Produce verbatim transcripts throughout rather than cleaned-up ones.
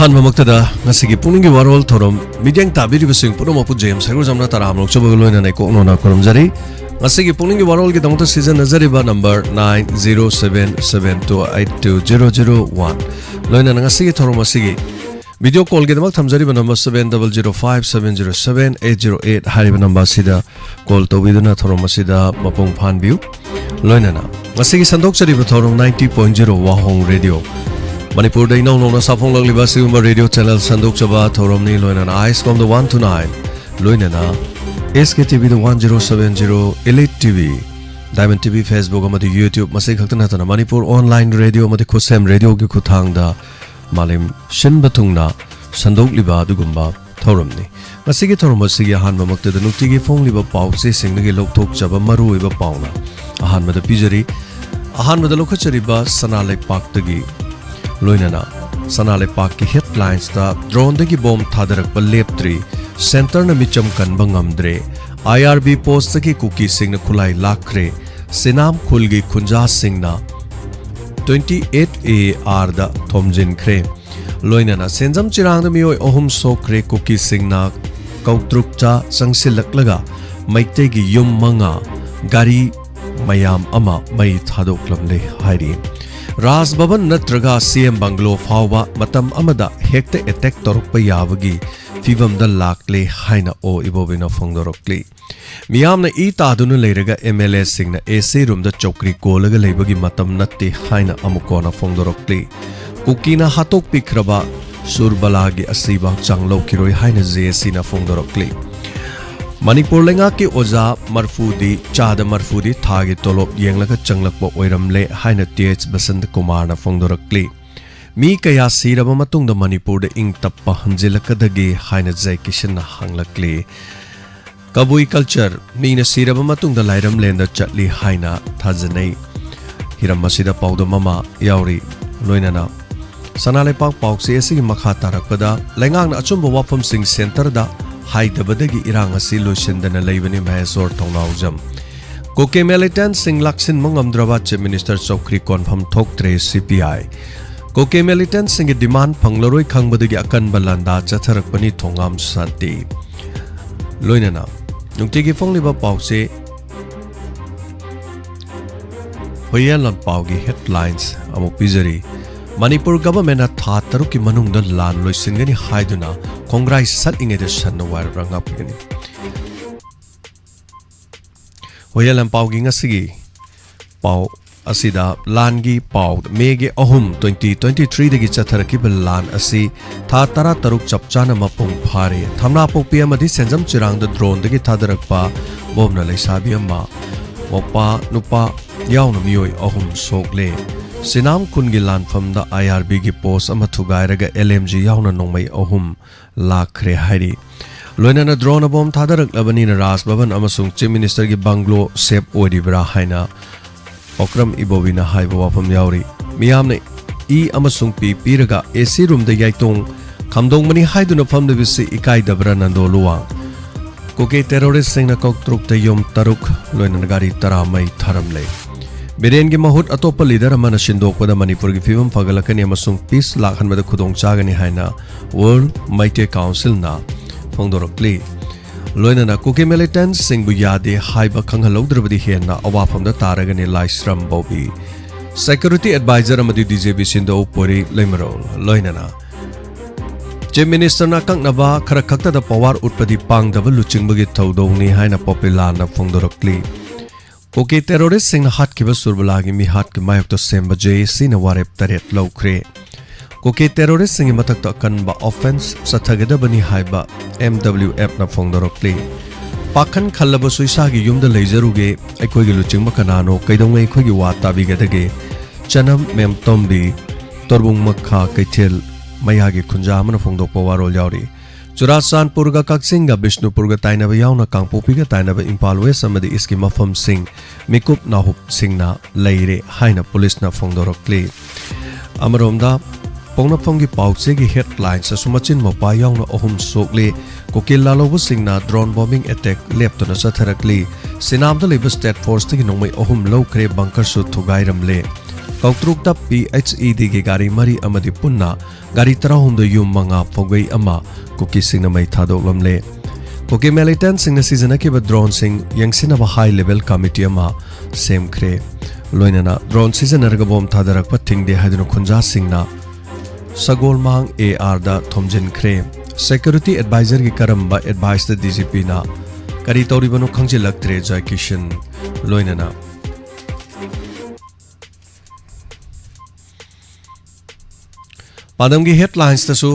ꯑꯍꯥꯟꯕꯃꯛꯇꯗ ꯉꯁꯤꯒꯤ ꯄꯨꯛꯅꯤꯡꯒꯤ ꯋꯥꯔꯣꯜ ꯊꯧꯔꯝ ꯃꯤꯠꯌꯦꯡ ꯇꯥꯕꯤꯔꯤꯕꯁꯤꯡ ꯄꯨꯝꯅꯃꯛꯄꯨ ꯖꯦꯝꯁ ꯍꯩꯒ꯭ꯔꯨꯖꯝꯅ ꯇꯔꯥꯝꯅ ꯑꯣꯛꯆꯕꯒ ꯂꯣꯏꯅꯅ ꯏꯀꯣꯛꯅꯣꯅ ꯈꯨꯔꯨꯝꯖꯔꯤ꯫ ꯉꯁꯤꯒꯤ ꯄꯨꯛꯅꯤꯡꯒꯤ ꯋꯥꯔꯣꯜꯒꯤꯗꯃꯛꯇ ꯁꯤꯖꯤꯟꯅꯖꯔꯤꯕ number nine zero seven seven two eight two zero zero one, ꯂꯣꯏꯅꯅ ꯉꯁꯤꯒꯤ ꯊꯧꯔꯝ ꯑꯁꯤꯒꯤ ꯚꯤꯗꯤꯑꯣ ꯀꯣꯜꯒꯤꯗꯃꯛ ꯊꯝꯖꯔꯤꯕ number seven double zero five seven zero seven eight zero eight ꯍꯥꯏꯔꯤꯕ ꯅꯝꯕꯔ ꯑꯁꯤꯗ ꯀꯣꯜ ꯇꯧꯕꯤꯗꯨꯅ ꯊꯧꯔꯝ ꯑꯁꯤꯗ ꯃꯄꯨꯡ ꯐꯥꯍꯟꯕꯤꯌꯨ꯫ ꯂꯣꯏꯅꯅ ꯉꯁꯤꯒꯤ ꯁꯟꯗꯣꯛꯆꯔꯤꯕ ꯊꯧꯔꯝ ninety point zero ꯋꯥꯍꯣꯡ ꯔꯦꯗꯤꯑꯣ ꯃꯅꯤꯄꯨꯔꯗ ꯏꯅꯧ ꯅꯧꯅ ꯁꯥꯐꯣꯡꯂꯛꯂꯤꯕ ꯑꯁꯤꯒꯨꯝꯕ ꯔꯦꯗꯤꯑꯣ ꯆꯦꯅꯦꯜ ꯁꯟꯗꯣꯛꯆꯕ ꯊꯧꯔꯝꯅꯤ꯫ ꯂꯣꯏꯅꯅ ꯑꯥꯏꯁ ꯀꯣꯝꯗ one to nine, ꯂꯣꯏꯅꯅ S K T V ꯗ one zero seven zero, Elite T V, Diamond T V, Facebook ꯑꯃꯗꯤ YouTube, ꯃꯁꯤ ꯈꯛꯇ ꯅꯠꯇꯅ ꯃꯅꯤꯄꯨꯔ ꯑꯣꯟꯂꯥꯏꯟ ꯔꯦꯗꯤꯑꯣ ꯑꯃꯗꯤ ꯈꯨꯠꯁꯦꯝ ꯔꯦꯗꯤꯑꯣꯒꯤ ꯈꯨꯠꯊꯥꯡꯗ ꯃꯥꯂꯦꯝ ꯁꯤꯟꯕ ꯊꯨꯡꯅ ꯁꯟꯗꯣꯛꯂꯤꯕ ꯑꯗꯨꯒꯨꯝꯕ ꯊꯧꯔꯝꯅꯤ꯫ ꯉꯁꯤꯒꯤ ꯊꯧꯔꯝ ꯑꯁꯤꯒꯤ ꯑꯍꯥꯟꯕꯃꯛꯇꯗ ꯅꯨꯡꯇꯤꯒꯤ ꯐꯣꯡꯂꯤꯕ ꯄꯥꯎ ꯆꯦꯁꯤꯡꯗꯒꯤ ꯂꯧꯊꯣꯛꯆꯕ ꯃꯔꯨꯑꯣꯏꯕ ꯄꯥꯎꯅ ꯑꯍꯥꯟꯕꯗ ꯄꯤꯖꯔꯤ꯫ ꯑꯍꯥꯟꯕꯗ ꯂꯧꯈꯠꯆꯔꯤꯕ ꯁꯅꯥ ꯂꯩꯄꯥꯛꯇꯒꯤ ꯂꯣꯏꯅꯅ ꯁꯅꯥ ꯂꯩꯄꯥꯛꯀꯤ ꯍꯦꯗꯂꯥꯏꯟꯁꯇ ꯗ꯭ꯔꯣꯟꯗꯒꯤ ꯕꯣꯝ ꯊꯥꯗꯔꯛꯄ ꯂꯦꯞꯇ꯭ꯔꯤ, ꯁꯦꯟꯇꯔꯅ ꯃꯤꯆꯝ ꯀꯟꯕ ꯉꯝꯗ꯭ꯔꯦ, I R B ꯄꯣꯁꯇꯒꯤ ꯀꯨꯀꯤꯁꯤꯡꯅ ꯈꯨꯠꯂꯥꯏ ꯂꯥꯛꯈ꯭ꯔꯦ, ꯁꯤꯅꯥꯝ ꯈꯨꯜꯒꯤ ꯈꯨꯟꯖꯥꯁꯤꯡꯅ twenty eight A R ꯗ ꯊꯣꯝꯖꯤꯟꯈ꯭ꯔꯦ꯫ ꯂꯣꯏꯅꯅ ꯁꯦꯟꯖꯝ ꯆꯤꯔꯥꯡꯗ ꯃꯤꯑꯣꯏ ꯑꯍꯨꯝ ꯁꯣꯛꯈ꯭ꯔꯦ꯫ ꯀꯨꯀꯤꯁꯤꯡꯅ ꯀꯧꯇ꯭ꯔꯨꯛꯆꯥ ꯆꯪꯁꯤꯜꯂꯛꯂꯒ ꯃꯩꯇꯩꯒꯤ ꯌꯨꯝ ꯃꯉꯥ, ꯒꯥꯔꯤ ꯃꯌꯥꯝ ꯑꯃ ꯃꯩ ꯊꯥꯗꯣꯛꯂꯝꯂꯦ ꯍꯥꯏꯔꯤ꯫ ꯔꯥꯖ ꯚꯕꯟ ꯅꯠꯇ꯭ꯔꯒ C M ꯕꯪꯒ꯭ꯂꯣ ꯐꯥꯎꯕ ꯃꯇꯝ ꯑꯃꯗ ꯍꯦꯛꯇ ꯑꯦꯇꯦꯛ ꯇꯧꯔꯛꯄ ꯌꯥꯕꯒꯤ ꯐꯤꯕꯝꯗ ꯂꯥꯛꯂꯦ ꯍꯥꯏꯅ ꯑꯣ ꯏꯕꯣꯕꯤꯅ ꯐꯣꯡꯗꯣꯔꯛꯂꯤ꯫ ꯃꯤꯌꯥꯝꯅ ꯏ ꯇꯥꯗꯨꯅ ꯂꯩꯔꯒ M L A ꯁꯤꯡꯅ A C ꯔꯨꯝꯗ ꯆꯧꯀ꯭ꯔꯤ ꯀꯣꯜꯂꯒ ꯂꯩꯕꯒꯤ ꯃꯇꯝ ꯅꯠꯇꯦ ꯍꯥꯏꯅ ꯑꯃꯨꯛ ꯀꯣꯟꯅ ꯐꯣꯡꯗꯣꯔꯛꯂꯤ꯫ ꯀꯨꯀꯤꯅ ꯍꯥꯠꯇꯣꯛꯄꯤꯈ꯭ꯔꯕ ꯁꯨꯔꯕꯂꯥꯒꯤ ꯑꯁꯤꯕ ꯍꯛꯆꯥꯡ ꯂꯧꯈꯤꯔꯣꯏ ꯍꯥꯏꯅ J A C ꯅ ꯐꯣꯡꯗꯣꯔꯛꯂꯤ꯫ ꯃꯅꯤꯄꯨꯔ ꯂꯩꯉꯥꯛꯀꯤ ꯑꯣꯖꯥ ꯃꯔꯐꯨꯗꯤ, ꯆꯥꯗ ꯃꯔꯐꯨꯗꯤ ꯊꯥꯒꯤ ꯇꯣꯂꯣꯞ ꯌꯦꯡꯂꯒ ꯆꯪꯂꯛꯄ ꯑꯣꯏꯔꯝꯂꯦ ꯍꯥꯏꯅ T H ꯕꯁꯟꯇ ꯀꯨꯃꯥꯔꯅ ꯐꯣꯡꯗꯣꯔꯛꯂꯤ꯫ ꯃꯤ ꯀꯌꯥ ꯁꯤꯔꯕ ꯃꯇꯨꯡꯗ ꯃꯅꯤꯄꯨꯔꯗ ꯏꯪ ꯇꯞꯄ ꯍꯟꯖꯤꯜꯂꯛꯀꯗꯒꯦ ꯍꯥꯏꯅ ꯖꯦ ꯀꯤꯁꯟꯅ ꯍꯪꯂꯛꯂꯤ꯫ ꯀꯕꯨꯏ ꯀꯜꯆꯔ ꯃꯤꯅ ꯁꯤꯔꯕ ꯃꯇꯨꯡꯗ ꯂꯥꯏꯔꯝꯂꯦꯟꯗ ꯆꯠꯂꯤ ꯍꯥꯏꯅ ꯊꯥꯖꯅꯩ꯫ ꯍꯤꯔꯝ ꯑꯁꯤꯗ ꯄꯥꯎꯗꯝ ꯑꯃ ꯌꯥꯎꯔꯤ꯫ ꯂꯣꯏꯅꯅ ꯁꯅꯥ ꯂꯩꯄꯥꯛ ꯄꯥꯎꯆꯦ ꯑꯁꯤꯒꯤ ꯃꯈꯥ ꯇꯥꯔꯛꯄꯗ, ꯂꯩꯉꯥꯛꯅ ꯑꯆꯨꯝꯕ ꯋꯥꯐꯝꯁꯤꯡ ꯁꯦꯟꯇꯔꯗ ꯍꯥꯏꯗꯕꯗꯒꯤ ꯏꯔꯥꯡ ꯑꯁꯤ ꯂꯣꯏꯁꯤꯟꯗꯅ ꯂꯩꯕꯅꯤ, ꯃꯍꯦꯁꯣꯔ ꯊꯧꯅꯥꯎꯖꯝ꯫ ꯀꯨꯀꯤ ꯃꯤꯂꯤꯇꯦꯟꯠꯁꯤꯡ ꯂꯥꯛꯁꯤꯟꯕ ꯉꯝꯗ꯭ꯔꯕ ꯆꯤꯐ ꯃꯤꯅꯤꯁꯇꯔ ꯆꯧꯀ꯭ꯔꯤ ꯀꯣꯟꯐꯝ ꯊꯣꯛꯇ꯭ꯔꯦ, C P I꯫ ꯀꯨꯀꯤ ꯃꯤꯂꯤꯇꯦꯟꯠꯁꯤꯡꯒꯤ ꯗꯤꯃꯥꯟ ꯐꯪꯂꯔꯣꯏ ꯈꯪꯕꯗꯒꯤ ꯑꯀꯟꯕ ꯂꯥꯟꯗꯥ ꯆꯠꯊꯔꯛꯄꯅꯤ ꯊꯣꯉꯥꯝ ꯁꯥꯟꯇꯤ꯫ ꯂꯣꯏꯅꯅ ꯅꯨꯡꯇꯤꯒꯤ ꯐꯣꯡꯂꯤꯕ ꯄꯥꯎꯆꯦ ꯍꯨꯏꯌꯦꯟ ꯂꯥꯟꯄꯥꯎꯒꯤ ꯍꯦꯗꯂꯥꯏꯟꯁ ꯑꯃꯨꯛ ꯄꯤꯖꯔꯤ꯫ ꯃꯅꯤꯄꯨꯔ ꯒꯚꯔꯟꯃꯦꯟꯠꯅ ꯊꯥ ꯇꯔꯨꯛꯀꯤ ꯃꯅꯨꯡꯗ ꯂꯥꯟ ꯂꯣꯏꯁꯤꯟꯒꯅꯤ ꯍꯥꯏꯗꯨꯅ ꯈꯣꯡꯒ꯭ꯔꯥꯏ ꯁꯠꯂꯤꯉꯩꯗ ꯁꯟꯅ ꯋꯥꯏꯔꯕ꯭ꯔꯥ ꯉꯥꯛꯄꯤꯒꯅꯤ꯫ ꯍꯨꯏꯌꯦꯟ ꯂꯥꯟꯄꯥꯎꯒꯤ ꯉꯁꯤꯒꯤ ꯄꯥꯎ ꯑꯁꯤꯗ ꯂꯥꯟꯒꯤ ꯄꯥꯎ, ꯃꯦꯒꯤ ꯑꯍꯨꯝ, twenty twenty-threeꯗꯒꯤ ꯆꯠꯊꯔꯛꯈꯤꯕ ꯂꯥꯟ ꯑꯁꯤ ꯊꯥ ꯇꯔꯥꯇꯔꯨꯛ ꯆꯞ ꯆꯥꯅ ꯃꯄꯨꯡ ꯐꯥꯔꯦ꯫ ꯊꯝꯅꯥꯄꯣꯛꯄꯤ ꯑꯃꯗꯤ ꯁꯦꯟꯖꯝ ꯆꯤꯔꯥꯡꯗ ꯗ꯭ꯔꯣꯟꯗꯒꯤ ꯊꯥꯗꯔꯛꯄ ꯕꯣꯝꯅ ꯂꯩꯁꯥꯕꯤ ꯑꯃ, ꯃꯄꯥ, ꯅꯨꯄꯥ ꯌꯥꯎꯅ ꯃꯤꯑꯣꯏ ꯑꯍꯨꯝ ꯁꯣꯛꯂꯦ꯫ ꯁꯤꯅꯥꯝ ꯈꯨꯟꯒꯤ ꯂꯥꯟꯐꯝꯗ IRBꯒꯤ ꯄꯣꯁ ꯑꯃ ꯊꯨꯒꯥꯏꯔꯒ LMG ꯌꯥꯎꯅ ꯅꯣꯡꯃꯩ ꯑꯍꯨꯝ ꯂꯥꯛꯈ꯭ꯔꯦ ꯍꯥꯏꯔꯤ꯫ ꯂꯣꯏꯅꯅ ꯗ꯭ꯔꯣꯟ ꯕꯣꯝ ꯊꯥꯗꯔꯛꯂꯕꯅꯤꯅ ꯔꯥꯖ ꯚꯕꯟ ꯑꯃꯁꯨꯡ ꯆꯤꯐ ꯃꯤꯅꯤꯁꯇꯔꯒꯤ ꯕꯪꯒ꯭ꯂꯣ ꯁꯦꯐ ꯑꯣꯏꯔꯤꯕ꯭ꯔꯥ ꯍꯥꯏꯅ ꯄꯣꯀ꯭ꯔꯝ ꯏꯕꯣꯕꯤꯅ ꯍꯥꯏꯕ ꯋꯥꯐꯝ ꯌꯥꯎꯔꯤ꯫ ꯃꯤꯌꯥꯝꯅ ꯏ ꯑꯃꯁꯨꯡ ꯄꯤ ꯄꯤꯔꯒ AC ꯔꯨꯝꯗ ꯌꯥꯏꯇꯣꯡ ꯈꯥꯝꯗꯣꯡꯕꯅꯤ ꯍꯥꯏꯗꯨꯅ ꯐꯝꯂꯤꯕꯁꯤ ꯏꯀꯥꯏꯗꯕ꯭ꯔꯥ ꯅꯟꯗꯣ ꯂꯨꯋꯥꯡ? ꯀꯨꯀꯤ ꯇꯦꯔꯣꯔꯤꯁꯁꯤꯡꯅ ꯀꯣꯛꯇ꯭ꯔꯨꯛꯇ ꯌꯨꯝ ꯇꯔꯨꯛ, ꯂꯣꯏꯅꯅ ꯒꯥꯔꯤ ꯇꯔꯥ ꯃꯩ ꯊꯥꯔꯝꯂꯦ꯫ ꯕꯤꯔꯦꯟꯒꯤ ꯃꯍꯨꯠ ꯑꯇꯣꯞꯄ ꯂꯤꯗꯔ ꯑꯃꯅ ꯁꯤꯟꯗꯣꯛꯄꯗ ꯃꯅꯤꯄꯨꯔꯒꯤ ꯐꯤꯕꯝ ꯐꯒꯠꯂꯛꯀꯅꯤ ꯑꯃꯁꯨꯡ ꯄꯤꯁ ꯂꯥꯛꯍꯟꯕꯗ ꯈꯨꯗꯣꯡ ꯆꯥꯒꯅꯤ ꯍꯥꯏꯅ ꯋꯥꯔꯜꯗ ꯃꯩꯇꯩ ꯀꯥꯎꯟꯁꯤꯜꯅ ꯐꯣꯡꯗꯣꯔꯛꯂꯤ꯫ ꯂꯣꯏꯅꯅ ꯀꯨꯀꯤ ꯃꯤꯂꯤꯇꯦꯟꯠꯁꯤꯡꯕꯨ ꯌꯥꯗꯦ ꯍꯥꯏꯕ ꯈꯪꯍꯜꯍꯧꯗ꯭ꯔꯕꯗꯤ ꯍꯦꯟꯅ ꯑꯋꯥꯐꯝꯗ ꯇꯥꯔꯒꯅꯤ ꯂꯥꯏꯁ꯭ꯔꯝ ꯕꯧꯕꯤ꯫ ꯁꯦꯀ꯭ꯌꯨꯔꯤꯇꯤ ꯑꯦꯗꯚꯥꯏꯖꯔ ꯑꯃꯗꯤ DGP ꯁꯤꯟꯗꯣꯛꯎ ꯄꯨꯔꯤ ꯂꯩꯃꯔꯣꯜ꯫ ꯂꯣꯏꯅꯅ ꯆꯤꯐ ꯃꯤꯅꯤꯁꯇꯔꯅ ꯑꯀꯛꯅꯕ ꯈꯔ ꯈꯛꯇꯗ ꯄꯋꯥꯔ ꯎꯠꯄꯗꯤ ꯄꯥꯡꯗꯕ ꯂꯨꯆꯤꯡꯕꯒꯤ ꯊꯧꯗꯧꯅꯤ ꯍꯥꯏꯅ ꯄꯣꯄꯤꯂꯥꯅ ꯐꯣꯡꯗꯣꯔꯛꯂꯤ꯫ ꯀꯨꯀꯤ ꯇꯦꯔꯣꯔꯤꯁꯁꯤꯡꯅ ꯍꯥꯠꯈꯤꯕ ꯁꯨꯔꯕꯂꯥꯒꯤ ꯃꯤꯍꯥꯠꯀꯤ ꯃꯥꯌꯣꯛꯇ ꯁꯦꯝꯕ JACꯅ ꯋꯥꯔꯦꯞ ꯇꯔꯦꯠ ꯂꯧꯈ꯭ꯔꯦ꯫ ꯀꯨꯀꯤ ꯇꯦꯔꯣꯔꯤꯁꯁꯤꯡꯒꯤ ꯃꯊꯛꯇ ꯑꯀꯟꯕ ꯑꯣꯐꯦꯟꯁ ꯆꯠꯊꯒꯗꯕꯅꯤ ꯍꯥꯏꯕ MWFꯅ ꯐꯣꯡꯗꯣꯔꯛꯂꯤ꯫ ꯄꯥꯈꯟ ꯈꯜꯂꯕꯁꯨ ꯏꯁꯥꯒꯤ ꯌꯨꯝꯗ ꯂꯩꯖꯔꯨꯒꯦ, ꯑꯩꯈꯣꯏꯒꯤ ꯂꯨꯆꯤꯡꯕ ꯀꯅꯥꯅꯣ, ꯀꯩꯗꯧꯉꯩ ꯑꯩꯈꯣꯏꯒꯤ ꯋꯥ ꯇꯥꯕꯤꯒꯗꯒꯦ? ꯆꯅꯝ ꯃꯦꯝꯇꯣꯝꯕꯤ, ꯇꯣꯔꯕꯨꯡ ꯃꯈꯥ ꯀꯩꯊꯦꯜ ꯃꯌꯥꯒꯤ ꯈꯨꯟꯖꯥ ꯑꯃꯅ ꯐꯣꯡꯗꯣꯛꯄ ꯋꯥꯔꯣꯜ ꯌꯥꯎꯔꯤ꯫ ꯆꯨꯔꯥꯆꯥꯟꯄꯨꯔꯒ ꯀꯛꯆꯤꯡꯒ ꯕꯤꯁꯅꯨꯄꯨꯔꯒ ꯇꯥꯏꯅꯕ ꯌꯥꯎꯅ ꯀꯥꯡꯄꯣꯛꯄꯤꯒ ꯇꯥꯏꯅꯕ ꯏꯝꯐꯥꯜ ꯋꯦꯁ ꯑꯃꯗꯤ ꯏꯁꯀꯤ ꯃꯐꯝꯁꯤꯡ ꯃꯤꯀꯨꯞ ꯅꯥꯍꯨꯞꯁꯤꯡꯅ ꯂꯩꯔꯦ ꯍꯥꯏꯅ ꯄꯨꯂꯤꯁꯅ ꯐꯣꯡꯗꯣꯔꯛꯂꯤ꯫ ꯑꯃꯔꯣꯝꯗ, ꯄꯣꯛꯅꯐꯝꯒꯤ ꯄꯥꯎꯆꯦꯒꯤ ꯍꯦꯗꯂꯥꯏꯟꯁꯇꯁꯨ ꯃꯆꯤꯟ ꯃꯧꯄ꯭ꯋꯥ ꯌꯥꯎꯅ ꯑꯍꯨꯝ ꯁꯣꯛꯂꯦ꯫ ꯀꯨꯀꯤ ꯂꯥꯜꯍꯧꯕꯁꯤꯡꯅ ꯗ꯭ꯔꯣꯟ ꯕꯣꯝꯕꯤꯡ ꯑꯦꯇꯦꯛ ꯂꯦꯞꯇꯅ ꯆꯠꯊꯔꯛꯂꯤ꯫ ꯁꯤꯅꯥꯝꯗ ꯂꯩꯕ ꯁ꯭ꯇꯦꯠ ꯐꯣꯔꯁꯇꯒꯤ ꯅꯣꯡꯃꯩ ꯑꯍꯨꯝ ꯂꯧꯈ꯭ꯔꯦ, ꯕꯪꯀꯔꯁꯨ ꯊꯨꯒꯥꯏꯔꯝꯂꯦ꯫ ꯇꯧꯇ꯭ꯔꯨꯛꯇ ꯄꯤ ꯑꯩꯆ ꯏ ꯗꯤꯒꯤ ꯒꯥꯔꯤ ꯃꯔꯤ ꯑꯃꯗꯤ ꯄꯨꯟꯅ ꯒꯥꯔꯤ ꯇꯔꯥꯍꯨꯝꯗꯣꯏ, ꯌꯨꯝ ꯃꯉꯥ, ꯄꯣꯠꯆꯩ ꯑꯃ ꯀꯨꯀꯤꯁꯤꯡꯅ ꯃꯩ ꯊꯥꯗꯣꯛꯂꯝꯂꯦ꯫ ꯀꯨꯀꯤ ꯃꯤꯂꯤꯇꯦꯟꯠꯁꯤꯡꯅ ꯁꯤꯖꯤꯟꯅꯈꯤꯕ ꯗ꯭ꯔꯣꯟꯁꯤꯡ ꯌꯦꯡꯁꯤꯟꯅꯕ ꯍꯥꯏ ꯂꯦꯚꯦꯜ ꯀꯃꯤꯇꯤ ꯑꯃ ꯁꯦꯝꯈ꯭ꯔꯦ꯫ ꯂꯣꯏꯅꯅ ꯗ꯭ꯔꯣꯟ ꯁꯤꯖꯤꯟꯅꯔꯒ ꯕꯣꯝ ꯊꯥꯗꯔꯛꯄ ꯊꯤꯡꯗꯦ ꯍꯥꯏꯗꯨꯅ ꯈꯨꯟꯖꯥꯁꯤꯡꯅ ꯁꯒꯣꯜꯃꯥꯡ ꯑꯦ ꯑꯥꯔꯗ ꯊꯣꯝꯖꯤꯟꯈ꯭ꯔꯦ꯫ ꯁꯦꯀ꯭ꯌꯨꯔꯤꯇꯤ ꯑꯦꯗꯚꯥꯏꯖꯔꯒꯤ ꯀꯔꯝꯕ ꯑꯦꯗꯚꯥꯏꯁꯇ ꯗꯤ ꯖꯤ ꯄꯤꯅ ꯀꯔꯤ ꯇꯧꯔꯤꯕꯅꯣ ꯈꯪꯖꯤꯜꯂꯛꯇ꯭ꯔꯦ, ꯖꯥꯏ ꯀꯤꯁꯟ꯫ ꯂꯣꯏꯅꯅ ꯄꯥꯟꯗꯝꯒꯤ ꯍꯦꯗꯂꯥꯏꯟꯁꯇꯁꯨ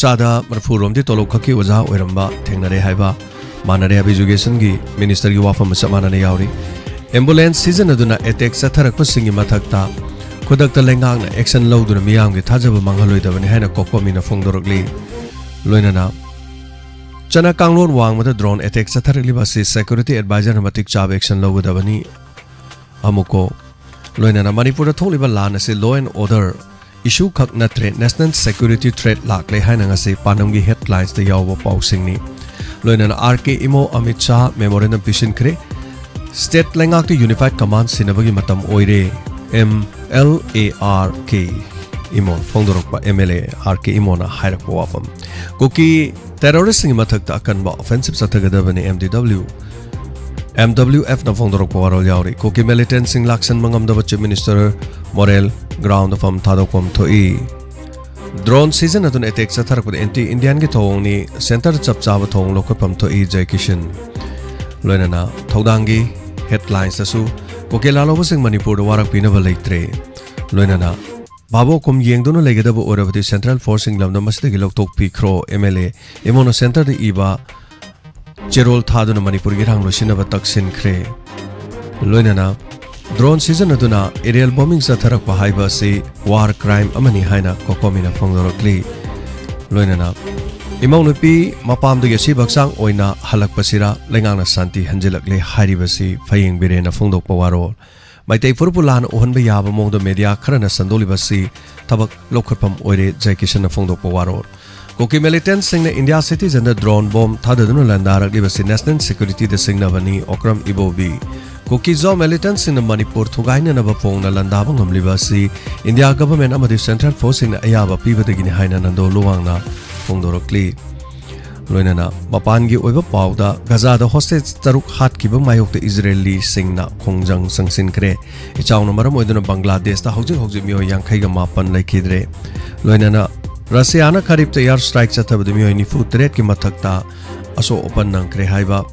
ꯆꯥꯗ ꯃꯔꯤꯐꯨ ꯔꯣꯝꯗꯤ ꯇꯣꯂꯣꯞ ꯈꯛꯀꯤ ꯑꯣꯖꯥ ꯑꯣꯏꯔꯝꯕ ꯊꯦꯡꯅꯔꯦ ꯍꯥꯏꯕ ꯃꯥꯟꯅꯔꯦ ꯍꯥꯏꯕ ꯏꯖꯨꯀꯦꯁꯟꯒꯤ ꯃꯤꯅꯤꯁꯇꯔꯒꯤ ꯋꯥꯐꯝ ꯆꯞ ꯃꯥꯟꯅꯅ ꯌꯥꯎꯔꯤ꯫ ꯑꯦꯝꯕꯨꯂꯦꯟꯁ ꯁꯤꯖꯤꯟꯅꯗꯨꯅ ꯑꯦꯇꯦꯛ ꯆꯠꯊꯔꯛꯄꯁꯤꯡꯒꯤ ꯃꯊꯛꯇ ꯈꯨꯗꯛꯇ ꯂꯩꯉꯥꯛꯅ ꯑꯦꯛꯁꯟ ꯂꯧꯗꯨꯅ ꯃꯤꯌꯥꯝꯒꯤ ꯊꯥꯖꯕ ꯃꯥꯡꯍꯜꯂꯣꯏꯗꯕꯅꯤ ꯍꯥꯏꯅ ꯀꯣꯀꯣꯃꯤꯅ ꯐꯣꯡꯗꯣꯔꯛꯂꯤ꯫ ꯂꯣꯏꯅꯅ ꯆꯠꯅ ꯀꯥꯡꯂꯣꯟ ꯋꯥꯡꯃꯗ ꯗ꯭ꯔꯣꯟ ꯑꯦꯇꯦꯛ ꯆꯠꯊꯔꯛꯂꯤꯕ ꯑꯁꯤ ꯁꯦꯀ꯭ꯌꯨꯔꯤꯇꯤ ꯑꯦꯗꯚꯥꯏꯖꯔꯅ ꯃꯇꯤꯛ ꯆꯥꯕ ꯑꯦꯛꯁꯟ ꯂꯧꯒꯗꯕꯅꯤ꯫ ꯑꯃꯨꯛꯀꯣ ꯂꯣꯏꯅꯅ ꯃꯅꯤꯄꯨꯔꯗ ꯊꯣꯛꯂꯤꯕ ꯂꯥꯟ ꯑꯁꯤ law and order issue ꯈꯛ ꯅꯠꯇ꯭ꯔꯦ, national security threat ꯂꯥꯛꯂꯦ ꯍꯥꯏꯅ ꯉꯁꯤ ꯄꯥꯟꯗꯝꯒꯤ ꯍꯦꯗꯂꯥꯏꯟꯁꯇ ꯌꯥꯎꯕ ꯄꯥꯎꯁꯤꯡꯅꯤ꯫ ꯂꯣꯏꯅꯅ R K Imo Amit Shah memorandum ꯄꯤꯁꯤꯟꯈ꯭ꯔꯦ꯫ ꯁ꯭ꯇꯦꯠ ꯂꯩꯉꯥꯛꯇ ꯌꯨꯅꯤꯐꯥꯏꯗ ꯀꯃꯥꯟꯗ ꯁꯤꯟꯅꯕꯒꯤ ꯃꯇꯝ ꯑꯣꯏꯔꯦ, M L A R K Imo ꯐꯣꯡꯗꯣꯔꯛꯄ, M L A R K ꯏꯃꯣꯅ ꯍꯥꯏꯔꯛꯄ ꯋꯥꯐꯝ꯫ ꯀꯨꯀꯤ ꯇꯦꯔꯣꯔꯤꯁꯁꯤꯡꯒꯤ ꯃꯊꯛꯇ ꯑꯀꯟꯕ ꯑꯣꯐꯦꯟꯁꯤꯞ ꯆꯠꯊꯒꯗꯕꯅꯤ, M D W M W ꯑꯦꯐꯅ ꯐꯣꯡꯗꯣꯔꯛꯄ ꯋꯥꯔꯣꯜ ꯌꯥꯎꯔꯤ꯫ ꯀꯨꯀꯤ ꯃꯤꯂꯤꯇꯦꯟꯠꯁꯤꯡ ꯂꯥꯛꯁꯟꯕ ꯉꯝꯗꯕ ꯆꯤꯐ ꯃꯤꯅꯤꯁꯇꯔ ꯃꯣꯔꯦꯜ ꯒ꯭ꯔꯥꯎꯟꯗ ꯐꯝ ꯊꯥꯗꯣꯛꯐꯝ ꯊꯣꯛꯏ꯫ ꯗ꯭ꯔꯣꯟ ꯁꯤꯖꯤꯟꯅꯗꯨꯅ ꯑꯦꯇꯦꯛ ꯆꯠꯊꯔꯛꯄꯗ ꯑꯦꯟꯇꯤ ꯏꯟꯗꯤꯌꯥꯟꯒꯤ ꯊꯧꯑꯣꯡꯅꯤ, ꯁꯦꯟꯇꯔꯗ ꯆꯞ ꯆꯥꯕ ꯊꯧꯑꯣꯡ ꯂꯧꯈꯠꯐꯝ ꯊꯣꯛꯏ, ꯖꯩ ꯀꯤꯁꯟ꯫ ꯂꯣꯏꯅꯅ ꯊꯧꯗꯥꯡꯒꯤ ꯍꯦꯗꯂꯥꯏꯟꯁꯇꯁꯨ ꯀꯨꯀꯤ ꯂꯥꯜꯍꯧꯕꯁꯤꯡ ꯃꯅꯤꯄꯨꯔꯗ ꯋꯥꯔꯛꯄꯤꯅꯕ ꯂꯩꯇ꯭ꯔꯦ꯫ ꯂꯣꯏꯅꯅ ꯚꯥꯕꯣꯛꯀꯨꯝ ꯌꯦꯡꯗꯨꯅ ꯂꯩꯒꯗꯕ ꯑꯣꯏꯔꯕꯗꯤ ꯁꯦꯟꯇ꯭ꯔꯦꯜ ꯐꯣꯔꯁꯁꯤꯡ ꯂꯝꯗꯝ ꯑꯁꯤꯗꯒꯤ ꯂꯧꯊꯣꯛꯄꯤꯈ꯭ꯔꯣ, ꯑꯦꯝ ꯑꯦꯜ ꯑꯦ ꯏꯃꯣꯅ ꯁꯦꯟꯇꯔꯗ ꯏꯕ ꯆꯦꯔꯣꯜ ꯊꯥꯗꯨꯅ ꯃꯅꯤꯄꯨꯔꯒꯤ ꯏꯔꯥꯡ ꯂꯣꯏꯁꯤꯟꯅꯕ ꯇꯛꯁꯤꯟꯈ꯭ꯔꯦ꯫ ꯂꯣꯏꯅꯅ ꯗ꯭ꯔꯣꯟ ꯁꯤꯖꯤꯟꯅꯗꯨꯅ ꯑꯦꯔꯤꯌꯦꯜ ꯕꯣꯝꯕꯤꯡ ꯆꯠꯊꯔꯛꯄ ꯍꯥꯏꯕ ꯑꯁꯤ ꯋꯥꯔ ꯀ꯭ꯔꯥꯏꯝ ꯑꯃꯅꯤ ꯍꯥꯏꯅ ꯀꯣꯀꯣꯃꯤꯅ ꯐꯣꯡꯗꯣꯔꯛꯂꯤ꯫ ꯂꯣꯏꯅꯅ ꯏꯃꯧ ꯅꯨꯄꯤ ꯃꯄꯥꯝꯗꯒꯤ ꯑꯁꯤꯕ ꯍꯛꯆꯥꯡ ꯑꯣꯏꯅ ꯍꯜꯂꯛꯄꯁꯤꯔ ꯂꯩꯉꯥꯛꯅ ꯁꯥꯟꯇꯤ ꯍꯟꯖꯤꯜꯂꯛꯂꯦ ꯍꯥꯏꯔꯤꯕꯁꯤ ꯐꯌꯦꯡꯕꯤꯔꯦꯅ ꯐꯣꯡꯗꯣꯛꯄ ꯋꯥꯔꯣꯜ꯫ ꯃꯩꯇꯩ ꯐꯨꯔꯨꯞꯄꯨ ꯂꯥꯟꯅ ꯎꯍꯟꯕ ꯌꯥꯕ ꯃꯑꯣꯡꯗ ꯃꯦꯗꯤꯌꯥ ꯈꯔꯅ ꯁꯟꯗꯣꯛꯂꯤꯕꯁꯤ ꯊꯕꯛ ꯂꯧꯈꯠꯐꯝ ꯑꯣꯏꯔꯦ, ꯖꯩ ꯀꯤꯁꯟꯅ ꯐꯣꯡꯗꯣꯛꯄ ꯋꯥꯔꯣꯜ꯫ ꯀꯨꯀꯤ ꯃꯤꯂꯤꯇꯦꯟꯠꯁꯤꯡꯅ ꯏꯟꯗꯤꯌꯥ ꯁꯤꯇꯤꯖꯟꯗ ꯗ꯭ꯔꯣꯟ ꯕꯣꯝ ꯊꯥꯗꯗꯨꯅ ꯂꯥꯟꯗꯥꯔꯛꯂꯤꯕꯁꯤ ꯅꯦꯁꯅꯦꯜ ꯁꯦꯀ꯭ꯌꯨꯔꯤꯇꯤꯗ ꯁꯤꯡꯅꯕꯅꯤ, ꯑꯣꯀ꯭ꯔꯝ ꯏꯕꯣꯕꯤ꯫ ꯀꯨꯀꯤꯖꯣ ꯃꯤꯂꯤꯇꯦꯟꯠꯁꯤꯡꯅ ꯃꯅꯤꯄꯨꯔ ꯊꯨꯒꯥꯏꯅꯅꯕ ꯄꯣꯡꯅ ꯂꯥꯟꯗꯥꯕ ꯉꯝꯂꯤꯕ ꯑꯁꯤ ꯏꯟꯗꯤꯌꯥ ꯒꯚꯔꯟꯃꯦꯟꯠ ꯑꯃꯗꯤ ꯁꯦꯟꯇ꯭ꯔꯦꯜ ꯐꯣꯔꯁꯁꯤꯡꯅ ꯑꯌꯥꯕ ꯄꯤꯕꯗꯒꯤꯅꯤ ꯍꯥꯏꯅ ꯅꯟꯗꯣ ꯂꯨꯋꯥꯡꯅ ꯐꯣꯡꯗꯣꯔꯛꯂꯤ꯫ ꯂꯣꯏꯅꯅ ꯃꯄꯥꯟꯒꯤ ꯑꯣꯏꯕ ꯄꯥꯎꯗ, ꯒꯖꯥꯗ ꯍꯣꯁꯇꯦꯖ ꯇꯔꯨꯛ ꯍꯥꯠꯈꯤꯕ ꯃꯥꯌꯣꯛꯇ ꯏꯖꯔꯦꯂꯤꯁꯤꯡꯅ ꯈꯣꯡꯖꯪ ꯆꯪꯁꯤꯟꯈ꯭ꯔꯦ꯫ ꯏꯆꯥꯎꯅ ꯃꯔꯝ ꯑꯣꯏꯗꯨꯅ ꯕꯪꯒ꯭ꯂꯥꯗꯦꯁꯇ ꯍꯧꯖꯤꯛ ꯍꯧꯖꯤꯛ ꯃꯤꯑꯣꯏ ꯌꯥꯡꯈꯩꯒ ꯃꯥꯄꯟ ꯂꯩꯈꯤꯗ꯭ꯔꯦ꯫ ꯂꯣꯏꯅꯅ ꯔꯁꯤꯌꯥꯅ ꯈꯔꯤꯞꯇ ꯑꯦꯌꯔ ꯁ꯭ꯇ꯭ꯔꯥꯏꯛ ꯆꯠꯊꯕꯗ ꯃꯤꯑꯣꯏ ꯅꯤꯐꯨ ꯇꯔꯦꯠꯀꯤ ꯃꯊꯛꯇ ꯑꯁꯣꯛ ꯑꯄꯟ ꯅꯪꯈ꯭ꯔꯦ ꯍꯥꯏꯕ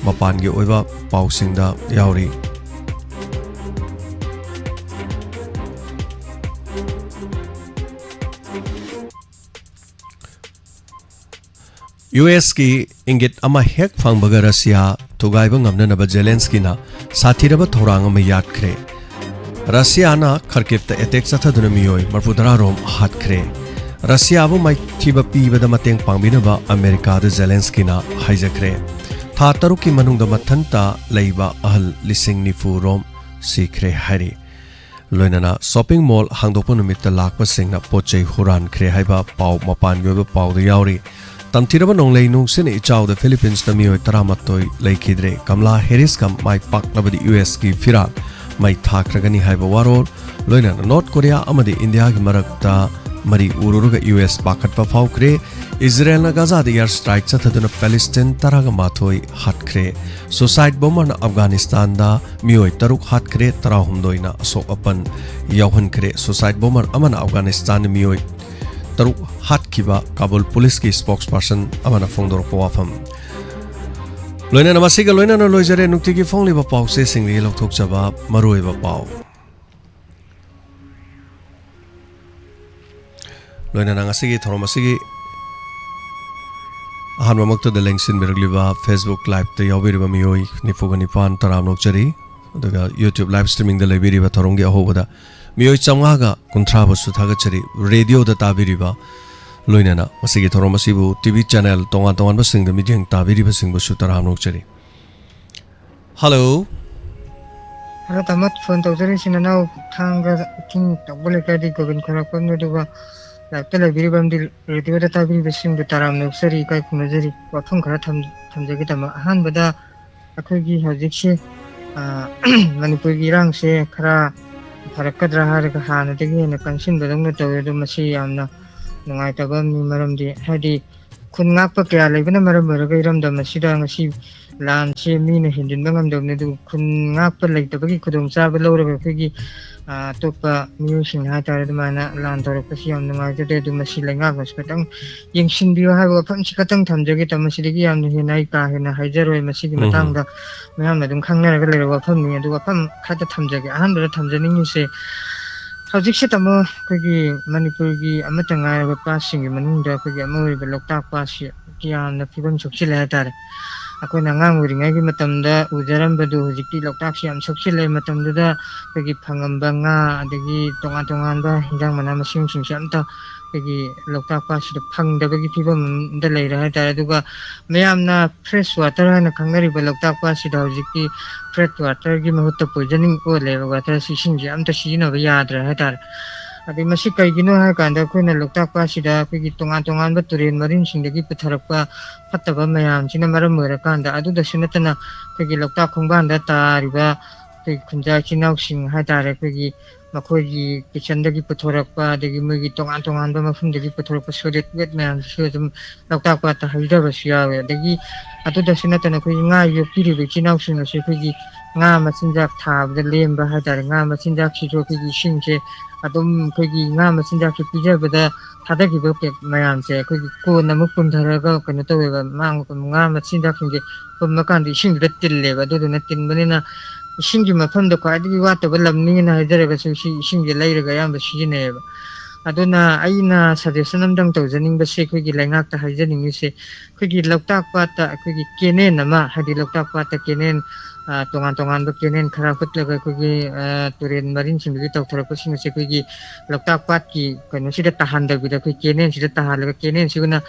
ꯃꯄꯥꯟꯒꯤ ꯑꯣꯏꯕ ꯄꯥꯎꯁꯤꯡꯗ ꯌꯥꯎꯔꯤ꯫ ꯌꯨ ꯑꯦꯁꯀꯤ ꯏꯪꯒꯤꯠ ꯑꯃ ꯍꯦꯛ ꯐꯪꯕꯒ ꯔꯁꯤꯌꯥ ꯊꯨꯒꯥꯏꯕ ꯉꯝꯅꯅꯕ ꯖꯦꯂꯦꯟꯁꯀꯤꯅ ꯁꯥꯊꯤꯔꯕ ꯊꯧꯔꯥꯡ ꯑꯃ ꯌꯥꯠꯈ꯭ꯔꯦ꯫ ꯔꯁꯤꯌꯥꯅ ꯈꯔꯀꯤꯞꯇ ꯑꯦꯇꯦꯛ ꯆꯠꯊꯗꯨꯅ ꯃꯤꯑꯣꯏ ꯃꯔꯐꯨ ꯇꯔꯥ ꯔꯣꯝ ꯍꯥꯠꯈ꯭ꯔꯦ꯫ ꯔꯁꯤꯌꯥꯕꯨ ꯃꯥꯏꯊꯤꯕ ꯄꯤꯕꯗ ꯃꯇꯦꯡ ꯄꯥꯡꯕꯤꯅꯕ ꯑꯃꯦꯔꯤꯀꯥꯗ ꯖꯦꯂꯦꯟꯁꯀꯤꯅ ꯍꯥꯏꯖꯈ꯭ꯔꯦ꯫ ꯊꯥ ꯇꯔꯨꯛꯀꯤ ꯃꯅꯨꯡꯗ ꯃꯊꯟꯇ ꯂꯩꯕ ꯑꯍꯜ ꯂꯤꯁꯤꯡ ꯅꯤꯐꯨ ꯔꯣꯝ ꯁꯤꯈ꯭ꯔꯦ ꯍꯥꯏꯔꯤ꯫ ꯂꯣꯏꯅꯅ ꯁꯣꯞꯄꯤꯡ ꯃꯣꯜ ꯍꯥꯡꯗꯣꯛꯄ ꯅꯨꯃꯤꯠꯇ ꯂꯥꯛꯄꯁꯤꯡꯅ ꯄꯣꯠ ꯆꯩ ꯍꯨꯔꯥꯟꯈ꯭ꯔꯦ ꯍꯥꯏꯕ ꯄꯥꯎ ꯃꯄꯥꯟꯒꯤ ꯑꯣꯏꯕ ꯄꯥꯎꯗ ꯌꯥꯎꯔꯤ꯫ ꯇꯝꯊꯤꯔꯕ ꯅꯣꯡꯂꯩ ꯅꯨꯡꯁꯤꯠꯅ ꯏꯆꯥꯎꯗ ꯐꯤꯂꯤꯄꯤꯟꯁꯇ ꯃꯤꯑꯣꯏ ꯇꯔꯥꯃꯥꯊꯣꯏ ꯂꯩꯈꯤꯗ꯭ꯔꯦ꯫ ꯀꯃꯂꯥ ꯍꯦꯔꯤꯁꯀ ꯃꯥꯏ ꯄꯥꯛꯂꯕꯗꯤ ꯌꯨ ꯑꯦꯁꯀꯤ ꯐꯤꯔꯥꯜ ꯃꯩ ꯊꯥꯈ꯭ꯔꯒꯅꯤ ꯍꯥꯏꯕ ꯋꯥꯔꯣꯜ, ꯂꯣꯏꯅꯅ ꯅꯣꯔꯠ ꯀꯣꯔꯤꯌꯥ ꯑꯃꯗꯤ ꯏꯟꯗꯤꯌꯥꯒꯤ ꯃꯔꯛꯇ ꯃꯔꯤ ꯎꯔꯨꯔꯒ ꯌꯨ ꯑꯦꯁ ꯄꯥꯈꯠꯄ ꯐꯥꯎꯈ꯭ꯔꯦ꯫ ꯏꯖꯔꯦꯜꯅ ꯒꯥꯖꯥꯗ ꯑꯦꯌꯔ ꯁ꯭ꯇ꯭ꯔꯥꯏꯛ ꯆꯠꯊꯗꯨꯅ ꯄꯦꯂꯦꯁꯇꯤꯟ ꯇꯔꯥꯒ ꯃꯥꯊꯣꯏ ꯍꯥꯠꯈ꯭ꯔꯦ꯫ ꯁꯨꯁꯥꯏꯠ ꯕꯣꯝꯕꯔꯅ ꯑꯐꯒꯥꯅꯤꯁꯇꯥꯟꯗ ꯃꯤꯑꯣꯏ ꯇꯔꯨꯛ ꯍꯥꯠꯈ꯭ꯔꯦ, ꯇꯔꯥꯍꯨꯝꯗꯣꯏꯅ ꯑꯁꯣꯛ ꯑꯄꯟ ꯌꯥꯎꯍꯟꯈ꯭ꯔꯦ꯫ ꯁꯨꯁꯥꯏꯠ ꯕꯣꯝꯕꯔ ꯑꯃꯅ ꯑꯐꯒꯥꯅꯤꯁꯇꯥꯟꯗ ꯃꯤꯑꯣꯏ ꯇꯔꯨꯛ ꯍꯥꯠꯈꯤꯕ ꯀꯥꯕꯨꯜ ꯄꯨꯂꯤꯁꯀꯤ ꯁ꯭ꯄꯣꯛꯁꯄꯔꯁꯟ ꯑꯃꯅ ꯐꯣꯡꯗꯣꯔꯛꯄ ꯋꯥꯐꯝ꯫ ꯂꯣꯏꯅꯅ ꯃꯁꯤꯒ ꯂꯣꯏꯅꯅ ꯂꯣꯏꯖꯔꯦ ꯅꯨꯡꯇꯤꯒꯤ ꯐꯣꯡꯂꯤꯕ ꯄꯥꯎꯆꯦꯁꯤꯡꯗꯒꯤ ꯂꯧꯊꯣꯛꯆꯕ ꯃꯔꯨꯑꯣꯏꯕ ꯄꯥꯎ꯫ ꯂꯣꯏꯅꯅ ꯉꯁꯤꯒꯤ ꯊꯧꯔꯝ ꯑꯁꯤꯒꯤ ꯑꯍꯥꯟꯕꯃꯛꯇꯗ ꯂꯦꯡꯁꯤꯟꯕꯤꯔꯛꯂꯤꯕ Facebook Live-ꯇ ꯌꯥꯎꯕꯤꯔꯤꯕ ꯃꯤꯑꯣꯏ ꯅꯤꯐꯨꯒ ꯅꯤꯄꯥꯟ ꯇꯔꯥꯝꯅ ꯑꯣꯛꯆꯔꯤ꯫ ꯑꯗꯨꯒ YouTube live streaming-ꯗ ꯂꯩꯕꯤꯔꯤꯕ ꯊꯧꯔꯝꯒꯤ ꯑꯍꯧꯕꯗ ꯃꯤꯑꯣꯏ ꯆꯥꯝꯃꯉꯥꯒ ꯀꯨꯟꯊ꯭ꯔꯥꯕꯨꯁꯨ ꯊꯥꯒꯠꯆꯔꯤ꯫ ꯔꯦꯗꯤꯑꯣꯗ ꯇꯥꯕꯤꯔꯤꯕ, ꯂꯣꯏꯅꯅ ꯃꯁꯤꯒꯤ ꯊꯧꯔꯝ ꯑꯁꯤꯕꯨ ꯇꯤ ꯚꯤ channel ꯇꯣꯉꯥꯟ ꯇꯣꯉꯥꯟꯕꯁꯤꯡꯗ ꯃꯤꯠꯌꯦꯡ ꯇꯥꯕꯤꯔꯤꯕꯁꯤꯡꯕꯨꯁꯨ ꯇꯔꯥꯝꯅ ꯑꯣꯛꯆꯔꯤ꯫ ꯍꯜꯂꯣ꯫ ꯍꯜꯂꯣ, ꯇꯥꯃꯣ, ꯐꯣꯟ ꯇꯧꯖꯔꯛꯏꯁꯤꯅ ꯅꯅꯥꯎ ꯊꯥꯡꯒ ꯏꯊꯤꯡ ꯇꯧꯕ ꯂꯩꯀꯥꯏꯗꯒꯤ ꯒꯣꯕꯤꯟ ꯈꯣꯏꯔꯥꯛꯄꯝꯅꯤ, ꯑꯗꯨꯒ live-ꯇ ꯂꯩꯕꯤꯔꯤꯕ ꯑꯃꯗꯤ ꯔꯦꯗꯤꯑꯣꯗ ꯇꯥꯕꯤꯔꯤꯕꯁꯤꯡꯕꯨ ꯇꯔꯥꯝꯅ ꯑꯣꯛꯆꯔꯤ, ꯏꯀꯥꯏ ꯈꯨꯝꯅꯖꯔꯤ꯫ ꯋꯥꯐꯝ ꯈꯔ ꯊꯝ-, ꯊꯝꯖꯒꯦ, ꯇꯥꯃꯣ꯫ ꯑꯍꯥꯟꯕꯗ ꯑꯩꯈꯣꯏꯒꯤ ꯍꯧꯖꯤꯛꯁꯦ ꯑ, ꯃꯅꯤꯄꯨꯔꯒꯤ ꯏꯔꯥꯡꯁꯦ ꯈꯔ ꯐꯔꯛꯀꯗ꯭ꯔꯥ ꯍꯥꯏꯔꯒ ꯍꯥꯟꯅꯗꯒꯤ ꯍꯦꯟꯅ ꯀꯟꯁꯤꯟꯕꯗꯧꯅ ꯇꯧꯋꯦ꯫ ꯑꯗꯣ ꯃꯁꯤ ꯌꯥꯝꯅ ꯅꯨꯡꯉꯥꯏꯇꯕ ꯑꯃꯅꯤ, ꯃꯔꯝꯗꯤ ꯍꯥꯏꯗꯤ ꯈꯨꯟ ꯉꯥꯛꯄ ꯀꯌꯥ ꯂꯩꯕꯅ ꯃꯔꯝ ꯑꯣꯏꯔꯒ ꯏꯔꯝꯗꯝ ꯑꯁꯤꯗ ꯉꯁꯤ ꯂꯥꯟꯁꯤ ꯃꯤꯅ ꯍꯦꯟꯖꯤꯟꯕ ꯉꯝꯗꯕꯅꯤ꯫ ꯑꯗꯨꯕꯨ ꯈꯨꯟ ꯉꯥꯛꯄ ꯂꯩꯇꯕꯒꯤ ꯈꯨꯗꯣꯡꯆꯥꯕ ꯂꯧꯔꯒ ꯑꯩꯈꯣꯏꯒꯤ, ꯑ, ꯑꯇꯣꯞꯄ ꯃꯤꯑꯣꯏꯁꯤꯡ ꯍꯥꯏꯇꯥꯔꯦ, ꯑꯗꯨꯃꯥꯏꯅ ꯂꯥꯟ ꯇꯧꯔꯛꯄꯁꯤ ꯌꯥꯝ ꯅꯨꯡꯉꯥꯏꯖꯗꯦ꯫ ꯑꯗꯨ ꯃꯁꯤ ꯂꯩꯉꯥꯛꯅꯁꯨ ꯈꯤꯇꯪ ꯌꯦꯡꯁꯤꯟꯕꯤꯌꯨ ꯍꯥꯏꯕ ꯋꯥꯐꯝꯁꯤ ꯈꯛꯇꯪ ꯊꯝꯖꯒꯦ꯫ ꯇꯥꯃꯣ, ꯃꯁꯤꯗꯒꯤ ꯌꯥꯝꯅ ꯍꯦꯟꯅ ꯑꯩ ꯀꯥ ꯍꯦꯟꯅ ꯍꯥꯏꯖꯔꯣꯏ꯫ ꯃꯁꯤꯒꯤ ꯎꯝ꯫ ꯃꯇꯥꯡꯗ ꯃꯌꯥꯝꯅ ꯑꯗꯨꯝ ꯈꯪꯅꯔꯒ ꯂꯩꯔꯕ ꯋꯥꯐꯝꯅꯤ꯫ ꯑꯗꯨ ꯋꯥꯐꯝ ꯈꯔꯗ ꯊꯝꯖꯒꯦ꯫ ꯑꯍꯥꯟꯕꯗ ꯊꯝꯖꯅꯤꯡꯉꯤꯁꯦ, ꯍꯧꯖꯤꯛꯁꯦ ꯇꯥꯃꯣ, ꯑꯩꯈꯣꯏꯒꯤ ꯃꯅꯤꯄꯨꯔꯒꯤ ꯑꯃꯠꯇ ꯉꯥꯏꯔꯕ ꯄꯥꯠꯁꯤꯡꯒꯤ ꯃꯅꯨꯡꯗ ꯑꯩꯈꯣꯏꯒꯤ ꯑꯃ ꯑꯣꯏꯔꯤꯕ ꯂꯣꯛꯇꯥꯛ ꯄꯥꯠꯁꯤ ꯌꯥꯝꯅ ꯐꯤꯕꯝ ꯁꯣꯛꯆꯤꯜꯂꯦ ꯍꯥꯏꯇꯥꯔꯦ꯫ ꯑꯩꯈꯣꯏꯅ ꯑꯉꯥꯡ ꯑꯣꯏꯔꯤꯉꯩꯒꯤ ꯃꯇꯝꯗ ꯎꯖꯔꯝꯕꯗꯨ ꯍꯧꯖꯤꯛꯇꯤ ꯂꯣꯛꯇꯥꯛꯁꯤ ꯌꯥꯝ ꯁꯣꯛꯆꯤꯜꯂꯦ꯫ ꯃꯇꯝꯗꯨꯗ ꯑꯩꯈꯣꯏꯒꯤ ꯐꯪꯉꯝꯕ ꯉꯥ, ꯑꯗꯒꯤ ꯇꯣꯉꯥꯟ ꯇꯣꯉꯥꯟꯕ ꯍꯤꯟꯖꯥꯡ ꯃꯅꯥ ꯃꯁꯤꯡꯁꯤꯡꯁꯦ ꯑꯝꯇ ꯑꯩꯈꯣꯏꯒꯤ ꯂꯣꯛꯇꯥꯛ ꯄꯥꯠꯁꯤꯗ ꯐꯪꯗꯕꯒꯤ ꯐꯤꯕꯝ ꯑꯃꯗ ꯂꯩꯔꯦ ꯍꯥꯏꯇꯥꯔꯦ꯫ ꯑꯗꯨꯒ ꯃꯌꯥꯝꯅ fresh water ꯍꯥꯏꯅ ꯈꯪꯅꯔꯤꯕ ꯂꯣꯛꯇꯥꯛ ꯄꯥꯠꯁꯤꯗ ꯍꯧꯖꯤꯛꯇꯤ fresh waterꯒꯤ ꯃꯍꯨꯠꯇ poisoning ꯑꯣꯜꯂꯦꯕ꯫ Waterꯁꯤ, ꯏꯁꯤꯡꯁꯦ ꯑꯝꯇ ꯁꯤꯖꯤꯟꯅꯕ ꯌꯥꯗ꯭ꯔꯦ ꯍꯥꯏꯇꯥꯔꯦ꯫ ꯑꯗꯩ ꯃꯁꯤ ꯀꯩꯒꯤꯅꯣ ꯍꯥꯏꯔꯀꯥꯟꯗ ꯑꯩꯈꯣꯏꯅ ꯂꯣꯛꯇꯥꯛ ꯄꯥꯠꯁꯤꯗ ꯑꯩꯈꯣꯏꯒꯤ ꯇꯣꯉꯥꯟ ꯇꯣꯉꯥꯟꯕ ꯇꯨꯔꯦꯟ ꯃꯔꯤꯟꯁꯤꯡꯗꯒꯤ ꯄꯨꯊꯔꯛꯄ ꯐꯠꯇꯕ ꯃꯌꯥꯝꯁꯤꯅ ꯃꯔꯝ ꯑꯣꯏꯔꯀꯥꯟꯗ, ꯑꯗꯨꯗꯁꯨ ꯅꯠꯇꯅ ꯑꯩꯈꯣꯏꯒꯤ ꯂꯣꯛꯇꯥꯛ ꯈꯣꯡꯕꯥꯟꯗ ꯇꯥꯔꯤꯕ ꯑꯩꯈꯣꯏꯒꯤ ꯈꯨꯟꯖꯥ ꯏꯆꯤꯜ ꯏꯅꯥꯎꯁꯤꯡ ꯍꯥꯏꯇꯥꯔꯦ, ꯑꯩꯈꯣꯏꯒꯤ ꯃꯈꯣꯏꯒꯤ kitchenꯗꯒꯤ ꯄꯨꯊꯣꯔꯛꯄ, ꯑꯗꯒꯤ ꯃꯣꯏꯒꯤ ꯇꯣꯉꯥꯟ ꯇꯣꯉꯥꯟꯕ ꯃꯐꯝꯗꯒꯤ ꯄꯨꯊꯣꯔꯛꯄ solid waste ꯃꯌꯥꯝꯁꯤꯁꯨ ꯑꯗꯨꯝ ꯂꯣꯛꯇꯥꯛ ꯄꯥꯠꯇ ꯍꯩꯊꯕꯁꯨ ꯌꯥꯎꯋꯦ꯫ ꯑꯗꯒꯤ ꯑꯗꯨꯗꯁꯨ ꯅꯠꯇꯅ ꯑꯩꯈꯣꯏꯒꯤ ꯉꯥ ꯌꯣꯛꯄꯤꯔꯤꯕ ꯏꯆꯤꯜ ꯏꯅꯥꯎꯁꯤꯡ ꯑꯁꯤ ꯑꯩꯈꯣꯏꯒꯤ ꯉꯥ ꯃꯆꯤꯟꯖꯥꯛ ꯊꯥꯕꯗ ꯂꯦꯝꯕ ꯍꯥꯏꯇꯥꯔꯦ, ꯉꯥ ꯃꯆꯤꯟꯖꯥꯛꯁꯤꯁꯨ ꯑꯩꯈꯣꯏꯒꯤ ꯏꯁꯤꯡꯁꯦ ꯑꯗꯨꯝ ꯑꯩꯈꯣꯏꯒꯤ ꯉꯥ ꯃꯆꯤꯟꯖꯥꯛꯁꯦ ꯄꯤꯖꯕꯗ ꯊꯥꯗꯈꯤꯕ ꯀꯦ-, ꯃꯌꯥꯝꯁꯦ ꯑꯩꯈꯣꯏꯒꯤ ꯀꯣꯟ ꯑꯃꯨꯛ ꯄꯨꯝꯊꯔꯒ ꯀꯩꯅꯣ ꯇꯧꯋꯦꯕ, ꯃꯥꯡ-, ꯉꯥ ꯃꯆꯤꯟꯖꯥꯛꯁꯤꯡꯁꯦ ꯄꯨꯝꯃꯀꯥꯟꯗ ꯏꯁꯤꯡꯗꯨꯗ ꯇꯤꯜꯂꯦꯕ꯫ ꯑꯗꯨꯗꯨꯅ ꯇꯤꯟꯕꯅꯤꯅ ꯏꯁꯤꯡꯒꯤ ꯃꯐꯝꯗ ꯈ꯭ꯋꯥꯏꯗꯒꯤ ꯋꯥꯠꯇꯕ ꯂꯝꯅꯤꯅ ꯍꯥꯏꯖꯔꯒꯁꯨ ꯁꯤ ꯏꯁꯤꯡꯁꯦ ꯂꯩꯔꯒ ꯑꯌꯥꯝꯕ ꯁꯤꯖꯤꯟꯅꯩꯌꯦꯕ꯫ ꯑꯗꯨꯅ ꯑꯩꯅ suggestion ꯑꯝꯇꯪ ꯇꯧꯖꯅꯤꯡꯕꯁꯦ, ꯑꯩꯈꯣꯏꯒꯤ ꯂꯩꯉꯥꯛꯇ ꯍꯥꯏꯖꯅꯤꯡꯉꯤꯁꯦ, ꯑꯩꯈꯣꯏꯒꯤ ꯂꯣꯛꯇꯥꯛ ꯄꯥꯠꯇ ꯑꯩꯈꯣꯏꯒꯤ canal ꯑꯃ, ꯍꯥꯏꯗꯤ ꯂꯣꯛꯇꯥꯛ ꯄꯥꯠꯇ canal, ꯑ, ꯇꯣꯉꯥꯟ ꯇꯣꯉꯥꯟꯕ canal ꯈꯔ ꯍꯨꯠꯂꯒ ꯑꯩꯈꯣꯏꯒꯤ, ꯑ, ꯇꯨꯔꯦꯟ ꯃꯔꯤꯟꯁꯤꯡꯗꯒꯤ ꯇꯧꯊꯣꯔꯛꯄꯁꯤꯡ ꯑꯁꯦ ꯑꯩꯈꯣꯏꯒꯤ ꯂꯣꯛꯇꯥꯛ ꯄꯥꯠꯀꯤ ꯀꯩꯅꯣꯁꯤꯗ ꯇꯥꯍꯟꯗꯕꯤꯗ ꯑꯩꯈꯣꯏ canalꯁꯤꯗ ꯇꯥꯍꯜꯂꯒ canalꯁꯤꯅ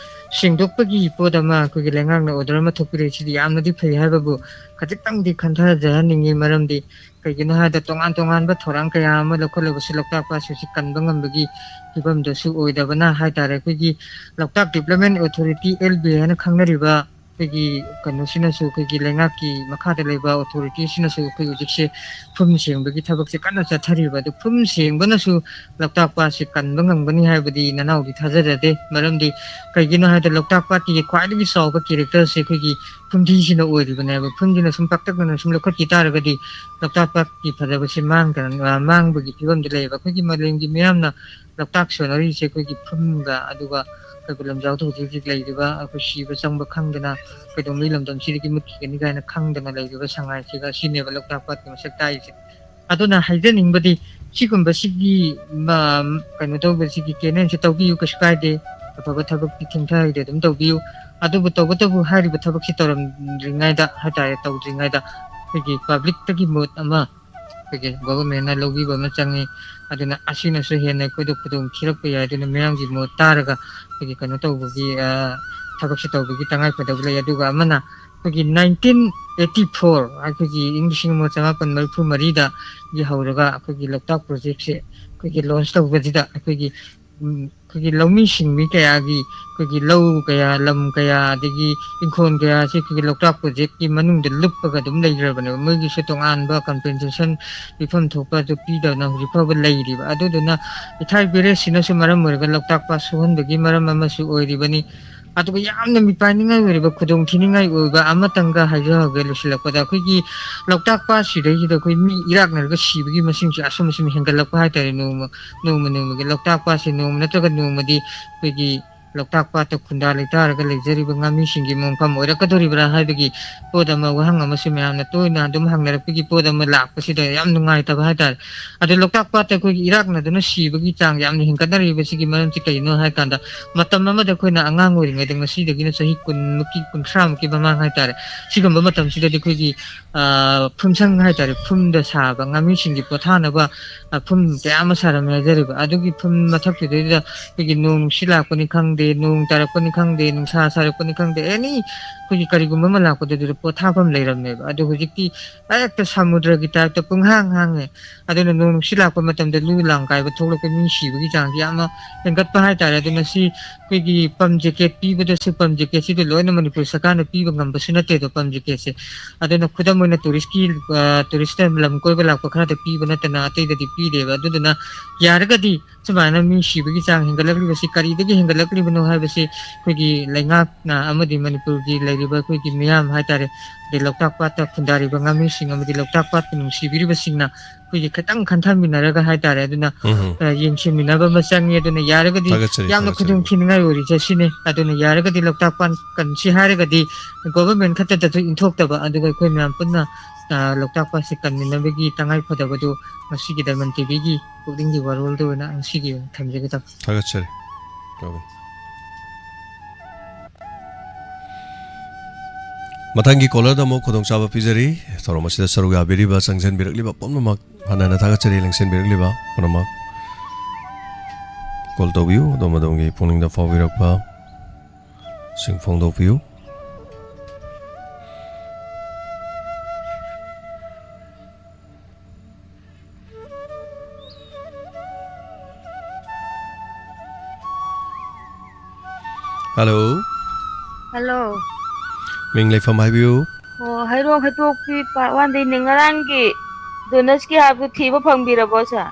ꯁꯦꯡꯗꯣꯛꯄꯒꯤ ꯄꯣꯠ ꯑꯃ ꯑꯩꯈꯣꯏꯒꯤ ꯂꯩꯉꯥꯛꯅ order ꯑꯃ ꯊꯣꯛꯄꯤꯔꯛꯏ꯫ ꯁꯤꯗꯤ ꯌꯥꯝꯅꯗꯤ ꯐꯩ ꯍꯥꯏꯕꯕꯨ ꯈꯖꯤꯛꯇꯪꯗꯤ ꯈꯟꯊꯖꯍꯟꯅꯤꯡꯉꯤ꯫ ꯃꯔꯝꯗꯤ ꯀꯩꯒꯤꯅꯣ ꯍꯥꯏꯕꯗ ꯇꯣꯉꯥꯟ ꯇꯣꯉꯥꯟꯕ ꯊꯧꯔꯥꯡ ꯀꯌꯥ ꯑꯃ ꯂꯧꯈꯠꯂꯕꯁꯨ ꯂꯣꯛꯇꯥꯛ ꯄꯥꯠꯁꯤꯁꯨ ꯀꯟꯕ ꯉꯝꯕꯒꯤ ꯐꯤꯕꯝꯗꯁꯨ ꯑꯣꯏꯗꯕꯅ ꯍꯥꯏꯇꯥꯔꯦ꯫ ꯑꯩꯈꯣꯏꯒꯤ ꯂꯣꯛꯇꯥꯛ Development Authority, L B A ꯍꯥꯏꯅ ꯈꯪꯅꯔꯤꯕ ꯑꯩꯈꯣꯏꯒꯤ ꯀꯩꯅꯣꯁꯤꯅꯁꯨ, ꯑꯩꯈꯣꯏꯒꯤ ꯂꯩꯉꯥꯛꯀꯤ ꯃꯈꯥꯗ ꯂꯩꯕ ꯑꯣꯊꯣꯔꯤꯇꯤꯁꯤꯅꯁꯨ ꯑꯩꯈꯣꯏ ꯍꯧꯖꯤꯛꯁꯦ ꯐꯨꯝ ꯁꯦꯡꯕꯒꯤ ꯊꯕꯛꯁꯦ ꯀꯟꯅ ꯆꯠꯊꯔꯤꯕ꯫ ꯑꯗꯨ ꯐꯨꯝ ꯁꯦꯡꯕꯅꯁꯨ ꯂꯣꯛꯇꯥꯛ ꯄꯥꯠꯁꯦ ꯀꯟꯕ ꯉꯝꯒꯅꯤ ꯍꯥꯏꯕꯗꯤ ꯅꯅꯥꯎꯗꯤ ꯊꯥꯖꯖꯗꯦ꯫ ꯃꯔꯝꯗꯤ ꯀꯩꯒꯤꯅꯣ ꯍꯥꯏꯕꯗ ꯂꯣꯛꯇꯥꯛ ꯄꯥꯠꯀꯤ ꯈ꯭ꯋꯥꯏꯗꯒꯤ ꯆꯥꯎꯕ ꯀꯦꯔꯦꯛꯇꯔꯁꯦ ꯑꯩꯈꯣꯏꯒꯤ ꯐꯨꯝꯗꯤꯁꯤꯅ ꯑꯣꯏꯔꯤꯕꯅꯦꯕ꯫ ꯐꯨꯝꯁꯤꯅ ꯁꯨꯝ ꯄꯥꯛꯇꯛꯅꯅ ꯁꯨꯝ ꯂꯧꯈꯠꯈꯤ ꯇꯥꯔꯒꯗꯤ ꯂꯣꯛꯇꯥꯛ ꯄꯥꯠꯀꯤ ꯐꯖꯕꯁꯦ ꯃꯥꯡꯗꯅ, ꯃꯥꯡꯕꯒꯤ ꯐꯤꯕꯝꯗ ꯂꯩꯌꯦꯕ꯫ ꯑꯩꯈꯣꯏꯒꯤ ꯃꯥꯂꯦꯝꯒꯤ ꯃꯤꯌꯥꯝꯅ ꯂꯣꯛꯇꯥꯛ ꯁꯣꯟꯅꯔꯤꯁꯦ ꯑꯩꯈꯣꯏꯒꯤ ꯐꯨꯝꯒ, ꯑꯗꯨꯒ ꯀꯩꯕꯨꯜ ꯂꯝꯖꯥꯎꯗ ꯍꯧꯖꯤꯛ ꯍꯧꯖꯤꯛ ꯂꯩꯔꯤꯕ ꯑꯩꯈꯣꯏ ꯁꯤꯕ ꯆꯪꯕ ꯈꯪꯗꯅ ꯀꯩꯗꯧꯉꯩ ꯂꯝꯗꯝꯁꯤꯗꯒꯤ ꯃꯨꯠꯈꯤꯒꯅꯤ ꯀꯥꯏꯅ ꯈꯪꯗꯅ ꯂꯩꯔꯤꯕ ꯁꯉꯥꯏꯁꯤꯒ, ꯁꯤꯅꯦꯕ ꯂꯣꯛꯇꯥꯛ ꯄꯥꯠꯀꯤ ꯃꯁꯛ ꯇꯥꯛꯏꯁꯦ꯫ ꯑꯗꯨꯅ ꯍꯥꯏꯖꯅꯤꯡꯕꯗꯤ ꯁꯤꯒꯨꯝꯕꯁꯤꯒꯤ ꯃ-, ꯀꯩꯅꯣ ꯇꯧꯕꯁꯤꯒꯤ ꯀꯦꯅꯦꯜꯁꯦ ꯇꯧꯕꯤꯌꯨ, ꯀꯩꯁꯨ ꯀꯥꯏꯗꯦ꯫ ꯑꯐꯕ ꯊꯕꯛꯇꯤ ꯊꯦꯡꯊꯍꯩꯗꯦ, ꯑꯗꯨꯝ ꯇꯧꯕꯤꯌꯨ꯫ ꯑꯗꯨꯕꯨ ꯇꯧꯕꯇꯕꯨ ꯍꯥꯏꯔꯤꯕ ꯊꯕꯛꯁꯤ ꯇꯧꯔꯝꯗ꯭ꯔꯤꯉꯩꯗ ꯍꯥꯏꯇꯥꯔꯦ, ꯇꯧꯗ꯭ꯔꯤꯉꯩꯗ ꯑꯩꯈꯣꯏꯒꯤ ꯄꯕ꯭ꯂꯤꯛꯇꯒꯤ ꯃꯣꯠ ꯑꯃ, ꯑꯩꯈꯣꯏꯒꯤ ꯒꯣꯚꯔꯟꯃꯦꯟꯅ ꯂꯧꯕꯤꯕ ꯑꯃ ꯆꯪꯉꯤ꯫ ꯑꯗꯨꯅ ꯑꯁꯤꯅꯁꯨ ꯍꯦꯟꯅ ꯑꯩꯈꯣꯏꯗ ꯈꯨꯗꯣꯡ ꯊꯤꯔꯛꯄ ꯌꯥꯏ꯫ ꯑꯗꯨꯅ ꯃꯤꯌꯥꯝꯒꯤ ꯃꯣꯠ ꯇꯥꯔꯒ ꯑꯩꯈꯣꯏꯒꯤ ꯀꯩꯅꯣ ꯇꯧꯕꯒꯤ, ꯑ, ꯊꯕꯛꯁꯦ ꯇꯧꯕꯒꯤ ꯇꯉꯥꯏꯐꯗꯕ ꯂꯩ꯫ ꯑꯗꯨꯒ ꯑꯃꯅ ꯑꯩꯈꯣꯏꯒꯤ ꯅꯥꯏꯟꯇꯤꯟ ꯑꯩꯠꯇꯤ ꯐꯣꯔ, ꯑꯩꯈꯣꯏꯒꯤ ꯏꯪ ꯂꯤꯁꯤꯡ ꯑꯃ ꯆꯃꯥꯄꯟ ꯃꯔꯤꯐꯨ ꯃꯔꯤꯗꯒꯤ ꯍꯧꯔꯒ ꯑꯩꯈꯣꯏꯒꯤ ꯂꯣꯛꯇꯥꯛ ꯄ꯭ꯔꯣꯖꯦꯛꯁꯦ ꯑꯩꯈꯣꯏꯒꯤ ꯂꯣꯟꯁ ꯇꯧꯕꯁꯤꯗ ꯑꯩꯈꯣꯏꯒꯤ, ꯎꯝ, ꯑꯩꯈꯣꯏꯒꯤ ꯂꯧꯃꯤ ꯁꯤꯟꯃꯤ ꯀꯌꯥꯒꯤ ꯑꯩꯈꯣꯏꯒꯤ ꯂꯧ ꯀꯌꯥ, ꯂꯝ ꯀꯌꯥ, ꯑꯗꯒꯤ ꯏꯪꯈꯣꯜ ꯀꯌꯥꯁꯤ ꯑꯩꯈꯣꯏꯒꯤ ꯂꯣꯛꯇꯥꯛ ꯄ꯭ꯔꯣꯖꯦꯛꯀꯤ ꯃꯅꯨꯡꯗ ꯂꯨꯞꯄꯒ ꯑꯗꯨꯝ ꯂꯩꯈ꯭ꯔꯕꯅꯦꯕ꯫ ꯃꯣꯏꯒꯤꯁꯨ ꯇꯣꯉꯥꯟꯕ ꯀꯝꯄꯦꯟꯁꯦꯁꯟ ꯄꯤꯐꯝ ꯊꯣꯛꯄ ꯑꯗꯨ ꯄꯤꯗꯅ ꯍꯧꯖꯤꯛ ꯐꯥꯎꯕ ꯂꯩꯔꯤꯕ꯫ ꯑꯗꯨꯗꯨꯅ ꯏꯊꯥꯏ ꯕꯦꯔꯦꯖꯁꯤꯅꯁꯨ ꯃꯔꯝ ꯑꯣꯏꯔꯒ ꯂꯣꯛꯇꯥꯛ ꯄꯥꯠ ꯁꯣꯛꯍꯟꯕꯒꯤ ꯃꯔꯝ ꯑꯃꯁꯨ ꯑꯣꯏꯔꯤꯕꯅꯤ꯫ ꯑꯗꯨꯒ ꯌꯥꯝꯅ ꯃꯤꯄꯥꯏꯅꯤꯡꯉꯥꯏ ꯑꯣꯏꯔꯤꯕ, ꯈꯨꯗꯣꯡ ꯊꯤꯅꯤꯡꯉꯥꯏ ꯑꯣꯏꯕ ꯑꯃꯇꯪꯒ ꯍꯥꯏꯖꯍꯧꯒꯦ ꯂꯣꯏꯁꯤꯜꯂꯛꯄꯗ, ꯑꯩꯈꯣꯏꯒꯤ ꯂꯣꯛꯇꯥꯛ ꯄꯥꯠꯁꯤꯗꯩꯁꯤꯗ ꯑꯩꯈꯣꯏ ꯃꯤ ꯏꯔꯥꯛꯅꯔꯒ ꯁꯤꯕꯒꯤ ꯃꯁꯤꯡꯁꯦ ꯑꯁꯨꯝ ꯑꯁꯨꯝ ꯍꯦꯟꯒꯠꯂꯛꯄ ꯍꯥꯏꯇꯥꯔꯦ꯫ ꯅꯣꯡꯃ, ꯅꯣꯡꯃ ꯅꯣꯡꯃꯒꯤ ꯂꯣꯛꯇꯥꯛ ꯄꯥꯠꯁꯦ ꯅꯣꯡꯃ ꯅꯠꯇ꯭ꯔꯒ ꯅꯣꯡꯃꯗꯤ ꯑꯩꯈꯣꯏꯒꯤ ꯂꯣꯛꯇꯥꯛ ꯄꯥꯠꯇ ꯈꯨꯟꯗꯥ ꯂꯩꯇꯥꯔꯒ ꯂꯩꯖꯔꯤꯕ ꯉꯥꯃꯤꯁꯤꯡꯒꯤ ꯃꯣꯡꯐꯝ ꯑꯣꯏꯔꯛꯀꯗꯧꯔꯤꯕ꯭ꯔꯥ ꯍꯥꯏꯕꯒꯤ ꯄꯣꯠ ꯑꯃ, ꯋꯥꯍꯪ ꯑꯃꯁꯨ ꯃꯌꯥꯝꯅ ꯇꯣꯏꯅ ꯑꯗꯨꯝ ꯍꯪꯅꯔꯛꯄꯒꯤ ꯄꯣꯠ ꯑꯃ ꯂꯥꯛꯄꯁꯤꯗ ꯌꯥꯝ ꯅꯨꯡꯉꯥꯏꯇꯕ ꯍꯥꯏꯇꯥꯔꯦ꯫ ꯑꯗꯣ ꯂꯣꯛꯇꯥꯛ ꯄꯥꯠꯇ ꯑꯩꯈꯣꯏꯒꯤ ꯏꯔꯥꯛꯅꯗꯨꯅ ꯁꯤꯕꯒꯤ ꯆꯥꯡ ꯌꯥꯝꯅ ꯍꯦꯟꯒꯠꯅꯔꯤꯕꯁꯤꯒꯤ ꯃꯔꯝꯁꯤ ꯀꯩꯅꯣ ꯍꯥꯏ ꯀꯥꯟꯗ, ꯃꯇꯝ ꯑꯃꯗ ꯑꯩꯈꯣꯏꯅ ꯑꯉꯥꯡ ꯑꯣꯏꯔꯤꯉꯩꯗ ꯉꯁꯤꯗꯒꯤꯅ ꯆꯍꯤ ꯀꯨꯟꯃꯨꯛꯀꯤ, ꯀꯨꯟꯊ꯭ꯔꯥꯃꯨꯛꯀꯤ ꯃꯃꯥꯡ ꯍꯥꯏꯇꯥꯔꯦ, ꯁꯤꯒꯨꯝꯕ ꯃꯇꯝꯁꯤꯗꯗꯤ ꯑꯩꯈꯣꯏꯒꯤ, ꯑ, ꯐꯨꯝꯁꯪ ꯍꯥꯏꯇꯥꯔꯦ, ꯐꯨꯝꯗ ꯁꯥꯕ ꯉꯥꯃꯤꯁꯤꯡꯒꯤ ꯄꯣꯊꯥꯅꯕ, ꯑ, ꯐꯨꯝ ꯀꯌꯥ ꯑꯃ ꯁꯥꯔꯝꯃꯦ ꯍꯥꯏꯖꯔꯤꯕ꯫ ꯑꯗꯨꯒꯤ ꯐꯨꯝ ꯃꯊꯛꯇꯨꯗꯩꯗ ꯑꯩꯈꯣꯏꯒꯤ ꯅꯣꯡ ꯅꯨꯡꯁꯤꯠ ꯂꯥꯛꯄꯅꯤ ꯈꯪꯗꯦ, ꯅꯣꯡ ꯇꯥꯔꯛꯄꯅꯤ ꯈꯪꯗꯦ, ꯅꯨꯡꯁꯥ ꯁꯥꯔꯛꯄꯅꯤ ꯈꯪꯗꯦ, ꯑꯦꯅꯤ ꯑꯩꯈꯣꯏꯒꯤ ꯀꯔꯤꯒꯨꯝꯕ ꯑꯃ ꯂꯥꯛꯄꯗ ꯑꯗꯨꯗ ꯄꯣꯊꯥꯐꯝ ꯂꯩꯔꯝꯃꯦꯕ꯫ ꯑꯗꯣ ꯍꯧꯖꯤꯛꯇꯤ ꯍꯦꯛꯇ ꯁꯃꯨꯗ꯭ꯔꯒꯤ ꯇꯥꯏꯞꯇ ꯄꯨꯡꯍꯥꯡ ꯍꯥꯡꯉꯦ꯫ ꯑꯗꯨꯅ ꯅꯣꯡ ꯅꯨꯡꯁꯤꯠ ꯂꯥꯛꯄ ꯃꯇꯝꯗ ꯂꯨ ꯂꯥꯡ ꯀꯥꯏꯕ ꯊꯣꯛꯂꯛꯄ, ꯃꯤ ꯁꯤꯕꯒꯤ ꯆꯥꯡꯁꯤ ꯌꯥꯝꯅ ꯍꯦꯟꯒꯠꯄ ꯍꯥꯏꯇꯥꯔꯦ꯫ ꯑꯗꯨꯅ ꯁꯤ ꯑꯩꯈꯣꯏꯒꯤ ꯄꯝ ꯖꯦꯀꯦꯠ ꯄꯤꯕꯗꯁꯨ, ꯄꯝ ꯖꯦꯀꯦꯠꯁꯤꯗꯤ ꯂꯣꯏꯅ ꯃꯅꯤꯄꯨꯔ ꯁꯔꯀꯥꯔꯅ ꯄꯤꯕ ꯉꯝꯕꯁꯨ ꯅꯠꯇꯦ꯫ ꯑꯗꯣ ꯄꯝ ꯖꯦꯀꯦꯠꯁꯦ, ꯑꯗꯨꯅ ꯈꯨꯗꯝ ꯑꯣꯏꯅ ꯇꯨꯔꯤꯁꯀꯤ, ꯑ, ꯇꯨꯔꯤꯁꯇ ꯂꯝ ꯀꯣꯏꯕ ꯂꯥꯛꯄ ꯈꯔꯗ ꯄꯤꯕ ꯅꯠꯇꯅ ꯑꯇꯩꯗꯗꯤ ꯄꯤꯗꯦꯕ꯫ ꯑꯗꯨꯗꯨꯅ ꯌꯥꯔꯒꯗꯤ ꯁꯨꯃꯥꯏꯅ ꯃꯤ ꯁꯤꯕꯒꯤ ꯆꯥꯡ ꯍꯦꯟꯒꯠꯂꯛꯂꯤꯕꯁꯤ ꯀꯔꯤꯗꯒꯤ ꯍꯦꯟꯒꯠꯂꯛꯂꯤꯕꯅꯣ ꯍꯥꯏꯕꯁꯤ ꯑꯩꯈꯣꯏꯒꯤ ꯂꯩꯉꯥꯛꯅ ꯑꯃꯗꯤ ꯃꯅꯤꯄꯨꯔꯒꯤ ꯂꯩꯔꯤꯕ ꯑꯩꯈꯣꯏꯒꯤ ꯃꯤꯌꯥꯝ ꯍꯥꯏꯇꯥꯔꯦ, ꯑꯗꯩ ꯂꯣꯛꯇꯥꯛ ꯄꯥꯠꯇ ꯈꯨꯟꯗꯥꯔꯤꯕ ꯉꯥꯃꯤꯁꯤꯡ ꯑꯃꯗꯤ ꯂꯣꯛꯇꯥꯛ ꯄꯥꯠꯄꯨ ꯅꯨꯡꯁꯤꯕꯤꯔꯤꯕꯁꯤꯡꯅ ꯑꯩꯈꯣꯏꯒꯤ ꯈꯤꯇꯪ ꯈꯟꯊꯃꯤꯟꯅꯔꯒ ꯍꯥꯏꯇꯥꯔꯦ, ꯑꯗꯨꯅ, ꯎꯝ꯫ ꯑ, ꯌꯦꯡꯁꯤꯟꯃꯤꯟꯅꯕ ꯑꯃ ꯆꯪꯉꯤ꯫ ꯑꯗꯨꯅ ꯌꯥꯔꯒꯗꯤ ꯊꯥꯒꯠꯆꯔꯤ, ꯌꯥꯝꯅ ꯊꯥꯒꯠꯆꯔꯤ꯫ ꯈꯨꯗꯣꯡꯊꯤꯅꯤꯡꯉꯥꯏ ꯑꯣꯏꯔꯤꯁꯦ ꯁꯤꯅꯤ꯫ ꯑꯗꯨꯅ ꯌꯥꯔꯒꯗꯤ ꯂꯣꯛꯇꯥꯛ ꯄꯥꯠ ꯀꯟꯁꯤ ꯍꯥꯏꯔꯒꯗꯤ ꯒꯣꯚꯔꯟꯃꯦꯟ ꯈꯛꯇꯗꯁꯨ ꯏꯟꯊꯣꯛꯇꯕ, ꯑꯗꯨꯒ ꯑꯩꯈꯣꯏ ꯃꯌꯥꯝ ꯄꯨꯟꯅ, ꯑ, ꯂꯣꯛꯇꯥꯛ ꯄꯥꯠꯁꯦ ꯀꯟꯃꯤꯟꯅꯕꯒꯤ ꯇꯉꯥꯏ ꯐꯗꯕꯗꯨ ꯉꯁꯤꯒꯤ ꯗꯥꯏꯃꯟ ꯇꯤꯚꯤꯒꯤ ꯄꯨꯛꯅꯤꯡꯒꯤ ꯋꯥꯔꯣꯜꯗ ꯑꯣꯏꯅ ꯉꯁꯤꯒꯤ ꯑꯣꯏꯅ ꯊꯝꯖꯒꯦ ꯇꯧꯕꯅꯤ꯫ ꯊꯥꯒꯠꯆꯔꯤ꯫ ꯇꯧꯕꯅꯤ꯫ ꯃꯊꯪꯒꯤ ꯀꯣꯂꯔꯗ ꯑꯃꯨꯛ ꯈꯨꯗꯣꯡꯆꯥꯕ ꯄꯤꯖꯔꯤ꯫ ꯊꯧꯔꯝ ꯑꯁꯤꯗ ꯁꯔꯨꯛ ꯌꯥꯕꯤꯔꯤꯕ, ꯆꯪꯁꯤꯟꯕꯤꯔꯛꯂꯤꯕ ꯄꯨꯝꯅꯃꯛ ꯍꯟꯅ ꯍꯟꯅ ꯊꯥꯒꯠꯆꯔꯤ, ꯂꯦꯡꯁꯤꯟꯕꯤꯔꯛꯂꯤꯕ ꯄꯨꯝꯅꯃꯛ꯫ ꯀꯣꯜ ꯇꯧꯕꯤꯌꯨ, ꯑꯗꯣꯝ ꯑꯗꯣꯝꯒꯤ ꯄꯨꯛꯅꯤꯡꯗ ꯐꯥꯎꯕꯤꯔꯛꯄꯁꯤꯡ ꯐꯣꯡꯗꯣꯛꯄꯤꯌꯨ꯫ ꯍꯜꯂꯣ꯫ ꯍꯜꯂꯣ꯫ ꯃꯤꯡ ꯂꯩꯐꯝ ꯍꯥꯏꯕꯤꯌꯨ꯫ ꯑꯣ, ꯍꯩꯔꯣꯛ ꯍꯩꯇꯣꯛꯄꯤ ꯄꯥꯔꯠ ꯋꯥꯟꯗꯩꯅꯦ꯫ ꯉꯔꯥꯡꯒꯤ ꯗꯣꯅꯁꯀꯤ ꯍꯥꯏꯕꯗꯨ ꯊꯤꯕ ꯐꯪꯕꯤꯔꯕꯣ, ꯁꯥꯔ?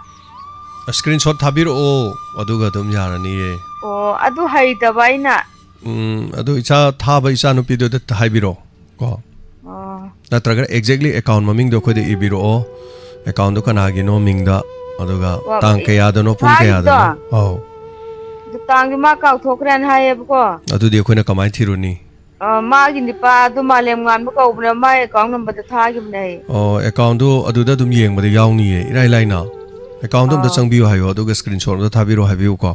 ꯁ꯭ꯀ꯭ꯔꯤꯟ ꯁꯣꯠ ꯊꯥꯕꯤꯔꯛꯑꯣ, ꯑꯗꯨꯒ ꯑꯗꯨꯝ ꯌꯥꯔꯅꯤꯌꯦ꯫ ꯑꯣ, ꯑꯗꯨ ꯍꯩꯇꯕ ꯑꯩꯅ꯫ ꯎꯝ, ꯑꯗꯨ ꯏꯆꯥ ꯊꯥꯕ ꯏꯆꯥ ꯅꯨꯄꯤꯗꯨꯗ ꯍꯥꯏꯕꯤꯔꯛꯑꯣ ꯀꯣ꯫ ꯑꯣ꯫ ꯅꯠꯇ꯭ꯔꯒ exactly ꯑꯦꯀꯥꯎꯟ ꯃꯃꯤꯡꯗꯣ ꯑꯩꯈꯣꯏꯗ ꯏꯕꯤꯔꯛꯑꯣ, ꯑꯦꯀꯥꯎꯟꯗꯣ ꯀꯅꯥꯒꯤꯅꯣ ꯃꯤꯡꯗ, ꯑꯗꯨꯒ ꯋꯥ-, ꯇꯥꯡ ꯀꯌꯥꯗꯅꯣ, ꯄꯨꯡ ꯊꯥꯒꯤꯗꯣ? ꯀꯌꯥꯗꯅꯣ? ꯑꯧ꯫ ꯑꯗꯨ ꯇꯥꯡꯗꯤ ꯃꯥ ꯀꯥꯎꯊꯣꯛꯈ꯭ꯔꯦꯅ ꯍꯥꯏꯌꯦꯕꯀꯣ꯫ ꯑꯗꯨꯗꯤ ꯑꯩꯈꯣꯏꯅ ꯀꯃꯥꯏꯅ ꯊꯤꯔꯨꯅꯤ? ꯑ, ꯃꯥꯒꯤ ꯅꯨꯄꯥ ꯑꯗꯨ ꯃꯥꯂꯦꯝ ꯉꯥꯟꯕ ꯀꯧꯕꯅꯦ, ꯃꯥꯏ ꯑꯦꯀꯥꯎꯟ ꯅꯝꯕꯔꯗ ꯊꯥꯈꯤꯕꯅꯦ ꯑꯩ꯫ ꯑꯣ, ꯑꯦꯀꯥꯎꯟꯗꯣ ꯑꯗꯨꯗ ꯑꯗꯨꯝ ꯌꯦꯡꯕꯗ ꯌꯥꯎꯅꯤꯌꯦ, ꯏꯔꯥꯏ ꯂꯥꯏꯅ꯫ ꯑꯦꯀꯥꯎꯟꯗꯣ ꯑꯝꯇ ꯑꯧ꯫ ꯆꯪꯕꯤꯌꯨ ꯍꯥꯏꯌꯣ, ꯑꯗꯨꯒ ꯁ꯭ꯀ꯭ꯔꯤꯟ ꯁꯣꯠ ꯑꯝꯇ ꯊꯥꯕꯤꯔꯛꯑꯣ ꯍꯥꯏꯕꯤꯌꯨꯀꯣ꯫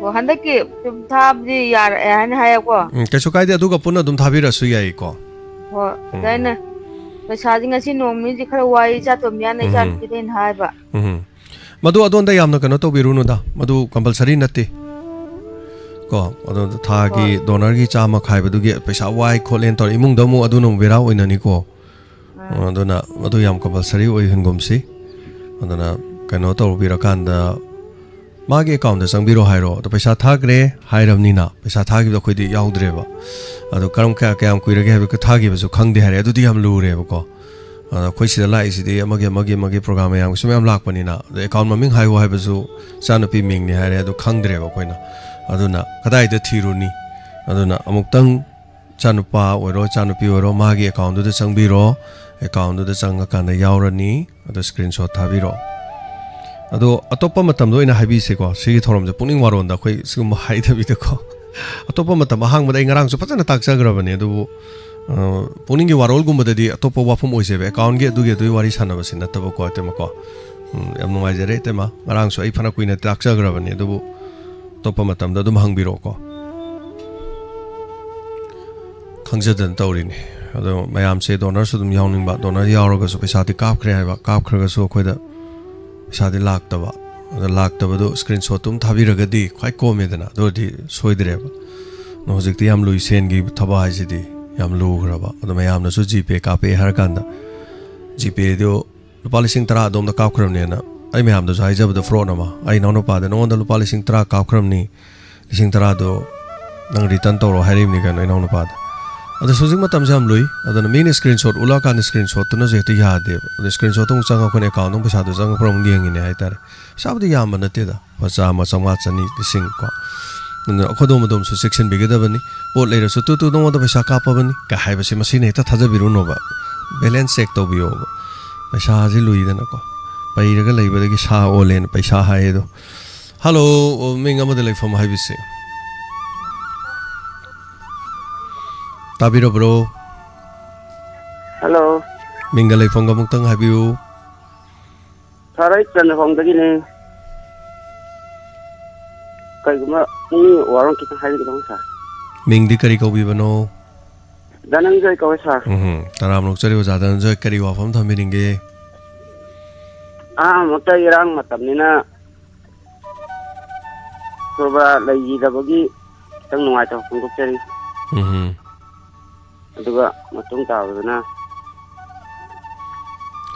ꯑꯣ, ꯍꯟꯗꯛꯀꯤ ꯁꯨꯝ ꯊꯥꯕꯗꯤ ꯌꯥꯔꯛꯑꯦ ꯍꯥꯏꯅ ꯍꯥꯏꯌꯦꯀꯣ꯫ ꯎꯝ, ꯀꯩꯁꯨ ꯀꯥꯏꯗꯦ, ꯑꯗꯨꯒ ꯄꯨꯟꯅ ꯑꯗꯨꯝ ꯊꯥꯕꯤꯔꯛꯑꯁꯨ ꯌꯥꯏꯀꯣ꯫ ꯍꯣꯏ, ꯎꯝ꯫ ꯑꯗ ꯑꯩꯅ ꯄꯩꯁꯥꯁꯦ ꯉꯁꯤ ꯅꯣꯡ ꯅꯤꯅꯤꯁꯦ ꯈꯔ ꯋꯥꯏ, ꯏꯆꯥꯇꯣꯝꯕꯤꯌꯥꯅ ꯎꯝ꯫ ꯏꯆꯥꯅꯨꯄꯤꯗ ꯑꯩꯅ ꯍꯥꯏꯕ꯫ ꯎꯝ꯫ ꯃꯗꯨ ꯑꯗꯣꯝꯗ ꯌꯥꯝꯅ ꯀꯩꯅꯣ ꯇꯧꯕꯤꯔꯨꯅꯨꯗ, ꯃꯗꯨ ꯀꯝꯄꯜꯁꯔꯤ ꯅꯠꯇꯦ꯫ ꯀꯣ, ꯑꯗꯣ ꯊꯥꯒꯤ ꯍꯣꯏ꯫ ꯗꯣꯅꯔꯒꯤ ꯆꯥꯝꯃ ꯈꯥꯏꯕꯗꯨꯒꯤ ꯄꯩꯁꯥ ꯋꯥꯏ ꯈꯣꯠꯂꯦꯅ ꯇꯧꯔꯦ, ꯏꯃꯨꯡꯗ ꯑꯃꯨꯛ ꯑꯗꯨꯅ ꯑꯃꯨꯛ ꯕꯦꯔꯥ ꯑꯣꯏꯅꯅꯤꯀꯣ꯫ ꯑꯥ꯫ ꯑꯗꯨꯅ ꯃꯗꯨ ꯌꯥꯝ ꯀꯝꯄꯜꯁꯔꯤ ꯑꯣꯏꯍꯟꯒꯨꯝꯁꯤ꯫ ꯑꯗꯨꯅ ꯀꯩꯅꯣ ꯇꯧꯕꯤꯔꯀꯥꯟꯗ ꯃꯥꯒꯤ ꯑꯦꯀꯥꯎꯟꯗ ꯆꯪꯕꯤꯔꯣ ꯍꯥꯏꯔꯣ, ꯑꯗꯣ ꯄꯩꯁꯥ ꯊꯥꯈ꯭ꯔꯦ ꯍꯥꯏꯔꯕꯅꯤꯅ, ꯄꯩꯁꯥ ꯊꯥꯈꯤꯕꯗꯣ ꯑꯩꯈꯣꯏꯗꯤ ꯌꯥꯎꯗ꯭ꯔꯦꯕ꯫ ꯑꯗꯣ ꯀꯔꯝ ꯀꯌꯥ-, ꯀꯌꯥꯝ ꯀꯨꯏꯔꯒꯦ ꯍꯥꯏꯕꯗꯣ ꯊꯥꯈꯤꯕꯁꯨ ꯈꯪꯗꯦ ꯍꯥꯏꯔꯦ, ꯑꯗꯨꯗꯤ ꯌꯥꯝ ꯂꯨꯔꯦꯕꯀꯣ꯫ ꯑꯗꯣ ꯑꯩꯈꯣꯏ ꯁꯤꯗ ꯂꯥꯛꯏꯁꯤꯗꯤ ꯑꯃꯒꯤ, ꯑꯃꯒꯤ, ꯑꯃꯒꯤ ꯄ꯭ꯔꯣꯒ꯭ꯔꯥꯝ ꯃꯌꯥꯝꯒꯤꯁꯨ ꯃꯌꯥꯝ ꯂꯥꯛꯄꯅꯤꯅ, ꯑꯗꯣ ꯑꯦꯀꯥꯎꯟ ꯃꯃꯤꯡ ꯍꯥꯏꯌꯨ ꯍꯥꯏꯕꯁꯨ ꯏꯆꯥꯅꯨꯄꯤ ꯃꯤꯡꯅꯤ ꯍꯥꯏꯔꯦ, ꯑꯗꯨ ꯈꯪꯗ꯭ꯔꯦꯕ ꯑꯩꯈꯣꯏꯅ꯫ ꯑꯗꯨꯅ ꯀꯗꯥꯏꯗ ꯊꯤꯔꯨꯅꯤ? ꯑꯗꯨꯅ ꯑꯃꯨꯛꯇꯪ ꯏꯆꯥꯅꯨꯄꯥ ꯑꯣꯏꯔꯣ, ꯏꯆꯥꯅꯨꯄꯤ ꯑꯣꯏꯔꯣ, ꯃꯥꯒꯤ ꯑꯦꯀꯥꯎꯟꯗꯨꯗ ꯆꯪꯕꯤꯔꯣ, ꯑꯦꯀꯥꯎꯟꯗꯨꯗ ꯆꯪꯉꯀꯥꯟꯗ ꯌꯥꯎꯔꯅꯤ꯫ ꯑꯗꯣ ꯁ꯭ꯀ꯭ꯔꯤꯟꯁꯣꯠ ꯊꯥꯕꯤꯔꯛꯑꯣ꯫ ꯑꯗꯣ ꯑꯇꯣꯞꯄ ꯃꯇꯝꯗ ꯑꯣꯏꯅ ꯍꯥꯏꯕꯤꯁꯦꯀꯣ, ꯁꯤꯒꯤ ꯊꯧꯔꯝꯁꯦ ꯄꯨꯛꯅꯤꯡ ꯋꯥꯔꯣꯟꯗ ꯑꯩꯈꯣꯏ ꯁꯤꯒꯨꯝꯕ ꯍꯥꯏꯗꯕꯤꯗꯀꯣ꯫ ꯑꯇꯣꯞꯄ ꯃꯇꯝ ꯑꯍꯥꯡꯕꯗ ꯑꯩ ꯉꯔꯥꯡꯁꯨ ꯐꯖꯅ ꯇꯥꯛꯆꯈ꯭ꯔꯕꯅꯦ, ꯑꯗꯨꯕꯨ, ꯑ, ꯄꯨꯛꯅꯤꯡꯒꯤ ꯋꯥꯔꯣꯜꯒꯨꯝꯕꯗꯗꯤ ꯑꯇꯣꯞꯄ ꯋꯥꯐꯝ ꯑꯣꯏꯖꯩꯕ, ꯑꯦꯀꯥꯎꯟꯒꯤ ꯑꯗꯨꯒꯤ ꯑꯗꯨꯒꯤ ꯋꯥꯔꯤ ꯁꯥꯟꯅꯕꯁꯤ ꯅꯠꯇꯕꯀꯣ, ꯏꯇꯩꯃꯀꯣ꯫ ꯎꯝ, ꯌꯥꯝ ꯅꯨꯡꯉꯥꯏꯖꯔꯦ, ꯏꯇꯩꯃ꯫ ꯉꯔꯥꯡꯁꯨ ꯑꯩ ꯐꯅ ꯀꯨꯏꯅ ꯇꯥꯛꯆꯈ꯭ꯔꯕꯅꯦ, ꯑꯗꯨꯕꯨ ꯑꯇꯣꯞꯄ ꯃꯇꯝꯗ ꯑꯗꯨꯝ ꯍꯪꯕꯤꯔꯛꯑꯣꯀꯣ꯫ ꯈꯪꯖꯗꯅ ꯇꯧꯔꯤꯅꯤ꯫ ꯑꯗꯣ ꯃꯌꯥꯝꯁꯦ ꯗꯣꯅꯔꯁꯨ ꯑꯗꯨꯝ ꯌꯥꯎꯅꯤꯡꯕ, ꯗꯣꯅꯔ ꯌꯥꯎꯔꯒꯁꯨ ꯄꯩꯁꯥꯗꯤ ꯀꯥꯞꯈ꯭ꯔꯦ ꯍꯥꯏꯕ, ꯀꯥꯞꯈ꯭ꯔꯒꯁꯨ ꯑꯩꯈꯣꯏꯗ ꯄꯩꯁꯥꯗꯤ ꯂꯥꯛꯇꯕ꯫ ꯑꯗꯣ ꯂꯥꯛꯇꯕꯗꯣ ꯁ꯭ꯀ꯭ꯔꯤꯟꯁꯣꯠꯇꯨ ꯑꯗꯨꯝ ꯊꯥꯕꯤꯔꯒꯗꯤ ꯈ꯭ꯋꯥꯏ ꯀꯣꯝꯃꯦꯗꯅ, ꯑꯗꯨ ꯑꯣꯏꯔꯗꯤ ꯁꯣꯏꯗ꯭ꯔꯦꯕ꯫ ꯑꯗꯣ ꯍꯧꯖꯤꯛꯇꯤ ꯌꯥꯝ ꯂꯨꯏ, ꯁꯦꯟꯒꯤ ꯊꯕꯛ ꯍꯥꯏꯁꯤꯗꯤ ꯌꯥꯝ ꯂꯨꯈ꯭ꯔꯕ꯫ ꯑꯗꯣ ꯃꯌꯥꯝꯅꯁꯨ ꯖꯤꯄꯦ ꯀꯥꯞꯄꯛꯑꯦ ꯍꯥꯏꯔ ꯀꯥꯟꯗ, ꯖꯤꯄꯦꯗꯣ ꯂꯨꯄꯥ ꯂꯤꯁꯤꯡ ꯇꯔꯥ ꯑꯗꯣꯝꯗ ꯀꯥꯞꯈ꯭ꯔꯕꯅꯦꯅ ꯑꯩ ꯃꯌꯥꯝꯗꯁꯨ ꯍꯥꯏꯖꯕꯗ, ꯐ꯭ꯔꯣꯗ ꯑꯃ, ꯑꯩ ꯏꯅꯥꯎꯅꯨꯄꯥꯗ, "ꯅꯉꯣꯟꯗ ꯂꯨꯄꯥ ꯂꯤꯁꯤꯡ ꯇꯔꯥ ꯀꯥꯞꯈ꯭ꯔꯕꯅꯤ, ꯂꯤꯁꯤꯡ ꯇꯔꯥꯗꯣ ꯅꯪ ꯔꯤꯇꯔꯟ ꯇꯧꯔꯣ" ꯍꯥꯏꯔꯤꯕꯅꯤ ꯀꯩꯅꯣ ꯏꯅꯥꯎꯅꯨꯄꯥꯗ꯫ ꯑꯗꯣ ꯍꯧꯖꯤꯛ ꯃꯇꯝꯁꯦ ꯌꯥꯝ ꯂꯨꯏ, ꯑꯗꯨꯅ ꯃꯤꯅ ꯁ꯭ꯀ꯭ꯔꯤꯟꯁꯣꯠ ꯎꯠꯂꯛꯑꯀꯥꯟꯗ ꯁ꯭ꯀ꯭ꯔꯤꯟꯁꯣꯠꯇꯨꯅꯁꯨ ꯍꯦꯛꯇ ꯌꯥꯗꯦꯕ꯫ ꯑꯗꯣ ꯁ꯭ꯀ꯭ꯔꯤꯟꯁꯣꯠꯇꯣ ꯑꯃꯨꯛ ꯆꯪꯉꯒ ꯑꯩꯈꯣꯏꯅ ꯑꯦꯀꯥꯎꯟꯗ ꯑꯃꯨꯛ ꯄꯩꯁꯥꯗꯣ ꯆꯪꯉꯛꯄ꯭ꯔꯥ ꯑꯃꯨꯛ ꯌꯦꯡꯉꯤꯅꯦ ꯍꯥꯏꯇꯥꯔꯦ꯫ ꯄꯩꯁꯥꯕꯨꯗꯤ ꯌꯥꯝꯕ ꯅꯠꯇꯦꯗ, ꯂꯨꯄꯥ ꯆꯥꯝꯃ, ꯆꯥꯝꯃꯉꯥ, ꯆꯅꯤ, ꯂꯤꯁꯤꯡ ꯀꯣ꯫ ꯑꯗꯨꯅ ꯑꯩꯈꯣꯏꯗꯣꯝ ꯑꯗꯣꯝꯁꯨ ꯆꯦꯛꯁꯤꯟꯕꯤꯒꯗꯕꯅꯤ꯫ ꯄꯣꯠ ꯂꯩꯔꯁꯨ "ꯇꯨ, ꯇꯨ, ꯅꯉꯣꯟꯗ ꯄꯩꯁꯥ ꯀꯥꯞꯄꯕꯅꯤ" ꯀ ꯍꯥꯏꯕꯁꯤ ꯃꯁꯤꯅ ꯍꯦꯛꯇ ꯊꯥꯖꯕꯤꯔꯨꯅꯣꯕ꯫ Balance check ꯇꯧꯕꯤꯌꯣꯕ꯫ ꯄꯩꯁꯥꯁꯤ ꯂꯨꯏꯗꯅꯀꯣ꯫ ꯄꯩꯔꯒ ꯂꯩꯕꯗꯒꯤ ꯁꯥ ꯑꯣꯜꯂꯦꯅ ꯄꯩꯁꯥ ꯍꯥꯏ ꯑꯗꯣ꯫ ꯍꯜꯂꯣ, ꯃꯤꯡ ꯑꯃꯗ ꯂꯩꯐꯝ ꯍꯥꯏꯕꯤꯁꯤ꯫ ꯇꯥꯕꯤꯔꯕ꯭ꯔꯣ? ꯍꯜꯂꯣ꯫ ꯃꯤꯡꯒ ꯂꯩꯐꯝꯒ ꯑꯃꯨꯛꯇꯪ ꯍꯥꯏꯕꯤꯌꯨ꯫ ꯁꯥꯔ, ꯑꯩ ꯆꯟꯗ꯭ꯔꯈꯣꯡꯗꯒꯤꯅꯦ꯫ ꯀꯩꯒꯨꯝꯕ ꯄꯨꯛꯅꯤꯡ ꯋꯥꯔꯣꯜ ꯈꯤꯇꯪ ꯍꯥꯏꯕꯤꯒꯗꯧꯕ, ꯁꯥꯔ꯫ ꯃꯤꯡꯗꯤ ꯀꯔꯤ ꯀꯧꯕꯤꯕꯅꯣ? ꯙꯅꯟꯖꯣꯏ ꯀꯧꯋꯦ, ꯁꯥꯔ꯫ ꯎꯝ, ꯇꯔꯥꯝꯅ ꯑꯣꯛꯆꯔꯤ ꯑꯣꯖꯥ ꯙꯅꯟꯖꯣꯏ, ꯀꯔꯤ ꯋꯥꯐꯝ ꯊꯝꯕꯤꯅꯤꯡꯒꯦ? ꯑꯍꯥꯟꯕꯃꯛꯇ ꯏꯔꯥꯡ ꯃꯇꯝꯅꯤꯅ ꯁꯣꯔꯕꯥ ꯂꯩꯈꯤꯗꯕꯒꯤ ꯈꯤꯇꯪ ꯅꯨꯡꯉꯥꯏꯇꯕ ꯐꯣꯡꯗꯣꯛꯆꯔꯤ꯫ ꯎꯝ꯫ ꯑꯗꯨꯒ ꯃꯇꯨꯡ ꯇꯥꯕꯗꯅ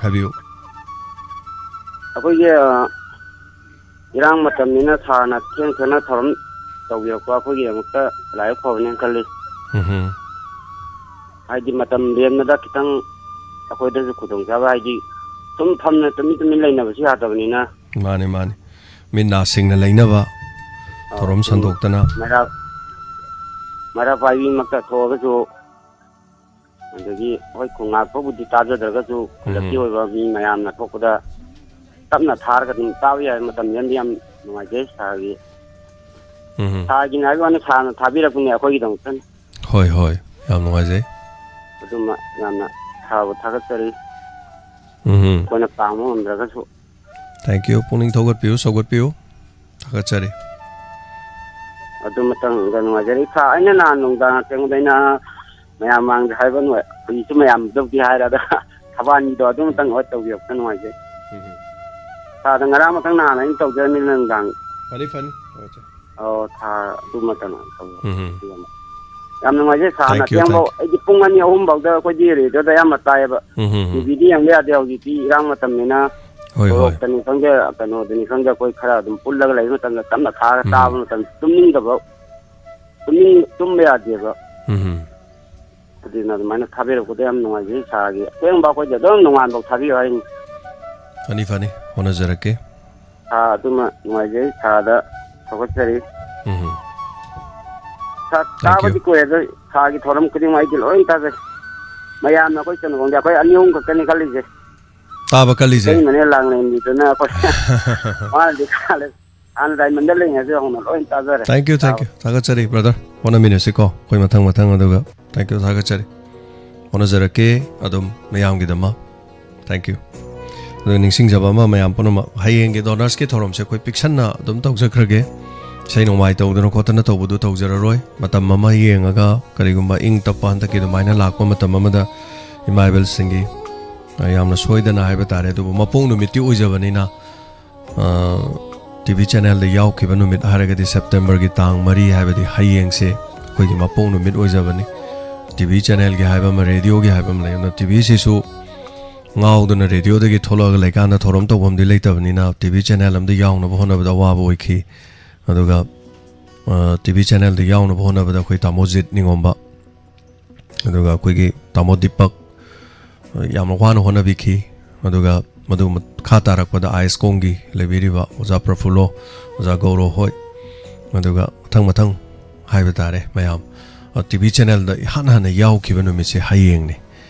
ꯍꯥꯏꯕꯤꯌꯨ꯫ ꯑꯩꯈꯣꯏꯒꯤ, ꯑ, ꯏꯔꯥꯡ ꯃꯇꯝꯅꯤꯅ ꯁꯥꯔꯅ ꯊꯦꯡ ꯊꯦꯡꯅ ꯊꯧꯔꯝ ꯇꯧꯕꯤꯔꯛꯄ ꯑꯩꯈꯣꯏꯒꯤꯗꯃꯛꯇ ꯂꯥꯏꯕꯛ ꯐꯕꯅꯦꯅ ꯈꯜꯂꯤ꯫ ꯎꯝ꯫ ꯍꯥꯏꯗꯤ ꯃꯇꯝ ꯂꯦꯟꯕꯗ ꯈꯤꯇꯪ ꯑꯩꯈꯣꯏꯗꯁꯨ ꯈꯨꯗꯣꯡꯆꯥꯕ, ꯍꯥꯏꯗꯤ ꯁꯨꯝ ꯐꯝꯅ ꯇꯨꯃꯤꯟ ꯇꯨꯃꯤꯟ ꯂꯩꯅꯕꯁꯨ ꯌꯥꯗꯕꯅꯤꯅ꯫ ꯃꯥꯅꯤ, ꯃꯥꯅꯤ꯫ ꯃꯤꯠ ꯅꯥ ꯁꯤꯡꯅ ꯂꯩꯅꯕ ꯑ, ꯊꯧꯔꯝ ꯁꯨꯝ ꯁꯟꯗꯣꯛꯇꯅ꯫ ꯃꯩꯔꯥ-, ꯃꯩꯔꯥ ꯄꯥꯏꯕꯤꯃꯛꯇ ꯊꯣꯛꯑꯒꯁꯨ, ꯑꯗꯒꯤ ꯍꯣꯏ ꯈꯣꯡꯉꯥꯛꯄꯕꯨꯗꯤ ꯇꯥꯖꯗ꯭ꯔꯒꯁꯨ ꯈꯨꯜꯂꯛꯀꯤ ꯎꯝ꯫ ꯑꯣꯏꯕ ꯃꯤ ꯃꯌꯥꯝꯅ ꯊꯣꯛꯄꯗ ꯇꯞꯅ ꯊꯥꯔꯒ ꯑꯗꯨꯝ ꯇꯥꯕ ꯌꯥꯏ꯫ ꯃꯇꯝ ꯂꯦꯟꯕ ꯌꯥꯝ ꯅꯨꯡꯉꯥꯏꯖꯩ ꯁꯥꯔꯒꯤ꯫ ꯎꯝ꯫ ꯁꯥꯔꯒꯤꯅꯦ ꯍꯥꯏꯕ ꯋꯥꯅꯤ, ꯁꯥꯔꯅ ꯊꯥꯕꯤꯔꯛꯄꯅꯦ ꯑꯩꯈꯣꯏꯒꯤꯗꯃꯛꯇꯅꯤ꯫ ꯍꯣꯏ, ꯍꯣꯏ꯫ ꯌꯥꯝ ꯅꯨꯡꯉꯥꯏꯖꯩ꯫ ꯑꯗꯨꯃ ꯌꯥꯝꯅ ꯁꯥꯔꯕꯨ ꯊꯥꯒꯠꯆꯔꯤ꯫ ꯎꯝ꯫ ꯑꯩꯈꯣꯏꯅ ꯄꯥꯡꯕ ꯉꯝꯗ꯭ꯔꯒꯁꯨ꯫ Thank you꯫ ꯄꯨꯛꯅꯤꯡ ꯊꯧꯒꯠꯄꯤꯌꯨ, ꯁꯧꯒꯠꯄꯤꯌꯨ꯫ ꯊꯥꯒꯠꯆꯔꯤ꯫ ꯑꯗꯨꯃꯇꯪꯒ ꯅꯨꯡꯉꯥꯏꯖꯔꯤ꯫ ꯁꯥꯔ, ꯑꯩꯅ ꯅꯍꯥꯟ ꯅꯨꯡꯗꯥꯡ ꯀꯩꯅꯣꯗ ꯑꯩꯅ ꯃꯌꯥꯝ ꯃꯥꯡꯗ ꯍꯥꯏꯕ ꯅꯨꯡꯉꯥꯏ-, ꯍꯧꯖꯤꯛꯁꯨ ꯃꯌꯥꯝꯗꯕꯨꯗꯤ ꯍꯥꯏꯔꯦ, ꯑꯗ ꯊꯕꯥꯟꯒꯤꯗꯣ ꯑꯗꯨꯃꯇꯪ ꯍꯣꯏ ꯇꯧꯕꯤꯔꯛꯄ ꯅꯨꯡꯉꯥꯏꯖꯩ꯫ ꯎꯝ꯫ ꯁꯥꯔꯗ ꯉꯔꯥꯡ ꯃꯊꯪ ꯅꯍꯥꯟ ꯑꯩꯅ ꯇꯧꯖꯔꯅꯤ ꯅꯨꯡꯗꯥꯡ꯫ ꯐꯅꯤ, ꯐꯅꯤ꯫ ꯊꯥꯒꯠꯆꯔꯤ꯫ ꯑꯣ, ꯊꯥ ꯑꯗꯨꯃꯇꯪ ꯇꯧꯕꯤꯔꯛꯄ꯫ ꯎꯝ꯫ ꯌꯥꯝ ꯅꯨꯡꯉꯥꯏꯖꯩ ꯁꯥꯔꯅ꯫ Thank you, ꯑꯊꯦꯡꯕꯧ thank you꯫ ꯑꯩꯗꯤ ꯄꯨꯡ ꯑꯅꯤ ꯑꯍꯨꯝꯐꯥꯎꯗ ꯑꯩꯈꯣꯏꯗꯤ ꯔꯦꯗꯤꯑꯣꯗ ꯑꯌꯥꯝꯕ ꯇꯥꯏꯌꯦꯕ꯫ ꯎꯝ, ꯎꯝ, ꯎꯝ꯫ ꯇꯤꯚꯤꯗꯤ ꯌꯦꯡꯕ ꯌꯥꯗꯦ ꯍꯧꯖꯤꯛꯇꯤ ꯏꯔꯥꯡ ꯃꯇꯝꯅꯤꯅ꯫ ꯍꯣꯏ, ꯍꯣꯏ꯫ ꯁꯣꯔꯣꯛꯇꯅꯤ ꯈꯪꯗꯦ, ꯀꯩꯅꯣꯗꯅꯤ ꯈꯪꯗꯦ, ꯑꯩꯈꯣꯏ ꯈꯔ ꯑꯗꯨꯝ ꯄꯨꯜꯂꯒ ꯂꯩꯕ ꯃꯇꯝꯗ ꯇꯞꯅ ꯊꯥꯔꯒ ꯎꯝ꯫ ꯇꯥꯕ ꯃꯇꯝꯗ ꯇꯨꯝꯅꯤꯡꯗꯕ, ꯇꯨꯝꯅꯤꯡ-, ꯇꯨꯝꯕ ꯌꯥꯗꯦꯕ꯫ ꯎꯝ꯫ ꯑꯗꯨꯅ ꯑꯗꯨꯃꯥꯏꯅ ꯊꯥꯕꯤꯔꯛꯄꯗ ꯌꯥꯝ ꯅꯨꯡꯉꯥꯏꯖꯩ ꯁꯥꯔꯒꯤ꯫ ꯑꯊꯦꯡꯕ ꯑꯩꯈꯣꯏꯗꯤ ꯑꯗꯨꯝ ꯅꯣꯡꯉꯥꯟꯕꯧ ꯊꯥꯕꯤꯌꯨ ꯍꯥꯏꯅꯤ꯫ ꯐꯅꯤ, ꯐꯅꯤ꯫ ꯍꯣꯠꯅꯖꯔꯛꯀꯦ꯫ ꯁꯥꯔ, ꯑꯗꯨꯃ ꯅꯨꯡꯉꯥꯏꯖꯩ, ꯁꯥꯔꯗ ꯊꯥꯒꯠꯆꯔꯤ꯫ ꯎꯝ꯫ ꯁꯥꯔ, Thank you꯫ ꯇꯥꯕꯗꯤ ꯀꯨꯏꯔꯦ, ꯑꯗꯣ ꯁꯥꯔꯒꯤ ꯊꯧꯔꯝ ꯈꯨꯗꯤꯡꯃꯛ ꯑꯩꯗꯤ ꯂꯣꯏ ꯇꯥꯖꯩ꯫ ꯃꯌꯥꯝꯅ ꯑꯩꯈꯣꯏ ꯆꯟꯅ ꯈꯪꯗꯦ, ꯑꯩꯈꯣꯏ ꯑꯅꯤ ꯑꯍꯨꯝ ꯈꯛꯇꯅꯤ ꯈꯜꯂꯤꯁꯦ꯫ ꯇꯥꯕ ꯀꯜꯂꯤꯁꯦ꯫ ꯑꯇꯩ ꯃꯅꯦ ꯂꯥꯡꯂꯦꯟꯕꯤꯗꯨꯅ ꯑꯩꯈꯣꯏ ꯃꯥꯅꯗꯤ ꯈꯜꯂꯦ꯫ ꯍꯥꯟꯅ ꯗꯥꯏꯃꯟꯗ ꯂꯩꯉꯩꯁꯨ ꯌꯥꯎꯅ ꯂꯣꯏ ꯇꯥꯖꯔꯦ꯫ Thank you, thank you꯫ ꯊꯥꯒꯠꯆꯔꯤ, brother꯫ ꯍꯣꯠꯅꯃꯤꯟꯅꯁꯤꯀꯣ, ꯑꯩꯈꯣꯏ ꯃꯊꯪ ꯃꯊꯪ꯫ ꯑꯗꯨꯒ thank you, ꯊꯥꯒꯠꯆꯔꯤ꯫ ꯍꯣꯠꯅꯖꯔꯛꯀꯦ ꯑꯗꯨꯝ ꯃꯌꯥꯝꯒꯤꯗꯃꯛ꯫ Thank you꯫ ꯑꯗꯨꯒ ꯅꯤꯡꯁꯤꯡꯖꯕ ꯑꯃ ꯃꯌꯥꯝ ꯄꯨꯝꯅꯃꯛ, ꯍꯌꯦꯡꯒꯤ Donors-ꯀꯤ ꯊꯧꯔꯝꯁꯦ ꯑꯩꯈꯣꯏ ꯄꯤꯛꯁꯟꯅ ꯑꯗꯨꯝ ꯇꯧꯖꯈ꯭ꯔꯒꯦ꯫ ꯏꯁꯩ ꯅꯣꯡꯃꯥꯏ ꯇꯧꯗꯅ ꯈꯣꯠꯇꯅ ꯇꯧꯕꯗꯨ ꯇꯧꯖꯔꯔꯣꯏ꯫ ꯃꯇꯝ ꯑꯃ ꯌꯦꯡꯉꯒ, ꯀꯔꯤꯒꯨꯝꯕ ꯏꯪ ꯇꯞꯄ ꯍꯟꯗꯛꯀꯤ ꯑꯗꯨꯃꯥꯏꯅ ꯂꯥꯛꯄ ꯃꯇꯝ ꯑꯃꯗ ꯏꯃꯥ ꯏꯕꯦꯜꯁꯤꯡꯒꯤ, ꯑ, ꯌꯥꯝꯅ ꯁꯣꯏꯗꯅ ꯍꯥꯏꯕ ꯇꯥꯔꯦ, ꯑꯗꯨꯕꯨ ꯃꯄꯣꯛ ꯅꯨꯃꯤꯠꯇꯤ ꯑꯣꯏꯖꯕꯅꯤꯅ, ꯑ, ꯇꯤ ꯚꯤ channel-ꯗ ꯌꯥꯎꯈꯤꯕ ꯅꯨꯃꯤꯠ ꯍꯥꯏꯔꯒꯗꯤ September-ꯒꯤ ꯇꯥꯡ ꯃꯔꯤ, ꯍꯥꯏꯕꯗꯤ ꯍꯌꯦꯡꯁꯦ ꯑꯩꯈꯣꯏꯒꯤ ꯃꯄꯣꯛ ꯅꯨꯃꯤꯠ ꯑꯣꯏꯖꯕꯅꯤ꯫ ꯇꯤ ꯚꯤ channel-ꯒꯤ ꯍꯥꯏꯕ ꯑꯃ, radio-ꯒꯤ ꯍꯥꯏꯕ ꯑꯃ ꯂꯩ꯫ ꯑꯗꯨꯅ ꯇꯤ ꯚꯤꯁꯤꯁꯨ ꯉꯥꯎꯗꯅ ꯔꯦꯗꯤꯑꯣꯗꯒꯤ ꯊꯣꯛꯂꯛꯑꯒ ꯂꯩꯀꯥꯟꯗ ꯊꯧꯔꯝ ꯇꯧꯐꯝꯗꯤ ꯂꯩꯇꯕꯅꯤꯅ ꯇꯤ ꯚꯤ ꯆꯦꯅꯦꯜ ꯑꯃꯗ ꯌꯥꯎꯅꯕ ꯍꯣꯠꯅꯕꯗ ꯑꯋꯥꯕ ꯑꯣꯏꯈꯤ꯫ ꯑꯗꯨꯒ ꯇꯤ ꯚꯤ ꯆꯦꯅꯦꯜꯗ ꯌꯥꯎꯅꯕ ꯍꯣꯠꯅꯕꯗ ꯑꯩꯈꯣꯏ ꯇꯥꯃꯣ ꯖꯤꯠ ꯅꯤꯉꯣꯝꯕ, ꯑꯗꯨꯒ ꯑꯩꯈꯣꯏꯒꯤ ꯇꯥꯃꯣ ꯗꯤꯄꯛ, ꯑ, ꯌꯥꯝꯅ ꯋꯥꯅ ꯍꯣꯠꯅꯕꯤꯈꯤ꯫ ꯑꯗꯨꯒ ꯃꯗꯨ ꯃꯈꯥ ꯇꯥꯔꯛꯄꯗ ꯑꯥꯏ ꯑꯦꯁ ꯀꯣꯡꯒꯤ ꯂꯩꯕꯤꯔꯤꯕ ꯑꯣꯖꯥ ꯄ꯭ꯔꯐꯨꯜꯂꯣ, ꯑꯣꯖꯥ ꯒꯧꯔꯣ ꯍꯣꯏ, ꯑꯗꯨꯒ ꯃꯊꯪ ꯃꯊꯪ ꯍꯥꯏꯕ ꯇꯥꯔꯦ ꯃꯌꯥꯝ꯫ ꯑ, ꯇꯤ ꯚꯤ ꯆꯦꯅꯦꯜꯗ ꯏꯍꯥꯟ ꯍꯥꯟꯅ ꯌꯥꯎꯈꯤꯕ ꯅꯨꯃꯤꯠꯁꯦ ꯍꯌꯦꯡꯅꯤ꯫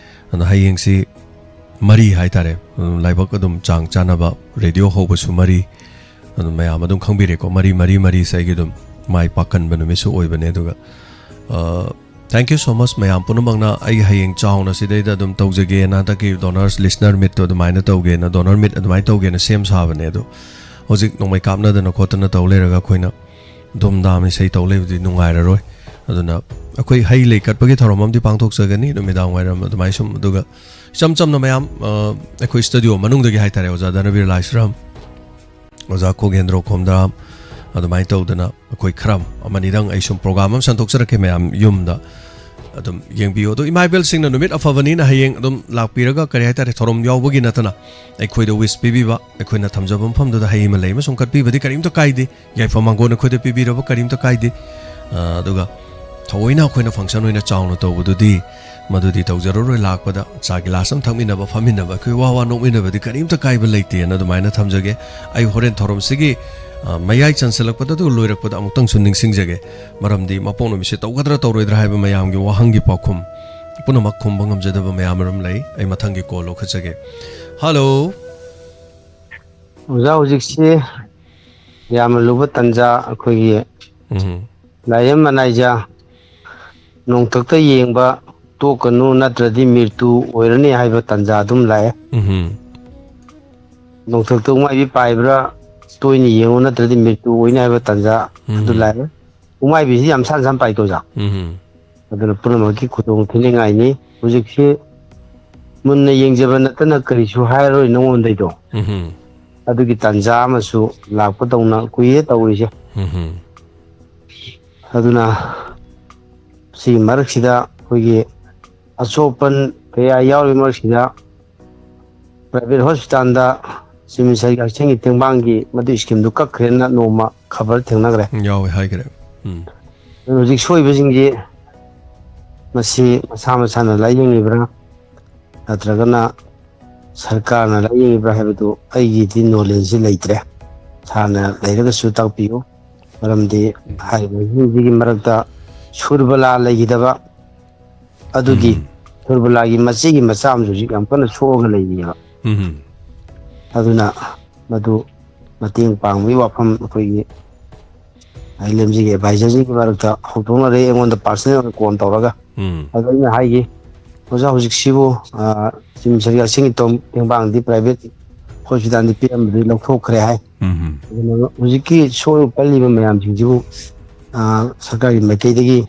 ꯑꯗꯣ ꯍꯌꯦꯡꯁꯤ ꯃꯔꯤ ꯍꯥꯏ ꯇꯥꯔꯦ, ꯂꯥꯏꯕꯛ ꯑꯗꯨꯝ ꯆꯥꯡ ꯆꯥꯅꯕ, ꯔꯦꯗꯤꯑꯣ ꯍꯧꯕꯁꯨ ꯃꯔꯤ, ꯑꯗꯨꯝ ꯃꯌꯥꯝ ꯑꯗꯨꯝ ꯈꯪꯕꯤꯔꯦꯀꯣ, ꯃꯔꯤ, ꯃꯔꯤ, ꯃꯔꯤꯁꯦ ꯑꯩꯒꯤ ꯑꯗꯨꯝ ꯃꯥꯏ ꯄꯥꯛꯀꯟꯕ ꯅꯨꯃꯤꯠꯁꯨ ꯑꯣꯏꯕꯅꯦ꯫ ꯑꯗꯨꯒ, ꯑ, thank you so much ꯃꯌꯥꯝ ꯄꯨꯝꯅꯃꯛꯅ꯫ ꯑꯩ ꯍꯌꯦꯡ ꯆꯥꯎꯅ ꯁꯤꯗꯩꯗ ꯑꯗꯨꯝ ꯇꯧꯖꯒꯦꯅ, ꯍꯟꯗꯛꯀꯤ donors listener meetꯇꯣ ꯑꯗꯨꯃꯥꯏꯅ ꯇꯧꯒꯦꯅ, donor meet ꯑꯗꯨꯃꯥꯏꯅ ꯇꯧꯒꯦꯅ ꯁꯦꯝ ꯁꯥꯕꯅꯦ꯫ ꯑꯗꯣ ꯍꯧꯖꯤꯛ ꯅꯣꯡꯃꯩ ꯀꯥꯞꯅꯗꯅ ꯈꯣꯠꯇꯅ ꯇꯧ ꯂꯩꯔꯒ ꯑꯩꯈꯣꯏꯅ ꯙꯨꯝ ꯙꯥꯝ ꯏꯁꯩ ꯇꯧ ꯂꯩꯕꯗꯤ ꯅꯨꯡꯉꯥꯏꯔꯔꯣꯏ꯫ ꯑꯗꯨꯅ ꯑꯩꯈꯣꯏ ꯍꯩ ꯂꯩ ꯀꯠꯄꯒꯤ ꯊꯧꯔꯝ ꯑꯃꯗꯤ ꯄꯥꯡꯊꯣꯛꯆꯒꯅꯤ ꯅꯨꯃꯤꯗꯥꯡ ꯋꯥꯏꯔꯝ ꯑꯗꯨꯃꯥꯏꯅ ꯁꯨꯝ꯫ ꯑꯗꯨꯒ ꯏꯆꯝ ꯆꯝꯅ ꯃꯌꯥꯝ, ꯑ, ꯑꯩꯈꯣꯏ ꯁ꯭ꯇꯨꯗꯤꯑꯣ ꯃꯅꯨꯡꯗꯒꯤ ꯍꯥꯏ ꯇꯥꯔꯦ, ꯑꯣꯖꯥ ꯙꯅꯕꯤꯔ ꯂꯥꯏꯁ꯭ꯔꯝ, ꯑꯣꯖꯥ ꯈꯣꯒꯦꯟꯗ꯭ꯔꯣ ꯈꯣꯝꯗ꯭ꯔꯥꯝ, ꯑꯗꯨꯃꯥꯏꯅ ꯇꯧꯗꯅ ꯑꯩꯈꯣꯏ ꯈꯔ ꯑꯃꯅꯤꯗꯪ ꯑꯩ ꯁꯨꯝ ꯄ꯭ꯔꯣꯒ꯭ꯔꯥꯝ ꯑꯃ ꯁꯟꯗꯣꯛꯆꯔꯛꯀꯦ ꯃꯌꯥꯝ ꯌꯨꯝꯗ ꯑꯗꯨꯝ ꯌꯦꯡꯕꯤꯌꯨ꯫ ꯑꯗꯣ ꯏꯃꯥ ꯏꯕꯦꯜꯁꯤꯡꯅ ꯅꯨꯃꯤꯠ ꯑꯐꯕꯅꯤꯅ ꯍꯌꯦꯡ ꯑꯗꯨꯝ ꯂꯥꯛꯄꯤꯔꯒ, ꯀꯔꯤ ꯍꯥꯏ ꯇꯥꯔꯦ, ꯊꯧꯔꯝ ꯌꯥꯎꯕꯒꯤ ꯅꯠꯇꯅ ꯑꯩꯈꯣꯏꯗ ꯋꯤꯁ ꯄꯤꯕꯤꯕ, ꯑꯩꯈꯣꯏꯅ ꯊꯝꯖꯕ ꯃꯐꯝꯗꯨꯗ ꯍꯩ ꯑꯃ ꯂꯩ ꯑꯃ ꯁꯨꯝ ꯀꯠꯄꯤꯕꯗꯤ ꯀꯔꯤꯝꯇ ꯀꯥꯏꯗꯦ꯫ ꯌꯥꯏꯐ ꯃꯥꯡꯒꯣꯟ ꯑꯩꯈꯣꯏꯗ ꯄꯤꯕꯤꯔꯕ ꯀꯔꯤꯝꯇ ꯀꯥꯏꯗꯦ꯫ ꯑ, ꯑꯗꯨꯒ ꯊꯑꯣꯏꯅ ꯑꯩꯈꯣꯏꯅ ꯐꯪꯁꯟ ꯑꯣꯏꯅ ꯆꯥꯎꯅ ꯇꯧꯕꯗꯨꯗꯤ ꯃꯗꯨꯗꯤ ꯇꯧꯖꯔꯔꯣꯏ꯫ ꯂꯥꯛꯄꯗ ꯆꯥ ꯒꯤꯂꯥꯁ ꯑꯃ ꯊꯛꯃꯤꯟꯅꯕ, ꯐꯝꯃꯤꯟꯅꯕ, ꯑꯩꯈꯣꯏ ꯋꯥ ꯋꯥ ꯅꯣꯛꯃꯤꯟꯅꯕꯗꯤ ꯀꯔꯤꯝꯇ ꯀꯥꯏꯕ ꯂꯩꯇꯦꯅ ꯑꯗꯨꯃꯥꯏꯅ ꯊꯝꯖꯒꯦ꯫ ꯑꯩ ꯍꯣꯔꯦꯟ ꯊꯧꯔꯝꯁꯤꯒꯤ, ꯑ, ꯃꯌꯥꯏ ꯆꯟꯁꯤꯜꯂꯛꯄꯗ ꯑꯗꯨꯒ ꯂꯣꯏꯔꯛꯄꯗ ꯑꯃꯨꯛꯇꯪꯁꯨ ꯅꯤꯡꯁꯤꯡꯖꯒꯦ꯫ ꯃꯔꯝꯗꯤ ꯃꯄꯣꯛ ꯅꯨꯃꯤꯠꯁꯦ ꯇꯧꯒꯗ꯭ꯔꯥ ꯇꯧꯔꯣꯏꯗ꯭ꯔꯥ ꯍꯥꯏꯕ ꯃꯌꯥꯝꯒꯤ ꯋꯥꯍꯪꯒꯤ ꯄꯥꯎꯈꯨꯝ ꯄꯨꯝꯅꯃꯛ ꯈꯨꯝꯕ ꯉꯝꯖꯗꯕ ꯃꯌꯥꯝ ꯑꯃ ꯂꯩ꯫ ꯑꯩ ꯃꯊꯪꯒꯤ ꯀꯣꯜ ꯂꯧꯈꯠꯆꯒꯦ꯫ ꯍꯜꯂꯣ꯫ ꯑꯣꯖꯥ, ꯍꯧꯖꯤꯛꯁꯤ ꯌꯥꯝꯅ ꯂꯨꯕ ꯇꯥꯟꯖꯥ, ꯑꯩꯈꯣꯏꯒꯤ ꯎꯝ꯫ ꯂꯥꯏꯌꯦꯡ ꯃꯅꯥꯏꯖ ꯅꯣꯡꯊꯛꯇ ꯌꯦꯡꯕ ꯇꯣꯛꯀꯅꯨ, ꯅꯠꯇ꯭ꯔꯗꯤ ꯃꯤꯔꯇꯨ ꯑꯣꯏꯔꯅꯤ ꯍꯥꯏꯕ ꯇꯥꯟꯖꯥ ꯑꯗꯨꯝ ꯂꯥꯛꯑꯦ꯫ ꯎꯝ꯫ ꯅꯣꯡꯊꯛꯇ ꯎꯃꯥꯏꯕꯤ ꯄꯥꯏꯕ꯭ꯔꯥ ꯇꯣꯏꯅ ꯌꯦꯡꯉꯨ, ꯅꯠꯇ꯭ꯔꯗꯤ ꯃꯤꯔꯇꯨ ꯑꯣꯏꯅꯤ ꯍꯥꯏꯕ ꯇꯥꯟꯖꯥ ꯎꯝ꯫ ꯑꯗꯨ ꯂꯥꯛꯑꯦ꯫ ꯎꯃꯥꯏꯕꯤꯁꯤ ꯌꯥꯝ ꯁꯥꯟ ꯁꯥꯟ ꯄꯥꯏꯀꯣ ꯑꯣꯖꯥ꯫ ꯎꯝ꯫ ꯑꯗꯨꯅ ꯄꯨꯝꯅꯃꯛꯀꯤ ꯈꯨꯗꯣꯡ ꯊꯤꯅꯤꯡꯉꯥꯏꯅꯤ꯫ ꯍꯧꯖꯤꯛꯁꯤ ꯃꯨꯟꯅ ꯌꯦꯡꯖꯕ ꯅꯠꯇꯅ ꯀꯔꯤꯁꯨ ꯍꯥꯏꯔꯔꯣꯏ ꯅꯉꯣꯟꯗꯩꯗꯣ꯫ ꯎꯝ꯫ ꯑꯗꯨꯒꯤ ꯇꯥꯟꯖꯥ ꯑꯃꯁꯨ ꯂꯥꯛꯄꯗꯧꯅ ꯀꯨꯏꯔꯦ ꯇꯧꯔꯤꯁꯦ꯫ ꯎꯝ꯫ ꯑꯗꯨꯅ ꯁꯤꯒꯤ ꯃꯔꯛꯁꯤꯗ ꯑꯩꯈꯣꯏꯒꯤ ꯑꯁꯣꯛ ꯑꯄꯟ ꯀꯌꯥ ꯌꯥꯎꯔꯤ ꯃꯔꯛꯁꯤꯗ ꯄ꯭ꯔꯥꯏꯚꯦꯠ ꯍꯣꯁꯄꯤꯇꯥꯜꯗ ꯆꯤꯞ ꯃꯤꯅꯤꯁꯇꯔꯒꯤ ꯍꯛꯁꯦꯜꯒꯤ ꯇꯦꯡꯕꯥꯡꯒꯤ ꯃꯗꯨ ꯁ꯭ꯀꯤꯝꯗꯨ ꯀꯛꯈ꯭ꯔꯦꯅ ꯅꯣꯡꯃ ꯈꯕꯔ ꯊꯦꯡꯅꯈ꯭ꯔꯦ꯫ ꯌꯥꯎꯋꯦ ꯍꯥꯏꯈ꯭ꯔꯦ꯫ ꯎꯝ꯫ ꯑꯗꯨꯅ ꯍꯧꯖꯤꯛ ꯁꯣꯏꯕꯁꯤꯡꯁꯤ ꯃꯁꯤ ꯃꯁꯥ ꯃꯁꯥꯅ ꯂꯥꯏꯌꯦꯡꯉꯤꯕ꯭ꯔꯥ ꯅꯠꯇ꯭ꯔꯒꯅ ꯁꯔꯀꯥꯔꯅ ꯂꯥꯏꯌꯦꯡꯉꯤꯕ꯭ꯔꯥ ꯍꯥꯏꯕꯗꯨ ꯑꯩꯒꯤꯗꯤ ꯅꯣꯂꯦꯖꯁꯤ ꯂꯩꯇ꯭ꯔꯦ꯫ ꯁꯥꯔꯅ ꯂꯩꯔꯒꯁꯨ ꯇꯥꯛꯄꯤꯌꯨ꯫ ꯃꯔꯝꯗꯤ ꯍꯥꯏꯔꯤꯕꯁꯤꯡꯁꯤꯒꯤ ꯃꯔꯛꯇ ꯁꯨꯔꯕꯂꯥ ꯂꯩꯈꯤꯗꯕ ꯑꯗꯨꯒꯤ ꯎꯝ꯫ ꯁꯨꯔꯕꯂꯥꯒꯤ ꯃꯆꯦꯒꯤ ꯃꯆꯥ ꯑꯃꯁꯨ ꯍꯧꯖꯤꯛ ꯌꯥꯝ ꯀꯟꯅ ꯁꯣꯛꯑꯒ ꯂꯩꯔꯤꯑꯕ꯫ ꯎꯝ꯫ ꯑꯗꯨꯅ ꯃꯗꯨ ꯃꯇꯦꯡ ꯄꯥꯡꯕꯒꯤ ꯋꯥꯐꯝ ꯑꯩꯈꯣꯏꯒꯤ ꯑꯥꯏ ꯑꯦꯜ ꯑꯦꯝ ꯖꯤꯒꯤ ꯑꯦꯗꯚꯥꯏꯖꯔꯁꯤꯡꯒꯤ ꯃꯔꯛꯇ ꯍꯧꯗꯣꯛꯅꯔꯦ, ꯑꯩꯉꯣꯟꯗ ꯄꯥꯔꯁꯅꯦꯜ ꯑꯣꯏꯅ ꯀꯣꯜ ꯇꯧꯔꯒ꯫ ꯎꯝ꯫ ꯑꯗꯨ ꯑꯩꯅ ꯍꯥꯏꯈꯤ, "ꯑꯣꯖꯥ, ꯍꯧꯖꯤꯛꯁꯤꯕꯨ, ꯑ, ꯆꯤꯞ ꯃꯤꯅꯤꯁꯇꯔꯒꯤ ꯍꯛꯁꯦꯜꯒꯤ ꯇꯣꯝ-, ꯇꯦꯡꯕꯥꯡꯗꯤ ꯄ꯭ꯔꯥꯏꯚꯦꯠ ꯍꯣꯁꯄꯤꯇꯥꯜꯗꯤ ꯄꯤꯔꯝꯕꯗꯒꯤ ꯂꯧꯊꯣꯛꯈ꯭ꯔꯦ" ꯍꯥꯏ꯫ ꯎꯝ꯫ ꯑꯗꯨꯅ ꯍꯧꯖꯤꯛꯀꯤ ꯁꯣꯛꯏꯕ ꯄꯜꯂꯤꯕ ꯃꯌꯥꯝꯁꯤꯡꯁꯤꯕꯨ, ꯑ, ꯁꯔꯀꯥꯔꯒꯤ ꯃꯥꯏꯀꯩꯗꯒꯤ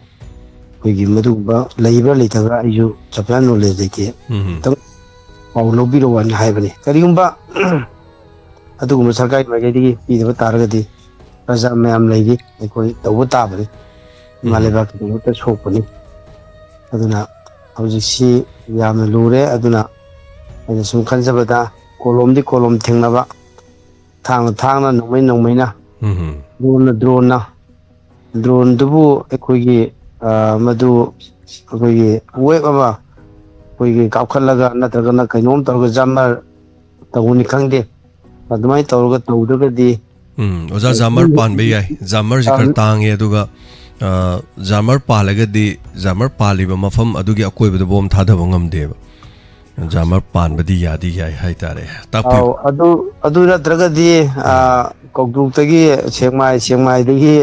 ꯑꯩꯈꯣꯏꯒꯤ ꯃꯗꯨꯒꯨꯝꯕ ꯂꯩꯕ꯭ꯔꯥ ꯂꯩꯇꯕ꯭ꯔꯥ ꯑꯩꯁꯨ ꯆꯞ ꯆꯥꯅ ꯅꯣꯂꯦꯖ ꯂꯩꯇꯦ꯫ ꯎꯝ꯫ ꯈꯤꯇꯪ ꯄꯥꯎ ꯂꯧꯕꯤꯔꯛꯑꯣ ꯍꯥꯏꯅ ꯍꯥꯏꯕꯅꯤ꯫ ꯀꯔꯤꯒꯨꯝꯕ ꯑꯗꯨꯒꯨꯝꯕ ꯁꯔꯀꯥꯔꯒꯤ ꯃꯥꯏꯀꯩꯗꯒꯤ ꯄꯤꯗꯕ ꯇꯥꯔꯒꯗꯤ ꯄ꯭ꯔꯖꯥ ꯃꯌꯥꯝ ꯂꯩꯔꯤ, ꯑꯩꯈꯣꯏ ꯇꯧꯕ ꯇꯥꯕꯅꯤ꯫ ꯏꯃꯥ ꯎꯝ꯫ ꯂꯩꯕꯥꯛꯀꯤꯗꯃꯛꯇ ꯁꯣꯛꯄꯅꯤ꯫ ꯑꯗꯨꯅ ꯍꯧꯖꯤꯛꯁꯤ ꯌꯥꯝꯅ ꯂꯨꯔꯦ꯫ ꯑꯗꯨꯅ ꯑꯩꯅ ꯁꯨꯝ ꯈꯟꯖꯕꯗ ꯀꯣꯂꯣꯝꯗꯤ ꯀꯣꯂꯣꯝ ꯊꯦꯡꯅꯕ, ꯊꯥꯡꯅ ꯊꯥꯡꯅ, ꯅꯣꯡꯃꯩ ꯅꯣꯡꯃꯩꯅ, ꯎꯝ꯫ ꯗ꯭ꯔꯣꯟꯅ ꯗ꯭ꯔꯣꯟꯅ, ꯗ꯭ꯔꯣꯟꯗꯨꯕꯨ ꯑꯩꯈꯣꯏꯒꯤ, ꯑ, ꯃꯗꯨ ꯑꯩꯈꯣꯏꯒꯤ ꯋꯦꯕ ꯑꯃ ꯑꯩꯈꯣꯏꯒꯤ ꯀꯥꯞꯈꯠꯂꯒ ꯅꯠꯇ꯭ꯔꯒꯅ ꯀꯩꯅꯣꯝ ꯇꯧꯔꯒ ꯖꯥꯃꯔ ꯇꯧꯕꯅꯤ ꯈꯪꯗꯦ, ꯑꯗꯨꯃꯥꯏꯅ ꯇꯧꯔꯒ ꯇꯧꯗ꯭ꯔꯒꯗꯤ ꯎꯝ, ꯑꯣꯖꯥ, ꯖꯥꯃꯔ ꯄꯥꯟꯕ ꯌꯥꯏ꯫ ꯖꯥꯃꯔꯁꯤ ꯈꯔ ꯇꯥꯡꯉꯦ, ꯑꯗꯨꯒ, ꯑ, ꯖꯥꯃꯔ ꯄꯥꯜꯂꯒꯗꯤ, ꯖꯥꯃꯔ ꯄꯥꯜꯂꯤꯕ ꯃꯐꯝ ꯑꯗꯨꯒꯤ ꯑꯀꯣꯏꯕꯗ ꯕꯣꯝ ꯊꯥꯗꯕ ꯉꯝꯗꯦꯕ꯫ ꯖꯥꯃꯔ ꯄꯥꯟꯕꯗꯤ ꯌꯥꯗꯤ ꯌꯥꯏ ꯍꯥꯏꯇꯥꯔꯦ꯫ ꯇꯥꯛꯄꯤꯌꯨ꯫ ꯑꯧ, ꯑꯗꯨ, ꯑꯗꯨ ꯅꯠꯇ꯭ꯔꯒꯗꯤ, ꯑ, ꯎꯝ꯫ ꯀꯧꯗ꯭ꯔꯨꯛꯇꯒꯤ ꯁꯦꯛꯃꯥꯏ, ꯁꯦꯛꯃꯥꯏꯗꯒꯤ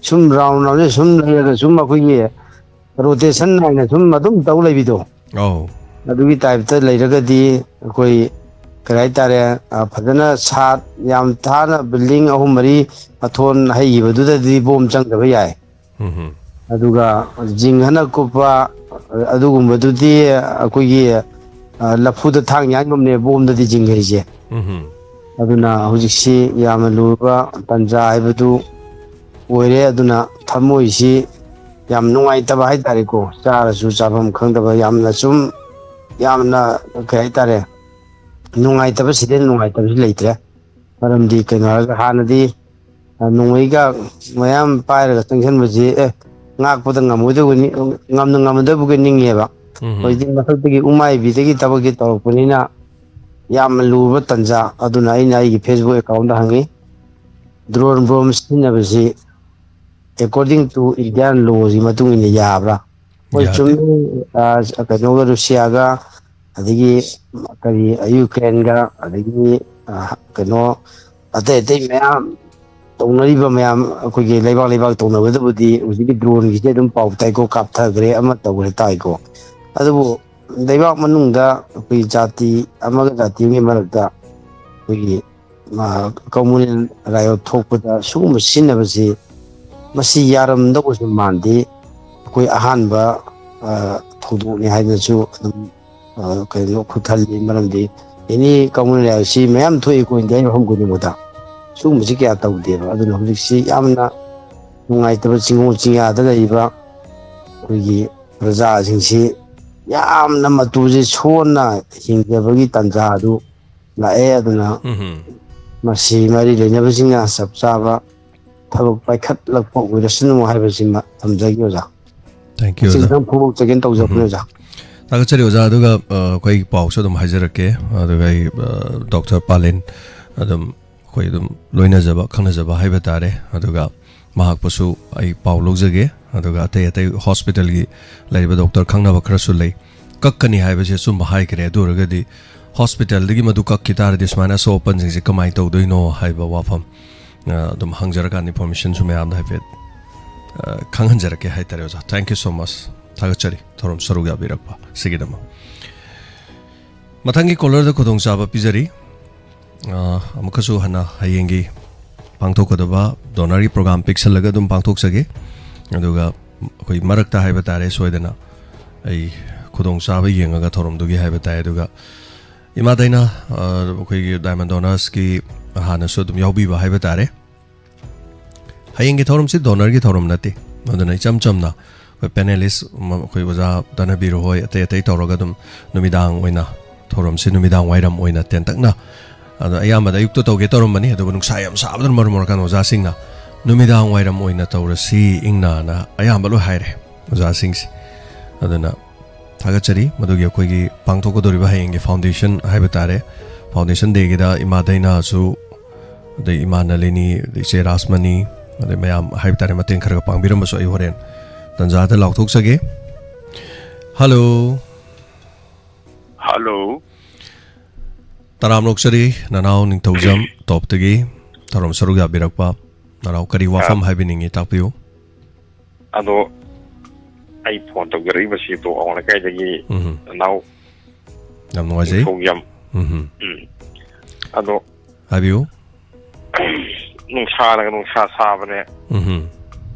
ꯁꯨꯝ ꯔꯥꯎꯟ ꯔꯥꯎꯟꯁꯦ ꯁꯨꯝ ꯂꯩꯔꯒ ꯁꯨꯝ ꯑꯩꯈꯣꯏꯒꯤ ꯔꯣꯇꯦꯁꯟ ꯅꯥꯏꯅ ꯁꯨꯝ ꯑꯗꯨꯝ ꯇꯧ ꯂꯩꯕꯤꯗꯣ꯫ ꯑꯧ꯫ ꯑꯗꯨꯒꯤ ꯇꯥꯏꯞꯇ ꯂꯩꯔꯒꯗꯤ ꯑꯩꯈꯣꯏ ꯀꯔꯤ ꯍꯥꯏꯇꯥꯔꯦ, ꯑ, ꯐꯖꯅ ꯁꯥꯠ ꯌꯥꯝ ꯊꯥꯅ ꯕꯤꯜꯗꯤꯡ ꯑꯍꯨꯝ ꯃꯔꯤ ꯃꯊꯣꯟ ꯍꯩꯈꯤꯕꯗꯨꯗꯗꯤ ꯕꯣꯝ ꯆꯪꯗꯕ ꯌꯥꯏ꯫ ꯎꯝ ꯍꯝ꯫ ꯑꯗꯨꯒ ꯖꯤꯡ ꯍꯅ ꯀꯨꯞꯄ ꯑꯗꯨꯒꯨꯝꯕꯗꯨꯗꯤ ꯑꯩꯈꯣꯏꯒꯤ, ꯑ, ꯂꯐꯨꯗ ꯊꯥꯡ ꯌꯥꯟꯒꯨꯝꯅꯦ ꯕꯣꯝꯗꯗꯤ ꯖꯤꯡ ꯍꯩꯁꯦ꯫ ꯎꯝ ꯍꯝ꯫ ꯑꯗꯨꯅ ꯍꯧꯖꯤꯛꯁꯤ ꯌꯥꯝꯅ ꯂꯨꯔꯕ ꯇꯥꯟꯖꯥ ꯍꯥꯏꯕꯗꯨ ꯑꯣꯏꯔꯦ꯫ ꯑꯗꯨꯅ ꯊꯃꯣꯏꯁꯤ ꯌꯥꯝ ꯅꯨꯡꯉꯥꯏꯇꯕ ꯍꯥꯏꯇꯥꯔꯦꯀꯣ, ꯆꯥꯔꯁꯨ ꯆꯥꯐꯝ ꯈꯪꯗꯕ, ꯌꯥꯝꯅ ꯁꯨꯝ, ꯌꯥꯝꯅ ꯀꯩ ꯍꯥꯏꯇꯥꯔꯦ, ꯅꯨꯡꯉꯥꯏꯇꯕ, ꯁꯤꯗꯩ ꯅꯨꯡꯉꯥꯏꯇꯕꯁꯤ ꯂꯩꯇ꯭ꯔꯦ꯫ ꯃꯔꯝꯗꯤ ꯀꯩꯅꯣ ꯍꯥꯏꯔꯒ, ꯍꯥꯟꯅꯗꯤ, ꯑ, ꯅꯣꯡꯃꯩꯒ ꯃꯌꯥꯝ ꯄꯥꯏꯔꯒ ꯆꯪꯁꯤꯟꯕꯁꯤ, ꯑꯦ, ꯉꯥꯛꯄꯗ ꯉꯝꯃꯣꯏꯗꯧꯕꯅꯤ, ꯉꯝꯅ ꯉꯝꯃꯗꯕꯒ ꯅꯤꯡꯉꯦꯕ꯫ ꯎꯝ꯫ ꯍꯧꯖꯤꯛꯇꯤ ꯃꯊꯛꯇꯒꯤ ꯎꯃꯥꯏꯕꯤꯗꯒꯤ ꯊꯕꯛꯁꯤ ꯇꯧꯔꯛꯄꯅꯤꯅ ꯌꯥꯝꯅ ꯂꯨꯕ ꯇꯥꯟꯖꯥ꯫ ꯑꯗꯨꯅ ꯑꯩꯅ ꯑꯩꯒꯤ Facebook account ꯗ ꯍꯪꯉꯤ, drone bomb ꯁꯤꯖꯤꯟꯅꯕꯁꯤ according to Indian law ꯁꯤ ꯃꯇꯨꯡ ꯏꯟꯅ ꯌꯥꯕ꯭ꯔꯥ? ꯍꯣꯏ, ꯌꯥꯗꯦ꯫ ꯆꯨꯝꯃꯤ꯫ ꯑ, ꯀꯩꯅꯣꯒ, ꯔꯨꯁꯤꯌꯥꯒ, ꯑꯗꯒꯤ ꯀꯔꯤ, ꯌꯨꯀ꯭ꯔꯦꯟꯒ, ꯑꯗꯒꯤ, ꯑ, ꯀꯩꯅꯣ, ꯑꯇꯩ ꯑꯇꯩ ꯃꯌꯥꯝ ꯇꯧꯅꯔꯤꯕ ꯃꯌꯥꯝ, ꯑꯩꯈꯣꯏꯒꯤ ꯂꯩꯕꯥꯛ ꯂꯩꯕꯥꯛ ꯇꯧꯅꯕꯗꯨꯕꯨꯗꯤ ꯍꯧꯖꯤꯛꯀꯤ drone ꯒꯤꯁꯦ ꯑꯗꯨꯝ ꯄꯥꯎ ꯇꯥꯏꯀꯣ, ꯀꯥꯞꯊꯈ꯭ꯔꯦ, ꯑꯃ ꯇꯧꯈ꯭ꯔꯦ ꯇꯥꯏꯀꯣ꯫ ꯑꯗꯨꯕꯨ ꯂꯩꯕꯥꯛ ꯃꯅꯨꯡꯗ ꯑꯩꯈꯣꯏꯒꯤ ꯖꯥꯇꯤ ꯑꯃꯒ ꯖꯥꯇꯤ ꯑꯃꯒꯤ ꯃꯔꯛꯇ ꯑꯩꯈꯣꯏꯒꯤ, ꯑ, communal riot ꯊꯣꯛꯄꯗ ꯁꯤꯒꯨꯝꯕ ꯁꯤꯖꯤꯟꯅꯕꯁꯤ, ꯃꯁꯤ ꯌꯥꯔꯝꯗꯧꯕꯁꯨ ꯃꯥꯟꯗꯦ꯫ ꯑꯩꯈꯣꯏ ꯑꯍꯥꯟꯕ, ꯑ, ꯊꯧꯗꯣꯛꯅꯤ ꯍꯥꯏꯗꯅꯁꯨ ꯑꯗꯨꯝ, ꯑ, ꯀꯩꯅꯣ, ꯈꯨꯠ ꯊꯜꯂꯤ꯫ ꯃꯔꯝꯗꯤ any communal riot ꯁꯤ ꯃꯌꯥꯝ ꯊꯣꯛꯏꯀꯣ, ꯏꯟꯗꯤꯌꯥꯒꯤ ꯃꯐꯝ ꯈꯨꯗꯤꯡꯃꯛꯇ꯫ ꯁꯤꯒꯨꯝꯕꯁꯤ ꯀꯌꯥ ꯇꯧꯗꯦꯕ꯫ ꯑꯗꯨꯅ ꯍꯧꯖꯤꯛꯁꯤ ꯌꯥꯝꯅ ꯅꯨꯡꯉꯥꯏꯇꯕ, ꯆꯤꯡꯉꯣ ꯆꯤꯡꯌꯥꯗ ꯂꯩꯔꯤꯕ ꯑꯩꯈꯣꯏꯒꯤ ꯄ꯭ꯔꯖꯥꯁꯤꯡꯁꯤ ꯌꯥꯝꯅ ꯃꯇꯨꯁꯦ ꯁꯣꯟꯅ ꯍꯤꯡꯖꯕꯒꯤ ꯇꯥꯟꯖꯥ ꯑꯗꯨ ꯂꯥꯛꯑꯦ꯫ ꯑꯗꯨꯅ ꯎꯝꯍꯨꯝ꯫ ꯃꯁꯤ ꯃꯔꯤ ꯂꯩꯅꯕꯁꯤꯡꯅ ꯆꯞ ꯆꯥꯕ ꯊꯕꯛ ꯄꯥꯏꯈꯠꯂꯛꯄ ꯑꯣꯏꯔꯁꯅꯨ ꯍꯥꯏꯕꯁꯤꯃ ꯊꯝꯖꯒꯦ, ꯑꯣꯖꯥ꯫ Thank you, ꯃꯁꯤ ꯑꯣꯖꯥ꯫ ꯈꯤꯇꯪ ꯐꯣꯡꯗꯣꯛꯆꯒꯦꯅ ꯇꯧꯖꯕꯅꯦ, ꯎꯝꯍꯨꯝ꯫ ꯑꯣꯖꯥ꯫ ꯊꯥꯒꯠꯆꯔꯤ, ꯑꯣꯖꯥ꯫ ꯑꯗꯨꯒ, ꯑ, ꯑꯩꯈꯣꯏꯒꯤ ꯄꯥꯎꯁꯨ ꯑꯗꯨꯝ ꯍꯥꯏꯖꯔꯛꯀꯦ꯫ ꯑꯗꯨꯒ ꯑꯩ, ꯑ, ꯗꯣꯛꯇꯔ ꯄꯥꯂꯦꯟ ꯑꯗꯨꯝ ꯑꯩꯈꯣꯏ ꯑꯗꯨꯝ ꯂꯣꯏꯅꯖꯕ, ꯈꯪꯅꯖꯕ ꯍꯥꯏꯕ ꯇꯥꯔꯦ꯫ ꯑꯗꯨꯒ ꯃꯍꯥꯛꯄꯨꯁꯨ ꯑꯩ ꯄꯥꯎ ꯂꯧꯖꯒꯦ꯫ ꯑꯗꯨꯒ ꯑꯇꯩ ꯑꯇꯩ ꯍꯣꯁꯄꯤꯇꯥꯜꯒꯤ ꯂꯩꯔꯤꯕ ꯗꯣꯛꯇꯔ ꯈꯪꯅꯕ ꯈꯔꯁꯨ ꯂꯩ꯫ ꯀꯛꯀꯅꯤ ꯍꯥꯏꯕꯁꯦ ꯑꯆꯨꯝꯕ ꯍꯥꯏꯈ꯭ꯔꯦ꯫ ꯑꯗꯨ ꯑꯣꯏꯔꯒꯗꯤ ꯍꯣꯁꯄꯤꯇꯥꯜꯗꯒꯤ ꯃꯗꯨ ꯀꯛꯈꯤ ꯇꯥꯔꯗꯤ ꯁꯨꯃꯥꯏꯅ ꯑꯁꯣꯛ ꯑꯄꯟꯁꯤꯡꯁꯦ ꯀꯃꯥꯏꯅ ꯇꯧꯗꯣꯏꯅꯣ ꯍꯥꯏꯕ ꯋꯥꯐꯝ, ꯑ, ꯑꯗꯨꯝ ꯍꯪꯖꯔꯀꯥꯟꯗ information ꯁꯨ ꯃꯌꯥꯝꯗ ꯍꯥꯏꯐꯦꯠ, ꯑ, ꯈꯪꯍꯟꯖꯔꯛꯀꯦ ꯍꯥꯏꯇꯥꯔꯦ, ꯑꯣꯖꯥ꯫ Thank you so much꯫ ꯊꯥꯒꯠꯆꯔꯤ ꯊꯧꯔꯝ ꯁꯔꯨꯛ ꯌꯥꯕꯤꯔꯛꯄ ꯑꯁꯤꯒꯤꯗꯃꯛ꯫ ꯃꯊꯪꯒꯤ caller ꯗ ꯈꯨꯗꯣꯡꯆꯥꯕ ꯄꯤꯖꯔꯤ꯫ ꯑ, ꯑꯃꯨꯛꯀꯁꯨ ꯍꯟꯅ ꯍꯌꯦꯡꯒꯤ ꯄꯥꯡꯊꯣꯛꯀꯗꯕ donor ꯒꯤ program ꯄꯤꯛꯁꯜꯂꯒ ꯑꯗꯨꯝ ꯄꯥꯡꯊꯣꯛꯆꯒꯦ꯫ ꯑꯗꯨꯒ ꯑꯩꯈꯣꯏ ꯃꯔꯛꯇ ꯍꯥꯏꯕ ꯇꯥꯔꯦ, ꯁꯣꯏꯗꯅ ꯑꯩ ꯈꯨꯗꯣꯡꯆꯥꯕ ꯌꯦꯡꯉꯒ ꯊꯧꯔꯝꯗꯨꯒꯤ ꯍꯥꯏꯕ ꯇꯥꯏ꯫ ꯑꯗꯨꯒ ꯏꯃꯥ ꯗꯥꯏꯅꯥ, ꯑ, ꯑꯩꯈꯣꯏꯒꯤ Diamond Donors ꯀꯤ ꯍꯥꯟꯅꯁꯨ ꯑꯗꯨꯝ ꯌꯥꯎꯕꯤꯕ ꯍꯥꯏꯕ ꯇꯥꯔꯦ꯫ ꯍꯌꯦꯡꯒꯤ ꯊꯧꯔꯝꯁꯤ donor ꯒꯤ ꯊꯧꯔꯝ ꯅꯠꯇꯦ꯫ ꯑꯗꯨꯅ ꯏꯆꯝ ꯆꯝꯅ ꯑꯩꯈꯣꯏ panelist, ꯃ-, ꯑꯩꯈꯣꯏ ꯑꯣꯖꯥ ꯇꯅꯕꯤꯔ ꯍꯣꯏ, ꯑꯇꯩ ꯑꯇꯩ ꯇꯧꯔꯒ ꯑꯗꯨꯝ ꯅꯨꯃꯤꯗꯥꯡ ꯑꯣꯏꯅ ꯊꯧꯔꯝꯁꯤ ꯅꯨꯃꯤꯗꯥꯡ ꯋꯥꯏꯔꯝ ꯑꯣꯏꯅ ꯇꯦꯟꯇꯛꯅ, ꯑꯗꯣ ꯑꯌꯥꯝꯕꯗ ꯑꯌꯨꯛꯇ ꯇꯧꯒꯦ ꯇꯧꯔꯝꯕꯅꯤ, ꯑꯗꯨꯕꯨ ꯅꯨꯡꯁꯥ ꯌꯥꯝ ꯁꯥꯕꯗꯨꯅ ꯃꯔꯝ ꯑꯣꯏꯔꯀꯥꯟꯗ ꯑꯣꯖꯥꯁꯤꯡꯅ ꯅꯨꯃꯤꯗꯥꯡ ꯋꯥꯏꯔꯝ ꯑꯣꯏꯅ ꯇꯧꯔꯁꯤ ꯏꯪꯅꯅ ꯑꯌꯥꯝꯕ ꯂꯣꯏ ꯍꯥꯏꯔꯦ ꯑꯣꯖꯥꯁꯤꯡꯁꯦ꯫ ꯑꯗꯨꯅ ꯊꯥꯒꯠꯆꯔꯤ ꯃꯗꯨꯒꯤ ꯑꯩꯈꯣꯏꯒꯤ ꯄꯥꯡꯊꯣꯛꯀꯗꯧꯔꯤꯕ ꯍꯌꯦꯡꯒꯤ foundation ꯍꯥꯏꯕ ꯇꯥꯔꯦ, foundation dayꯒꯤꯗ ꯏꯃꯥ ꯗꯩꯅꯥꯁꯨ, ꯑꯗꯩ ꯏꯃꯥ ꯅꯂꯤꯅꯤ, ꯑꯗꯩ ꯏꯆꯦ ꯔꯥꯁꯃꯅꯤ, ꯑꯗꯩ ꯃꯌꯥꯝ ꯍꯥꯏꯕ ꯇꯥꯔꯦ, ꯃꯇꯦꯡ ꯈꯔ ꯈꯔ ꯄꯥꯡꯕꯤꯔꯝꯕꯁꯨ ꯑꯩ ꯍꯣꯔꯦꯟ ꯇꯟꯖꯥꯗ ꯂꯥꯎꯊꯣꯛꯆꯒꯦ꯫ ꯍꯜꯂꯣ꯫ ꯍꯜꯂꯣ꯫ ꯇꯔꯥꯝꯅ ꯑꯣꯛꯆꯔꯤ ꯅꯅꯥꯎ ꯅꯤꯡꯊꯧꯖꯝ ꯇꯣꯞꯇꯒꯤ ꯊꯧꯔꯝ ꯁꯔꯨꯛ ꯌꯥꯕꯤꯔꯛꯄ꯫ ꯅꯅꯥꯎ ꯀꯔꯤ ꯋꯥꯐꯝ ꯍꯥꯏꯕꯤꯅꯤꯡꯉꯤ, ꯇꯥꯛꯄꯤꯌꯨ꯫ ꯑꯗꯣ ꯑꯩ ꯐꯣꯟ ꯇꯧꯖꯔꯛꯏꯕꯁꯤ ꯇꯣ ꯑꯋꯥꯡ ꯂꯩꯀꯥꯏꯗꯒꯤ ꯎꯝ꯫ ꯅꯅꯥꯎ ꯌꯥꯝ ꯅꯨꯡꯉꯥꯏꯖꯩ꯫ ꯅꯤꯡꯊꯧꯖꯝ꯫ ꯎꯝ꯫ ꯎꯝ꯫ ꯑꯗꯣ ꯍꯥꯏꯕꯤꯌꯨ꯫ ꯅꯨꯡꯁꯥꯅꯒ ꯅꯨꯡꯁꯥ ꯁꯥꯕꯅꯦ꯫ ꯎꯝ꯫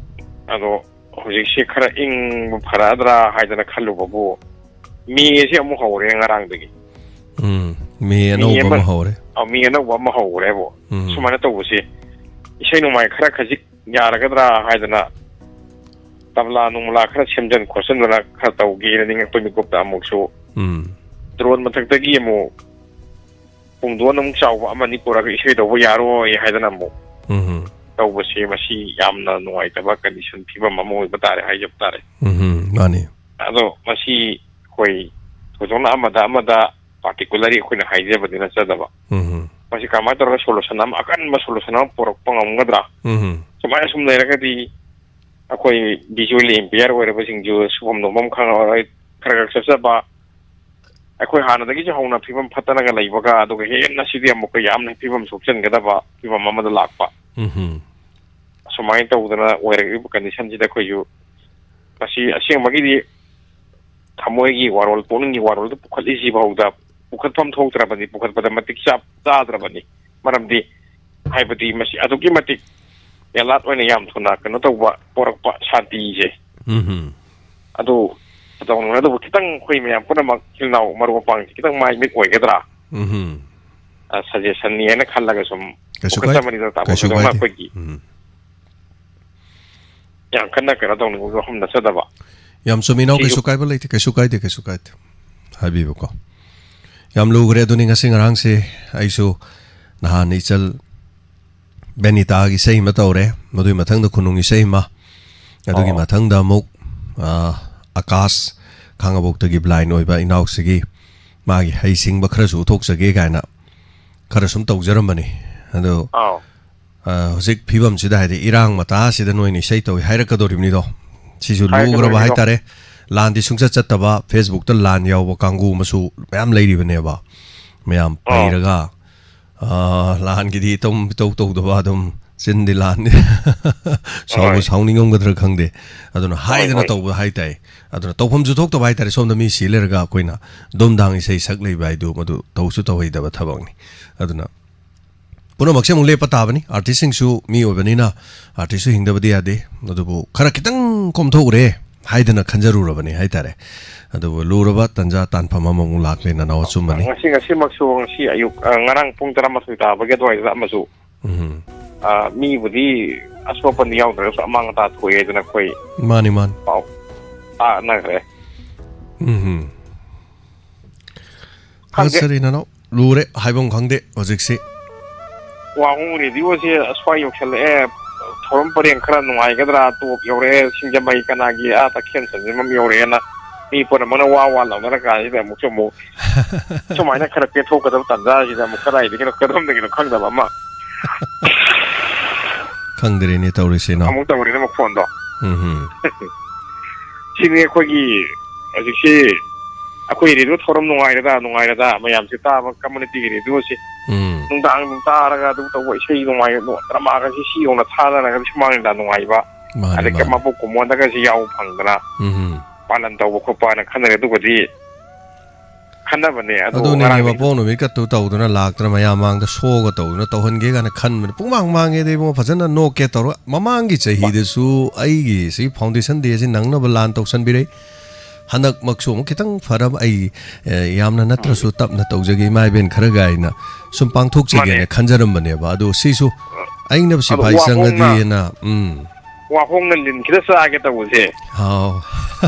ꯑꯗꯣ ꯍꯧꯖꯤꯛꯁꯤ ꯈꯔ ꯏꯪꯕ ꯐꯔꯛꯑꯗ꯭ꯔꯥ ꯍꯥꯏꯗꯅ ꯈꯜꯂꯨꯕꯕꯨ, ꯃꯦꯁꯤ ꯑꯃꯨꯛ ꯍꯧꯔꯦ ꯉꯔꯥꯡꯗꯒꯤ꯫ ꯎꯝ, ꯃꯦ ꯃꯤ ꯑꯅꯧꯕ ꯑꯃ ꯑꯃ ꯍꯧꯔꯦ꯫ ꯑ, ꯃꯤ ꯑꯅꯧꯕ ꯑꯃ ꯍꯧꯈ꯭ꯔꯦꯕ꯫ ꯎꯝ꯫ ꯁꯨꯃꯥꯏꯅ ꯇꯧꯕꯁꯤ ꯏꯁꯩ ꯅꯣꯡꯃꯥꯏ ꯈꯔ ꯈꯖꯤꯛ ꯌꯥꯔꯒꯗ꯭ꯔꯥ ꯍꯥꯏꯗꯅ ꯇꯕꯂꯥ ꯅꯨꯡꯂꯥ ꯈꯔ ꯁꯦꯝꯖꯤꯟ ꯈꯣꯠꯆꯤꯟꯗꯅ ꯈꯔ ꯇꯧꯒꯦꯅ ꯅꯤꯡꯉꯛꯄ ꯃꯤꯀꯨꯞꯇ ꯑꯃꯨꯛꯁꯨ ꯎꯝ꯫ ꯗ꯭ꯔꯣꯟ ꯃꯊꯛꯇꯒꯤ ꯑꯃꯨꯛ ꯄꯨꯡꯗꯣꯟ ꯑꯃꯨꯛ ꯆꯥꯎꯕ ꯑꯃꯅꯤ ꯄꯨꯔꯒ ꯏꯁꯩ ꯇꯧꯕ ꯌꯥꯔꯣꯏ ꯍꯥꯏꯗꯅ ꯑꯃꯨꯛ ꯎꯝ꯫ ꯇꯧꯕꯁꯦ, ꯃꯁꯤ ꯌꯥꯝꯅ ꯅꯨꯡꯉꯥꯏꯇꯕ ꯀꯟꯗꯤꯁꯟ, ꯐꯤꯕꯝ ꯑꯃ ꯑꯣꯏꯕ ꯇꯥꯔꯦ ꯍꯥꯏꯖꯕ ꯇꯥꯔꯦ꯫ ꯎꯝ, ꯃꯥꯅꯤ꯫ ꯑꯗꯣ ꯃꯁꯤ ꯑꯩꯈꯣꯏ ꯊꯣꯏꯗꯣꯛꯅ ꯑꯃꯗ ꯑꯃꯗ particularly ꯑꯩꯈꯣꯏꯅ ꯍꯥꯏꯖꯕꯗꯤ ꯅꯠꯆꯗꯕ꯫ ꯎꯝ꯫ ꯃꯁꯤ ꯀꯃꯥꯏꯅ ꯇꯧꯔꯒ solution ꯑꯃ, ꯑꯀꯟꯕ solution ꯑꯃ ꯄꯨꯔꯛꯄ ꯉꯝꯒꯗ꯭ꯔꯥ? ꯎꯝ꯫ ꯁꯨꯃꯥꯏꯅ ꯁꯨꯝ ꯂꯩꯔꯒꯗꯤ ꯑꯩꯈꯣꯏ visually impaired ꯑꯣꯏꯔꯕꯁꯤꯡꯁꯨ ꯁꯨꯐꯝ ꯅꯣꯝꯐꯝ ꯈꯪꯉꯔꯣꯏ, ꯈꯔ ꯈꯔ ꯆꯠꯆꯕ, ꯑꯩꯈꯣꯏ ꯍꯥꯟꯅꯗꯒꯤꯁꯨ ꯍꯧꯅ ꯐꯤꯕꯝ ꯐꯠꯇꯅꯒ ꯂꯩꯕꯒ, ꯑꯗꯨꯒ ꯍꯦꯟꯅ ꯁꯤꯗꯤ ꯑꯃꯨꯛꯀ ꯌꯥꯝꯅ ꯐꯤꯕꯝ ꯁꯣꯛꯆꯟꯒꯗꯕ ꯐꯤꯕꯝ ꯑꯃꯗ ꯂꯥꯛꯄ꯫ ꯎꯝ꯫ ꯑꯁꯨꯃꯥꯏꯅ ꯇꯧꯗꯅ ꯑꯣꯏꯔꯛꯂꯤꯕ ꯀꯟꯗꯤꯁꯟꯁꯤꯗ ꯑꯩꯈꯣꯏꯁꯨ ꯃꯁꯤ ꯑꯁꯦꯡꯕꯒꯤꯗꯤ ꯊꯃꯣꯏꯒꯤ ꯋꯥꯔꯣꯜ, ꯄꯨꯛꯅꯤꯡꯒꯤ ꯋꯥꯔꯣꯜꯗ ꯄꯨꯈꯠꯂꯤꯁꯤ ꯐꯥꯎꯗ ꯄꯨꯈꯠꯐꯝ ꯊꯣꯛꯇ꯭ꯔꯕꯅꯤ, ꯄꯨꯈꯠꯄꯗ ꯃꯇꯤꯛ ꯆꯥ-, ꯆꯥꯗ꯭ꯔꯕꯅꯤ꯫ ꯃꯔꯝꯗꯤ, ꯍꯥꯏꯕꯗꯤ ꯃꯁꯤ ꯑꯗꯨꯛꯀꯤ ꯃꯇꯤꯛ alert ꯑꯣꯏꯅ ꯌꯥꯝ ꯊꯨꯅ ꯀꯩꯅꯣ ꯇꯧꯕ, ꯄꯣꯔꯛꯄ ꯁꯥꯟꯇꯤꯁꯦ꯫ ꯎꯝ꯫ ꯑꯗꯨ ꯇꯧꯅꯤꯡꯕ, ꯑꯗꯨꯕꯨ ꯈꯤꯇꯪ ꯑꯩꯈꯣꯏ ꯃꯌꯥꯝ ꯄꯨꯝꯅꯃꯛ ꯏꯆꯤꯜ ꯏꯅꯥꯎ ꯃꯔꯨꯞ ꯃꯄꯥꯡꯁꯦ ꯈꯤꯇꯪ ꯃꯥꯏ ꯃꯤꯠ ꯑꯣꯏꯒꯗ꯭ꯔꯥ? ꯎꯝ꯫ ꯑ, suggestionꯅꯤ ꯍꯥꯏꯅ ꯈꯜꯂꯒ ꯁꯨꯝ ꯀꯩꯁꯨ ꯀꯥꯏ-, ꯄꯨꯈꯠꯆꯕꯅꯤꯗ ꯇꯥꯃꯣ ꯀꯩꯁꯨ ꯊꯣꯏꯗꯣꯛꯅ ꯀꯥꯏꯗꯦ꯫ ꯑꯩꯈꯣꯏꯒꯤ ꯎꯝ꯫ ꯌꯥꯝ ꯀꯟꯅ ꯀꯩꯅꯣ ꯇꯧꯅꯤꯡꯕ ꯋꯥꯐꯝ ꯅꯠꯆꯗꯕ꯫ ꯌꯥꯝ ꯆꯨꯝꯃꯤ, ꯏꯅꯥꯎ, ꯁꯤꯁꯨ ꯀꯩꯁꯨ ꯀꯥꯏꯕ ꯂꯩꯇꯦ, ꯀꯩꯁꯨ ꯀꯥꯏꯗꯦ, ꯀꯩꯁꯨ ꯀꯥꯏꯗꯦ꯫ ꯍꯥꯏꯕꯤꯕꯀꯣ꯫ ꯌꯥꯝ ꯂꯨꯈ꯭ꯔꯦ꯫ ꯑꯗꯨꯅꯤ, ꯉꯁꯤ ꯉꯔꯥꯡꯁꯦ ꯑꯩꯁꯨ ꯅꯍꯥꯟ ꯏꯆꯜ ꯕꯦꯅꯤꯇꯥꯒꯤ ꯏꯁꯩ ꯑꯃ ꯇꯧꯔꯦ, ꯃꯗꯨꯒꯤ ꯃꯊꯪꯗ ꯈꯨꯅꯨꯡ ꯏꯁꯩ ꯑꯃ, ꯑꯗꯨꯒꯤ ꯑꯣ꯫ ꯃꯊꯪꯗ ꯑꯃꯨꯛ, ꯑ, ꯑꯀꯥꯁ, ꯈꯥꯉꯕꯣꯛꯇꯒꯤ ꯕ꯭ꯂꯥꯏꯟ ꯑꯣꯏꯕ ꯏꯅꯥꯎꯁꯤꯒꯤ ꯃꯥꯒꯤ ꯍꯩꯁꯤꯡꯕ ꯈꯔꯁꯨ ꯎꯠꯊꯣꯛꯆꯒꯦ ꯀꯥꯏꯅ ꯈꯔ ꯁꯨꯝ ꯇꯧꯖꯔꯝꯕꯅꯤ꯫ ꯑꯗꯣ ꯑꯥꯎ꯫ ꯑ, ꯍꯧꯖꯤꯛ ꯐꯤꯕꯝꯁꯤꯗ, ꯍꯥꯏꯗꯤ ꯏꯔꯥꯡ ꯃꯇꯥꯁꯤꯗ ꯅꯣꯏꯅ ꯏꯁꯩ ꯇꯧꯏ ꯍꯥꯏꯔꯛꯀꯗꯧꯔꯤꯕꯅꯤꯗꯣ꯫ ꯁꯤꯁꯨ ꯂꯨꯈ꯭ꯔꯕ ꯍꯥꯏꯔꯛꯀꯗꯧꯔꯤꯅꯤꯗꯣ꯫ ꯍꯥꯏꯇꯥꯔꯦ꯫ ꯂꯥꯟꯗꯤ ꯁꯨꯡꯆꯠ ꯆꯠꯇꯕ, ꯐꯦꯁꯕꯨꯛꯇ ꯂꯥꯟ ꯌꯥꯎꯕ ꯀꯥꯡꯕꯨ ꯑꯃꯁꯨ ꯃꯌꯥꯝ ꯂꯩꯔꯤꯕꯅꯦꯕ꯫ ꯃꯌꯥꯝ ꯑꯥ꯫ ꯄꯩꯔꯒ, ꯑ, ꯂꯥꯟꯒꯤꯗꯤ ꯏꯇꯧ, ꯏꯇꯧ ꯇꯧꯗꯕ, ꯑꯗꯨꯝ ꯆꯤꯟꯗꯤ ꯂꯥꯟꯗꯤ꯫ ꯁꯥꯎꯕ ꯍꯣꯏ꯫ ꯁꯥꯎꯅꯤꯡꯉꯝꯒꯗ꯭ꯔꯥ ꯈꯪꯗꯦ꯫ ꯑꯗꯨꯅ ꯍꯣꯏ, ꯍꯥꯏꯗꯅ ꯍꯣꯏ꯫ ꯇꯧꯕ ꯍꯥꯏꯇꯥꯏ꯫ ꯑꯗꯨꯅ ꯇꯧꯐꯝꯁꯨ ꯊꯣꯛꯇꯕ ꯍꯥꯏꯇꯥꯔꯦ꯫ ꯁꯣꯝꯗ ꯃꯤ ꯁꯤ ꯂꯩꯔꯒ ꯑꯩꯈꯣꯏꯅ ꯗꯨꯝꯗꯥꯡ ꯏꯁꯩ ꯁꯛ ꯂꯩꯕ ꯍꯥꯏꯗꯨ, ꯃꯗꯨ ꯇꯧꯁꯨ ꯇꯧꯍꯩꯗꯕ ꯊꯕꯛꯅꯤ꯫ ꯑꯗꯨꯅ ꯄꯨꯝꯅꯃꯛꯁꯦ ꯑꯃꯨꯛ ꯂꯦꯞꯄ ꯇꯥꯕꯅꯤ꯫ ꯑꯥꯔꯇꯤꯁꯁꯤꯡꯁꯨ ꯃꯤ ꯑꯣꯏꯕꯅꯤꯅ ꯑꯥꯔꯇꯤꯁꯁꯨ ꯍꯤꯡꯗꯕꯗꯤ ꯌꯥꯗꯦ꯫ ꯑꯗꯨꯕꯨ ꯈꯔ ꯈꯤꯇꯪ ꯀꯣꯝꯊꯣꯛꯎꯔꯦ ꯍꯥꯏꯗꯅ ꯈꯟꯖꯔꯨꯔꯕꯅꯤ ꯍꯥꯏꯇꯥꯔꯦ꯫ ꯑꯗꯨꯕꯨ ꯂꯨꯔꯕ ꯇꯟꯖꯥ ꯇꯥꯟꯐꯝ ꯑꯃꯃꯨꯛ ꯂꯥꯛꯂꯦ, ꯅꯅꯥꯎ ꯑꯆꯨꯝꯕꯅꯤ꯫ ꯉꯁꯤ, ꯉꯁꯤꯃꯛꯁꯨ, ꯉꯁꯤ ꯑꯌꯨꯛ, ꯑ, ꯉꯔꯥꯡ ꯄꯨꯡ ꯇꯔꯥꯃꯥꯊꯣꯏ ꯇꯥꯕꯒꯤ ꯑꯗꯨꯋꯥꯏꯗꯨꯗ ꯑꯃꯁꯨ, ꯎꯝ꯫ ꯑ, ꯃꯤꯕꯨꯗꯤ ꯑꯁꯣꯛ ꯑꯄꯟ ꯌꯥꯎꯗ꯭ꯔꯒꯁꯨ ꯑꯃꯥꯡ ꯑꯇꯥ ꯊꯣꯛꯑꯦ ꯍꯥꯏꯗꯅ ꯑꯩꯈꯣꯏ ꯃꯥꯅꯤ, ꯃꯥꯅꯤ꯫ ꯄꯥꯎ ꯇꯥꯅꯈ꯭ꯔꯦ꯫ ꯎꯝ꯫ ꯈꯪꯗꯦ꯫ ꯐꯖꯔꯦ, ꯅꯅꯥꯎ꯫ ꯂꯨꯔꯦ, ꯍꯥꯏꯐꯝ ꯈꯪꯗꯦ ꯍꯧꯖꯤꯛꯁꯤ꯫ ꯋꯥꯍꯣꯡ ꯔꯦꯗꯤꯑꯣꯁꯦ ꯑꯁ꯭ꯋꯥꯏ ꯌꯧꯁꯜꯂꯛꯑꯦ, ꯊꯧꯔꯝ ꯄꯔꯦꯡ ꯈꯔ ꯅꯨꯡꯉꯥꯏꯒꯗ꯭ꯔꯥ, ꯇꯣꯞ ꯌꯧꯔꯛꯑꯦ, ꯁꯤꯡꯖꯃꯩ ꯀꯅꯥꯒꯤ, ꯑꯥ, ꯇꯈꯦꯜ ꯆꯟꯖꯝ ꯌꯧꯔꯛꯑꯦꯅ ꯃꯤ ꯄꯨꯝꯅꯃꯛꯅ ꯋꯥ ꯋꯥ ꯂꯥꯎꯅꯔ ꯀꯥꯟꯁꯤꯗ ꯑꯃꯨꯛꯁꯨ ꯑꯃꯨꯛ ꯁꯨꯃꯥꯏꯅ ꯈꯔ ꯄꯦꯟꯊꯣꯛꯀꯗꯕ ꯇꯥꯟꯖꯥꯁꯤꯗ ꯑꯃꯨꯛ ꯀꯗꯥꯏꯗꯒꯤꯅꯣ, ꯀꯗꯣꯝꯗꯒꯤꯅꯣ ꯈꯪꯗꯕ ꯑꯃ ꯈꯪꯗ꯭ꯔꯦꯅꯦ ꯇꯧꯔꯤꯁꯦ, ꯏꯅꯥꯎ꯫ ꯑꯃꯨꯛ ꯇꯧꯔꯤꯅꯦ ꯃꯈꯣꯟꯗꯣ꯫ ꯎꯝ ꯍꯨꯝ꯫ ꯁꯤꯅꯤ ꯑꯩꯈꯣꯏꯒꯤ ꯍꯧꯖꯤꯛꯁꯤ ꯑꯩꯈꯣꯏ ꯔꯦꯗꯤꯑꯣ ꯊꯧꯔꯝ ꯅꯨꯡꯉꯥꯏꯔꯗ, ꯅꯨꯡꯉꯥꯏꯔꯗ ꯃꯌꯥꯝꯁꯦ ꯇꯥꯕ ꯀꯝꯃꯨꯅꯤꯇꯤꯒꯤ ꯔꯦꯗꯤꯑꯣꯁꯦ꯫ ꯎꯝ꯫ ꯅꯨꯡꯗꯥꯡ ꯇꯥꯔꯒ ꯑꯗꯨ ꯇꯧꯕ ꯏꯁꯩ ꯅꯨꯡꯉꯥꯏ, ꯗ꯭ꯔꯃꯥꯒꯁꯤ ꯁꯤ ꯌꯧꯅ ꯊꯥꯗꯔꯒꯗꯤ ꯁꯨꯃꯥꯡ ꯂꯤꯂꯥ ꯅꯨꯡꯉꯥꯏꯕ, ꯃꯥꯅꯤ, ꯑꯗꯩ ꯃꯥꯅꯤ꯫ ꯃꯄꯣꯛ ꯀꯨꯝꯑꯣꯟꯗꯒꯁꯤ ꯌꯥꯎꯕ ꯐꯪꯗꯅ ꯎꯝ꯫ ꯄꯥꯂꯟ ꯇꯧꯕ ꯈꯣꯠꯄ ꯍꯥꯏꯅ ꯈꯟꯅꯔꯦ꯫ ꯑꯗꯨꯒꯗꯤ ꯈꯟꯅꯕꯅꯦ꯫ ꯑꯗꯣ ꯑꯗꯨꯅꯤꯅꯦ, ꯉꯔꯥꯡꯗꯤ ꯃꯄꯣꯛ ꯅꯨꯃꯤꯠꯀ ꯇꯧꯗꯅ ꯂꯥꯛꯇꯅ ꯃꯌꯥꯝ ꯃꯥꯡꯗ ꯁꯣꯒ ꯇꯧꯗꯅ ꯇꯧꯍꯟꯒꯦ ꯀꯥꯏꯅ ꯈꯟꯕꯅꯦ꯫ ꯄꯨꯡꯃꯥꯡ ꯃꯥꯡꯉꯦꯗ ꯏꯕꯨꯡꯉꯣ, ꯐꯖꯅ ꯅꯣꯛꯀꯦ ꯇꯧꯔꯒ꯫ ꯃꯃꯥꯡꯒꯤ ꯆꯍꯤꯗꯁꯨ ꯑꯩꯒꯤ ꯁꯤ ꯐꯥꯎꯟꯗꯦꯁꯟ ꯗꯦꯁꯤ ꯅꯪꯅꯕ ꯂꯥꯟ ꯇꯧꯁꯟꯕꯤꯔꯦ꯫ ꯍꯟꯗꯛꯃꯛꯁꯨ ꯑꯃꯨꯛ ꯈꯤꯇꯪ ꯐꯔꯕ, ꯑꯩ, ꯑꯦ, ꯌꯥꯝꯅ ꯅꯠꯇ꯭ꯔꯁꯨ ꯇꯞꯅ ꯇꯧꯖꯒꯦ ꯏꯃꯥ ꯏꯕꯦꯟ ꯈꯔꯒ ꯍꯥꯏꯅ ꯁꯨꯝ ꯄꯥꯡꯊꯣꯛꯆꯒꯦꯅ ꯃꯥꯅꯦ꯫ ꯈꯟꯖꯔꯝꯕꯅꯦꯕ꯫ ꯑꯗꯣ ꯁꯤꯁꯨ ꯑꯩꯅꯕꯨ ꯑꯗꯣ ꯁꯤꯐꯥꯏ ꯋꯥꯍꯣꯡꯅ ꯆꯪꯉꯗꯤꯅ, ꯎꯝ꯫ ꯋꯥꯍꯣꯡꯅ ꯂꯤꯟ ꯈꯤꯇ ꯆꯥꯒꯦ ꯇꯧꯕꯁꯦ꯫ ꯍꯥꯎ꯫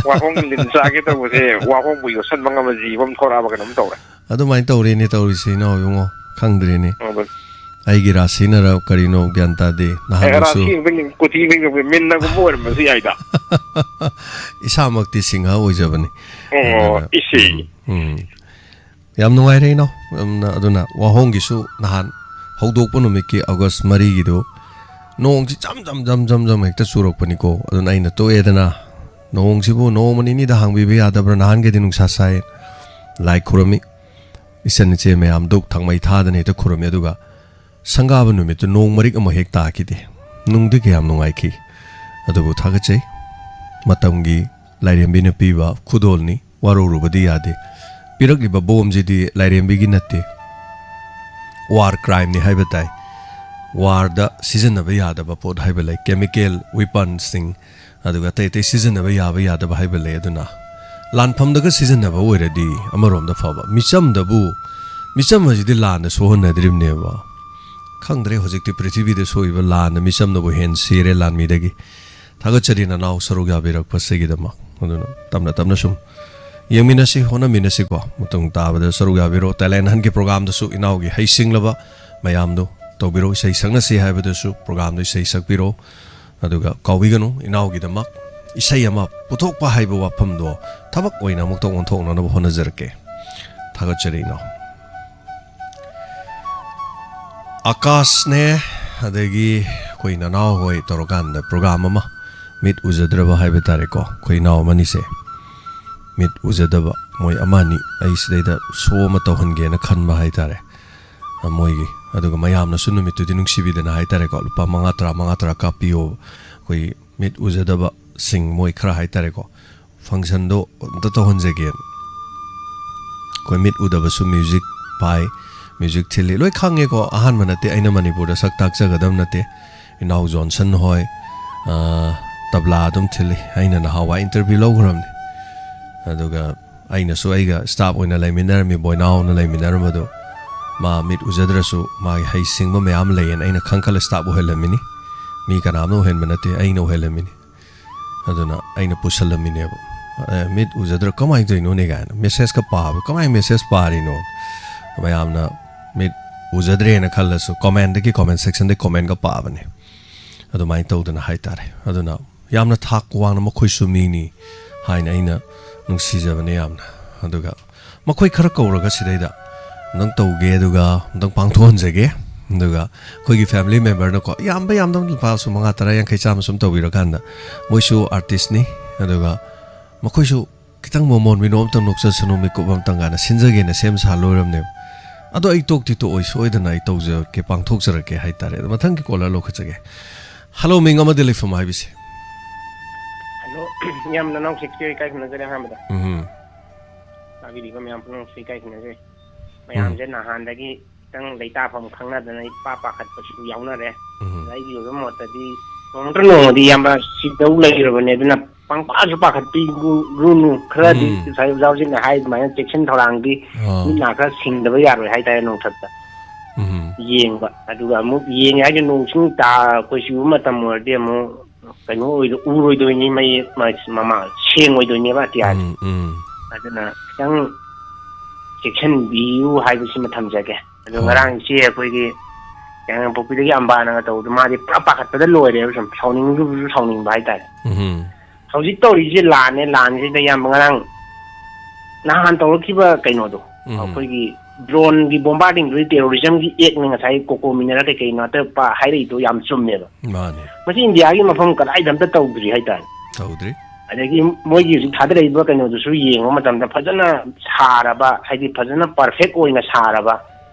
ꯋꯥꯍꯣꯡꯅ ꯂꯤꯟ ꯆꯥꯒꯦ ꯇꯧꯕꯁꯦ, ꯋꯥꯍꯣꯡꯕꯨ ꯌꯣꯠꯁꯟꯕ ꯉꯝꯕ ꯖꯤꯕ ꯑꯃ ꯊꯣꯔꯛꯑꯕ ꯀꯩꯅꯣꯝ ꯇꯧꯔꯦ꯫ ꯑꯗꯨꯃꯥꯏꯅ ꯇꯧꯔꯦꯅꯦ ꯇꯧꯔꯤꯁꯦ, ꯏꯅꯥꯎ ꯏꯕꯨꯡꯉꯣ, ꯈꯪꯗ꯭ꯔꯦꯅꯦ꯫ ꯑꯣ, ꯕꯁ꯫ ꯑꯩꯒꯤ ꯔꯥꯁꯤꯅꯔ ꯀꯔꯤꯅꯣ ꯒ꯭ꯌꯥꯟ ꯇꯥꯗꯦ꯫ ꯑꯦ, ꯅꯍꯥꯟꯃꯨꯛꯁꯨ ꯔꯥꯁꯤ ꯈꯪꯗꯦ, ꯀꯨꯊꯤ ꯈꯪꯗꯦ, ꯃꯤꯟꯅꯒꯨꯝꯕ ꯑꯣꯏꯔꯝꯕꯁꯨ ꯌꯥꯏꯗ꯫ ꯏꯁꯥꯃꯛꯇꯤ ꯁꯤꯡꯍ ꯑꯣꯏꯖꯕꯅꯤ꯫ ꯑꯣ, ꯑꯗꯨꯅ, ꯏꯁꯦ꯫ ꯎꯝ, ꯎꯝ꯫ ꯌꯥꯝ ꯅꯨꯡꯉꯥꯏꯔꯦ, ꯏꯅꯥꯎ꯫ ꯌꯥꯝꯅ, ꯑꯗꯨꯅ ꯋꯥꯍꯣꯡꯒꯤꯁꯨ ꯅꯍꯥꯟ ꯍꯧꯗꯣꯛꯄ ꯅꯨꯃꯤꯠꯀꯤ, ꯑꯣꯒꯁ ꯃꯔꯤꯒꯤꯗꯨ, ꯅꯣꯡꯁꯤ ꯖꯝ ꯖꯝ ꯖꯝ ꯖꯝ ꯖꯝ ꯍꯦꯛꯇ ꯆꯨꯔꯛꯄꯅꯤꯀꯣ꯫ ꯑꯗꯨꯅ ꯑꯩꯅ ꯇꯣꯛꯑꯦꯗꯅ, ꯅꯣꯡꯁꯤꯕꯨ ꯅꯣꯡꯃ ꯅꯤꯅꯤꯗ ꯍꯥꯡꯕꯤꯕ ꯌꯥꯗꯕ꯭ꯔꯥ? ꯅꯍꯥꯟꯒꯩꯗꯤ ꯅꯨꯡꯁꯥ ꯁꯥꯏ, ꯂꯥꯏ ꯈꯨꯔꯝꯃꯤ, ꯏꯆꯟ ꯏꯆꯦ ꯃꯌꯥꯝ ꯙꯨꯛ ꯊꯥꯎꯃꯩ ꯊꯥꯗꯅ ꯍꯦꯛꯇ ꯈꯨꯔꯝꯃꯤ꯫ ꯑꯗꯨꯒ ꯁꯪꯒꯥꯕ ꯅꯨꯃꯤꯠꯇꯨ ꯅꯣꯡ ꯃꯔꯤꯛ ꯑꯃ ꯍꯦꯛ ꯇꯥꯈꯤꯗꯦ꯫ ꯅꯨꯡꯗꯤ ꯀꯌꯥꯝ ꯅꯨꯡꯉꯥꯏꯈꯤ꯫ ꯑꯗꯨꯕꯨ ꯊꯥꯒꯠꯆꯩ, ꯃꯇꯝꯒꯤ ꯂꯥꯏꯔꯦꯝꯕꯤꯅ ꯄꯤꯕ ꯈꯨꯗꯣꯜꯅꯤ, ꯋꯥꯔꯧꯔꯨꯕꯗꯤ ꯌꯥꯗꯦ꯫ ꯄꯤꯔꯛꯂꯤꯕ ꯕꯣꯝꯁꯤꯗꯤ ꯂꯥꯏꯔꯦꯝꯕꯤꯒꯤ ꯅꯠꯇꯦ, ꯋꯥꯔ ꯀ꯭ꯔꯥꯏꯝꯅꯤ ꯍꯥꯏꯕ ꯇꯥꯏ꯫ ꯋꯥꯔꯗ ꯁꯤꯖꯤꯟꯅꯕ ꯌꯥꯗꯕ ꯄꯣꯠ ꯍꯥꯏꯕ ꯂꯩ, ꯀꯦꯃꯤꯀꯦꯜ ꯋꯤꯄꯟꯁꯤꯡ, ꯑꯗꯨꯒ ꯑꯇꯩ ꯑꯇꯩ ꯁꯤꯖꯤꯟꯅꯕ ꯌꯥꯕ ꯌꯥꯗꯕ ꯍꯥꯏꯕ ꯂꯩ꯫ ꯑꯗꯨꯅ ꯂꯥꯟꯐꯝꯗꯒ ꯁꯤꯖꯤꯟꯅꯕ ꯑꯣꯏꯔꯗꯤ ꯑꯃꯔꯣꯝꯗ ꯐꯕ, ꯃꯤꯆꯝꯗꯕꯨ, ꯃꯤꯆꯝ ꯑꯁꯤꯗꯤ ꯂꯥꯟꯅ ꯁꯣꯛꯍꯟꯅꯗ꯭ꯔꯤꯕꯅꯦꯕ꯫ ꯈꯪꯗ꯭ꯔꯦ, ꯍꯧꯖꯤꯛꯇꯤ ꯄ꯭ꯔꯤꯊꯤꯕꯤꯗ ꯁꯣꯛꯏꯕ ꯂꯥꯟꯅ ꯃꯤꯆꯝꯅꯕꯨ ꯍꯦꯟꯅ ꯁꯤꯔꯦ ꯂꯥꯟꯃꯤꯗꯒꯤ꯫ ꯊꯥꯒꯠꯆꯔꯤ ꯅꯅꯥꯎ ꯁꯔꯨꯛ ꯌꯥꯕꯤꯔꯛꯄꯁꯤꯒꯤꯗꯃꯛ꯫ ꯑꯗꯨꯅ ꯇꯞꯅ ꯇꯞꯅ ꯁꯨꯝ ꯌꯦꯡꯃꯤꯟꯅꯁꯤ, ꯍꯣꯠꯅꯃꯤꯟꯅꯁꯤꯀꯣ꯫ ꯃꯇꯨꯡ ꯇꯥꯕꯗ ꯁꯔꯨꯛ ꯌꯥꯕꯤꯔꯣ꯫ Talent Huntꯀꯤ programꯗꯁꯨ ꯏꯅꯥꯎꯒꯤ ꯍꯩꯁꯤꯡꯂꯕ ꯃꯌꯥꯝꯗꯨ ꯇꯧꯕꯤꯔꯣ꯫ ꯏꯁꯩ ꯁꯛꯅꯁꯤ ꯍꯥꯏꯕꯗꯁꯨ programꯗ ꯏꯁꯩ ꯁꯛꯄꯤꯔꯣ꯫ ꯑꯗꯨꯒ ꯀꯥꯎꯕꯤꯒꯅꯨ, ꯏꯅꯥꯎꯒꯤꯗꯃꯛ ꯏꯁꯩ ꯑꯃ ꯄꯨꯊꯣꯛꯄ ꯍꯥꯏꯕ ꯋꯥꯐꯝꯗꯣ ꯊꯕꯛ ꯑꯣꯏꯅ ꯑꯃꯨꯛꯇ ꯑꯣꯟꯊꯣꯛꯅꯅꯕ ꯍꯣꯠꯅꯖꯔꯛꯀꯦ꯫ ꯊꯥꯒꯠꯆꯔꯤ ꯏꯅꯥꯎ꯫ ꯑꯀꯥꯁꯅꯦ, ꯑꯗꯒꯤ ꯑꯩꯈꯣꯏ ꯅꯅꯥꯎ ꯍꯣꯏ ꯇꯧꯔꯀꯥꯟꯗ program ꯑꯃ, ꯃꯤꯠ ꯎꯖꯗ꯭ꯔꯕ ꯍꯥꯏꯕ ꯇꯥꯔꯦꯀꯣ, ꯑꯩꯈꯣꯏ ꯏꯅꯥꯎ ꯑꯃꯅꯤꯁꯦ, ꯃꯤꯠ ꯎꯖꯗꯕ ꯃꯣꯏ ꯑꯃꯅꯤ, ꯑꯩ ꯁꯤꯗꯩꯗ show ꯑꯃ ꯇꯧꯍꯟꯒꯦꯅ ꯈꯟꯕ ꯍꯥꯏ ꯇꯥꯔꯦ, ꯑ, ꯃꯣꯏꯒꯤ꯫ ꯑꯗꯨꯒ ꯃꯌꯥꯝꯅꯁꯨ ꯅꯨꯃꯤꯠꯇꯨꯗꯤ ꯅꯨꯡꯁꯤꯕꯤꯗꯅ ꯍꯥꯏ ꯇꯥꯔꯦꯀꯣ, ꯂꯨꯄꯥ ꯃꯉꯥ, ꯇꯔꯥ, ꯃꯉꯥ, ꯇꯔꯥ ꯀꯥꯞꯄꯤꯌꯣ, ꯑꯩꯈꯣꯏ ꯃꯤꯠ ꯎꯖꯗꯕꯁꯤꯡ ꯃꯣꯏ ꯈꯔ ꯍꯥꯏ ꯇꯥꯔꯦꯀꯣ, functionꯗꯣ ꯑꯝꯇ ꯇꯧꯍꯟꯖꯒꯦꯅ꯫ ꯑꯩꯈꯣꯏ ꯃꯤꯠ ꯎꯗꯕꯁꯨ music ꯄꯥꯏ, music ꯊꯤꯜꯂꯤ꯫ ꯂꯣꯏ ꯈꯪꯉꯦꯀꯣ, ꯑꯍꯥꯟꯕ ꯅꯠꯇꯦ ꯑꯩꯅ ꯃꯅꯤꯄꯨꯔꯗ ꯁꯛ ꯇꯥꯛꯆꯒꯗꯕ ꯅꯠꯇꯦ꯫ ꯏꯅꯥꯎ ꯖꯣꯟꯁꯟ ꯍꯣꯏ, ꯑ, ꯇꯕ꯭ꯂꯥ ꯑꯗꯨꯝ ꯊꯤꯜꯂꯤ꯫ ꯑꯩꯅ ꯅꯍꯥꯟꯋꯥꯏ interview ꯂꯧꯈ꯭ꯔꯕꯅꯤ꯫ ꯑꯗꯨꯒ ꯑꯩꯅꯁꯨ ꯑꯩꯒ staff ꯑꯣꯏꯅ ꯂꯩꯃꯤꯟꯅꯔꯝꯃꯤ, ꯕꯣꯏꯅꯥꯎꯅ ꯂꯩꯃꯤꯟꯅꯔꯝꯕꯗꯨ, ꯃꯥ ꯃꯤꯠ ꯎꯖꯗ꯭ꯔꯁꯨ ꯃꯥꯒꯤ ꯍꯩꯁꯤꯡꯕ ꯃꯌꯥꯝ ꯂꯩꯌꯦꯅ ꯑꯩꯅ ꯈꯪꯈꯠꯂ staff ꯑꯣꯏꯍꯜꯂꯝꯃꯤꯅꯤ꯫ ꯃꯤ ꯀꯅꯥꯝꯅ ꯑꯣꯏꯍꯟꯕ ꯅꯠꯇꯦ, ꯑꯩꯅ ꯑꯣꯏꯍꯜꯂꯝꯃꯤꯅꯤ꯫ ꯑꯗꯨꯅ ꯑꯩꯅ ꯄꯨꯁꯜꯂꯝꯃꯤꯅꯦꯕ꯫ "ꯑꯦ, ꯃꯤꯠ ꯎꯖꯗ꯭ꯔꯥ, ꯀꯃꯥꯏꯅ ꯇꯧꯔꯤꯅꯣꯅꯦ?" ꯀꯥꯏꯅ ꯃꯦꯁꯦꯖꯀ ꯄꯥꯕ, "ꯀꯃꯥꯏꯅ ꯃꯦꯁꯦꯖ ꯄꯥꯔꯤꯅꯣ?" ꯃꯌꯥꯝꯅ ꯃꯤꯠ ꯎꯖꯗ꯭ꯔꯦꯅ ꯈꯜꯂꯁꯨ ꯀꯣꯃꯦꯟꯗꯒꯤ, ꯀꯣꯃꯦꯟ ꯁꯦꯛꯁꯟꯗꯒꯤ ꯀꯣꯃꯦꯟꯒ ꯄꯥꯕꯅꯦ꯫ ꯑꯗꯨꯃꯥꯏꯅ ꯇꯧꯗꯅ ꯍꯥꯏꯇꯥꯔꯦ꯫ ꯑꯗꯨꯅ ꯌꯥꯝꯅ ꯊꯥꯛ ꯋꯥꯡꯅ ꯃꯈꯣꯏꯁꯨ ꯃꯤꯅꯤ ꯍꯥꯏꯅ ꯑꯩꯅ ꯅꯨꯡꯁꯤꯖꯕꯅꯦ ꯌꯥꯝꯅ꯫ ꯑꯗꯨꯒ ꯃꯈꯣꯏ ꯈꯔ ꯀꯧꯔꯒ ꯁꯤꯗꯩꯗ ꯑꯝꯇꯪ ꯇꯧꯒꯦ, ꯑꯗꯨꯒ ꯑꯝꯇꯪ ꯄꯥꯡꯊꯣꯛꯍꯟꯖꯒꯦ꯫ ꯑꯗꯨꯒ ꯑꯩꯈꯣꯏꯒꯤ ꯐꯦꯃꯤꯂꯤ ꯃꯦꯝꯕꯔꯅꯀꯣ, ꯌꯥꯝꯕ ꯌꯥꯝꯗꯕ ꯂꯨꯄꯥ ꯁꯨꯝ ꯃꯉꯥ, ꯇꯔꯥ, ꯌꯥꯡꯈꯩ, ꯆꯥꯝꯃ ꯁꯨꯝ ꯇꯧꯕꯤꯔꯀꯥꯟꯗ, ꯃꯣꯏꯁꯨ ꯑꯥꯔꯇꯤꯁꯅꯤ꯫ ꯑꯗꯨꯒ ꯃꯈꯣꯏꯁꯨ ꯈꯤꯇꯪ ꯃꯣꯃꯣꯟ ꯃꯤꯅꯣ ꯑꯝꯇꯪ ꯅꯣꯛꯆꯁꯅꯨ, ꯃꯤꯀꯨꯞ ꯑꯝꯇꯪ ꯀꯥꯏꯅ ꯁꯤꯟꯖꯒꯦꯅ ꯁꯦꯝ ꯁꯥ ꯂꯣꯏꯔꯝꯅꯦꯕ꯫ ꯑꯗꯣ ꯑꯩ ꯇꯣꯛꯇꯤ ꯇꯣꯛꯑꯣꯏ, ꯁꯣꯏꯗꯅ ꯑꯩ ꯇꯧꯖꯔꯛꯀꯦ, ꯄꯥꯡꯊꯣꯛꯆꯔꯛꯀꯦ ꯍꯥꯏꯇꯥꯔꯦ꯫ ꯑꯗꯣ ꯃꯊꯪꯒꯤ ꯀꯣꯂꯔ ꯂꯧꯈꯠꯆꯒꯦ꯫ ꯍꯜꯂꯣ, ꯃꯤꯡ ꯑꯃꯗꯤ ꯂꯩꯐꯝ ꯍꯥꯏꯕꯤꯁꯦ꯫ ꯍꯜꯂꯣ, ꯏꯌꯥꯝꯕ ꯅꯅꯥꯎ ꯁꯦꯛꯁꯤ ꯏꯀꯥꯏ ꯈꯨꯝꯅꯖꯔꯦ ꯑꯍꯥꯟꯕꯗ꯫ ꯎꯝ꯫ ꯇꯥꯕꯤꯔꯤꯕ ꯃꯌꯥꯝ ꯄꯨꯝꯅꯃꯛꯁꯨ ꯏꯀꯥꯏ ꯈꯨꯝꯅꯖꯔꯤ꯫ ꯎꯝ꯫ ꯃꯌꯥꯝꯁꯦ ꯅꯍꯥꯟꯗꯒꯤ ꯈꯤꯇꯪ ꯂꯩꯇꯥꯐꯝ ꯈꯪꯅꯗꯅ ꯏꯄꯥ ꯄꯥꯈꯠꯄꯁꯨ ꯌꯥꯎꯅꯔꯦ꯫ ꯎꯝ꯫ ꯑꯗ ꯑꯩꯒꯤ ꯑꯣꯏꯕ ꯃꯣꯠꯇꯗꯤ ꯅꯣꯡꯃꯇ ꯅꯣꯡꯃꯗꯤ ꯏꯌꯥꯝꯕ ꯁꯤꯗꯧ ꯂꯩꯔꯕꯅꯦ, ꯑꯗꯨꯅ ꯄꯪꯄꯥꯁꯨ ꯄꯥꯈꯠꯄꯤꯔꯨꯅꯨ꯫ ꯈꯔꯗꯤ ꯎꯝ꯫ ꯉꯁꯥꯏ ꯑꯣꯖꯥ ꯍꯧꯖꯤꯛꯅ ꯍꯥꯏ ꯑꯗꯨꯃꯥꯏꯅ ꯆꯦꯛꯁꯤꯟ ꯊꯧꯔꯥꯡꯗꯤ ꯑꯥ꯫ ꯃꯤꯠ ꯅꯥ ꯈꯔ ꯁꯤꯡꯗꯕ ꯌꯥꯔꯣꯏ ꯍꯥꯏꯇꯥꯔꯦ ꯅꯣꯡꯊꯛꯇ꯫ ꯎꯝ꯫ ꯌꯦꯡꯕ꯫ ꯑꯗꯨꯒ ꯑꯃꯨꯛ ꯌꯦꯡꯉꯦ ꯍꯥꯏꯁꯦ ꯅꯣꯡ ꯆꯤꯡ ꯇꯥ-, ꯑꯩꯈꯣꯏ ꯆꯨꯕ ꯃꯇꯝ ꯑꯣꯏꯔꯗꯤ ꯑꯃꯨꯛ ꯀꯩꯅꯣ ꯑꯣꯏꯗꯣ-, ꯎꯔꯣꯏꯗꯣꯏꯅꯤ, ꯃꯩ ꯃ-, ꯃꯃꯥ ꯁꯦꯡꯉꯣꯏꯗꯣꯏꯅꯦꯕ ꯑꯇꯤꯌꯥꯁꯦ꯫ ꯎꯝ, ꯎꯝ꯫ ꯑꯗꯨꯅ ꯈꯤꯇꯪ ꯆꯦꯛꯁꯤꯟꯕꯤꯌꯨ ꯍꯥꯏꯕꯁꯤꯃ ꯊꯝꯖꯒꯦ꯫ ꯑꯗꯣ ꯍꯣꯏ꯫ ꯉꯔꯥꯡ ꯏꯆꯦ ꯑꯩꯈꯣꯏꯒꯤ ꯌꯥꯏꯉꯪꯄꯣꯛꯄꯤꯗꯒꯤ ꯑꯝꯕꯥꯅꯒ ꯇꯧꯕꯗꯣ ꯃꯥꯗꯤ ꯄꯨꯔꯥ ꯄꯥꯈꯠꯄꯗ ꯂꯣꯏꯔꯦꯕ, ꯁꯨꯝ ꯁꯥꯎꯅꯤꯡꯕꯁꯨ ꯁꯥꯎꯅꯤꯡꯕ ꯍꯥꯏꯇꯥꯔꯦ꯫ ꯎꯝ꯫ ꯍꯧꯖꯤꯛ ꯇꯧꯔꯤꯁꯦ ꯂꯥꯟꯅꯦ, ꯂꯥꯟꯁꯤꯗ ꯏꯌꯥꯝꯕ ꯉꯔꯥꯡ ꯅꯍꯥꯟ ꯇꯧꯔꯛꯈꯤꯕ ꯀꯩꯅꯣꯗꯣ, ꯎꯝ꯫ ꯑꯩꯈꯣꯏꯒꯤ ꯗ꯭ꯔꯣꯟꯒꯤ ꯕꯣꯝꯕꯥꯔꯗꯤꯡꯗꯨꯗꯤ ꯇꯦꯔꯣꯔꯤꯖꯝꯒꯤ ꯑꯦꯛꯅꯤ ꯉꯁꯥꯏ ꯀꯣꯀꯣ ꯃꯤꯅꯔ ꯀꯩꯀꯩꯅꯣ ꯑꯇꯣꯞꯄ ꯍꯥꯏꯔꯛꯏꯗꯣ ꯌꯥꯝ ꯆꯨꯝꯃꯦꯕ꯫ ꯃꯥꯅꯦ꯫ ꯃꯁꯤ ꯏꯟꯗꯤꯌꯥꯒꯤ ꯃꯐꯝ ꯀꯗꯥꯏꯗ ꯑꯝꯇ ꯇꯧꯗ꯭ꯔꯤ ꯍꯥꯏꯇꯥꯔꯦ꯫ ꯇꯧꯗ꯭ꯔꯤ꯫ ꯑꯗꯒꯤ ꯃꯣꯏꯒꯤ ꯍꯧꯖꯤꯛ ꯊꯥꯗꯔꯛꯏꯕ ꯀꯩꯅꯣꯗꯨꯁꯨ ꯌꯦꯡꯕ ꯃꯇꯝꯗ ꯐꯖꯅ ꯁꯥꯔꯕ, ꯍꯥꯏꯗꯤ ꯐꯖꯅ ꯄꯔꯐꯦꯛ ꯑꯣꯏꯅ ꯁꯥꯔꯕ꯫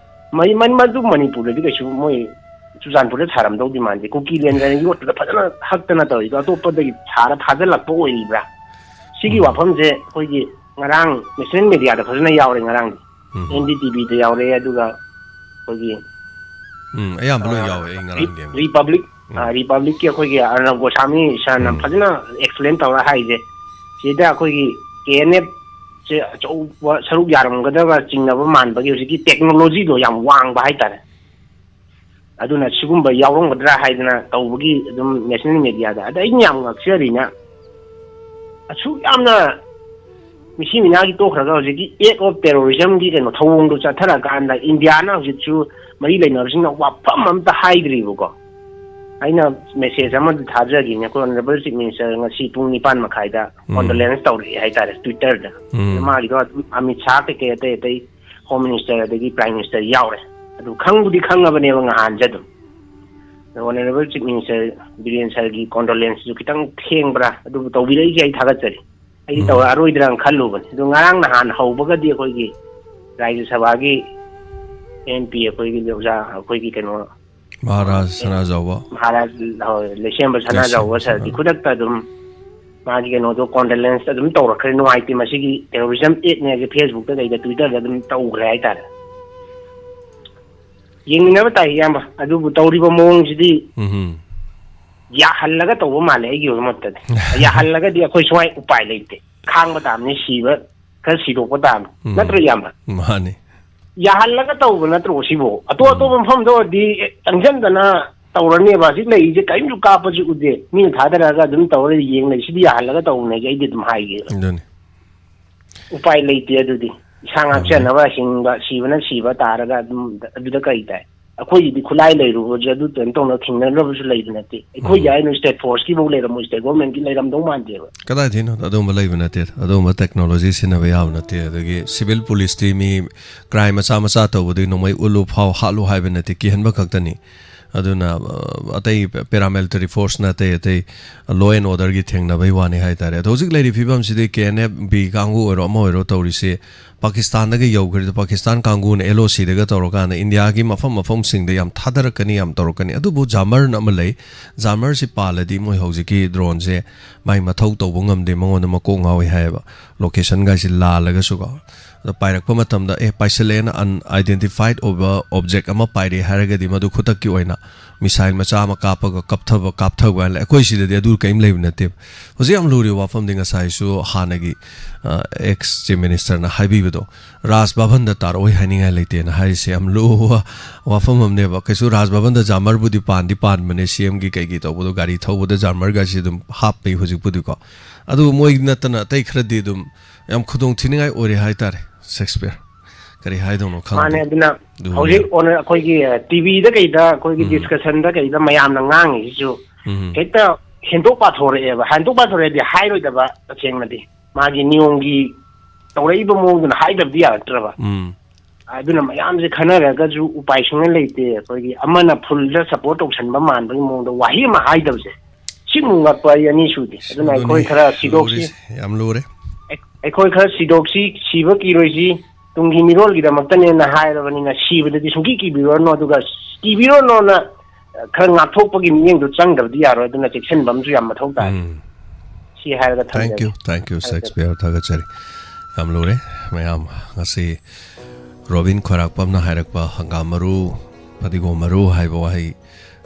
ꯃꯩ-, ꯃꯟ-, ꯃꯗꯨ ꯃꯅꯤꯄꯨꯔꯗꯗꯤ ꯀꯩꯁꯨ ꯃꯣꯏ ꯆꯨꯔꯆꯥꯟꯄꯨꯔꯗ ꯁꯥꯔꯝꯗꯧꯗꯤ ꯃꯥꯟꯗꯦ꯫ ꯀꯨꯀꯤꯂꯦꯟꯒ ꯌꯣꯠꯇꯨꯗ ꯐꯖꯅ ꯍꯛꯇꯅ ꯇꯧꯔꯤꯗꯣ ꯑꯇꯣꯞꯄꯗꯒꯤ ꯁꯥꯔ ꯊꯥꯖꯤꯜꯂꯛꯄ ꯑꯣꯏꯔꯤꯕ꯭ꯔꯥ? ꯁꯤꯒꯤ ꯎꯝ꯫ ꯋꯥꯐꯝꯁꯦ ꯑꯩꯈꯣꯏꯒꯤ ꯉꯔꯥꯡ ꯅꯦꯁꯅꯦꯜ ꯃꯦꯗꯤꯌꯥꯗ ꯐꯖꯅ ꯌꯥꯎꯔꯦ ꯉꯔꯥꯡꯗꯤ꯫ ꯎꯝ꯫ ꯑꯦꯟ ꯗꯤ ꯇꯤ ꯚꯤꯗ ꯌꯥꯎꯔꯦ, ꯑꯗꯨꯒ ꯑꯩꯈꯣꯏꯒꯤ, ꯎꯝ, ꯑꯌꯥꯝꯕ ꯂꯣꯏ ꯑ, ꯌꯥꯎꯋꯦ ꯑꯩ ꯉꯔꯥꯡ ꯔꯤ-, ꯌꯦꯡꯕꯗ꯫ ꯔꯤꯄꯕ꯭ꯂꯤꯛ, ꯎꯝ꯫ ꯑ, ꯔꯤꯄꯕ꯭ꯂꯤꯛꯀꯤ ꯑꯩꯈꯣꯏꯒꯤ ꯑꯔꯅꯕ ꯒꯣꯁꯥꯃꯤ ꯁꯥꯔꯅ ꯎꯝ꯫ ꯐꯖꯅ ꯑꯦꯛꯁꯄ꯭ꯂꯦꯟ ꯇꯧꯔ ꯍꯥꯏꯁꯦ, ꯁꯤꯗ ꯑꯩꯈꯣꯏꯒꯤ ꯀꯦ ꯑꯦꯟ ꯑꯦꯐꯁꯦ ꯑꯆꯧꯕ ꯁꯔꯨꯛ ꯌꯥꯔꯝꯒꯗꯕ ꯆꯤꯡꯅꯕ ꯃꯥꯟꯕꯒꯤ ꯍꯧꯖꯤꯛꯀꯤ ꯇꯦꯛꯅꯣꯂꯣꯖꯤꯗꯣ ꯌꯥꯝ ꯋꯥꯡꯕ ꯍꯥꯏꯇꯥꯔꯦ꯫ ꯑꯗꯨꯅ ꯁꯤꯒꯨꯝꯕ ꯌꯥꯎꯔꯝꯒꯗ꯭ꯔꯥ ꯍꯥꯏꯗꯅ ꯇꯧꯕꯒꯤ ꯑꯗꯨꯝ ꯅꯦꯁꯅꯦꯜ ꯃꯦꯗꯤꯌꯥꯗ꯫ ꯑꯗ ꯑꯩꯅ ꯌꯥꯝ ꯉꯛꯆꯔꯤꯅ ꯑꯁꯨꯛ ꯌꯥꯝꯅ ꯃꯤꯁꯤ ꯃꯤꯅꯥꯒꯤ ꯇꯣꯛꯈ꯭ꯔꯒ ꯍꯧꯖꯤꯛꯀꯤ act of terrorism ꯒꯤ ꯀꯩꯅꯣ ꯊꯧꯑꯣꯡꯗꯣ ꯆꯠꯊꯔꯀꯥꯟꯗ ꯏꯟꯗꯤꯌꯥꯅ ꯍꯧꯖꯤꯛꯁꯨ ꯃꯔꯤ ꯂꯩꯅꯕꯁꯤꯡꯅ ꯋꯥꯐꯝ ꯑꯝꯇ ꯍꯥꯏꯗ꯭ꯔꯤꯕꯀꯣ꯫ ꯑꯩꯅ message ꯑꯃꯗꯤ ꯊꯥꯖꯈꯤꯕꯅꯦ ꯑꯩꯈꯣꯏ Honourable Chief Minister ꯉꯁꯤ ꯄꯨꯡ ꯅꯤꯄꯥꯟ ꯃꯈꯥꯏꯗ ꯎꯝ. Condolence ꯇꯧꯔꯛꯑꯦ ꯍꯥꯏꯇꯥꯔꯦ Twitter ꯗ꯫ ꯎꯝ. ꯃꯥꯒꯤꯗꯣ ꯑꯗꯨꯝ ꯑꯃꯤꯠ ꯁꯥꯍ ꯀꯩꯀꯩ ꯑꯇꯩ ꯑꯇꯩ Home Minister ꯑꯗꯒꯤ Prime Minister ꯌꯥꯎꯔꯦ꯫ ꯑꯗꯨ ꯈꯪꯕꯨꯗꯤ ꯈꯪꯉꯕꯅꯦꯕ ꯉꯍꯥꯟꯁꯦ ꯑꯗꯨꯝ꯫ ꯑꯗꯣ Honourable Chief Minister Biren sir ꯒꯤ condolence ꯁꯨ ꯈꯤꯇꯪ ꯊꯦꯡꯕ꯭ꯔꯥ, ꯑꯗꯨꯕꯨ ꯇꯧꯕꯤꯔꯛꯏꯁꯦ ꯑꯩ ꯊꯥꯒꯠꯆꯔꯤ꯫ ꯑꯩꯗꯤ ꯎꯝ. ꯇꯧꯔꯛꯑꯔꯣꯏꯗ꯭ꯔꯥꯅ ꯈꯜꯂꯨꯕꯅꯤ꯫ ꯑꯗꯣ ꯉꯔꯥꯡ ꯅꯍꯥꯟ ꯍꯧꯕꯒꯗꯤ ꯑꯩꯈꯣꯏꯒꯤ ꯔꯥꯖ꯭ꯌ ꯁꯚꯥꯒꯤ MP ꯑꯩꯈꯣꯏꯒꯤ ꯑꯣꯖꯥ ꯑꯩꯈꯣꯏꯒꯤ ꯀꯩꯅꯣ ꯃꯍꯥꯔꯥꯖ ꯁꯅꯥꯖꯥꯎꯕ꯫ ꯃꯍꯥꯔꯥꯖ, ꯍꯣꯏ, ꯂꯩꯁꯦꯝꯕ ꯁꯅꯥꯖꯥꯎꯕ ꯂꯩꯁꯦꯝꯕ sir ꯗꯤ ꯁꯅꯥ- ꯈꯨꯗꯛꯇ ꯑꯗꯨꯝ ꯃꯥꯒꯤ ꯀꯩꯅꯣꯗꯣ condolence ꯑꯗꯨꯝ ꯇꯧꯔꯛꯈ꯭ꯔꯦ꯫ "ꯅꯨꯡꯉꯥꯏꯇꯦ, ꯃꯁꯤꯒꯤ terrorism act ꯅꯦ" ꯍꯥꯏꯁꯦ Facebook ꯇ ꯀꯩꯗ Twitter ꯗ ꯑꯗꯨꯝ ꯇꯧꯈ꯭ꯔꯦ ꯍꯥꯏꯇꯥꯔꯦ꯫ ꯌꯦꯡꯃꯤꯟꯅꯕ ꯇꯥꯏ ꯏꯌꯥꯝꯕ, ꯑꯗꯨꯕꯨ ꯇꯧꯔꯤꯕ ꯃꯑꯣꯡꯁꯤꯗꯤ ꯎꯝ. ꯌꯥꯍꯜꯂꯒ ꯇꯧꯕ ꯃꯥꯜꯂꯦ ꯑꯩꯒꯤ ꯑꯣꯏꯕ ꯃꯣꯠꯇꯗꯤ꯫ ꯌꯥꯍꯜꯂꯒꯗꯤ ꯑꯩꯈꯣꯏ ꯁ꯭ꯋꯥꯏ ꯎꯄꯥꯏ ꯂꯩꯇꯦ, ꯈꯥꯡꯕ ꯇꯥꯕꯅꯤ, ꯁꯤꯕ ꯈꯔ ꯁꯤꯗꯣꯛꯄ ꯇꯥꯕꯅꯤ꯫ ꯎꯝ. ꯅꯠꯇ꯭ꯔꯣ ꯏꯌꯥꯝꯕ? ꯃꯥꯅꯤ꯫ ꯌꯥꯍꯜꯂꯒ ꯇꯧꯕ ꯅꯠꯇ꯭ꯔꯣ ꯁꯤꯕꯨ? ꯑꯇꯣꯞ ꯎꯝ. ꯑꯇꯣꯞꯄ ꯃꯐꯝꯗ ꯑꯣꯏꯔꯗꯤ, "ꯑꯦ, ꯆꯪꯁꯤꯟꯗꯅ ꯇꯧꯔꯅꯦꯕ, ꯍꯧꯖꯤꯛ ꯂꯩꯔꯤꯁꯦ ꯀꯔꯤꯝꯁꯨ ꯀꯥꯞꯄꯁꯨ ꯎꯗꯦ, ꯃꯤꯅ ꯊꯥꯗꯔꯛꯑꯒ ꯑꯗꯨꯝ ꯇꯧꯔ ꯌꯦꯡ ꯂꯩ, ꯁꯤꯗꯤ ꯌꯥꯍꯜꯂꯒ ꯇꯧꯕꯅꯦ" ꯑꯩꯗꯤ ꯑꯗꯨꯝ ꯍꯥꯏꯒꯦꯕ꯫ ꯑꯗꯨꯅꯤ꯫ ꯎꯄꯥꯏ ꯂꯩꯇꯦ ꯑꯗꯨꯗꯤ꯫ ꯏꯁꯥ ꯉꯥꯛꯁꯦꯟꯅꯕ, ꯍꯤꯡꯕ, ꯁꯤꯕꯅ ꯁꯤꯕ ꯇꯥꯔꯒ ꯑꯗꯨꯝ ꯑꯗꯨꯗ ꯀꯔꯤ ꯇꯥꯏ? ꯑꯩꯈꯣꯏꯒꯤꯗꯤ ꯈꯨꯠꯂꯥꯏ ꯂꯩꯔꯨꯕꯁꯦ ꯑꯗꯨ ꯀꯩꯅꯣ ꯇꯧꯅ ꯊꯤꯡꯅꯅꯕꯁꯨ ꯂꯩꯕ ꯅꯠꯇꯦ꯫ ꯑꯩꯈꯣꯏꯒꯤ ꯎꯝ. ꯍꯥꯏꯅ state force ꯀꯤꯐꯧ ꯂꯩꯔꯝꯃꯣꯏ, state government ꯀꯤ ꯂꯩꯔꯝꯗꯧ ꯃꯥꯟꯗꯦꯕ꯫ ꯀꯗꯥꯏꯗꯩꯅꯣ? ꯑꯗꯨꯝꯕ ꯂꯩꯕ ꯅꯠꯇꯦ꯫ ꯑꯗꯨꯝꯕ technology ꯁꯤꯖꯤꯟꯅꯕ ꯌꯥꯕ ꯅꯠꯇꯦ꯫ ꯑꯗꯒꯤ civil police ꯇꯤ ꯃꯤ crime ꯃꯆꯥ ꯃꯆꯥ ꯇꯧꯕꯗꯨꯒꯤ ꯅꯣꯡꯃꯩ ꯎꯠꯂꯨ, ꯐꯥꯎ, ꯍꯥꯠꯂꯨ ꯍꯥꯏꯕ ꯅꯠꯇꯦ, ꯀꯤꯍꯟꯕ ꯈꯛꯇꯅꯤ꯫ ꯑꯗꯨꯅ, ꯑ, ꯑꯇꯩ paramilitary force ꯅ ꯑꯇꯩ ꯑꯇꯩ law and order ꯒꯤ ꯊꯦꯡꯅꯕꯩ ꯋꯥꯅꯤ ꯍꯥꯏꯇꯥꯔꯦ꯫ ꯑꯗꯣ ꯍꯧꯖꯤꯛ ꯂꯩꯔꯤꯕ ꯐꯤꯕꯝꯁꯤꯗꯤ K N F B ꯀꯥꯡꯕꯨ ꯑꯣꯏꯔꯣ, ꯑꯃ ꯑꯣꯏꯔꯣ, ꯇꯧꯔꯤꯁꯤ ꯄꯥꯀꯤꯁꯇꯥꯟꯗꯒ ꯌꯧꯈ꯭ꯔꯦ꯫ ꯄꯥꯀꯤꯁꯇꯥꯟ ꯀꯥꯡꯕꯨꯅ L O C ꯗꯒ ꯇꯧꯔꯀꯥꯟꯗ ꯏꯟꯗꯤꯌꯥꯒꯤ ꯃꯐꯝ ꯃꯐꯝꯁꯤꯡꯗ ꯌꯥꯝ ꯊꯥꯗꯔꯛꯀꯅꯤ, ꯌꯥꯝ ꯇꯧꯔꯛꯀꯅꯤ꯫ ꯑꯗꯨꯕꯨ Jammer ꯅ ꯑꯃ ꯂꯩ, Jammer ꯁꯤ ꯄꯥꯜꯂꯗꯤ ꯃꯣꯏ ꯍꯧꯖꯤꯛꯀꯤ drone ꯁꯦ ꯃꯥꯏ ꯃꯊꯧ ꯇꯧꯕ ꯉꯝꯗꯦ, ꯃꯉꯣꯟꯗ ꯃꯀꯣꯛ ꯉꯥꯎꯏ ꯍꯥꯏꯌꯦꯕ, location ꯒꯥꯏꯁꯤ ꯂꯥꯜꯂꯒꯁꯨꯀꯣ꯫ ꯑꯗꯣ ꯄꯥꯏꯔꯛꯄ ꯃꯇꯝꯗ, ꯑꯦ, ꯄꯥꯏꯁꯤꯜꯂꯛꯑꯦꯅ unidentified ꯑꯣꯏꯕ object ꯑꯃ ꯄꯥꯏꯔꯛꯑꯦ ꯍꯥꯏꯔꯒꯗꯤ, ꯃꯗꯨ ꯈꯨꯗꯛꯀꯤ ꯑꯣꯏꯅ missile ꯃꯆꯥ ꯑꯃ ꯀꯥꯞꯄꯒ ꯀꯥꯞꯊꯕ, ꯀꯥꯞꯊꯕ ꯍꯥꯏꯅ ꯂꯩ꯫ ꯑꯩꯈꯣꯏ ꯁꯤꯗꯗꯤ ꯑꯗꯨ ꯀꯔꯤꯝ ꯂꯩꯕ ꯅꯠꯇꯦꯕ꯫ ꯍꯧꯖꯤꯛ ꯌꯥꯝ ꯂꯨꯔꯤꯕ ꯋꯥꯐꯝꯗꯤ ꯉꯁꯥꯏꯁꯨ ꯍꯥꯟꯅꯒꯤ, ꯑ, ex Chief Ministerꯅ ꯍꯥꯏꯕꯤꯕꯗꯣ, ꯔꯥꯖ ꯚꯕꯟꯗ ꯇꯥꯔꯛꯑꯣꯏ ꯍꯥꯏꯅꯤꯡꯉꯥꯏ ꯂꯩꯇꯦꯅ ꯍꯥꯏꯔꯤꯁꯦ ꯌꯥꯝ ꯂꯨꯕ ꯋꯥꯐꯝ ꯑꯃꯅꯦꯕ꯫ ꯀꯩꯁꯨ ꯔꯥꯖ ꯚꯕꯟꯗ ꯖꯥꯃꯔꯕꯨꯗꯤ ꯄꯥꯟꯗꯤ ꯄꯥꯟꯕꯅꯦ, CMꯒꯤ ꯀꯩꯒꯤ ꯇꯧꯕꯗꯣ, ꯒꯥꯔꯤ ꯊꯧꯕꯗ ꯖꯥꯃꯔꯒꯁꯤ ꯑꯗꯨꯝ ꯍꯥꯞꯄꯤ ꯍꯧꯖꯤꯛꯄꯨꯗꯤꯀꯣ꯫ ꯑꯗꯨ ꯃꯣꯏ ꯅꯠꯇꯅ ꯑꯇꯩ ꯈꯔꯗꯤ ꯑꯗꯨꯝ ꯌꯥꯝ ꯈꯨꯗꯣꯡ ꯊꯤꯅꯤꯡꯉꯥꯏ ꯑꯣꯏꯔꯦ ꯍꯥꯏꯇꯥꯔꯦ, ꯁꯦꯛꯁꯄꯤꯌꯔ꯫ ꯀꯔꯤ ꯍꯥꯏꯗꯧꯅꯣ ꯈꯪꯗꯦ꯫ ꯃꯥꯅꯦ, ꯑꯗꯨꯅ ꯑꯗꯨꯕꯨ ꯍꯧꯖꯤꯛ ꯑꯣꯟꯅ-, ꯑꯩꯈꯣꯏꯒꯤ, ꯑ, TVꯗ ꯀꯩꯗ, ꯑꯩꯈꯣꯏꯒꯤ ꯎꯝ꯫ Discussionꯗ ꯀꯩꯗ ꯃꯌꯥꯝꯅ ꯉꯥꯡꯉꯤꯁꯤꯁꯨ ꯎꯝ꯫ ꯍꯦꯛꯇ ꯍꯦꯟꯗꯣꯛ ꯄꯥꯊꯣꯔꯛꯑꯦꯕ꯫ ꯍꯦꯟꯗꯣꯛ ꯄꯥꯊꯣꯔꯛꯑꯦꯗꯤ ꯍꯥꯏꯔꯣꯏꯗꯕ, ꯇꯁꯦꯡꯅꯗꯤ꯫ ꯃꯥꯒꯤ ꯅꯤꯌꯣꯝꯒꯤ ꯇꯧꯔꯛꯏꯕ ꯃꯑꯣꯡꯗꯨꯅ ꯍꯥꯏꯗꯕꯗꯤ ꯌꯥꯔꯛꯇ꯭ꯔꯕ꯫ ꯎꯝ꯫ ꯑꯗꯨꯅ ꯃꯌꯥꯝꯁꯦ ꯈꯟꯅꯔꯒꯁꯨ ꯎꯄꯥꯏ ꯁꯨꯡꯂꯩ ꯂꯩꯇꯦ꯫ ꯑꯩꯈꯣꯏꯒꯤ ꯑꯃꯅ fullꯗ support ꯇꯧꯁꯟꯕ ꯃꯥꯟꯕꯒꯤ ꯃꯑꯣꯡꯗ ꯋꯥꯍꯩ ꯑꯃ ꯍꯥꯏꯗꯕꯁꯦ, ꯁꯤꯃꯨꯛ ꯉꯛꯄ ꯑꯩ ꯑꯅꯤ ꯁꯨꯗꯦ꯫ ꯑꯗꯨꯅ ꯑꯗꯨꯅꯤ ꯑꯩꯈꯣꯏ ꯈꯔ ꯁꯤꯗꯣꯛꯁꯤ꯫ ꯂꯨꯔꯤꯁꯦ, ꯌꯥꯝ ꯂꯨꯔꯦ꯫ ꯑꯩ-, ꯑꯩꯈꯣꯏ ꯈꯔ ꯁꯤꯗꯣꯛꯁꯤ, ꯁꯤꯕ ꯀꯤꯔꯣꯏꯁꯤ, ꯇꯨꯡꯒꯤ ꯃꯤꯔꯣꯜꯒꯤꯗꯃꯛꯇꯅꯦꯅ ꯍꯥꯏꯔꯕꯅꯤꯅ, ꯁꯤꯕꯗꯗꯤ ꯁꯨꯡꯀꯤ ꯀꯤꯕꯤꯔꯨꯔꯅꯨ, ꯑꯗꯨꯒ ꯀꯤꯕꯤꯔꯨꯔꯅꯨꯅ ꯈꯔ ꯉꯥꯛꯊꯣꯛꯄꯒꯤ ꯃꯤꯠꯌꯦꯡꯗꯣ ꯆꯪꯗꯕꯗꯤ ꯌꯥꯔꯣꯏ꯫ ꯑꯗꯨꯅ ꯆꯦꯛꯁꯤꯟꯕ ꯑꯃꯁꯨ ꯌꯥꯝ ꯃꯊꯧ ꯇꯥꯔꯦ꯫ ꯎꯝ꯫ ꯁꯤ ꯍꯥꯏꯔꯒ ꯊꯝꯖꯒꯦ꯫ Thank you, thank you, ꯍꯥꯏꯔꯒ ꯁꯦꯛꯁꯄꯤꯌꯔ, ꯊꯥꯒꯠꯆꯔꯤ꯫ ꯌꯥꯝ ꯂꯨꯔꯦ ꯃꯌꯥꯝ꯫ ꯉꯁꯤ ꯔꯣꯕꯤꯟ ꯈꯣꯏꯔꯥꯛꯄꯝꯅ ꯍꯥꯏꯔꯛꯄ ꯍꯪꯒꯥꯝ ꯃꯔꯨ, ꯐꯗꯤꯒꯣꯝ ꯃꯔꯨ ꯍꯥꯏꯕ ꯋꯥꯍꯩ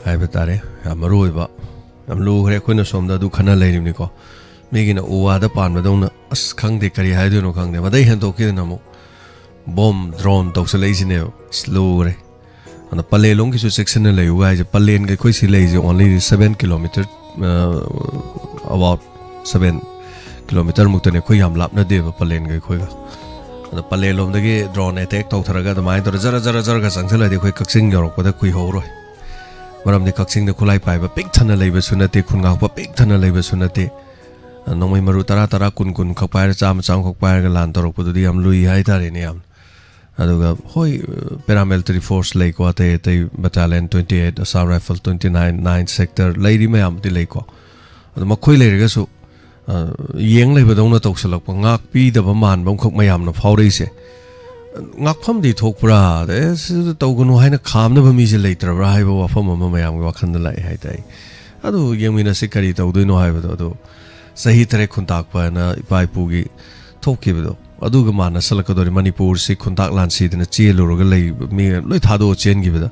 ꯍꯥꯏꯕ ꯇꯥꯔꯦ, ꯌꯥꯝ ꯃꯔꯨ ꯑꯣꯏꯕ, ꯌꯥꯝ ꯂꯨꯈ꯭ꯔꯦ꯫ ꯑꯩꯈꯣꯏꯅ ꯁꯣꯝꯗ ꯑꯗꯨ ꯈꯟꯅ ꯂꯩꯔꯤꯕꯅꯤꯀꯣ, ꯃꯤꯒꯤꯅ ꯎ ꯋꯥꯗ ꯄꯥꯟꯕꯗꯧꯅ꯫ ꯑꯁ, ꯈꯪꯗꯦ ꯀꯔꯤ ꯍꯥꯏꯗꯣꯏꯅꯣ ꯈꯪꯗꯦ꯫ ꯃꯗꯩ ꯍꯦꯟꯗꯣꯛꯈꯤꯗꯅ ꯑꯃꯨꯛ ꯕꯣꯝ, ꯗ꯭ꯔꯣꯟ ꯇꯧꯁꯜꯂꯛꯏꯁꯤꯅꯦꯕ꯫ ꯑꯁ, ꯂꯨꯈ꯭ꯔꯦ꯫ ꯑꯗ ꯄꯂꯦꯜꯂꯣꯝꯒꯤꯁꯨ ꯆꯦꯛꯁꯤꯟꯅ ꯂꯩꯌꯨꯒ ꯍꯥꯏꯁꯦ, ꯄꯂꯦꯟꯒ ꯑꯩꯈꯣꯏ ꯁꯤ ꯂꯩꯔꯤꯁꯦ only seven kilometer, ꯑ, about seven kilometer ꯃꯨꯛꯇꯅꯦ꯫ ꯑꯩꯈꯣꯏ ꯌꯥꯝ ꯂꯥꯞꯅꯗꯦꯕ ꯄꯂꯦꯟꯒ ꯑꯩꯈꯣꯏꯒ꯫ ꯑꯗ ꯄꯂꯦꯟꯂꯣꯝꯗꯒꯤ ꯗ꯭ꯔꯣꯟ ꯑꯦꯇꯦꯛ ꯇꯧꯊꯔꯒ ꯑꯗꯨꯃꯥꯏꯅ ꯇꯧꯔ ꯖꯔ ꯖꯔ ꯖꯔꯒ ꯆꯪꯁꯤꯜꯂꯗꯤ ꯑꯩꯈꯣꯏ ꯀꯛꯆꯤꯡ ꯌꯧꯔꯛꯄꯗ ꯀꯨꯏꯍꯧꯔꯣꯏ꯫ ꯃꯔꯝꯗꯤ ꯀꯛꯆꯤꯡꯗ ꯈꯨꯠꯂꯥꯏ ꯄꯥꯏꯕ ꯄꯤꯛ ꯊꯟꯅ ꯂꯩꯕꯁꯨ ꯅꯠꯇꯦ, ꯈꯨꯟ ꯉꯥꯛꯄ ꯄꯤꯛ ꯊꯟꯅ ꯂꯩꯕꯁꯨ ꯅꯠꯇꯦ꯫ ꯑ, ꯅꯣꯡꯃꯩ ꯃꯔꯨ ꯇꯔꯥ ꯇꯔꯥ, ꯀꯨꯟ ꯀꯨꯟ ꯈꯛ ꯄꯥꯏꯔ, ꯆꯥꯝꯃ ꯆꯥꯝꯃ ꯈꯛ ꯄꯥꯏꯔꯒ ꯂꯥꯟ ꯇꯧꯔꯛꯄꯗꯨꯗꯤ ꯌꯥꯝ ꯂꯨꯏ ꯍꯥꯏꯇꯥꯔꯦꯅꯦ ꯌꯥꯝꯅ꯫ ꯑꯗꯨꯒ ꯍꯣꯏ, paramilitary force ꯂꯩꯀꯣ, ꯑꯇꯩ ꯑꯇꯩ battalion twenty eight, Assam Rifle twenty nine, nine sector ꯂꯩꯔꯤ ꯃꯌꯥꯝꯗꯤ ꯂꯩꯀꯣ꯫ ꯑꯗꯣ ꯃꯈꯣꯏ ꯂꯩꯔꯒꯁꯨ, ꯑ, ꯌꯦꯡ ꯂꯩꯕꯗꯧꯅ ꯇꯧꯁꯜꯂꯛꯄ, ꯉꯥꯛꯄꯤꯗꯕ ꯃꯥꯟꯕ ꯑꯃꯈꯛ ꯃꯌꯥꯝꯅ ꯐꯥꯎꯔꯛꯏꯁꯦ꯫ ꯉꯥꯛꯐꯝꯗꯤ ꯊꯣꯛꯄ꯭ꯔꯥ? ꯑꯦ, ꯁꯤꯗ ꯇꯧꯒꯅꯨ ꯍꯥꯏꯅ ꯈꯥꯝꯅꯕ ꯃꯤꯁꯦ ꯂꯩꯇ꯭ꯔꯕ꯭ꯔꯥ ꯍꯥꯏꯕ ꯋꯥꯐꯝ ꯑꯃ ꯃꯌꯥꯝꯒꯤ ꯋꯥꯈꯜꯗ ꯂꯥꯛꯑꯦ ꯍꯥꯏꯇꯥꯔꯦ꯫ ꯑꯗꯨ ꯌꯦꯡꯃꯤꯟꯅꯁꯤ ꯀꯔꯤ ꯇꯧꯗꯣꯏꯅꯣ ꯍꯥꯏꯕꯗꯣ꯫ ꯑꯗꯣ ꯆꯍꯤ ꯇꯔꯦꯠ ꯈꯨꯟꯇꯥꯛꯄ ꯍꯥꯏꯅ ꯏꯄꯥ ꯏꯄꯨꯒꯤ ꯊꯣꯛꯈꯤꯕꯗꯣ, ꯑꯗꯨꯒ ꯃꯥꯟꯅꯁꯜꯂꯛꯀꯗꯧꯔꯤ꯫ ꯃꯅꯤꯄꯨꯔꯁꯤ ꯈꯨꯟꯇꯥꯛ ꯂꯥꯟꯁꯤꯗꯅ ꯆꯦꯜꯂꯨꯔꯒ ꯂꯩ, ꯃꯤ ꯂꯣꯏ ꯊꯥꯗꯣꯛꯑ ꯆꯦꯟꯈꯤꯕꯗ,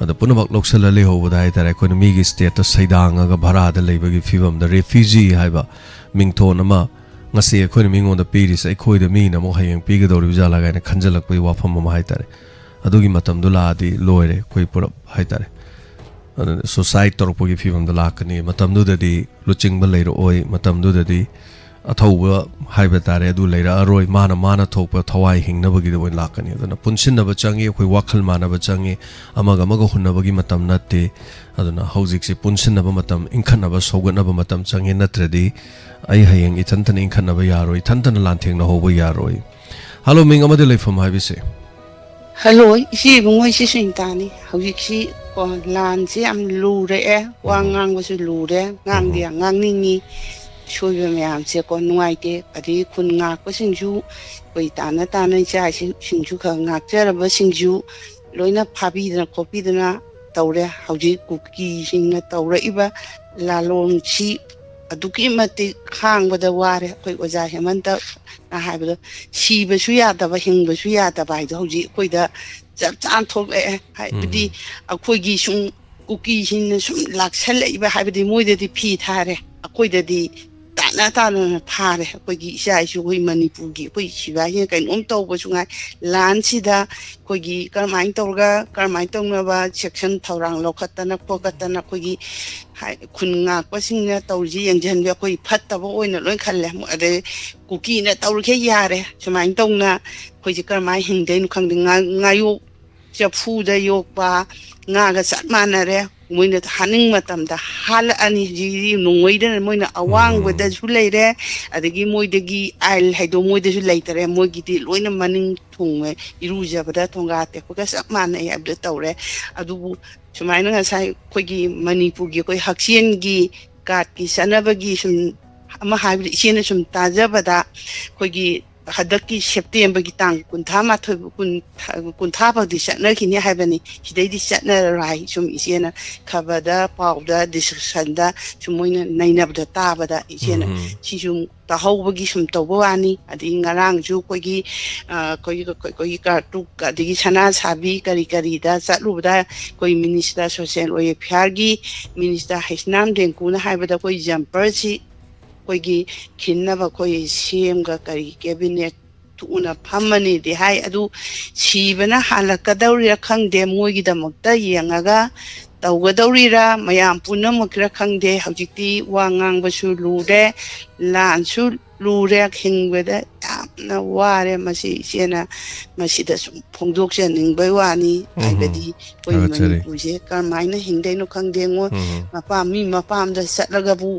ꯑꯗ ꯄꯨꯝꯅꯃꯛ ꯂꯧꯁꯜꯂ ꯂꯩꯍꯧꯕꯗ ꯍꯥꯏꯇꯥꯔꯦ, ꯑꯩꯈꯣꯏꯅ ꯃꯤꯒꯤ ꯁ꯭ꯇꯦꯠꯇ ꯁꯩꯗꯥꯡꯉꯒ ꯚꯔꯥꯗ ꯂꯩꯕꯒꯤ ꯐꯤꯕꯝꯗ ꯔꯦꯐ꯭ꯌꯨꯖꯤ ꯍꯥꯏꯕ ꯃꯤꯡꯊꯣꯟ ꯑꯃ ꯉꯁꯤ ꯑꯩꯈꯣꯏꯅ ꯃꯤꯉꯣꯟꯗ ꯄꯤꯔꯤꯁꯦ, ꯑꯩꯈꯣꯏꯗ ꯃꯤꯅ ꯑꯃꯨꯛ ꯍꯌꯦꯡ ꯄꯤꯒꯗꯧꯔꯤꯕ ꯖꯥꯠꯂꯥ ꯀꯥꯏꯅ ꯈꯟꯖꯜꯂꯛꯄꯒꯤ ꯋꯥꯐꯝ ꯑꯃ ꯍꯥꯏꯇꯥꯔꯦ꯫ ꯑꯗꯨꯒꯤ ꯃꯇꯝꯗꯨ ꯂꯥꯛꯑꯗꯤ ꯂꯣꯏꯔꯦ ꯑꯩꯈꯣꯏ ꯄꯨꯂꯞ ꯍꯥꯏꯇꯥꯔꯦ꯫ ꯑꯗꯨꯅ ꯁꯨꯁꯥꯏꯠ ꯇꯧꯔꯛꯄꯒꯤ ꯐꯤꯕꯝꯗ ꯂꯥꯛꯀꯅꯤ꯫ ꯃꯇꯝꯗꯨꯗꯗꯤ ꯂꯨꯆꯤꯡꯕ ꯂꯩꯔꯛꯑꯣꯏ, ꯃꯇꯝꯗꯨꯗꯗꯤ ꯑꯊꯧꯕ ꯍꯥꯏꯕ ꯇꯥꯔꯦ ꯑꯗꯨ ꯂꯩꯔꯛꯑꯔꯣꯏ꯫ ꯃꯥꯅ ꯃꯥꯅ ꯊꯣꯛꯄ ꯊꯋꯥꯏ ꯍꯤꯡꯅꯕꯒꯤꯗ ꯑꯣꯏꯅ ꯂꯥꯛꯀꯅꯤ꯫ ꯑꯗꯨꯅ ꯄꯨꯟꯁꯤꯟꯅꯕ ꯆꯪꯉꯤ, ꯑꯩꯈꯣꯏ ꯋꯥꯈꯜ ꯃꯥꯟꯅꯕ ꯆꯪꯉꯤ, ꯑꯃꯒ ꯑꯃꯒ ꯍꯨꯟꯅꯕꯒꯤ ꯃꯇꯝ ꯅꯠꯇꯦ꯫ ꯑꯗꯨꯅ ꯍꯧꯖꯤꯛꯁꯤ ꯄꯨꯟꯁꯤꯟꯅꯕ ꯃꯇꯝ, ꯏꯟꯈꯠꯅꯕ, ꯁꯧꯒꯠꯅꯕ ꯃꯇꯝ ꯆꯪꯉꯤ꯫ ꯅꯠꯇ꯭ꯔꯗꯤ ꯑꯩ ꯍꯌꯦꯡ ꯏꯊꯟꯇꯅ ꯏꯟꯈꯠꯅꯕ ꯌꯥꯔꯣꯏ, ꯏꯊꯟꯇꯅ ꯂꯥꯟꯊꯦꯡꯅꯍꯧꯕ ꯌꯥꯔꯣꯏ꯫ ꯍꯜꯂꯣ, ꯃꯤꯡ ꯑꯃꯗꯤ ꯂꯩꯐꯝ ꯍꯥꯏꯕꯤꯁꯦ꯫ ꯍꯜꯂꯣ, ꯏꯆꯦ ꯏꯕꯨꯡꯉꯣ, ꯏꯆꯦ ꯁꯨꯅꯤꯇꯥꯅꯤ꯫ ꯍꯧꯖꯤꯛꯁꯤ ꯀꯣ, ꯂꯥꯟꯁꯦ ꯌꯥꯝ ꯂꯨꯔꯛꯑꯦ, ꯋꯥ ꯎꯝ꯫ ꯉꯥꯡꯕꯁꯨ ꯂꯨꯔꯦ, ꯉꯥꯡꯗꯤ ꯎꯝ꯫ ꯌꯥꯝ ꯉꯥꯡꯅꯤꯡꯉꯤ꯫ ꯁꯣꯏꯕ ꯃꯌꯥꯝꯁꯦꯀꯣ ꯅꯨꯡꯉꯥꯏꯇꯦ꯫ ꯑꯗꯒꯤ ꯈꯨꯟ ꯉꯥꯛꯄꯁꯤꯡꯁꯨ ꯑꯩꯈꯣꯏ ꯇꯥꯅ ꯇꯥꯅ ꯏꯆꯥ ꯏꯁꯨꯁꯤꯡꯁꯨ ꯈꯔ ꯉꯥꯛꯆꯔꯕꯁꯤꯡꯁꯨ ꯂꯣꯏꯅ ꯐꯥꯕꯤꯗꯅ ꯈꯣꯠꯄꯤꯗꯅ ꯇꯧꯔꯦ꯫ ꯍꯧꯖꯤꯛ ꯀꯨꯀꯤꯁꯤꯡꯅ ꯇꯧꯔꯛꯏꯕ ꯂꯥꯂꯣꯡꯁꯤ ꯑꯗꯨꯛꯀꯤ ꯃꯇꯤꯛ ꯈꯥꯡꯕꯗ ꯋꯥꯔꯦ꯫ ꯑꯩꯈꯣꯏ ꯑꯣꯖꯥ ꯍꯦꯃꯟꯇꯅ ꯍꯥꯏꯕꯗꯣ, ꯁꯤꯕꯁꯨ ꯌꯥꯗꯕ, ꯍꯤꯡꯕꯁꯨ ꯌꯥꯗꯕ ꯍꯥꯏꯗꯣ ꯍꯧꯖꯤꯛ ꯑꯩꯈꯣꯏꯗ ꯆꯞ ꯆꯥꯅ ꯊꯣꯛꯂꯛꯑꯦ꯫ ꯍꯥꯏꯕꯗꯤ ꯎꯝ꯫ ꯑꯩꯈꯣꯏꯒꯤ ꯁꯨꯝ ꯀꯨꯀꯤꯁꯤꯡꯅ ꯁꯨꯝ ꯂꯥꯛꯁꯜꯂꯛꯏꯕ ꯍꯥꯏꯕꯗꯤ ꯃꯣꯏꯗꯗꯤ ꯐꯤ ꯊꯥꯔꯦ, ꯑꯩꯈꯣꯏꯗꯗꯤ ꯇꯥꯅ ꯇꯥꯅꯅ ꯐꯥꯔꯦ꯫ ꯑꯩꯈꯣꯏꯒꯤ ꯏꯆꯥ ꯏꯁꯨ, ꯑꯩꯈꯣꯏ ꯃꯅꯤꯄꯨꯔꯒꯤ ꯑꯩꯈꯣꯏ ꯁꯤꯐꯥꯏꯁꯤꯅ ꯀꯩꯅꯣꯝ ꯇꯧꯕꯁꯨ ꯉꯥꯏ, ꯂꯥꯟꯁꯤꯗ ꯑꯩꯈꯣꯏꯒꯤ ꯀꯔꯝꯍꯥꯏꯅ ꯇꯧꯔꯒ ꯀꯔꯝꯍꯥꯏꯅ ꯇꯧꯅꯕ ꯁꯦꯛꯁꯟ ꯊꯧꯔꯥꯡ ꯂꯧꯈꯠꯇꯅ ꯈꯣꯠꯀꯠꯇꯅ ꯑꯩꯈꯣꯏꯒꯤ ꯍꯥꯏ-, ꯈꯨꯟ ꯉꯥꯛꯄꯁꯤꯡꯅ ꯇꯧꯔꯤꯁꯤ ꯌꯦꯡꯁꯤꯟꯕꯤ ꯑꯩꯈꯣꯏ ꯐꯠꯇꯕ ꯑꯣꯏꯅ ꯂꯣꯏ ꯈꯜꯂꯦ꯫ ꯑꯗꯩ ꯀꯨꯀꯤꯅ ꯇꯧꯔꯤꯈꯩ ꯌꯥꯔꯦ, ꯁꯨꯃꯥꯏꯅ ꯇꯧꯅ ꯑꯩꯈꯣꯏꯁꯦ ꯀꯔꯝꯍꯥꯏꯅ ꯍꯤꯡꯗꯣꯏꯅꯣ ꯈꯪꯗꯦ꯫ ꯉꯥ-, ꯉꯥꯌꯣꯛ ꯆꯐꯨꯗ ꯌꯣꯛꯄ ꯉꯥꯒ ꯆꯞ ꯃꯥꯟꯅꯔꯦ꯫ ꯃꯣꯏꯅ ꯍꯥꯠꯅꯤꯡ ꯃꯇꯝꯗ ꯍꯥꯠꯂꯛꯑꯅꯤ꯫ ꯍꯧꯖꯤꯛꯇꯤ ꯅꯣꯡꯃꯩꯗꯅ ꯃꯣꯏꯅ ꯎꯝ꯫ ꯑꯋꯥꯡꯕꯗꯁꯨ ꯂꯩꯔꯦ, ꯑꯗꯒꯤ ꯃꯣꯏꯗꯒꯤ ꯑꯥꯏꯜ ꯍꯥꯏꯗꯣ ꯃꯣꯏꯗꯁꯨ ꯂꯩꯇꯔꯦ꯫ ꯃꯣꯏꯒꯤꯗꯤ ꯂꯣꯏꯅ ꯃꯅꯤꯡ ꯊꯨꯡꯉꯦ, ꯏꯔꯨꯖꯕꯗ ꯊꯣꯡꯒꯥ ꯇꯦꯛꯄꯒ ꯆꯞ ꯃꯥꯟꯅꯩ ꯍꯥꯏꯕꯗꯣ ꯇꯧꯔꯦ꯫ ꯑꯗꯨꯕꯨ ꯁꯨꯃꯥꯏꯅ ꯉꯁꯥꯏ ꯑꯩꯈꯣꯏꯒꯤ ꯃꯅꯤꯄꯨꯔꯒꯤ ꯑꯩꯈꯣꯏ ꯍꯛꯁꯦꯜꯒꯤ ꯀꯥꯔꯠꯀꯤ ꯆꯠꯅꯕꯒꯤ ꯁꯨꯝ ꯑꯃ ꯍꯥꯏꯕꯗ, ꯏꯆꯦꯅ ꯁꯨꯝ ꯇꯥꯖꯕꯗ ꯑꯩꯈꯣꯏꯒꯤ ꯍꯟꯗꯛꯀꯤ ꯁꯦꯞꯇꯦꯝꯕꯔꯒꯤ ꯇꯥꯡ ꯀꯨꯟꯊ꯭ꯔꯥ ꯃꯥꯊꯣꯏ, ꯀꯨꯟ, ꯀꯨꯟꯊ꯭ꯔꯥ ꯐꯥꯎꯗꯤ ꯆꯠꯅꯈꯤꯅꯤ ꯍꯥꯏꯕꯅꯤ꯫ ꯁꯤꯗꯩꯗꯤ ꯆꯠꯅꯔꯔꯣꯏ ꯍꯥꯏ ꯁꯨꯝ ꯏꯆꯦꯅ ꯈꯕꯔꯗ, ꯄꯥꯎꯗ, ꯗꯤꯁꯀꯁꯟꯗ ꯁꯨꯝ ꯃꯣꯏꯅ ꯅꯩꯅꯕꯗ ꯇꯥꯕꯗ ꯏꯆꯦꯅ ꯎꯝ꯫ ꯁꯤꯁꯨ ꯇꯥꯍꯧꯕꯒꯤ ꯁꯨꯝ ꯇꯧꯕ ꯋꯥꯅꯤ꯫ ꯑꯗꯒꯤ ꯉꯔꯥꯡꯁꯨ ꯑꯩꯈꯣꯏꯒꯤ, ꯑ, ꯑꯩꯈꯣꯏꯒꯤ, ꯑꯩꯈꯣꯏꯒꯤ ꯀꯥꯔꯇꯨꯛ ꯑꯗꯒꯤ ꯁꯅꯥ ꯁꯥꯕꯤ ꯀꯔꯤ ꯀꯔꯤꯗ ꯆꯠꯂꯨꯕꯗ ꯑꯩꯈꯣꯏ ꯃꯤꯅꯤꯁꯇꯔ ꯁꯣꯁꯦꯜ ꯋꯦꯜꯐꯤꯌꯔꯒꯤ ꯃꯤꯅꯤꯁꯇꯔ ꯍꯩꯁꯅꯥꯝ ꯗꯦꯡꯀꯨꯅ ꯍꯥꯏꯕꯗ ꯑꯩꯈꯣꯏ ꯖꯝꯄꯔꯁꯤ ꯑꯩꯈꯣꯏꯒꯤ ꯈꯤꯟꯅꯕ ꯑꯩꯈꯣꯏ ꯁꯦꯝꯒ ꯀꯔꯤ ꯀꯦꯕꯤꯅꯦꯠ ꯊꯨꯅ ꯐꯝꯃꯅꯤꯗꯤ ꯍꯥꯏ꯫ ꯑꯗꯨ ꯁꯤꯕꯅ ꯍꯥꯜꯂꯛꯀꯗꯧꯔꯤꯔꯥ ꯈꯪꯗꯦ, ꯃꯣꯏꯒꯤꯗꯃꯛꯇ ꯌꯦꯡꯉꯒ ꯇꯧꯒꯗꯧꯔꯤꯔꯥ, ꯃꯌꯥꯝ ꯄꯨꯝꯅꯃꯛꯀꯤꯔꯥ ꯈꯪꯗꯦ꯫ ꯍꯧꯖꯤꯛꯇꯤ ꯋꯥ ꯉꯥꯡꯕꯁꯨ ꯂꯨꯔꯦ, ꯂꯥꯟꯁꯨ ꯂꯨꯔꯦ, ꯍꯤꯡꯕꯗ ꯌꯥꯝꯅ ꯋꯥꯔꯦ꯫ ꯃꯁꯤ ꯏꯆꯦꯅ ꯃꯁꯤꯗ ꯁꯨꯝ ꯐꯣꯡꯗꯣꯛꯆꯅꯤꯡꯕꯩ ꯋꯥꯅꯤ꯫ ꯎꯝ꯫ ꯍꯥꯏꯕꯗꯤ ꯑꯩꯈꯣꯏ ꯊꯥꯒꯠꯆꯔꯤ꯫ ꯃꯅꯤꯄꯨꯔꯁꯦ ꯀꯔꯝꯍꯥꯏꯅ ꯍꯤꯡꯗꯣꯏꯅꯣ ꯈꯪꯗꯦ꯫ ꯉꯣ-, ꯎꯝ꯫ ꯃꯄꯥꯝ, ꯃꯤ ꯃꯄꯥꯝꯗ ꯆꯠꯂꯒꯕꯨ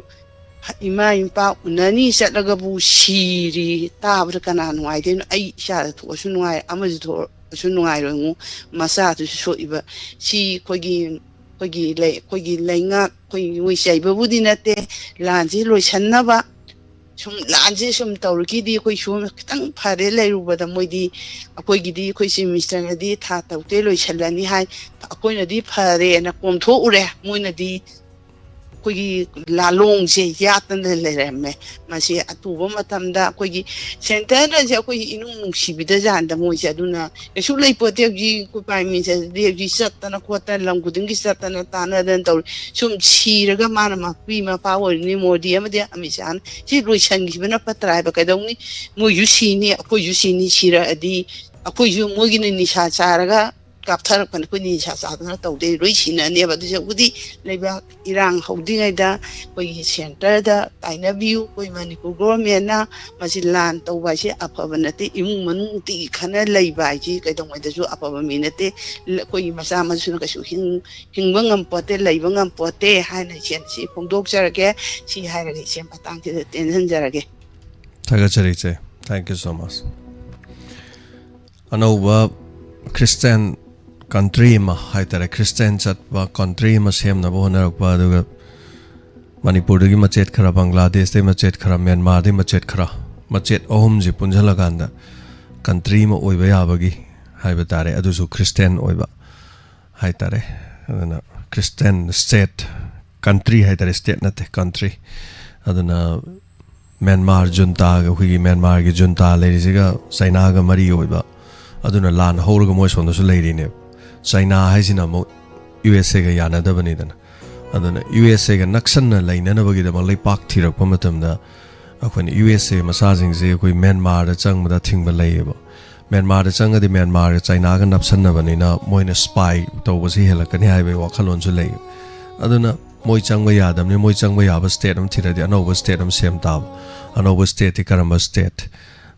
ꯏꯃꯥ ꯏꯄꯥ ꯎꯅꯅꯤ ꯆꯠꯂꯒꯕꯨ ꯁꯤꯔꯤ ꯇꯥꯕꯗ ꯀꯅꯥ ꯅꯨꯡꯉꯥꯏꯗꯣꯏꯅꯣ? ꯑꯩ ꯏꯆꯥꯗ ꯊꯣꯛꯑꯁꯨ ꯅꯨꯡꯉꯥꯏ, ꯑꯃꯁꯨ ꯊꯣꯛꯑꯁꯨ ꯅꯨꯡꯉꯥꯏꯔꯣꯏꯉꯣ꯫ ꯃꯆꯥꯗꯨꯁꯨ ꯁꯣꯛꯏꯕ꯫ ꯁꯤ ꯑꯩꯈꯣꯏꯒꯤ, ꯑꯩꯈꯣꯏꯒꯤ ꯂꯩ-, ꯑꯩꯈꯣꯏꯒꯤ ꯂꯩꯉꯥꯛ, ꯑꯩꯈꯣꯏ ꯃꯣꯏ ꯆꯩꯕꯕꯨꯗꯤ ꯅꯠꯇꯦ, ꯂꯥꯟꯁꯤ ꯂꯣꯏꯁꯟꯅꯕ꯫ ꯁꯨꯝ ꯂꯥꯟꯁꯦ ꯁꯨꯝ ꯇꯧꯔꯒꯗꯤ ꯑꯩꯈꯣꯏ ꯁꯨꯝ ꯈꯤꯇꯪ ꯐꯔꯦ ꯂꯩꯔꯨꯕꯗ ꯃꯣꯏꯗꯤ, ꯑꯩꯈꯣꯏꯒꯤꯗꯤ, ꯑꯩꯈꯣꯏ ꯆꯤꯐ ꯃꯤꯅꯤꯁꯇꯔꯅꯗꯤ ꯊꯥ ꯇꯔꯨꯛꯇꯩ ꯂꯣꯏꯁꯜꯂꯅꯤ ꯍꯥꯏ꯫ ꯑꯩꯈꯣꯏꯅꯗꯤ ꯐꯔꯦꯅ ꯀꯣꯝꯊꯣꯛꯎꯔꯦ, ꯃꯣꯏꯅꯗꯤ ꯑꯩꯈꯣꯏꯒꯤ ꯂꯥꯂꯣꯡꯁꯦ ꯌꯥꯠꯇꯅ ꯂꯩꯔꯝꯃꯦ꯫ ꯃꯁꯤ ꯑꯊꯨꯕ ꯃꯇꯝꯗ ꯑꯩꯈꯣꯏꯒꯤ ꯁꯦꯟꯇꯔꯅꯁꯦ ꯑꯩꯈꯣꯏꯒꯤ ꯏꯅꯨꯡ ꯅꯨꯡꯁꯤꯕꯤꯗ ꯖꯥꯠꯅꯤꯗ ꯃꯣꯏꯁꯦ꯫ ꯑꯗꯨꯅ ꯀꯩꯁꯨ ꯂꯩꯄꯣꯠꯇꯦ꯫ ꯍꯧꯖꯤꯛ ꯑꯩꯈꯣꯏ ꯄ꯭ꯔꯥꯏꯝ ꯃꯤꯅꯤꯁꯇꯔꯗꯤ ꯍꯧꯖꯤꯛ ꯆꯠꯇꯅ ꯈꯣꯠꯇꯅ ꯂꯝ ꯈꯨꯗꯤꯡꯒꯤ ꯆꯠꯇꯅ ꯇꯥꯟꯅꯗꯅ ꯇꯧꯔꯤ꯫ ꯁꯨꯝ ꯁꯤꯔꯒ ꯃꯥꯅ ꯃꯄꯤ ꯃꯄꯥ ꯑꯣꯏꯔꯤꯅꯤ, ꯃꯣꯗꯤ ꯑꯃꯗꯤ ꯑꯃꯤꯠ ꯁꯥꯍꯅ꯫ ꯁꯤ ꯂꯣꯏꯁꯤꯟꯈꯤꯕꯅ ꯐꯠꯇ꯭ꯔꯥ ꯍꯥꯏꯕ? ꯀꯩꯗꯧꯅꯤ? ꯃꯣꯏꯁꯨ ꯁꯤꯅꯤ, ꯑꯩꯈꯣꯏꯁꯨ ꯁꯤꯅꯤ꯫ ꯁꯤꯔꯛꯑꯗꯤ ꯑꯩꯈꯣꯏꯁꯨ ꯃꯣꯏꯒꯤꯅ ꯅꯤꯁꯥ ꯆꯥꯔꯒ ꯀꯥꯞꯊꯔꯛꯄꯅꯤ꯫ ꯑꯩꯈꯣꯏ ꯅꯤꯁꯥ ꯆꯥꯗꯅ ꯇꯧꯗꯦ, ꯂꯣꯏ ꯁꯤꯅꯅꯦꯕ꯫ ꯑꯗꯨ ꯁꯔꯨꯛꯄꯨꯗꯤ ꯂꯩꯕꯥꯛ ꯏꯔꯥꯡ ꯍꯧꯗ꯭ꯔꯤꯉꯩꯗ ꯑꯩꯈꯣꯏꯒꯤ ꯁꯦꯟꯇꯔꯗ ꯇꯥꯏꯅꯕꯤꯌꯨ꯫ ꯑꯩꯈꯣꯏ ꯃꯅꯤꯄꯨꯔ ꯒꯣꯔꯃꯦꯟꯅ ꯃꯁꯤ ꯂꯥꯟ ꯇꯧꯕ ꯍꯥꯏꯁꯦ ꯑꯐꯕ ꯅꯠꯇꯦ꯫ ꯏꯃꯨꯡ ꯃꯅꯨꯡ ꯅꯨꯡꯇꯤꯒꯤ ꯈꯠꯅ ꯂꯩꯕ ꯍꯥꯏꯁꯤ ꯀꯩꯗꯧꯉꯩꯗꯁꯨ ꯑꯐꯕ ꯃꯤ ꯅꯠꯇꯦ꯫ ꯂ-, ꯑꯩꯈꯣꯏꯒꯤ ꯃꯆꯥ ꯃꯁꯨꯅ ꯀꯩꯁꯨ ꯍꯤꯡ-, ꯍꯤꯡꯕ ꯉꯝꯄꯣꯠꯇꯦ, ꯂꯩꯕ ꯉꯝꯄꯣꯠꯇꯦ ꯍꯥꯏꯅ ꯏꯆꯦꯅ ꯁꯤ ꯐꯣꯡꯗꯣꯛꯆꯔꯒꯦ꯫ ꯁꯤ ꯍꯥꯏꯔꯒ ꯏꯆꯦ ꯃꯇꯥꯡꯁꯤꯗ ꯇꯦꯟꯍꯟꯖꯔꯒꯦ꯫ ꯊꯥꯒꯠꯆꯔꯤ ꯏꯆꯦ꯫ Thank you so much꯫ ꯑꯅꯧꯕ ꯈ꯭ꯔꯤꯁꯇꯤꯌꯥꯟ ꯀꯟꯇ꯭ꯔꯤ ꯑꯃ ꯍꯥꯏꯇꯥꯔꯦ, ꯈ꯭ꯔꯤꯁꯇꯤꯌꯥꯟ ꯆꯠꯄ ꯀꯟꯇ꯭ꯔꯤ ꯑꯃ ꯁꯦꯝꯅꯕ ꯍꯣꯠꯅꯔꯛꯄ, ꯑꯗꯨꯒ ꯃꯅꯤꯄꯨꯔꯗꯒꯤ ꯃꯆꯦꯠ ꯈꯔ, ꯕꯪꯒ꯭ꯂꯥꯗꯦꯁꯇꯒꯤ ꯃꯆꯦꯠ ꯈꯔ, ꯃ꯭ꯌꯥꯟꯃꯥꯔꯗꯒꯤ ꯃꯆꯦꯠ ꯈꯔ, ꯃꯆꯦꯠ ꯑꯍꯨꯝꯁꯦ ꯄꯨꯟꯁꯤꯜꯂꯀꯥꯟꯗ ꯀꯟꯇ꯭ꯔꯤ ꯑꯃ ꯑꯣꯏꯕ ꯌꯥꯕꯒꯤ ꯍꯥꯏꯕ ꯇꯥꯔꯦ, ꯑꯗꯨꯁꯨ ꯈ꯭ꯔꯤꯁꯇꯦꯟ ꯑꯣꯏꯕ ꯍꯥꯏ ꯇꯥꯔꯦ꯫ ꯑꯗꯨꯅ ꯈ꯭ꯔꯤꯁꯇꯦꯟ ꯁ꯭ꯇꯦꯠ, ꯀꯟꯇ꯭ꯔꯤ ꯍꯥꯏ ꯇꯥꯔꯦ, ꯁ꯭ꯇꯦꯠ ꯅꯠꯇꯦ, ꯀꯟꯇ꯭ꯔꯤ꯫ ꯑꯗꯨꯅ ꯃ꯭ꯌꯥꯟꯃꯥꯔ ꯖꯨꯟꯇꯥꯒ, ꯑꯩꯈꯣꯏꯒꯤ ꯃ꯭ꯌꯥꯟꯃꯥꯔꯒꯤ ꯖꯨꯟꯇꯥ ꯂꯩꯔꯤꯁꯤꯒ ꯆꯩꯅꯥꯒ ꯃꯔꯤ ꯑꯣꯏꯕ, ꯑꯗꯨꯅ ꯂꯥꯟ ꯍꯧꯔꯒ ꯃꯣꯏ ꯁꯣꯝꯗꯁꯨ ꯂꯩꯔꯤꯅꯦꯕ꯫ ꯆꯩꯅꯥ ꯍꯥꯏꯁꯤꯅ ꯑꯃꯨꯛ ꯌꯨ ꯑꯦꯁ ꯑꯦꯒ ꯌꯥꯅꯗꯕꯅꯤꯗꯅ꯫ ꯑꯗꯨꯅ ꯌꯨ ꯑꯦꯁ ꯑꯦꯒ ꯅꯛꯁꯟꯅ ꯂꯩꯅꯅꯕꯒꯤꯗꯃꯛ ꯂꯩꯄꯥꯛ ꯊꯤꯔꯛꯄ ꯃꯇꯝꯗ ꯑꯩꯈꯣꯏꯅ ꯌꯨ ꯑꯦꯁ ꯑꯦ ꯃꯆꯥꯁꯤꯡꯁꯦ ꯑꯩꯈꯣꯏ ꯃ꯭ꯌꯥꯟꯃꯥꯔꯗ ꯆꯪꯕꯗ ꯑꯊꯤꯡꯕ ꯂꯩꯌꯦꯕ꯫ ꯃ꯭ꯌꯥꯟꯃꯥꯔꯗ ꯆꯪꯉꯗꯤ ꯃ꯭ꯌꯥꯟꯃꯥꯔꯒ ꯆꯩꯅꯥꯒ ꯅꯞꯁꯟꯅꯕꯅꯤꯅ ꯃꯣꯏꯅ ꯁ꯭ꯄꯥꯏ ꯇꯧꯕꯁꯤ ꯍꯦꯜꯂꯛꯀꯅꯤ ꯍꯥꯏꯕꯒꯤ ꯋꯥꯈꯜꯂꯣꯟꯁꯨ ꯂꯩ꯫ ꯑꯗꯨꯅ ꯃꯣꯏ ꯆꯪꯕ ꯌꯥꯗꯕꯅꯤ, ꯃꯣꯏ ꯆꯪꯕ ꯌꯥꯕ ꯁ꯭ꯇꯦꯠ ꯑꯃ ꯊꯤꯔꯗꯤ ꯑꯅꯧꯕ ꯁ꯭ꯇꯦꯠ ꯑꯃ ꯁꯦꯝ ꯇꯥꯕ꯫ ꯑꯅꯧꯕ ꯁ꯭ꯇꯦꯠꯇꯤ ꯀꯔꯝꯕ ꯁ꯭ꯇꯦꯠ?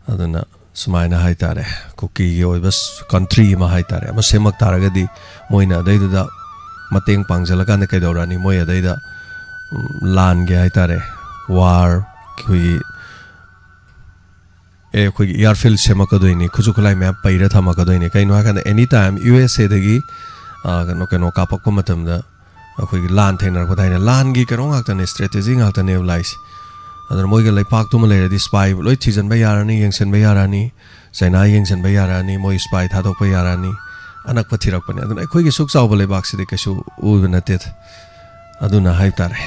ꯑꯗꯨꯅ ꯁꯨꯃꯥꯏꯅ ꯍꯥꯏ ꯇꯥꯔꯦ, ꯀꯨꯀꯤꯒꯤ ꯑꯣꯏꯕ ꯁ-, ꯀꯟꯇ꯭ꯔꯤ ꯑꯃ ꯍꯥꯏ ꯇꯥꯔꯦ, ꯑꯃ ꯁꯦꯝꯃꯛ ꯇꯥꯔꯒꯗꯤ ꯃꯣꯏꯅ ꯑꯗꯩꯗꯨꯗ ꯃꯇꯦꯡ ꯄꯥꯡꯁꯤꯜꯂꯀꯥꯟꯗ ꯀꯩꯗꯧꯔꯛꯑꯅꯤ? ꯃꯣꯏ ꯑꯗꯩꯗ, ꯎꯝ, ꯂꯥꯟꯒꯤ ꯍꯥꯏ ꯇꯥꯔꯦ, ꯋꯥꯔ, ꯑꯩꯈꯣꯏꯒꯤ, ꯑꯦ, ꯑꯩꯈꯣꯏꯒꯤ ꯏꯌꯥꯔꯐꯤꯜ ꯁꯦꯝꯃꯛꯀꯗꯣꯏꯅꯤ, ꯈꯨꯠꯁꯨ ꯈꯨꯠꯂꯥꯏ ꯃꯌꯥꯝ ꯄꯩꯔ ꯊꯝꯃꯛꯀꯗꯣꯏꯅꯤ꯫ ꯀꯩꯅꯣ ꯍꯥꯏꯀꯥꯟꯗ, ꯑꯦꯅꯤ ꯇꯥꯏꯝ ꯌꯨ ꯑꯦꯁ ꯑꯦꯗꯒꯤ, ꯑ, ꯀꯩꯅꯣ, ꯀꯩꯅꯣ ꯀꯥꯞꯄꯛꯄ ꯃꯇꯝꯗ, ꯑꯩꯈꯣꯏꯒꯤ ꯂꯥꯟ ꯊꯦꯡꯅꯔꯛꯄꯗ ꯍꯥꯏꯅ ꯂꯥꯟꯒꯤ ꯀꯩꯅꯣ ꯉꯥꯛꯇꯅꯦ, ꯁ꯭ꯇ꯭ꯔꯦꯇꯦꯖꯤ ꯉꯥꯛꯇꯅꯦꯕ ꯂꯥꯛꯏꯁꯦ꯫ ꯑꯗꯨꯅ ꯃꯣꯏꯒ ꯂꯩꯄꯥꯛꯇꯨꯃ ꯂꯩꯔꯗꯤ ꯁ꯭ꯄꯥꯏ ꯂꯣꯏ ꯊꯤꯖꯤꯟꯕ ꯌꯥꯔꯅꯤ, ꯌꯦꯡꯁꯤꯟꯕ ꯌꯥꯔꯅꯤ, ꯆꯩꯅꯥ ꯌꯦꯡꯁꯤꯟꯕ ꯌꯥꯔꯅꯤ, ꯃꯣꯏ ꯁ꯭ꯄꯥꯏ ꯊꯥꯗꯣꯛꯄ ꯌꯥꯔꯅꯤ, ꯑꯅꯛꯄ ꯊꯤꯔꯛꯄꯅꯦ꯫ ꯑꯗꯨꯅ ꯑꯩꯈꯣꯏꯒꯤ ꯁꯨꯛ ꯆꯥꯎꯕ ꯂꯩꯕꯥꯛꯁꯤꯗꯤ ꯀꯩꯁꯨ ꯑꯣꯏꯕ ꯅꯠꯇꯦꯗ꯫ ꯑꯗꯨꯅ ꯍꯥꯏ ꯇꯥꯔꯦ,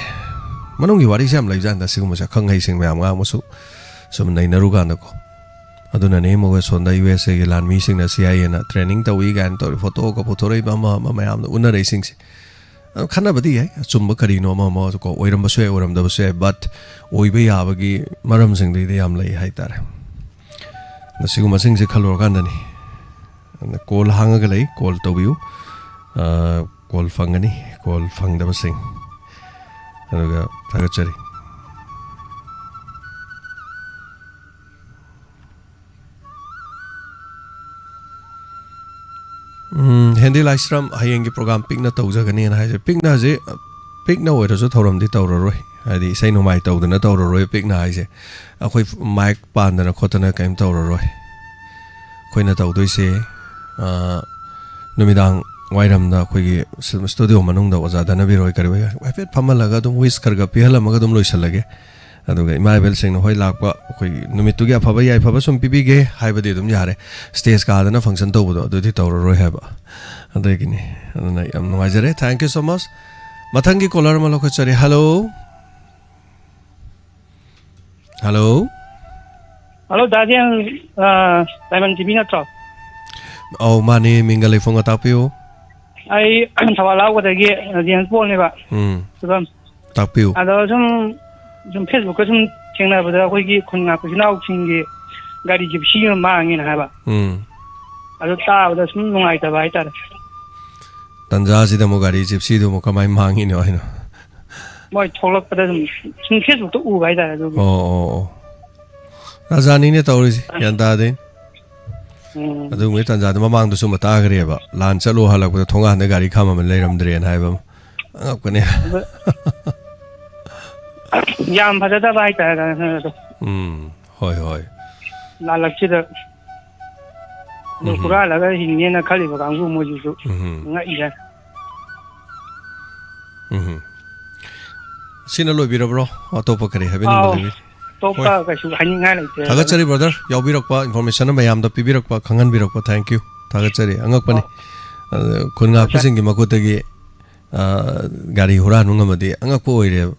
ꯃꯅꯨꯡꯒꯤ ꯋꯥꯔꯤꯁꯦ ꯌꯥꯝ ꯂꯩꯕꯖꯥꯠꯅꯤꯗ, ꯁꯤꯒꯨꯝꯕꯁꯦ ꯑꯈꯪ ꯑꯍꯩꯁꯤꯡ ꯃꯌꯥꯝ ꯉꯥꯡꯕꯁꯨ ꯁꯨꯝ ꯅꯩꯅꯔꯨꯀꯥꯟꯗꯀꯣ꯫ ꯑꯗꯨꯅꯅꯦ ꯃꯣꯏ ꯁꯣꯝꯗ ꯌꯨ ꯑꯦꯁ ꯑꯦꯒꯤ ꯂꯥꯟꯃꯤꯁꯤꯡꯅ ꯁꯤ ꯑꯥꯏ ꯑꯦꯅ ꯇ꯭ꯔꯦꯅꯤꯡ ꯇꯧꯏ ꯀꯥꯏꯅ ꯇꯧꯔꯤ, ꯐꯣꯇꯣꯒ ꯄꯨꯊꯣꯔꯛꯏꯕ ꯑꯃ ꯑꯃ ꯃꯌꯥꯝꯅ ꯎꯅꯔꯛꯏꯁꯤꯡꯁꯦ꯫ ꯑꯗꯨ ꯈꯟꯅꯕꯗꯤ ꯌꯥꯏ, ꯑꯆꯨꯝꯕ ꯀꯔꯤꯅꯣ ꯑꯃ ꯑꯃ ꯀꯣ, ꯑꯣꯏꯔꯝꯕꯁꯨ ꯌꯥꯏ, ꯑꯣꯏꯔꯝꯗꯕꯁꯨ ꯌꯥꯏ, but ꯑꯣꯏꯕ ꯌꯥꯕꯒꯤ ꯃꯔꯝꯁꯤꯡꯗꯨꯗꯤ ꯌꯥꯝ ꯂꯩ ꯍꯥꯏ ꯇꯥꯔꯦ꯫ ꯑꯗ ꯁꯤꯒꯨꯝꯕꯁꯤꯡꯁꯦ ꯈꯜꯂꯨꯔꯀꯥꯟꯗꯅꯤ꯫ ꯑꯗ ꯀꯣꯜ ꯍꯥꯡꯉꯒ ꯂꯩ, ꯀꯣꯜ ꯇꯧꯕꯤꯌꯨ꯫ ꯑ, ꯀꯣꯜ ꯐꯪꯒꯅꯤ, ꯀꯣꯜ ꯐꯪꯗꯕꯁꯤꯡ꯫ ꯑꯗꯨꯒ ꯊꯥꯒꯠꯆꯔꯤ꯫ ꯎꯝ, ꯍꯦꯟꯗꯤ ꯂꯥꯏꯁ꯭ꯔꯝ, ꯍꯌꯦꯡꯒꯤ ꯄ꯭ꯔꯣꯒ꯭ꯔꯥꯝ ꯄꯤꯛꯅ ꯇꯧꯖꯒꯅꯤꯅ ꯍꯥꯏꯁꯦ꯫ ꯄꯤꯛꯅ ꯍꯧꯖꯤꯛ, ꯄꯤꯛꯅ ꯑꯣꯏꯔꯁꯨ ꯊꯧꯔꯝꯗꯤ ꯇꯧꯔꯔꯣꯏ꯫ ꯍꯥꯏꯗꯤ ꯏꯁꯩ ꯅꯣꯡꯃꯥꯏ ꯇꯧꯗꯅ ꯇꯧꯔꯔꯣꯏ ꯄꯤꯛꯅ ꯍꯥꯏꯁꯦ꯫ ꯑꯩꯈꯣꯏ ꯃꯥꯏꯛ ꯄꯥꯟꯗꯅ ꯈꯣꯠꯇꯅ ꯀꯔꯤꯝ ꯇꯧꯔꯔꯣꯏ꯫ ꯑꯩꯈꯣꯏꯅ ꯇꯧꯗꯣꯏꯁꯦ, ꯑ, ꯅꯨꯃꯤꯗꯥꯡ ꯋꯥꯏꯔꯝꯗ ꯑꯩꯈꯣꯏꯒꯤ ꯁ-, ꯁ꯭ꯇꯨꯗꯤꯑꯣ ꯃꯅꯨꯡꯗ ꯑꯣꯖꯥ ꯙꯅꯕꯤꯔ ꯍꯣꯏ ꯀꯔꯤ ꯍꯣꯏ ꯍꯥꯏꯐꯦꯠ ꯐꯝꯍꯜꯂꯒ ꯑꯗꯨꯝ ꯋꯤꯁ ꯈꯔ ꯈꯔ ꯄꯤꯍꯜꯂꯝꯃꯒ ꯑꯗꯨꯝ ꯂꯣꯏꯁꯤꯜꯂꯒꯦ꯫ ꯑꯗꯨꯒ ꯏꯃꯥ ꯏꯕꯦꯜꯁꯤꯡꯅ ꯍꯣꯏ ꯂꯥꯛꯄ ꯑꯩꯈꯣꯏ ꯅꯨꯃꯤꯠꯇꯨꯒꯤ ꯑꯐꯕ ꯌꯥꯏꯐꯕ ꯁꯨꯝ ꯄꯤꯕꯤꯒꯦ ꯍꯥꯏꯕꯗꯤ ꯑꯗꯨꯝ ꯌꯥꯔꯦ꯫ ꯁ꯭ꯇꯦꯖ ꯀꯥꯗꯅ ꯐꯪꯁꯟ ꯇꯧꯕꯗꯣ ꯑꯗꯨꯗꯤ ꯇꯧꯔꯔꯣꯏ ꯍꯥꯏꯕ꯫ ꯑꯗꯨꯒꯤꯅꯤ꯫ ꯑꯗꯨꯅ ꯌꯥꯝ ꯅꯨꯡꯉꯥꯏꯖꯔꯦ꯫ Thank you so much꯫ ꯃꯊꯪꯒꯤ ꯀꯣꯂꯔ ꯑꯃ ꯂꯧꯈꯠꯆꯔꯤ꯫ ꯍꯜꯂꯣ꯫ ꯍꯜꯂꯣ꯫ ꯍꯜꯂꯣ, ꯗꯥ ꯖꯦꯟ, ꯑ, ꯗꯥꯏꯃꯟ ꯇꯤ ꯚꯤ ꯅꯠꯇ꯭ꯔꯣ? ꯑꯧ, ꯃꯥꯅꯦ, ꯃꯤꯡꯒ ꯂꯩꯐꯝꯒ ꯇꯥꯛꯄꯤꯌꯨ꯫ ꯑꯩ ꯊꯧꯕꯥꯜ ꯂꯥꯎꯕꯗꯒꯤ ꯖꯦꯝꯁ ꯄꯣꯜꯅꯦꯕ꯫ ꯎꯝ꯫ ꯐꯤꯕꯝ꯫ ꯇꯥꯛꯄꯤꯌꯨ꯫ ꯑꯗꯣ ꯁꯨꯝ, ꯁꯨꯝ ꯐꯦꯁꯕꯨꯛꯇ ꯁꯨꯝ ꯊꯦꯡꯅꯕꯗ ꯑꯩꯈꯣꯏꯒꯤ ꯈꯨꯟ ꯉꯥꯛꯄ ꯏꯆꯤꯟ ꯏꯅꯥꯎꯁꯤꯡꯒꯤ ꯒꯥꯔꯤ ꯖꯤꯞꯁꯤ ꯑꯃ ꯃꯥꯡꯉꯦꯅ ꯍꯥꯏꯕ꯫ ꯎꯝ꯫ ꯑꯗꯨ ꯇꯥꯕꯗ ꯁꯨꯝ ꯅꯨꯡꯉꯥꯏꯇꯕ ꯍꯥꯏꯇꯥꯔꯦ꯫ ꯇꯟꯖꯥꯁꯤꯗ ꯑꯃꯨꯛ ꯒꯥꯔꯤ ꯖꯤꯞꯁꯤꯗꯨ ꯑꯃꯨꯛ ꯀꯃꯥꯏꯅ ꯃꯥꯡꯉꯤꯅꯣ ꯍꯥꯏꯅꯣ? ꯃꯣꯏ ꯊꯣꯛꯂꯛꯄꯗ ꯁꯨꯝ, ꯁꯨꯝ ꯐꯦꯁꯕꯨꯛꯇ ꯎꯕ ꯍꯥꯏꯇꯥꯔꯦ ꯑꯗꯨꯒꯤ꯫ ꯑꯣ, ꯑꯣ, ꯑꯣ꯫ ꯖꯥꯠ ꯖꯥꯠꯅꯤꯅꯦ ꯇꯧꯔꯤꯁꯦ, ꯒ꯭ꯌꯥꯟ ꯇꯥꯗꯦ꯫ ꯎꯝ꯫ ꯑꯗꯨꯒꯨꯝꯕꯒꯤ ꯇꯥꯟꯖꯥꯗꯣ ꯃꯃꯥꯡꯗꯁꯨ ꯑꯃ ꯇꯥꯈ꯭ꯔꯦꯕ, ꯂꯥꯟ ꯆꯠꯂꯣ ꯍꯜꯂꯛꯄꯗ ꯊꯣꯡꯒꯥꯟꯗ ꯒꯥꯔꯤ ꯈꯥꯝꯃꯝꯃ ꯂꯩꯔꯝꯗ꯭ꯔꯦꯅ ꯍꯥꯏꯕ ꯑꯃ꯫ ꯑꯉꯛꯄꯅꯦ꯫ ꯑꯗꯨ ꯌꯥꯝ ꯐꯖꯗꯕ ꯍꯥꯏꯇꯥꯔꯦ, ꯀꯩꯅꯣ ꯑꯗꯣ꯫ ꯎꯝ, ꯍꯣꯏ, ꯍꯣꯏ꯫ ꯂꯥꯜꯂꯛꯁꯤꯗ ꯑꯗꯨ ꯎꯝ꯫ ꯍꯨꯔꯥꯜꯂꯒ ꯍꯤꯡꯉꯦꯅ ꯈꯜꯂꯤꯕ ꯀꯥꯡꯕꯨ ꯃꯣꯏꯁꯤꯁꯨ ꯎꯝ꯫ ꯉꯛꯏꯗ꯫ ꯎꯝ꯫ ꯁꯤꯅ ꯂꯣꯏꯕꯤꯔꯕ꯭ꯔꯣ? ꯑꯇꯣꯞꯄ ꯀꯔꯤ ꯍꯥꯏꯕꯤꯅꯤꯡꯕ ꯑꯥꯎ, ꯂꯩꯕꯤ? ꯑꯇꯣꯞꯄ ꯍꯣꯏ꯫ ꯀꯩꯁꯨ ꯍꯥꯏꯅꯤꯡꯉꯥꯏ ꯂꯩꯇꯦ꯫ ꯊꯥꯒꯠꯆꯔꯤ, ꯕ꯭ꯔꯗꯔ, ꯌꯥꯎꯕꯤꯔꯛꯄ, ꯏꯟꯐꯣꯔꯃꯦꯁꯟ ꯃꯌꯥꯝꯗ ꯄꯤꯕꯤꯔꯛꯄ, ꯈꯪꯍꯟꯕꯤꯔꯛꯄ, thank you꯫ ꯊꯥꯒꯠꯆꯔꯤ꯫ ꯑꯉꯛꯄꯅꯤ꯫ ꯑꯣ꯫ ꯑ, ꯈꯨꯟ ꯑꯣ, ꯁꯥꯔ꯫ ꯉꯥꯛꯄꯁꯤꯡꯒꯤ ꯃꯈꯨꯠꯇꯒꯤ, ꯑ, ꯒꯥꯔꯤ ꯍꯨꯔꯥꯟꯕ ꯉꯝꯃꯗꯤ ꯑꯉꯛꯄ ꯑꯣꯏꯔꯦꯕ꯫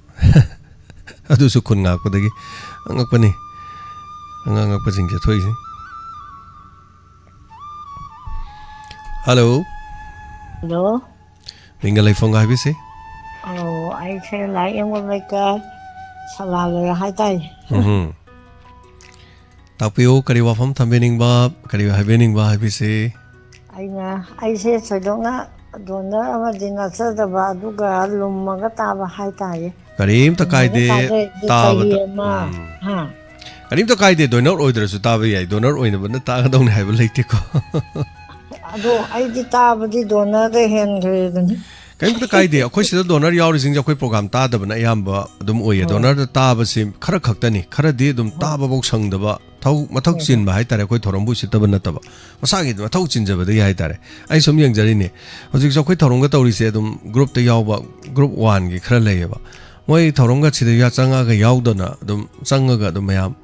ꯑꯗꯨꯁꯨ ꯈꯨꯟ ꯉꯥꯛꯄꯗꯒꯤ꯫ ꯑꯉꯛꯄꯅꯤ꯫ ꯑꯉꯛ ꯑꯉꯛꯄꯁꯤꯡꯁꯦ ꯊꯣꯛꯏꯁꯦ꯫ ꯍꯜꯂꯣ꯫ ꯍꯜꯂꯣ꯫ ꯃꯤꯡꯒ ꯂꯩꯐꯝꯒ ꯍꯥꯏꯕꯤꯁꯤ꯫ ꯑꯣ, ꯑꯩꯁꯦ ꯂꯥꯏꯔꯦꯝꯕꯝ ꯂꯩꯀꯥꯏ ꯁꯂꯥꯂꯣꯏ ꯍꯥꯏꯇꯥꯏ꯫ ꯎꯝꯍꯨꯝ꯫ ꯇꯥꯛꯄꯤꯌꯨ, ꯀꯔꯤ ꯋꯥꯐꯝ ꯊꯝꯕꯤꯅꯤꯡꯕ, ꯀꯔꯤ ꯍꯥꯏꯕꯤꯅꯤꯡꯕ ꯍꯥꯏꯕꯤꯁꯤ? ꯑꯩꯅ, ꯑꯩꯁꯦ ꯊꯣꯏꯗꯣꯛꯅ ꯗꯣꯅꯔ ꯑꯃꯗꯤ ꯅꯠꯆꯗꯕ, ꯑꯗꯨꯒ ꯂꯨꯝꯃꯒ ꯇꯥꯕ ꯍꯥꯏꯇꯥꯔꯦ꯫ ꯀꯔꯤꯝꯇ ꯂꯨꯝꯃꯒ ꯀꯥꯏꯗꯦ, ꯇꯥꯖꯔꯤꯁꯦ ꯇꯥꯕꯗ꯫ ꯀꯔꯤ ꯑꯃ, ꯎꯝ꯫ ꯍꯥ? ꯀꯔꯤꯝꯇ ꯀꯥꯏꯗꯦ, ꯗꯣꯅꯔ ꯑꯣꯏꯗ꯭ꯔꯁꯨ ꯇꯥꯕ ꯌꯥꯏ, ꯗꯣꯅꯔ ꯑꯣꯏꯅꯕꯅ ꯇꯥꯒꯗꯧꯅꯤ ꯍꯥꯏꯕ ꯂꯩꯇꯦꯀꯣ꯫ ꯑꯗꯣ ꯑꯩꯗꯤ ꯇꯥꯕꯗꯤ ꯗꯣꯅꯔꯗ ꯍꯦꯟꯈ꯭ꯔꯦꯗꯅꯤ꯫ ꯀꯔꯤꯝꯇ ꯀꯥꯏꯗꯦ, ꯑꯩꯈꯣꯏ ꯁꯤꯗ ꯗꯣꯅꯔ ꯌꯥꯎꯔꯤꯁꯤꯡꯁꯦ ꯑꯩꯈꯣꯏ ꯄ꯭ꯔꯣꯒ꯭ꯔꯥꯝ ꯇꯥꯗꯕꯅ ꯑꯌꯥꯝꯕ ꯑꯗꯨꯝ ꯑꯣꯏꯌꯦ꯫ ꯍꯣꯏ꯫ ꯗꯣꯅꯔꯗ ꯇꯥꯕꯁꯤ ꯈꯔ ꯈꯛꯇꯅꯤ, ꯈꯔꯗꯤ ꯑꯗꯨꯝ ꯍꯣꯏ꯫ ꯇꯥꯕꯐꯧ ꯁꯪꯗꯕ, ꯊꯧ-, ꯃꯊꯧ ꯍꯣꯏ, ꯍꯣꯏ꯫ ꯆꯤꯟꯕ ꯍꯥꯏꯇꯥꯔꯦ, ꯑꯩꯈꯣꯏ ꯊꯧꯔꯝꯕꯨ ꯎꯁꯤꯠꯇꯕ ꯅꯠꯇꯕ, ꯃꯁꯥꯒꯤ ꯃꯊꯧ ꯆꯤꯟꯖꯕꯗꯒꯤ ꯍꯥꯏꯇꯥꯔꯦ꯫ ꯑꯩ ꯁꯨꯝ ꯌꯦꯡꯖꯔꯤꯅꯦ, ꯍꯧꯖꯤꯛꯁꯨ ꯑꯩꯈꯣꯏ ꯊꯧꯔꯝꯒ ꯇꯧꯔꯤꯁꯦ ꯑꯗꯨꯝ ꯒ꯭ꯔꯨꯞꯇ ꯌꯥꯎꯕ, ꯒ꯭ꯔꯨꯞ ꯋꯥꯟꯒꯤ ꯈꯔ ꯂꯩꯌꯦꯕ꯫ ꯃꯣꯏ ꯊꯧꯔꯝꯒ ꯁꯤꯗ ꯌꯥ-, ꯆꯪꯉꯛꯑꯒ ꯌꯥꯎꯗꯅ ꯑꯗꯨꯝ ꯆꯪꯉꯒ ꯑꯗꯨꯝ ꯃꯌꯥꯝ,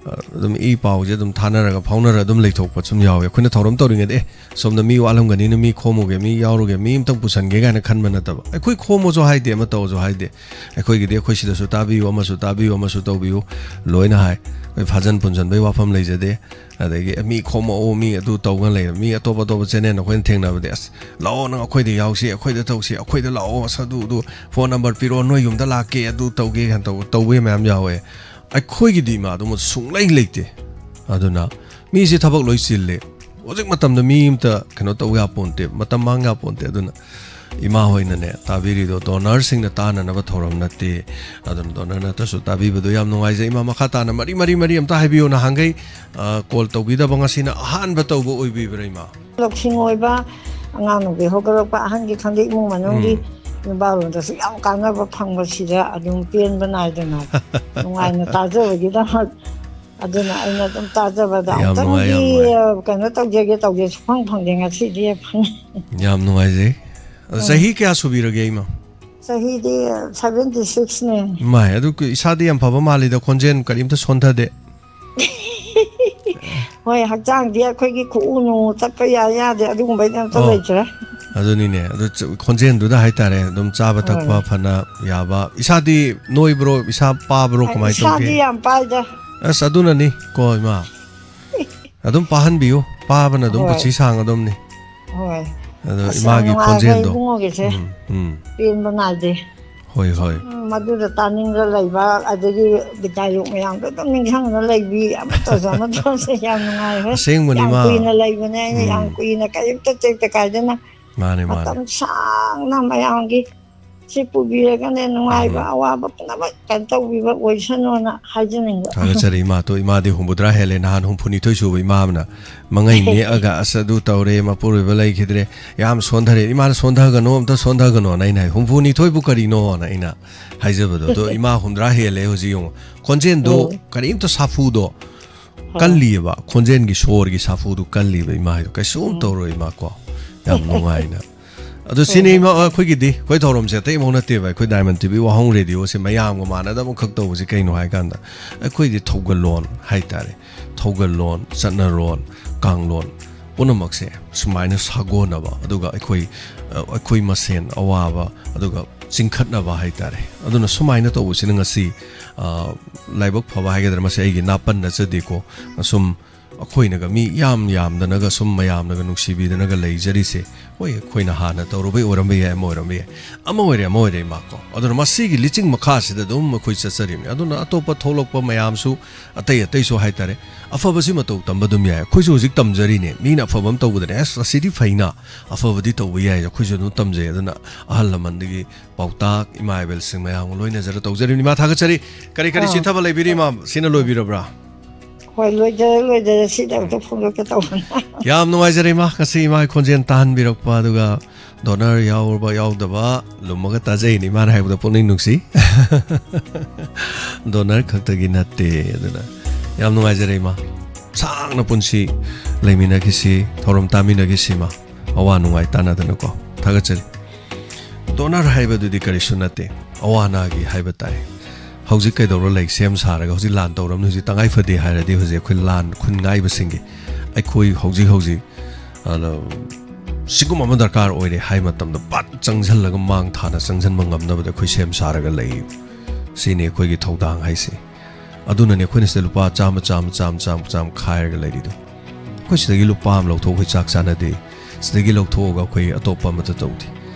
ꯑ, ꯑꯗꯨꯝ ꯏ ꯄꯥꯎꯁꯦ ꯑꯗꯨꯝ ꯊꯥꯅꯔꯒ ꯐꯥꯎꯅꯔ ꯑꯗꯨꯝ ꯂꯩꯊꯣꯛꯄ ꯁꯨꯝ ꯌꯥꯎꯋꯦ꯫ ꯑꯩꯈꯣꯏꯅ ꯊꯧꯔꯝ ꯇꯧꯔꯤꯉꯩꯗ, "ꯑꯦ, ꯁꯣꯝꯗ ꯃꯤ ꯋꯥꯠꯂꯝꯒꯅꯤꯅ ꯃꯤ ꯈꯣꯝꯃꯨꯒꯦ, ꯃꯤ ꯌꯥꯎꯔꯨꯒꯦ, ꯃꯤ ꯑꯝꯇꯪ ꯄꯨꯁꯟꯒꯦ" ꯀꯥꯏꯅ ꯈꯟꯕ ꯅꯠꯇꯕ꯫ ꯑꯩꯈꯣꯏ ꯈꯣꯝꯃꯣꯁꯨ ꯍꯥꯏꯗꯦ, ꯑꯃ ꯇꯧꯔꯁꯨ ꯍꯥꯏꯗꯦ꯫ ꯑꯩꯈꯣꯏꯒꯤꯗꯤ ꯑꯩꯈꯣꯏ ꯁꯤꯗꯁꯨ ꯇꯥꯕꯤꯌꯨ, ꯑꯃꯁꯨ ꯇꯥꯕꯤꯌꯨ, ꯑꯃꯁꯨ ꯇꯧꯕꯤꯌꯨ ꯂꯣꯏꯅ ꯍꯥꯏ꯫ ꯑꯩꯈꯣꯏ ꯐꯥꯖꯟ ꯄꯨꯟꯁꯤꯟꯕꯒꯤ ꯋꯥꯐꯝ ꯂꯩꯖꯗꯦ꯫ ꯑꯗꯒꯤ, "ꯑꯦ, ꯃꯤ ꯈꯣꯝꯃꯛꯑꯣ, ꯃꯤ ꯑꯗꯨ ꯇꯧꯒ ꯂꯩꯔꯦ"꯫ ꯃꯤ ꯑꯇꯣꯞ ꯑꯇꯣꯞꯄ channel ꯑꯩꯈꯣꯏꯅ ꯊꯦꯡꯅꯕꯗꯤ, "ꯑꯁ, ꯂꯥꯛꯑꯣ, ꯅꯪ ꯑꯩꯈꯣꯏꯗ ꯌꯥꯎꯁꯤ, ꯑꯩꯈꯣꯏꯗ ꯇꯧꯁꯤ, ꯑꯩꯈꯣꯏꯗ ꯂꯥꯛꯑꯣ, ꯑꯁ, ꯑꯗꯨ, ꯑꯗꯨ, phone number ꯄꯤꯔꯛꯑꯣ, ꯅꯣꯏ ꯌꯨꯝꯗ ꯂꯥꯛꯀꯦ, ꯑꯗꯨ ꯇꯧꯒꯦ" ꯀꯥꯏꯅ ꯇꯧꯕ, ꯇꯧꯕ ꯃꯌꯥꯝ ꯌꯥꯎꯋꯦ꯫ ꯑꯩꯈꯣꯏꯒꯤꯗꯤ ꯏꯃꯥ ꯑꯗꯨꯝꯕ ꯁꯨꯡꯂꯩ ꯂꯩꯇꯦ꯫ ꯑꯗꯨꯅ ꯃꯤꯁꯦ ꯊꯕꯛ ꯂꯣꯏ ꯆꯤꯜꯂꯦ꯫ ꯍꯧꯖꯤꯛ ꯃꯇꯝꯗ ꯃꯤ ꯑꯃꯇ ꯀꯩꯅꯣ ꯇꯧ ꯌꯥꯄꯣꯟꯇꯦ, ꯃꯇꯝ ꯃꯥꯡ ꯌꯥꯄꯣꯟꯇꯦ꯫ ꯑꯗꯨꯅ ꯏꯃꯥ ꯍꯣꯏꯅꯅꯦ ꯇꯥꯕꯤꯔꯤꯗꯣ donorꯁꯤꯡꯅ ꯇꯥꯅꯅꯕ ꯊꯧꯔꯝ ꯅꯠꯇꯦ꯫ ꯑꯗꯨꯅ donor ꯅꯠꯇ꯭ꯔꯁꯨ ꯇꯥꯕꯤꯕꯗꯣ ꯌꯥꯝ ꯅꯨꯡꯉꯥꯏꯖꯩ꯫ ꯏꯃꯥ, ꯃꯈꯥ ꯇꯥꯅ ꯃꯔꯤ ꯃꯔꯤ ꯃꯔꯤ ꯑꯝꯇ ꯍꯥꯏꯕꯤꯌꯨ꯫ ꯅꯍꯥꯟꯈꯩ, ꯑ, call ꯇꯧꯕꯤꯗꯕ, ꯉꯁꯤꯅ ꯑꯍꯥꯟꯕ ꯇꯧꯕ ꯑꯣꯏꯕꯤꯕ꯭ꯔꯥ, ꯏꯃꯥ? ꯂꯧꯁꯤꯡ ꯑꯣꯏꯕ, ꯑꯉꯥꯡ ꯅꯨꯄꯤ ꯍꯧꯒꯠꯂꯛꯄ, ꯑꯍꯟꯒꯤ ꯈꯪꯗꯦ, ꯏꯃꯨꯡ ꯃꯅꯨꯡꯒꯤ, ꯎꯝ, ꯅꯨꯄꯥꯔꯣꯝꯗꯁꯨ ꯌꯥꯝ ꯀꯥꯟꯅꯕ ꯐꯪꯕꯁꯤꯗ ꯑꯗꯨꯝ ꯄꯦꯟꯕ ꯅꯥꯏꯗꯅ ꯅꯨꯡꯉꯥꯏꯅ ꯇꯥꯖꯕꯒꯤꯗꯃꯛ꯫ ꯑꯗꯨꯅ ꯑꯩꯅ ꯑꯗꯨꯝ ꯇꯥꯖꯕꯗ ꯌꯥꯝ ꯅꯨꯡꯉꯥꯏ, ꯌꯥꯝ ꯑꯃꯨꯛꯇꯪꯗꯤ, ꯅꯨꯡꯉꯥꯏ꯫ ꯀꯩꯅꯣ ꯇꯧꯖꯒꯦ ꯇꯧꯒꯦ, ꯁꯨꯐꯪ ꯐꯪꯗꯦ, ꯉꯁꯤꯗꯤ ꯐꯪꯉꯦ꯫ ꯌꯥꯝ ꯅꯨꯡꯉꯥꯏꯖꯩ꯫ ꯑꯗꯣ, ꯎꯝ, ꯆꯍꯤ ꯀꯌꯥ ꯁꯨꯕꯤꯔꯒꯦ, ꯏꯃꯥ? ꯆꯍꯤꯗꯤ seventy sixꯅꯦ꯫ ꯏꯃꯥꯏ, ꯑꯗꯨ ꯏꯁꯥꯗꯤ ꯌꯥꯝ ꯐꯕ ꯃꯥꯜꯂꯤꯗ, ꯈꯣꯟꯖꯦꯜ ꯀꯔꯤꯝꯇ ꯁꯣꯟꯊꯗꯦ꯫ ꯍꯣꯏ, ꯍꯛꯆꯥꯡꯗꯤ ꯑꯩꯈꯣꯏꯒꯤ ꯈꯨꯎ ꯅꯨꯡ ꯆꯠꯄ ꯌꯥ ꯌꯥꯗꯦ, ꯑꯗꯨꯒꯨꯝꯕꯩꯗꯤ ꯑꯝꯇ, ꯑꯣ, ꯂꯩꯇ꯭ꯔꯦ꯫ ꯑꯗꯨꯅꯤꯅꯦ, ꯑꯗꯨ ꯆ-, ꯈꯣꯟꯖꯦꯜꯗꯨꯗ ꯍꯥꯏꯇꯥꯔꯦ, ꯑꯗꯨꯝ ꯆꯥꯕ ꯊꯛꯄ, ꯍꯣꯏ, ꯐꯅ ꯌꯥꯕ꯫ ꯏꯁꯥꯗꯤ ꯅꯣꯏꯕ꯭ꯔꯣ, ꯏꯁꯥ ꯄꯥꯕ꯭ꯔꯣ, ꯑ, ꯀꯃꯥꯏꯅ ꯇꯧꯒꯦ? ꯏꯁꯥꯗꯤ ꯌꯥꯝ ꯄꯥꯏꯗ꯫ ꯑꯁ, ꯑꯗꯨꯅꯅꯤ ꯀꯣ, ꯏꯃꯥ꯫ ꯑꯗꯨꯝ ꯄꯥꯍꯟꯕꯤꯌꯨ, ꯄꯥꯕꯅ ꯑꯗꯨꯝ, ꯍꯣꯏ, ꯄꯨꯟꯁꯤ ꯁꯥꯡꯒꯗꯕꯅꯤ꯫ ꯍꯣꯏ꯫ ꯑꯗꯣ ꯑꯁ, ꯌꯥꯝ ꯏꯃꯥꯒꯤ ꯅꯨꯡꯉꯥꯏꯈ꯭ꯔꯦ ꯈꯣꯟꯖꯦꯜꯗꯣ꯫ ꯏꯕꯨꯡꯉꯣꯒꯤꯁꯦ꯫ ꯎꯝ, ꯎꯝ꯫ ꯄꯦꯟꯕ ꯅꯥꯏꯗꯦ꯫ ꯍꯣꯏ, ꯍꯣꯏ꯫ ꯎꯝ, ꯃꯗꯨꯗ ꯇꯥꯅꯤꯡꯉ ꯂꯩꯕ, ꯑꯗꯒꯤ ꯕꯤꯗꯥꯏꯌꯣꯛ ꯃꯌꯥꯝꯗꯣ ꯑꯗꯨꯝ ꯅꯤꯡꯁꯤꯡꯉ ꯂꯩꯕꯤ, ꯑꯃꯠꯇꯁꯨ ꯑꯃꯠꯇꯁꯨ ꯌꯥꯝ ꯅꯨꯡꯉꯥꯏꯈ꯭ꯔꯦ꯫ ꯑꯁꯦꯡꯕꯅꯤ, ꯌꯥꯝ ꯏꯃꯥ꯫ ꯀꯨꯏꯅ ꯂꯩꯕꯅꯦ ꯑꯩꯅ, ꯌꯥꯝ, ꯎꯝ, ꯀꯨꯏꯅ ꯀꯔꯤꯝꯇ ꯇꯦꯛꯇ ꯀꯥꯏꯗꯅ ꯃꯥꯅꯦ, ꯃꯥꯅꯦ꯫ ꯃꯇꯝ ꯁꯥꯡꯅ ꯃꯌꯥꯝꯒꯤ ꯁꯤ ꯄꯨꯕꯤꯔꯒꯅꯦ, ꯅꯨꯡꯉꯥꯏꯕ, ꯎꯝ, ꯑꯋꯥꯕ ꯄꯨꯝꯅꯃꯛ ꯀꯩꯅꯣ ꯇꯧꯕꯤꯕ ꯑꯣꯏꯁꯅꯨꯅ ꯍꯥꯏꯖꯅꯤꯡꯕ꯫ ꯊꯥꯒꯠꯆꯔꯤ ꯏꯃꯥ꯫ ꯇꯣ, ꯏꯃꯥꯗꯤ ꯍꯨꯝꯐꯨꯇꯔꯥ ꯍꯦꯜꯂꯦ, ꯅꯍꯥꯟ ꯍꯨꯝꯐꯨꯅꯤꯊꯣꯏ ꯁꯨꯕ ꯏꯃꯥ ꯑꯃꯅ ꯃꯉꯩ ꯅꯦꯛꯑꯒ, "ꯑꯁ, ꯑꯗꯨ ꯇꯧꯔꯦ, ꯃꯄꯨꯔꯣꯏꯕ ꯂꯩꯈꯤꯗ꯭ꯔꯦ, ꯌꯥꯝ ꯁꯣꯟꯊꯔꯦ"꯫ ꯏꯃꯥꯅ, "ꯁꯣꯟꯊꯒꯅꯣ, ꯑꯝꯇ ꯁꯣꯟꯊꯒꯅꯣꯅ" ꯑꯩꯅ ꯍꯥꯏ, "ꯍꯨꯝꯐꯨꯅꯤꯊꯣꯏꯕꯨ ꯀꯔꯤꯅꯣꯅ" ꯑꯩꯅ ꯍꯥꯏꯖꯕꯗꯣ꯫ ꯑꯗꯣ ꯏꯃꯥ ꯍꯨꯝꯗ꯭ꯔꯥ ꯍꯦꯜꯂꯦ ꯍꯧꯖꯤꯛ, ꯌꯦꯡꯉꯣ, ꯈꯣꯟꯖꯦꯜꯗꯣ, ꯎꯝ, ꯀꯔꯤꯝꯇ ꯁꯥꯐꯨꯗꯣ, ꯍꯣꯏ, ꯀꯜꯂꯤꯑꯕ, ꯈꯣꯟꯖꯦꯜꯒꯤ ꯁꯣꯔꯒꯤ ꯁꯥꯐꯨꯗꯨ ꯀꯜꯂꯤꯕ ꯏꯃꯥ ꯍꯥꯏꯗꯣ꯫ ꯀꯩꯁꯨꯝ, ꯎꯝ, ꯇꯧꯔꯣꯏ ꯏꯃꯥ ꯀꯣ, ꯌꯥꯝ ꯅꯨꯡꯉꯥꯏꯅ꯫ ꯑꯗꯨ ꯁꯤꯅꯤ ꯏꯃꯥ, ꯑꯩꯈꯣꯏꯒꯤꯗꯤ, ꯑꯩꯈꯣꯏ ꯊꯧꯔꯝꯁꯦ ꯑꯇꯩ ꯑꯃꯐꯥꯎ ꯅꯠꯇꯦꯕ꯫ ꯑꯩꯈꯣꯏ Diamond T V ꯋꯥꯍꯣꯡ ꯔꯦꯗꯤꯑꯣꯁꯦ ꯃꯌꯥꯝꯒ ꯃꯥꯟꯅꯗꯕ ꯑꯃꯈꯛ ꯇꯧꯕꯁꯦ ꯀꯩꯅꯣ ꯍꯥꯏ ꯀꯥꯟꯗ, ꯑꯩꯈꯣꯏꯗꯤ ꯊꯧꯒꯜꯂꯣꯟ ꯍꯥꯏꯇꯥꯔꯦ, ꯊꯧꯒꯜꯂꯣꯟ, ꯆꯠꯅꯔꯣꯟ, ꯀꯥꯡꯂꯣꯟ ꯄꯨꯝꯅꯃꯛꯁꯦ ꯁꯨꯃꯥꯏꯅ ꯁꯥꯒꯣꯟꯅꯕ, ꯑꯗꯨꯒ ꯑꯩꯈꯣꯏ, ꯑ, ꯑꯩꯈꯣꯏ ꯃꯁꯦꯟ ꯑꯋꯥꯕ, ꯑꯗꯨꯒ ꯆꯤꯡꯈꯠꯅꯕ ꯍꯥꯏꯇꯥꯔꯦ꯫ ꯑꯗꯨꯅ ꯁꯨꯃꯥꯏꯅ ꯇꯧꯕꯁꯤꯅ ꯉꯁꯤ, ꯑ, ꯂꯥꯏꯕꯛ ꯐꯕ ꯍꯥꯏꯒꯗ꯭ꯔꯥ, ꯃꯁꯤ ꯑꯩꯒꯤ ꯅꯥꯄꯟ ꯅꯠꯆꯗꯦꯀꯣ, ꯁꯨꯝ ꯑꯩꯈꯣꯏꯅꯒ ꯃꯤ ꯌꯥꯝ ꯌꯥꯝꯗꯅꯒ ꯁꯨꯝ ꯃꯌꯥꯝꯅꯒ ꯅꯨꯡꯁꯤꯕꯤꯗꯅꯒ ꯂꯩꯖꯔꯤꯁꯦ, ꯍꯣꯏ, ꯑꯩꯈꯣꯏꯅ ꯍꯥꯟꯅ ꯇꯧꯔꯨꯕꯩ ꯑꯣꯏꯔꯝꯕ ꯌꯥꯏ, ꯑꯃ ꯑꯣꯏꯔꯝꯕ ꯌꯥꯏ, ꯑꯃ ꯑꯣꯏꯔꯦ, ꯑꯃ ꯑꯣꯏꯔꯦ, ꯏꯃꯥꯀꯣ꯫ ꯑꯗꯨꯅ ꯃꯁꯤꯒꯤ ꯂꯤꯆꯤꯡ ꯃꯈꯥꯁꯤꯗ ꯑꯗꯨꯝ ꯑꯩꯈꯣꯏ ꯆꯠꯆꯔꯤꯕꯅꯤ꯫ ꯑꯗꯨꯅ ꯑꯇꯣꯞꯄ ꯊꯣꯛꯂꯛꯄ ꯃꯌꯥꯝꯁꯨ, ꯑꯇꯩ ꯑꯇꯩꯁꯨ ꯍꯥꯏꯇꯥꯔꯦ, ꯑꯐꯕꯁꯤ ꯃꯇꯧ ꯇꯝꯕ ꯑꯗꯨꯝ ꯌꯥꯏ꯫ ꯑꯩꯈꯣꯏꯁꯨ ꯍꯧꯖꯤꯛ ꯇꯝꯖꯔꯤꯅꯦ, ꯃꯤꯅ ꯑꯐꯕ ꯑꯃ ꯇꯧꯕꯗꯅꯦ, "ꯑꯁ, ꯑꯁꯤꯗꯤ ꯐꯩꯅ, ꯑꯐꯕꯗꯤ ꯇꯧꯕ ꯌꯥꯏ", ꯑꯩꯈꯣꯏꯁꯨ ꯑꯗꯨꯝ ꯇꯝꯖꯩ꯫ ꯑꯗꯨꯅ ꯑꯍꯜ ꯂꯃꯟꯗꯒꯤ ꯄꯥꯎꯇꯥꯛ, ꯏꯃꯥ ꯏꯕꯦꯜꯁꯤꯡ ꯃꯌꯥꯝꯒ ꯂꯣꯏꯅꯖꯔ ꯇꯧꯖꯔꯤꯕꯅꯤ꯫ ꯏꯃꯥ, ꯊꯥꯒꯠꯆꯔꯤ꯫ ꯀꯔꯤ ꯀꯔꯤ ꯑꯥ꯫ ꯆꯤꯊꯕ ꯂꯩꯕꯤꯔꯤ, ꯏꯃꯥ? ꯁꯤꯅ ꯂꯣꯏꯕꯤꯔꯕ꯭ꯔꯥ? ꯍꯣꯏ, ꯂꯣꯏꯖꯔꯦ, ꯂꯣꯏꯖꯔꯦ꯫ ꯁꯤꯗ ꯑꯝꯇ ꯐꯣꯡꯗꯣꯛꯀꯦ ꯇꯧꯕꯅꯤ꯫ ꯌꯥꯝ ꯅꯨꯡꯉꯥꯏꯖꯔꯦ, ꯏꯃꯥ, ꯉꯁꯤ ꯏꯃꯥꯒꯤ ꯈꯣꯟꯖꯦꯜ ꯇꯥꯍꯟꯕꯤꯔꯛꯄ, ꯑꯗꯨꯒ ꯗꯣꯅꯔ ꯌꯥꯎꯔꯕ ꯌꯥꯎꯗꯕ ꯂꯨꯝꯃꯒ ꯇꯥꯖꯩꯅꯤ, ꯏꯃꯥꯅ ꯍꯥꯏꯕꯗ ꯄꯨꯛꯅꯤꯡ ꯅꯨꯡꯁꯤ꯫ ꯗꯣꯅꯔ ꯈꯛꯇꯒꯤ ꯅꯠꯇꯦ꯫ ꯑꯗꯨꯅ ꯌꯥꯝ ꯅꯨꯡꯉꯥꯏꯖꯔꯦ, ꯏꯃꯥ꯫ ꯁꯥꯡꯅ ꯄꯨꯟꯁꯤ ꯂꯩꯃꯤꯟꯅꯈꯤꯁꯤ, ꯊꯧꯔꯝ ꯇꯥꯃꯤꯟꯅꯈꯤꯁꯤ, ꯏꯃꯥ꯫ ꯑꯋꯥ ꯅꯨꯡꯉꯥꯏ ꯇꯥꯟꯅꯗꯅꯀꯣ꯫ ꯊꯥꯒꯠꯆꯔꯤ꯫ ꯗꯣꯅꯔ ꯍꯥꯏꯕꯗꯨꯗꯤ ꯀꯔꯤꯁꯨ ꯅꯠꯇꯦ, ꯑꯋꯥ ꯑꯅꯥꯒꯤ ꯍꯥꯏꯕ ꯇꯥꯏ꯫ ꯍꯧꯖꯤꯛ ꯀꯩꯗꯧꯔ ꯂꯩ? ꯁꯦꯝ ꯁꯥꯔꯒ, ꯍꯧꯖꯤꯛ ꯂꯥꯟ ꯇꯧꯔꯕꯅꯤ, ꯍꯧꯖꯤꯛ ꯇꯉꯥꯏ ꯐꯗꯦ ꯍꯥꯏꯔꯗꯤ, ꯍꯧꯖꯤꯛ ꯑꯩꯈꯣꯏ ꯂꯥꯟ ꯈꯨꯟ ꯉꯥꯏꯕꯁꯤꯡꯒꯤ, ꯑꯩꯈꯣꯏ ꯍꯧꯖꯤꯛ ꯍꯧꯖꯤꯛ, ꯑ, ꯁꯤꯒꯨꯝꯕ ꯑꯃ ꯗꯔꯀꯥꯔ ꯑꯣꯏꯔꯦ ꯍꯥꯏ ꯃꯇꯝꯗ ꯄꯠ ꯆꯪꯁꯤꯜꯂꯒ, ꯃꯥꯡ ꯊꯥꯅ ꯆꯪꯁꯤꯟꯕ ꯉꯝꯅꯕꯗ ꯑꯩꯈꯣꯏ ꯁꯦꯝ ꯁꯥꯔꯒ ꯂꯩ꯫ ꯁꯤꯅꯤ ꯑꯩꯈꯣꯏꯒꯤ ꯊꯧꯗꯥꯡ ꯍꯥꯏꯁꯦ꯫ ꯑꯗꯨꯅꯅꯦ ꯑꯩꯈꯣꯏꯅ ꯁꯤꯗ ꯂꯨꯄꯥ ꯆꯥꯝꯃ, ꯆꯥꯝꯃ, ꯆꯥꯝꯃ, ꯆꯥꯝꯃ, ꯆꯥꯝꯃ ꯈꯥꯏꯔꯒ ꯂꯩꯔꯤꯗꯣ꯫ ꯑꯩꯈꯣꯏ ꯁꯤꯗꯒꯤ ꯂꯨꯄꯥ ꯑꯃ ꯂꯧꯊꯣꯛ, ꯑꯩꯈꯣꯏ ꯆꯥꯛ ꯆꯥꯅꯗꯦ꯫ ꯁꯤꯗꯒꯤ ꯂꯧꯊꯣꯛꯑꯒ ꯑꯩꯈꯣꯏ ꯑꯇꯣꯞꯄ ꯑꯃꯠꯇ ꯇꯧꯗꯦ꯫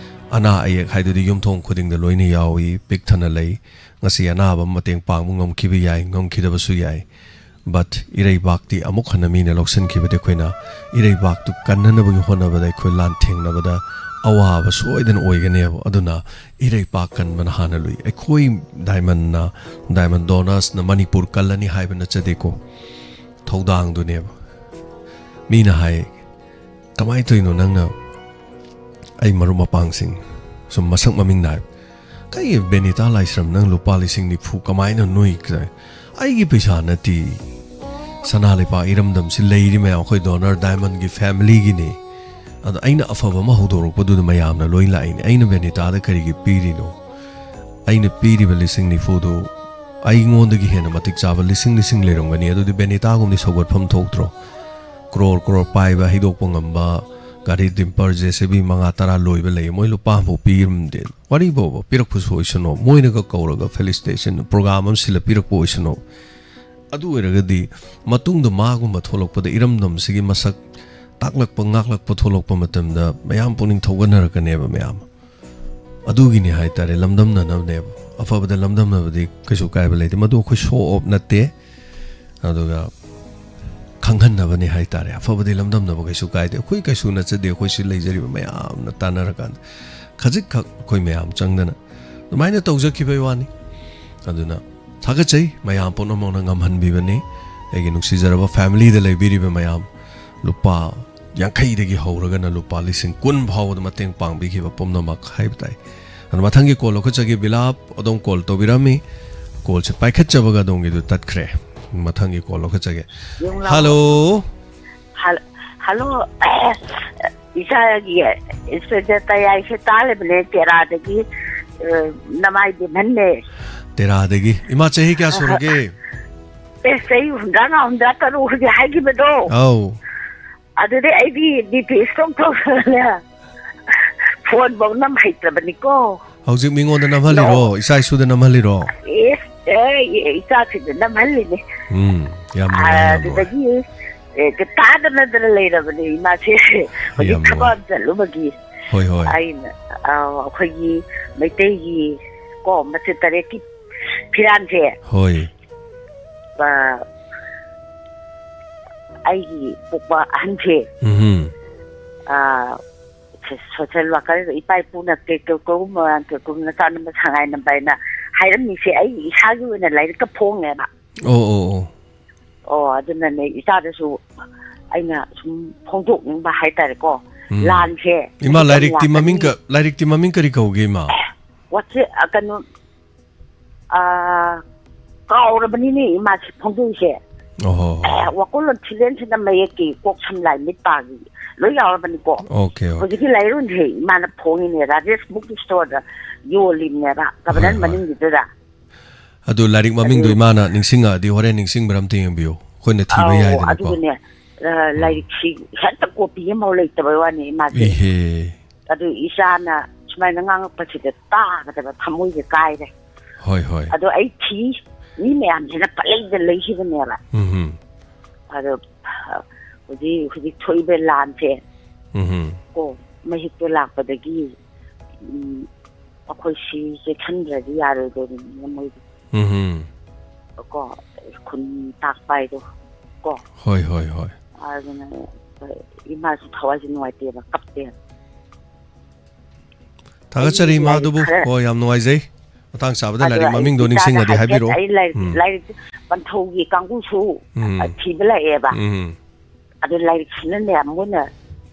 ꯑꯅꯥ ꯑꯌꯦꯛ ꯍꯥꯏꯗꯨꯗꯤ ꯌꯨꯝꯊꯣꯡ ꯈꯨꯗꯤꯡꯗ ꯂꯣꯏꯅ ꯌꯥꯎꯏ, ꯄꯤꯛ ꯊꯟꯅ ꯂꯩ꯫ ꯉꯁꯤ ꯑꯅꯥꯕ ꯑꯃ ꯃꯇꯦꯡ ꯄꯥꯡꯕ ꯉꯝꯈꯤꯕ ꯌꯥꯏ, ꯉꯝꯈꯤꯗꯕꯁꯨ ꯌꯥꯏ꯫ But ꯏꯔꯩꯕꯥꯛꯇꯤ ꯑꯃꯨꯛ ꯍꯟꯅ ꯃꯤꯅ ꯂꯧꯁꯤꯟꯈꯤꯕꯗꯤ ꯑꯩꯈꯣꯏꯅ ꯏꯔꯩꯕꯥꯛꯇꯨ ꯀꯟꯅꯅꯕꯒꯤ ꯍꯣꯠꯅꯕꯗ, ꯑꯩꯈꯣꯏ ꯂꯥꯟꯊꯦꯡꯅꯕꯗ ꯑꯋꯥꯕ ꯁꯣꯏꯗꯅ ꯑꯣꯏꯒꯅꯦꯕ꯫ ꯑꯗꯨꯅ ꯏꯔꯩꯄꯥꯛ ꯀꯟꯕꯅ ꯍꯥꯟꯅ ꯂꯨꯏ꯫ ꯑꯩꯈꯣꯏ ꯗꯥꯏꯃꯟꯅ, ꯗꯥꯏꯃꯟ ꯗꯣꯅꯔꯁꯅ ꯃꯅꯤꯄꯨꯔ ꯀꯜꯂꯅꯤ ꯍꯥꯏꯕ ꯅꯠꯆꯗꯦꯀꯣ, ꯊꯧꯗꯥꯡꯗꯨꯅꯦꯕ꯫ ꯃꯤꯅ ꯍꯥꯏ, "ꯀꯃꯥꯏꯅ ꯇꯧꯔꯤꯅꯣ ꯅꯪꯅ?" ꯑꯩ ꯃꯔꯨꯞ ꯃꯄꯥꯡꯁꯤꯡ ꯁꯨꯝ ꯃꯁꯛ ꯃꯃꯤꯡ ꯅꯥꯏꯕ, "ꯀꯩ ꯕꯦꯅꯤꯇꯥ ꯂꯥꯏꯁ꯭ꯔꯝ, ꯅꯪ ꯂꯨꯄꯥ ꯂꯤꯁꯤꯡ ꯅꯤꯐꯨ ꯀꯃꯥꯏꯅ ꯅꯣꯏ?" ꯑꯩꯒꯤ ꯄꯩꯁꯥ ꯅꯠꯇꯦ꯫ ꯁꯅꯥ ꯂꯩꯄꯥꯛ ꯏꯔꯝꯗꯝꯁꯤ ꯂꯩꯔꯤ ꯃꯌꯥꯝ ꯑꯩꯈꯣꯏ ꯗꯣꯅꯔ ꯗꯥꯏꯃꯟꯒꯤ ꯐꯦꯃꯤꯂꯤꯒꯤꯅꯤ꯫ ꯑꯗꯣ ꯑꯩꯅ ꯑꯐꯕ ꯑꯃ ꯍꯧꯗꯣꯔꯛꯄꯗꯨꯗ ꯃꯌꯥꯝꯅ ꯂꯣꯏ ꯂꯥꯛꯏꯅꯦ꯫ ꯑꯩꯅ ꯕꯦꯅꯤꯇꯥꯗ ꯀꯔꯤꯒꯤ ꯄꯤꯔꯤꯅꯣ? ꯑꯩꯅ ꯄꯤꯔꯤꯕ ꯂꯤꯁꯤꯡ ꯅꯤꯐꯨꯗꯨ ꯑꯩꯉꯣꯟꯗꯒꯤ ꯍꯦꯟꯅ ꯃꯇꯤꯛ ꯆꯥꯕ ꯂꯤꯁꯤꯡ ꯂꯤꯁꯤꯡ ꯂꯩꯔꯝꯒꯅꯤ꯫ ꯑꯗꯨꯗꯤ ꯕꯦꯅꯤꯇꯥꯒꯨꯝꯗꯤ ꯁꯧꯒꯠꯐꯝ ꯊꯣꯛꯇ꯭ꯔꯣ? ꯀ꯭ꯔꯣꯔ ꯀ꯭ꯔꯣꯔ ꯄꯥꯏꯕ, ꯍꯩꯗꯣꯛꯄ ꯉꯝꯕ, ꯒꯥꯔꯤ ꯗꯤꯝꯄꯔ, ꯖꯦ ꯁꯤ ꯕꯤ ꯃꯉꯥ ꯇꯔꯥ ꯂꯣꯏꯕ ꯂꯩ꯫ ꯃꯣꯏ ꯂꯨꯄꯥ ꯑꯃꯐꯥꯎ ꯄꯤꯔꯝꯗꯦ꯫ ꯋꯥꯔꯤ ꯐꯥꯎꯕ ꯄꯤꯔꯛꯄꯁꯨ ꯑꯣꯏꯁꯅꯨ, ꯃꯣꯏꯅꯒ ꯀꯧꯔꯒ ꯐꯦꯂꯤꯁꯤꯇꯦꯁꯟ ꯄ꯭ꯔꯣꯒ꯭ꯔꯥꯝ ꯑꯃ ꯁꯤꯜꯂ ꯄꯤꯔꯛꯄ ꯑꯣꯏꯁꯅꯨ꯫ ꯑꯗꯨ ꯑꯣꯏꯔꯒꯗꯤ ꯃꯇꯨꯡꯗ ꯃꯥꯒꯨꯝꯕ ꯊꯣꯛꯂꯛꯄꯗ ꯏꯔꯝꯗꯝꯁꯤꯒꯤ ꯃꯁꯛ ꯇꯥꯛꯂꯛꯄ, ꯉꯥꯛꯂꯛꯄ ꯊꯣꯛꯂꯛꯄ ꯃꯇꯝꯗ ꯃꯌꯥꯝ ꯄꯨꯛꯅꯤꯡ ꯊꯧꯒꯠꯅꯔꯛꯀꯅꯦꯕ ꯃꯌꯥꯝ꯫ ꯑꯗꯨꯒꯤꯅꯤ ꯍꯥꯏꯇꯥꯔꯦ, ꯂꯝꯗꯝꯅꯅꯕꯅꯦꯕ꯫ ꯑꯐꯕꯗ ꯂꯝꯗꯝꯅꯕꯗꯤ ꯀꯩꯁꯨ ꯀꯥꯏꯕ ꯂꯩꯇꯦ꯫ ꯃꯗꯨ ꯑꯩꯈꯣꯏ ꯁꯣ ꯑꯣꯞ ꯅꯠꯇꯦ꯫ ꯑꯗꯨꯒ ꯈꯪꯍꯟꯅꯕꯅꯤ ꯍꯥꯏꯇꯥꯔꯦ꯫ ꯑꯐꯕꯗꯤ ꯂꯝꯗꯝꯅꯕ ꯀꯩꯁꯨ ꯀꯥꯏꯗꯦ꯫ ꯑꯩꯈꯣꯏ ꯀꯩꯁꯨ ꯅꯠꯆꯗꯦ꯫ ꯑꯩꯈꯣꯏ ꯁꯤ ꯂꯩꯖꯔꯤꯕ ꯃꯌꯥꯝꯅ ꯇꯥꯟꯅꯔꯀꯥꯟꯗ ꯈꯖꯤꯛꯈꯛ ꯑꯩꯈꯣꯏ ꯃꯌꯥꯝ ꯆꯪꯗꯅ ꯑꯗꯨꯃꯥꯏꯅ ꯇꯧꯖꯈꯤꯕꯩ ꯋꯥꯅꯤ꯫ ꯑꯗꯨꯅ ꯊꯥꯒꯠꯆꯩ, ꯃꯌꯥꯝ ꯄꯨꯝꯅꯃꯛꯅ ꯉꯝꯍꯟꯕꯤꯕꯅꯤ꯫ ꯑꯩꯒꯤ ꯅꯨꯡꯁꯤꯖꯔꯕ ꯐꯦꯃꯤꯂꯤꯗ ꯂꯩꯕꯤꯔꯤꯕ ꯃꯌꯥꯝ, ꯂꯨꯄꯥ ꯌꯥꯡꯈꯩꯗꯒꯤ ꯍꯧꯔꯒꯅ ꯂꯨꯄꯥ ꯂꯤꯁꯤꯡ ꯀꯨꯟ ꯐꯥꯎꯕꯗ ꯃꯇꯦꯡ ꯄꯥꯡꯕꯤꯈꯤꯕ ꯄꯨꯝꯅꯃꯛ ꯍꯥꯏꯕ ꯇꯥꯏ꯫ ꯑꯗꯣ ꯃꯊꯪꯒꯤ ꯀꯣꯜ ꯂꯧꯈꯠꯆꯒꯦ꯫ ꯕꯤꯂꯥꯞ ꯑꯗꯣꯝ ꯀꯣꯜ ꯇꯧꯕꯤꯔꯝꯃꯤ꯫ ꯀꯣꯜꯁꯦ ꯄꯥꯏꯈꯠꯆꯕꯒ ꯑꯗꯣꯝꯒꯤꯗꯨ ꯇꯠꯈ꯭ꯔꯦ꯫ ꯃꯊꯪꯒꯤ ꯀꯣꯜ ꯂꯧꯈꯠꯆꯒꯦ꯫ ꯌꯦꯡꯂꯥꯎ꯫ ꯍꯜꯂꯣ꯫ ꯍꯜ-, ꯍꯜꯂꯣ꯫ ꯏꯆꯥꯒꯤ ꯏꯟꯁꯄꯦꯛꯇꯔ ꯇꯌꯥꯏꯁꯦ ꯇꯥꯜꯂꯤꯕꯅꯦ ꯇꯦꯔꯥꯗꯒꯤ, ꯑ, ꯅꯃꯥꯏ ꯕꯦꯝꯍꯟꯅꯦ꯫ ꯇꯦꯔꯥꯗꯒꯤ꯫ ꯏꯃꯥ, ꯆꯍꯤ ꯀꯌꯥ ꯁꯨꯔꯒꯦ? ꯑꯦ, ꯆꯍꯤ ꯍꯨꯝꯗ꯭ꯔꯥ ꯃꯉꯥ, ꯍꯨꯝꯗ꯭ꯔꯥ ꯇꯔꯨꯛ ꯍꯧꯖꯤꯛ ꯍꯥꯏꯈꯤꯕꯗꯣ꯫ ꯑꯧ꯫ ꯑꯗꯨꯗꯤ ꯑꯩꯗꯤ ꯕꯤ ꯄꯤ ꯏꯁꯇ꯭ꯔꯣꯛ ꯇꯧꯗꯅꯅꯦ ꯐꯣꯟꯐꯧ ꯅꯝ ꯍꯩꯇ꯭ꯔꯕꯅꯤꯀꯣ꯫ ꯍꯧꯖꯤꯛ ꯃꯤꯉꯣꯟꯗ ꯅꯝꯍꯜꯂꯤꯔꯣ? ꯅꯣ꯫ ꯏꯆꯥ ꯏꯁꯨꯗ ꯅꯝꯍꯜꯂꯤꯔꯣ? ꯑꯦ, ꯑꯦ, ꯏꯆꯥꯁꯤꯡꯗ ꯅꯝꯍꯜꯂꯤꯅꯦ꯫ ꯎꯝ, ꯌꯥꯝ ꯅꯨꯡꯉꯥꯏ, ꯌꯥꯝ ꯅꯨꯡꯉꯥꯏ꯫ ꯑꯗꯨꯗꯒꯤ, ꯑꯦ, ꯇꯥꯗꯅꯗꯅ ꯂꯩꯔꯕꯅꯦ ꯏꯃꯥꯁꯦ꯫ ꯍꯧꯖꯤꯛ ꯌꯥꯝ ꯊꯕꯛ ꯅꯨꯡꯉꯥꯏ꯫ ꯑꯃ ꯆꯠꯂꯨꯕꯒꯤ꯫ ꯍꯣꯏ, ꯍꯣꯏ꯫ ꯑꯩꯅ, ꯑ, ꯑꯩꯈꯣꯏꯒꯤ ꯃꯩꯇꯩꯒꯤ ꯀꯣ, ꯃꯆꯦꯠ ꯇꯔꯦꯠꯀꯤ ꯐꯤꯔꯥꯟꯁꯦ꯫ ꯍꯣꯏ꯫ ꯑ, ꯑꯩꯒꯤ ꯄꯣꯛꯄ ꯑꯍꯟꯁꯦ, ꯎꯝꯍꯨꯝ꯫ ꯑ, ꯁꯣ-, ꯁꯣꯁꯦꯜ ꯋꯥꯀꯔ, ꯏꯄꯥ ꯏꯄꯨꯅ ꯀꯩ-, ꯀꯩ-, ꯀꯧꯒꯨꯝꯕ, ꯀꯩꯒꯨꯝꯕ ꯅꯆꯥ ꯅꯝꯕ ꯁꯉꯥꯏ ꯅꯝꯕ ꯍꯥꯏꯅ ꯍꯥꯏꯔꯝꯃꯤꯁꯦ ꯑꯩ ꯏꯁꯥꯒꯤ ꯑꯣꯏꯅ ꯂꯥꯏꯔꯤꯛꯇ ꯐꯣꯡꯉꯦꯕ꯫ ꯑꯣ, ꯑꯣ, ꯑꯣ꯫ ꯑꯣ, ꯑꯗꯨꯅꯅꯦ ꯏꯆꯥꯗꯁꯨ ꯑꯩꯅ ꯁꯨꯝ ꯐꯣꯡꯗꯣꯛꯅꯤꯡꯕ ꯍꯥꯏꯇꯥꯔꯦꯀꯣ꯫ ꯎꯝ꯫ ꯂꯥꯟꯁꯦ ꯏꯃꯥ, ꯍꯧꯖꯤꯛ ꯂꯥꯏꯔꯤꯛꯇꯤ ꯂꯥꯛꯀꯅꯤ꯫ ꯃꯃꯤꯡ ꯀ-, ꯂꯥꯏꯔꯤꯛꯇꯤ ꯃꯃꯤꯡ ꯀꯔꯤ ꯀꯧꯒꯦ, ꯏꯃꯥ? ꯋꯥꯆꯦ-, ꯑ, ꯀꯩꯅꯣ, ꯑ, ꯀꯥꯎꯔꯕꯅꯤꯅꯦ ꯏꯃꯥꯁꯦ ꯐꯣꯡꯗꯣꯛꯏꯁꯦ꯫ ꯑꯣꯍꯣ꯫ ꯑꯦ, ꯋꯥꯀꯣꯜꯂꯣꯟ ꯊꯤꯂꯦꯟꯁꯤꯅ ꯃꯌꯦꯛꯀꯤ ꯀꯣꯛ ꯁꯝ ꯂꯥꯏ ꯃꯤꯠ ꯄꯥꯒꯤ ꯂꯣꯏ ꯌꯥꯎꯔꯕꯅꯤꯀꯣ꯫ Okay, okay. ꯍꯧꯖꯤꯛꯀꯤ ꯂꯥꯏꯔꯣꯟꯁꯦ ꯏꯃꯥꯅ ꯐꯣꯡꯉꯤꯅꯦ, ꯔꯥꯖꯦꯁ ꯕꯨꯛ ꯁ꯭ꯇꯣꯔꯗ ꯌꯣꯜꯂꯤꯕꯅꯦꯕ, ꯒꯕꯔꯅꯔ ꯍꯣꯏ, ꯍꯣꯏ꯫ ꯃꯅꯤꯡꯒꯤꯗꯨꯗ꯫ ꯑꯗꯨ ꯂꯥꯏꯔꯤꯛ ꯃꯃꯤꯡꯗꯣ ꯑꯗꯨ ꯏꯃꯥꯅ ꯅꯤꯡꯁꯤꯡꯉꯛꯑꯗꯤ ꯍꯣꯔꯦꯟ ꯅꯤꯡꯁꯤꯡꯕ꯭ꯔꯥ ꯑꯝꯇ ꯌꯦꯡꯕꯤꯌꯨ, ꯑꯩꯈꯣꯏꯅ ꯊꯤꯕ ꯑꯧ, ꯌꯥꯏꯗꯅꯀꯣ꯫ ꯑꯗꯨꯒꯅꯦ, ꯑ, ꯎꯝ꯫ ꯂꯥꯏꯔꯤꯛꯁꯤ ꯍꯦꯛꯇ ꯀꯣꯄꯤ ꯑꯃꯐꯥꯎ ꯂꯩꯇꯕꯩ ꯋꯥꯅꯤ ꯏꯃꯥꯁꯦ꯫ ꯏꯍꯦ꯫ ꯑꯗꯨ ꯏꯆꯥꯅ ꯁꯨꯃꯥꯏꯅ ꯉꯥꯡꯉꯛꯄꯁꯤꯗ ꯇꯥꯒꯗꯕ ꯊꯃꯣꯏꯁꯦ ꯀꯥꯏꯔꯦ꯫ ꯍꯣꯏ, ꯍꯣꯏ꯫ ꯑꯗꯣ ꯑꯩ ꯊꯤ, ꯃꯤ ꯃꯌꯥꯝꯁꯤꯅ ꯄꯪꯂꯩꯗ ꯂꯩꯈꯤꯕꯅꯦꯕ꯫ ꯎꯝ꯫ ꯑꯗꯣ, ꯑ, ꯍꯧꯖꯤꯛ, ꯍꯧꯖꯤꯛ ꯊꯣꯛꯏꯕ ꯂꯥꯟꯁꯦ, ꯎꯝ꯫ ꯀꯣ, ꯃꯍꯤꯛꯇꯣ ꯂꯥꯛꯄꯗꯒꯤ, ꯎꯝ, ꯑꯩꯈꯣꯏ ꯁꯤ ꯆꯦꯛꯁꯤꯟꯗ꯭ꯔꯗꯤ ꯌꯥꯔꯣꯏꯗꯣꯔꯤꯅꯦ ꯃꯣꯏꯗꯤ꯫ ꯎꯝ꯫ ꯀꯣ, ꯈꯨꯟ ꯇꯥꯛꯄ ꯍꯥꯏꯗꯣ, ꯀꯣ꯫ ꯍꯣꯏ, ꯍꯣꯏ, ꯍꯣꯏ꯫ ꯑꯗꯨꯅ ꯏꯃꯥꯁꯨ ꯊꯋꯥꯏꯁꯦ ꯅꯨꯡꯉꯥꯏꯇꯦꯕ, ꯀꯞꯄꯦ꯫ ꯊꯥꯒꯠꯆꯔꯤ ꯑꯩ ꯏꯃꯥ ꯂꯥꯏꯔꯤꯛ ꯑꯗꯨꯕꯨ꯫ ꯈꯔ ꯍꯣꯏ, ꯌꯥꯝ ꯅꯨꯡꯉꯥꯏꯖꯩ꯫ ꯃꯇꯥꯡ ꯆꯥꯕꯗ ꯑꯗꯣ ꯂꯥꯏꯔꯤꯛ ꯑꯩ ꯃꯃꯤꯡꯗꯣ ꯏꯆꯥꯗ ꯅꯤꯡꯁꯤꯡꯉꯗꯤ ꯍꯥꯏꯐꯦꯠ ꯍꯥꯏꯕꯤꯔꯛꯑꯣ꯫ ꯑꯩ ꯂꯥꯏꯔꯤꯛ, ꯎꯝ꯫ ꯂꯥꯏꯔꯤꯛ ꯄꯟꯊꯧꯒꯤ ꯀꯥꯡꯕꯨꯁꯨ, ꯎꯝ꯫ ꯑ, ꯊꯤꯕ ꯂꯥꯛꯑꯦꯕ꯫ ꯎꯝ꯫ ꯑꯗꯣ ꯂꯥꯏꯔꯤꯛꯁꯤꯅꯅꯦ, ꯃꯣꯏꯅ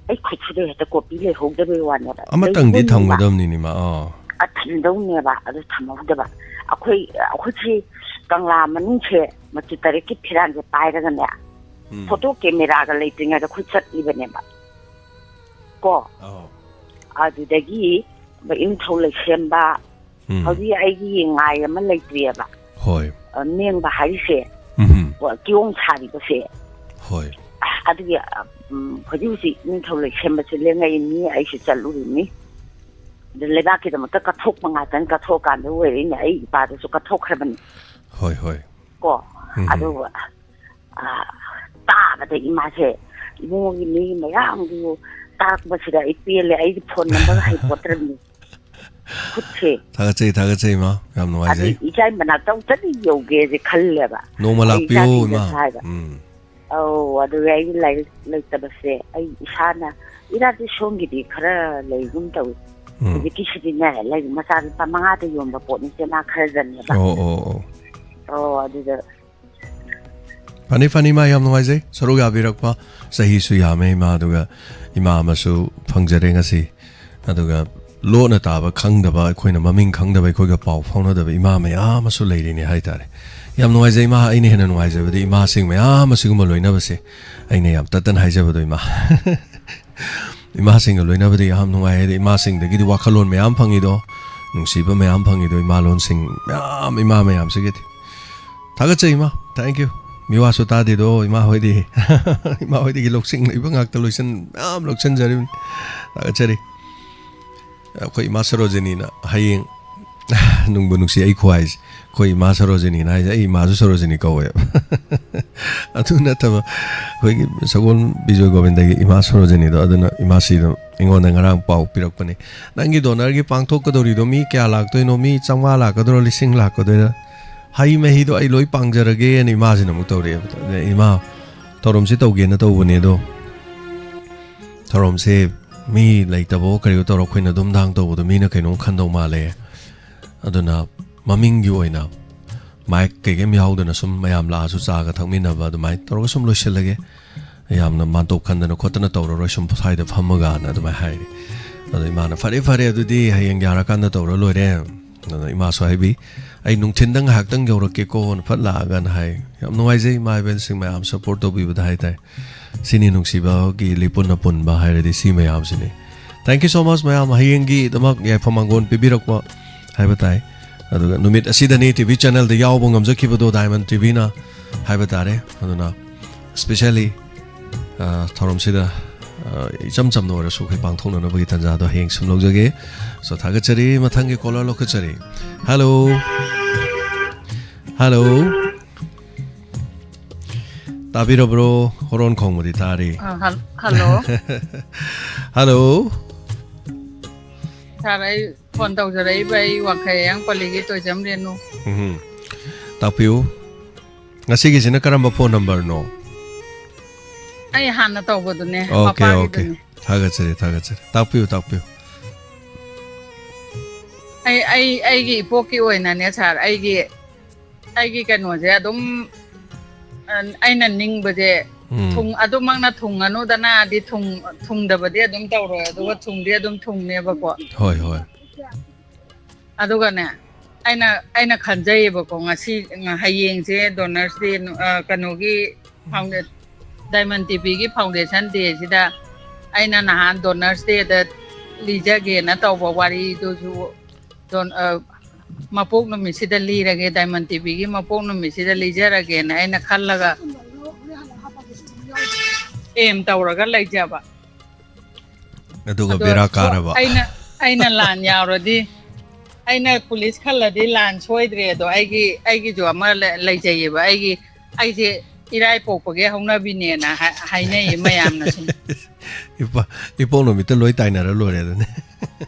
ꯑꯩ ꯈꯨꯠꯁꯤꯗ ꯍꯦꯛꯇ ꯀꯣꯄꯤ ꯂꯩꯍꯧꯗꯕꯩ ꯋꯥꯅꯦꯕ꯫ ꯑꯃꯇꯪꯗꯤ ꯂꯩꯍꯧꯗꯣꯏꯅꯦꯕ꯫ ꯊꯝꯒꯗꯕꯅꯤꯅꯦ ꯏꯃꯥ꯫ ꯑꯥ꯫ ꯑ, ꯊꯝꯗꯧꯅꯦꯕ꯫ ꯑꯗꯨ ꯊꯝꯍꯧꯗꯕ꯫ ꯑꯩꯈꯣꯏ, ꯑꯩꯈꯣꯏꯁꯤ ꯀꯪꯂꯥ ꯃꯅꯨꯡꯁꯦ ꯃꯆꯨ ꯇꯔꯦꯠꯀꯤ ꯐꯤꯔꯥꯟꯁꯦ ꯄꯥꯏꯔꯒꯅꯦ, ꯎꯝ꯫ ꯐꯣꯇꯣ ꯀꯦꯃꯦꯔꯥꯒ ꯂꯩꯇ꯭ꯔꯤꯉꯩꯗ ꯑꯩꯈꯣꯏ ꯆꯠꯂꯤꯕꯅꯦꯕ꯫ ꯀꯣ? ꯑꯧ꯫ ꯑꯗꯨꯗꯒꯤ ꯏꯅꯤꯡꯊꯧ ꯂꯩꯁꯦꯝꯕ, ꯎꯝ꯫ ꯍꯧꯖꯤꯛ ꯑꯩꯒꯤ ꯉꯥꯏ ꯑꯃ ꯂꯩꯇ꯭ꯔꯤꯑꯕ꯫ ꯍꯣꯏ꯫ ꯑ, ꯅꯦꯡꯕ ꯍꯥꯏꯔꯤꯁꯦ, ꯎꯝ꯫ ꯀꯤꯌꯣꯡ ꯁꯥꯔꯤꯕꯁꯦ꯫ ꯍꯣꯏ꯫ ꯑꯗꯨꯒꯤ, ꯑ, ꯎꯝ, ꯍꯧꯖꯤꯛ ꯍꯧꯖꯤꯛ ꯅꯤꯡꯊꯧ ꯂꯩꯁꯦꯝꯕꯁꯦ ꯂꯦꯡꯉꯛꯏꯅꯤ, ꯑꯩꯁꯨ ꯆꯠꯂꯨꯔꯤꯅꯤ꯫ ꯑꯗꯨ ꯂꯩꯕꯥꯛꯀꯤꯗꯃꯛꯇ ꯀꯠꯊꯣꯛꯄ ꯉꯥꯛꯇꯅꯤ, ꯀꯠꯊꯣꯛꯑꯀꯥꯟꯗ ꯑꯣꯏꯔꯛꯏꯅꯦ, ꯑꯩ ꯏꯄꯥꯗꯁꯨ ꯀꯠꯊꯣꯛꯈ꯭ꯔꯕꯅꯤ꯫ ꯍꯣꯏ, ꯍꯣꯏ꯫ ꯀꯣ? ꯎꯝ꯫ ꯑꯗꯨꯒ, ꯑ, ꯇꯥꯕꯗ ꯏꯃꯥꯁꯦ, ꯏꯕꯨꯡꯉꯣꯒꯤ ꯃꯤ ꯃꯌꯥꯝꯗꯨ ꯇꯥꯔꯛꯄꯁꯤꯗ ꯑꯩ ꯄꯦꯜꯂꯦ, ꯑꯩꯗꯤ ꯐꯣꯟ ꯅꯝꯕꯔ ꯍꯩꯄꯣꯠꯇ꯭ꯔꯕꯅꯤ꯫ ꯈꯨꯠꯁꯦ꯫ ꯊꯥꯒꯠꯆꯩ, ꯊꯥꯒꯠꯆꯩ, ꯏꯃꯥ꯫ ꯌꯥꯝ ꯅꯨꯡꯉꯥꯏꯖꯩ꯫ ꯑꯗꯨ ꯏꯆꯥ ꯃꯅꯥꯛꯇ ꯑꯃꯨꯛꯇꯗꯤ ꯌꯧꯒꯦꯁꯦ ꯈꯜꯂꯦꯕ꯫ ꯅꯣꯡꯃ ꯑꯩ ꯂꯥꯛꯄꯤꯌꯨ, ꯏꯆꯥꯁꯤꯡꯗꯁꯨ ꯏꯃꯥ꯫ ꯍꯥꯏꯕ꯫ ꯎꯝ꯫ ꯑꯧ, ꯑꯗꯨꯒ ꯑꯩꯒꯤ ꯂꯥꯏꯔꯤꯛ ꯂꯩꯇꯕꯁꯦ ꯑꯩ ꯏꯁꯥꯅ, ꯏꯔꯥꯗꯤ ꯁꯣꯝꯒꯤꯗꯤ ꯈꯔ ꯂꯩꯒꯨꯝ ꯇꯧꯏ꯫ ꯎꯝ꯫ ꯍꯧꯖꯤꯛꯀꯤꯁꯤꯗꯤꯅꯦ, ꯂꯥꯏꯔꯤꯛ ꯃꯆꯥ ꯂꯨꯄꯥ ꯃꯉꯥꯗ ꯌꯣꯟꯕ ꯄꯣꯠꯅꯤ, ꯆꯦꯅꯥ ꯈꯔꯗꯅꯦꯕ꯫ ꯑꯣ, ꯑꯣ, ꯑꯣ꯫ ꯑꯣ, ꯑꯗꯨꯗ ꯐꯅꯤ, ꯐꯅꯤ, ꯏꯃꯥ, ꯌꯥꯝ ꯅꯨꯡꯉꯥꯏꯖꯩ ꯁꯔꯨꯛ ꯌꯥꯕꯤꯔꯛꯄ꯫ ꯆꯍꯤꯁꯨ ꯌꯥꯝꯃꯦ ꯏꯃꯥ, ꯑꯗꯨꯒ ꯏꯃꯥ ꯑꯃꯁꯨ ꯐꯪꯖꯔꯦ ꯉꯁꯤ꯫ ꯑꯗꯨꯒ ꯂꯣꯟꯅ ꯇꯥꯕ ꯈꯪꯗꯕ, ꯑꯩꯈꯣꯏꯅ ꯃꯃꯤꯡ ꯈꯪꯗꯕ, ꯑꯩꯈꯣꯏꯒ ꯄꯥꯎ ꯐꯥꯎꯅꯗꯕ ꯏꯃꯥ ꯃꯌꯥꯝ ꯑꯃꯁꯨ ꯂꯩꯔꯤꯅꯦ ꯍꯥꯏꯇꯥꯔꯦ꯫ ꯌꯥꯝ ꯅꯨꯡꯉꯥꯏꯖꯩ ꯏꯃꯥ꯫ ꯑꯩꯅ ꯍꯦꯟꯅ ꯅꯨꯡꯉꯥꯏꯖꯕꯗꯤ ꯏꯃꯥꯁꯤꯡ ꯃꯌꯥꯝ ꯑꯁꯤꯒꯨꯝꯕ ꯂꯣꯏꯅꯕꯁꯦ꯫ ꯑꯩꯅ ꯌꯥꯝ ꯇꯠꯇꯅ ꯍꯥꯏꯖꯕꯗꯣ ꯏꯃꯥ꯫ ꯏꯃꯥꯁꯤꯡꯒ ꯂꯣꯏꯅꯕꯗꯤ ꯌꯥꯝ ꯅꯨꯡꯉꯥꯏ꯫ ꯍꯥꯏꯗꯤ ꯏꯃꯥꯁꯤꯡꯗꯒꯤꯗꯤ ꯋꯥꯈꯜꯂꯣꯟ ꯃꯌꯥꯝ ꯐꯪꯉꯤꯗꯣ, ꯅꯨꯡꯁꯤꯕ ꯃꯌꯥꯝ ꯐꯪꯉꯤꯗꯣ ꯏꯃꯥꯂꯣꯟꯁꯤꯡ ꯃꯌꯥꯝ, ꯏꯃꯥ ꯃꯌꯥꯝꯁꯤꯒꯤꯗꯤ꯫ ꯊꯥꯒꯠꯆꯩ ꯏꯃꯥ꯫ Thank you꯫ ꯃꯤꯋꯥꯁꯨ ꯇꯥꯗꯦꯗꯣ ꯏꯃꯥ ꯍꯣꯏꯗꯤ꯫ ꯏꯃꯥ ꯍꯣꯏꯗꯒꯤ ꯂꯧꯁꯤꯡ ꯂꯩꯕ ꯉꯥꯛꯇ ꯂꯣꯏꯁꯟ-, ꯃꯌꯥꯝ ꯂꯧꯁꯤꯟꯖꯔꯤꯕꯅꯤ꯫ ꯊꯥꯒꯠꯆꯔꯤ꯫ ꯑꯩꯈꯣꯏ ꯏꯃꯥ ꯁꯔꯣꯖꯤꯅꯤꯅ ꯍꯌꯦꯡ, ꯅꯨꯡꯕꯨ ꯅꯨꯡꯁꯤ ꯑꯩ ꯈꯨꯍꯥꯏꯁꯦ꯫ ꯑꯩꯈꯣꯏ ꯏꯃꯥ ꯁꯔꯣꯖꯤꯅꯤꯅ ꯍꯥꯏꯁꯦ, ꯑꯩ ꯏꯃꯥꯁꯨ ꯁꯔꯣꯖꯤꯅꯤ ꯀꯧꯋꯦꯕ꯫ ꯑꯗꯨ ꯅꯠꯇꯕ ꯑꯩꯈꯣꯏꯒꯤ ꯁꯒꯣꯜ ꯕꯤꯖꯣꯏ ꯒꯣꯕꯤꯟꯗꯒꯤ ꯏꯃꯥ ꯁꯔꯣꯖꯤꯅꯤꯗꯣ, ꯑꯗꯨꯅ ꯏꯃꯥꯁꯤꯗ ꯑꯩꯉꯣꯟꯗ ꯉꯔꯥꯡ ꯄꯥꯎ ꯄꯤꯔꯛꯄꯅꯦ, "ꯅꯪꯒꯤ ꯗꯣꯅꯔꯒꯤ ꯄꯥꯡꯊꯣꯛꯀꯗꯧꯔꯤꯗꯣ ꯃꯤ ꯀꯌꯥ ꯂꯥꯛꯇꯣꯏꯅꯣ? ꯃꯤ ꯆꯥꯝꯃꯉꯥ ꯂꯥꯛꯀꯗꯣꯏꯔꯣ? ꯂꯤꯁꯤꯡ ꯂꯥꯛꯀꯗꯣꯏꯔꯥ? ꯍꯩ ꯃꯍꯤꯗꯣ ꯑꯩ ꯂꯣꯏ ꯄꯥꯡꯖꯔꯒꯦꯅ" ꯏꯃꯥꯁꯤꯅ ꯑꯃꯨꯛ ꯇꯧꯔꯛꯑꯦꯕ꯫ ꯑꯗ ꯏꯃꯥ, ꯊꯧꯔꯝꯁꯤ ꯇꯧꯒꯦꯅ ꯇꯧꯕꯅꯦ, ꯑꯗꯣ ꯊꯧꯔꯝꯁꯦ ꯃꯤ ꯂꯩꯇꯕꯑꯣ ꯀꯔꯤꯑꯣ ꯇꯧꯔ ꯑꯩꯈꯣꯏꯅ ꯗꯨꯝꯗꯥꯡ ꯇꯧꯕꯗꯣ ꯃꯤꯅ ꯀꯩꯅꯣꯝ ꯈꯟꯗꯧ ꯃꯥꯜꯂꯦ꯫ ꯑꯗꯨꯅ ꯃꯃꯤꯡꯒꯤ ꯑꯣꯏꯅ ꯃꯥꯏꯛ ꯀꯩꯀꯩꯝ ꯌꯥꯎꯗꯅ ꯁꯨꯝ ꯃꯌꯥꯝ ꯂꯥꯛꯑꯁꯨ ꯆꯥꯒ ꯊꯛꯃꯤꯟꯅꯕ ꯑꯗꯨꯃꯥꯏꯅ ꯇꯧꯔꯒ ꯁꯨꯝ ꯂꯣꯏꯁꯤꯜꯂꯒꯦ꯫ ꯌꯥꯝꯅ ꯃꯥꯟꯇꯣꯞ ꯈꯟꯗꯅ ꯈꯣꯠꯇꯅ ꯇꯧꯔꯔꯣꯏ, ꯁꯨꯝ ꯁ꯭ꯋꯥꯏꯗ ꯐꯝꯃꯒꯅ ꯑꯗꯨꯃꯥꯏꯅ ꯍꯥꯏꯔꯦ꯫ ꯑꯗꯣ ꯏꯃꯥꯅ, "ꯐꯔꯦ, ꯐꯔꯦ, ꯑꯗꯨꯗꯤ ꯍꯌꯦꯡ ꯌꯥꯔꯀꯥꯟꯗ ꯇꯧꯔ ꯂꯣꯏꯔꯦ"꯫ ꯑꯗꯨꯅ ꯏꯃꯥꯁꯨ ꯍꯥꯏꯕꯤ, "ꯑꯩ ꯅꯨꯡꯊꯤꯟꯗ ꯉꯥꯏꯍꯥꯛꯇꯪ ꯌꯧꯔꯛꯀꯦꯀꯣꯅ ꯐꯠ ꯂꯥꯛꯑꯒꯅ" ꯍꯥꯏ꯫ ꯌꯥꯝ ꯅꯨꯡꯉꯥꯏꯖꯩ ꯏꯃꯥ ꯏꯕꯦꯟꯁꯤꯡ ꯃꯌꯥꯝ ꯁꯞꯄꯣꯔꯠ ꯇꯧꯕꯤꯕꯗ ꯍꯥꯏꯇꯥꯔꯦ꯫ ꯁꯤꯅꯤ ꯅꯨꯡꯁꯤꯕꯒꯤ ꯂꯤꯄꯨꯟ ꯑꯄꯨꯟꯕ ꯍꯥꯏꯔꯗꯤ ꯁꯤ ꯃꯌꯥꯝꯁꯤꯅꯤ꯫ Thank you so much ꯃꯌꯥꯝ, ꯍꯌꯦꯡꯒꯤꯗꯃꯛ ꯌꯥꯏꯐ ꯃꯥꯡꯒꯣꯟ ꯄꯤꯕꯤꯔꯛꯄ ꯍꯥꯏꯕ ꯇꯥꯏ꯫ ꯑꯗꯨꯒ ꯅꯨꯃꯤꯠ ꯑꯁꯤꯗꯅꯤ ꯇꯤ ꯚꯤ ꯆꯦꯅꯦꯜꯗ ꯌꯥꯎꯕ ꯉꯝꯖꯈꯤꯕꯗꯣ ꯗꯥꯏꯃꯟ ꯇꯤ ꯚꯤꯅ ꯍꯥꯏꯕ ꯇꯥꯔꯦ꯫ ꯑꯗꯨꯅ specially, ꯑ, ꯊꯧꯔꯝꯁꯤꯗ, ꯑ, ꯏꯆꯝ ꯆꯝꯅ ꯑꯣꯏꯔꯁꯨ ꯑꯩꯈꯣꯏ ꯄꯥꯡꯊꯣꯛꯅꯅꯕꯒꯤ ꯇꯥꯟꯖꯥꯗꯣ ꯍꯌꯦꯡ ꯁꯨꯝ ꯂꯧꯖꯒꯦ꯫ So, ꯊꯥꯒꯠꯆꯔꯤ꯫ ꯃꯊꯪꯒꯤ ꯀꯣꯂꯔ ꯂꯧꯈꯠꯆꯔꯤ꯫ ꯍꯜꯂꯣ꯫ ꯍꯜꯂꯣ꯫ ꯇꯥꯕꯤꯔꯕ꯭ꯔꯣ? ꯍꯣꯔꯣꯟ ꯈꯣꯡꯕꯗꯤ ꯇꯥꯔꯤ꯫ ꯑ, ꯍꯜ-, ꯍꯜꯂꯣ꯫ ꯍꯜꯂꯣ꯫ ꯁꯥꯔ, ꯑꯩ ꯐꯣꯟ ꯇꯧꯖꯔꯛꯏꯕ ꯑꯩ ꯋꯥꯡꯈꯩ ꯍꯌꯥꯡ ꯄꯜꯂꯤꯒꯤ ꯇꯣꯏꯖꯝ ꯔꯦꯅꯨ꯫ ꯎꯝ꯫ ꯇꯥꯛꯄꯤꯌꯨ꯫ ꯉꯁꯤꯒꯤꯁꯤꯅ ꯀꯔꯝꯕ ꯐꯣꯟ ꯅꯝꯕꯔꯅꯣ? ꯑꯩ ꯍꯥꯟꯅ ꯇꯧꯕꯗꯨꯅꯦ, ꯑꯣꯀꯦ, ꯑꯣꯀꯦ꯫ ꯃꯄꯥꯒꯤꯗꯨꯅꯦ꯫ ꯊꯥꯒꯠꯆꯔꯤ, ꯊꯥꯒꯠꯆꯔꯤ꯫ ꯇꯥꯛꯄꯤꯌꯨ, ꯇꯥꯛꯄꯤꯌꯨ꯫ ꯑꯩ, ꯑꯩ, ꯑꯩꯒꯤ ꯏꯄꯣꯛꯀꯤ ꯑꯣꯏꯅꯅꯦ ꯁꯥꯔ, ꯑꯩꯒꯤ, ꯑꯩꯒꯤ ꯀꯩꯅꯣꯁꯦ ꯑꯗꯨꯝ, ꯑ, ꯑꯩꯅ ꯅꯤꯡꯕꯁꯦ ꯎꯝ꯫ ꯊꯨꯡ-, ꯑꯗꯨꯃꯛꯅ ꯊꯨꯡꯉꯅꯨꯗꯅꯗꯤ ꯊꯨꯡ-, ꯊꯨꯡꯗꯕꯗꯤ ꯑꯗꯨꯝ ꯇꯧꯔꯣꯏ, ꯑꯗꯨꯒ ꯊꯨꯡꯗꯤ ꯑꯗꯨꯝ ꯊꯨꯡꯅꯦꯕꯀꯣ꯫ ꯍꯣꯏ, ꯍꯣꯏ꯫ ꯑꯗꯨꯒꯅꯦ, ꯑꯩꯅ ꯑꯩꯅ ꯈꯟꯖꯩꯌꯦꯕꯀꯣ, ꯉꯁꯤ, ꯍꯌꯦꯡꯁꯦ Donors Day, ꯑ, ꯀꯩꯅꯣꯒꯤ founda-, Diamond ꯇꯤꯚꯤꯒꯤ foundation day ꯁꯤꯗ ꯑꯩꯅ ꯅꯍꯥꯟ Donors Day ꯗ ꯂꯤꯖꯒꯦꯅ ꯇꯧꯕ ꯋꯥꯔꯤꯗꯨꯁꯨ ꯗꯣꯟ-, ꯑ, ꯃꯄꯣꯛ ꯅꯨꯃꯤꯠꯁꯤꯗ ꯂꯤꯔꯒꯦ, Diamond ꯇꯤꯚꯤꯒꯤ ꯃꯄꯣꯛ ꯅꯨꯃꯤꯠꯁꯤꯗ ꯂꯤꯖꯔꯒꯦꯅ ꯑꯩꯅ ꯈꯜꯂꯒ aim ꯇꯧꯔꯒ ꯂꯩꯖꯕ꯫ ꯑꯗꯨꯒ ꯑꯗꯣ ꯕꯦꯔꯥ ꯀꯥꯔꯕ꯫ ꯑꯩꯅ ꯑꯩꯅ ꯂꯥꯟ ꯌꯥꯎꯔꯗꯤ, ꯑꯩꯅ ꯄꯨꯂꯤꯁ ꯈꯜꯂꯗꯤ ꯂꯥꯟ ꯁꯣꯏꯗ꯭ꯔꯦ꯫ ꯑꯗꯣ ꯑꯩꯒꯤ ꯑꯩꯒꯤꯁꯨ ꯑꯃ ꯂꯩ-, ꯂꯩꯖꯩꯌꯦꯕ꯫ ꯑꯩꯒꯤ ꯑꯩꯁꯦ ꯏꯔꯥꯏ ꯄꯣꯛꯄꯒꯤ ꯍꯧꯅꯕꯤꯅꯦꯅ ꯍꯥꯏ-, ꯍꯥꯏꯅꯩꯌꯦ ꯃꯌꯥꯝꯅ ꯁꯨꯝ꯫ ꯏꯄꯥ- ꯏꯄꯣꯛ ꯅꯨꯃꯤꯠꯇ ꯂꯣꯏ ꯇꯥꯏꯅꯔ ꯂꯣꯏꯔꯦ ꯑꯗꯨꯅꯦ꯫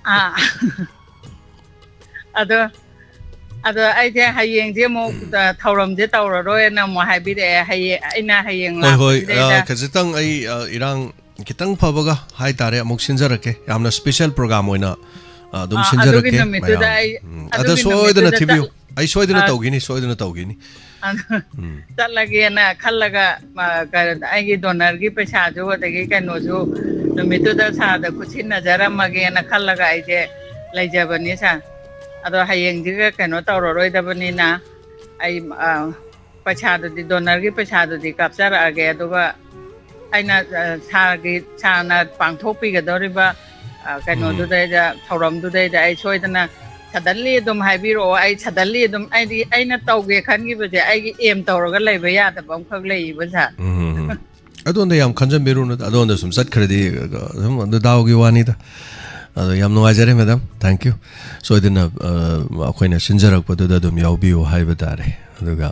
ꯑꯥ꯫ ꯑꯗꯣ ꯑꯗꯣ ꯑꯩꯁꯦ ꯍꯌꯦꯡꯁꯦ ꯑꯃꯨꯛ, ꯑ, ꯊꯧꯔꯝꯁꯦ ꯇꯧꯔꯔꯣꯏꯅ ꯑꯃꯨꯛ ꯍꯥꯏꯕꯤꯔꯛꯑꯦ꯫ ꯍꯌꯦꯡ ꯑꯩꯅ ꯍꯌꯦꯡ ꯍꯣꯏ ꯍꯣꯏ, ꯂꯥꯛꯄꯁꯤꯗꯩꯗ ꯑ, ꯈꯖꯤꯛꯇꯪ ꯑꯩ, ꯑ, ꯏꯔꯥꯡ ꯈꯤꯇꯪ ꯐꯕꯒ ꯍꯥꯏꯇꯥꯔꯦ, ꯑꯃꯨꯛ ꯁꯤꯟꯖꯔꯛꯀꯦ꯫ ꯌꯥꯝꯅ special program ꯑꯣꯏꯅ, ꯑ, ꯑꯗꯨꯝ ꯑꯥ, ꯁꯤꯟꯖꯔꯛꯀꯦ ꯑꯗꯨꯒꯤ ꯅꯨꯃꯤꯠꯇꯨꯗ ꯃꯌꯥꯝ꯫ ꯑꯩ, ꯎꯝ, ꯑꯗꯨꯒꯤ ꯑꯗ ꯁꯣꯏꯗꯅ ꯅꯨꯃꯤꯠꯇꯨꯗ ꯊꯤꯕꯤꯌꯨ꯫ ꯆꯠ-, ꯑꯩ ꯁꯣꯏꯗꯅ ꯑ, ꯇꯧꯈꯤꯅꯤ, ꯁꯣꯏꯗꯅ ꯇꯧꯈꯤꯅꯤ꯫ ꯑꯗꯨ ꯎꯝ꯫ ꯆꯠꯂꯒꯦꯅ ꯈꯜꯂꯒ, ꯑ, ꯀ-, ꯑꯩꯒꯤ ꯗꯣꯅꯔꯒꯤ ꯄꯩꯁꯥꯁꯨ ꯑꯗꯒꯤ ꯀꯩꯅꯣꯁꯨ ꯅꯨꯃꯤꯠꯇꯨꯗ ꯁꯥꯔꯗ ꯈꯨꯠꯁꯤꯟꯅꯖꯔꯝꯃꯒꯦꯅ ꯈꯜꯂꯒ ꯑꯩꯁꯦ ꯂꯩꯖꯕꯅꯤ ꯁꯥꯔ꯫ ꯑꯗꯣ ꯍꯌꯦꯡꯁꯤꯒ ꯀꯩꯅꯣ ꯇꯧꯔꯔꯣꯏꯗꯕꯅꯤꯅ ꯑꯩ, ꯑ, ꯄꯩꯁꯥꯗꯨꯗꯤ, ꯗꯣꯅꯔꯒꯤ ꯄꯩꯁꯥꯗꯨꯗꯤ ꯀꯥꯞꯆꯔꯛꯑꯒꯦ꯫ ꯑꯗꯨꯒ ꯑꯩꯅ, ꯑ, ꯁꯥꯔꯒꯤ, ꯁꯥꯔꯅ ꯄꯥꯡꯊꯣꯛꯄꯤꯒꯗꯧꯔꯤꯕ, ꯑ, ꯀꯩꯅꯣꯗꯨꯗꯩꯗ, ꯊꯧꯔꯝꯗꯨꯗꯩꯗ ꯑꯩ ꯁꯣꯏꯗꯅ suddenly ꯑꯗꯨꯝ ꯍꯥꯏꯕꯤꯔꯛꯑꯣ꯫ ꯑꯩ suddenly ꯑꯗꯨꯝ, ꯑꯩꯗꯤ ꯑꯩꯅ ꯇꯧꯒꯦ ꯈꯟꯈꯤꯕꯁꯦ ꯑꯩꯒꯤ aim ꯇꯧꯔꯒ ꯂꯩꯕ ꯌꯥꯗꯕ ꯑꯃꯈꯛ ꯂꯩꯌꯦꯕ ꯁꯥꯔ꯫ ꯎꯝ, ꯎꯝ, ꯎꯝ꯫ ꯑꯗꯣꯝꯗ ꯌꯥꯝ ꯈꯟꯖꯟꯕꯤꯔꯨꯅꯨ, ꯑꯗꯣꯝꯗ ꯁꯨꯝ ꯆꯠꯈ꯭ꯔꯗꯤ, ꯑ, ꯁꯨꯝ ꯑꯗꯨ ꯗꯥꯎꯒꯤ ꯋꯥꯅꯤꯗ꯫ ꯑꯗꯣ ꯌꯥꯝ ꯅꯨꯡꯉꯥꯏꯖꯔꯦ madam, thank you꯫ ꯁꯣꯏꯗꯅ, ꯑ, ꯑꯩꯈꯣꯏꯅ ꯁꯤꯟꯖꯔꯛꯄꯗꯨꯗ ꯑꯗꯨꯝ ꯌꯥꯎꯕꯤꯌꯨ ꯍꯥꯏꯕ ꯇꯥꯔꯦ꯫ ꯑꯗꯨꯒ,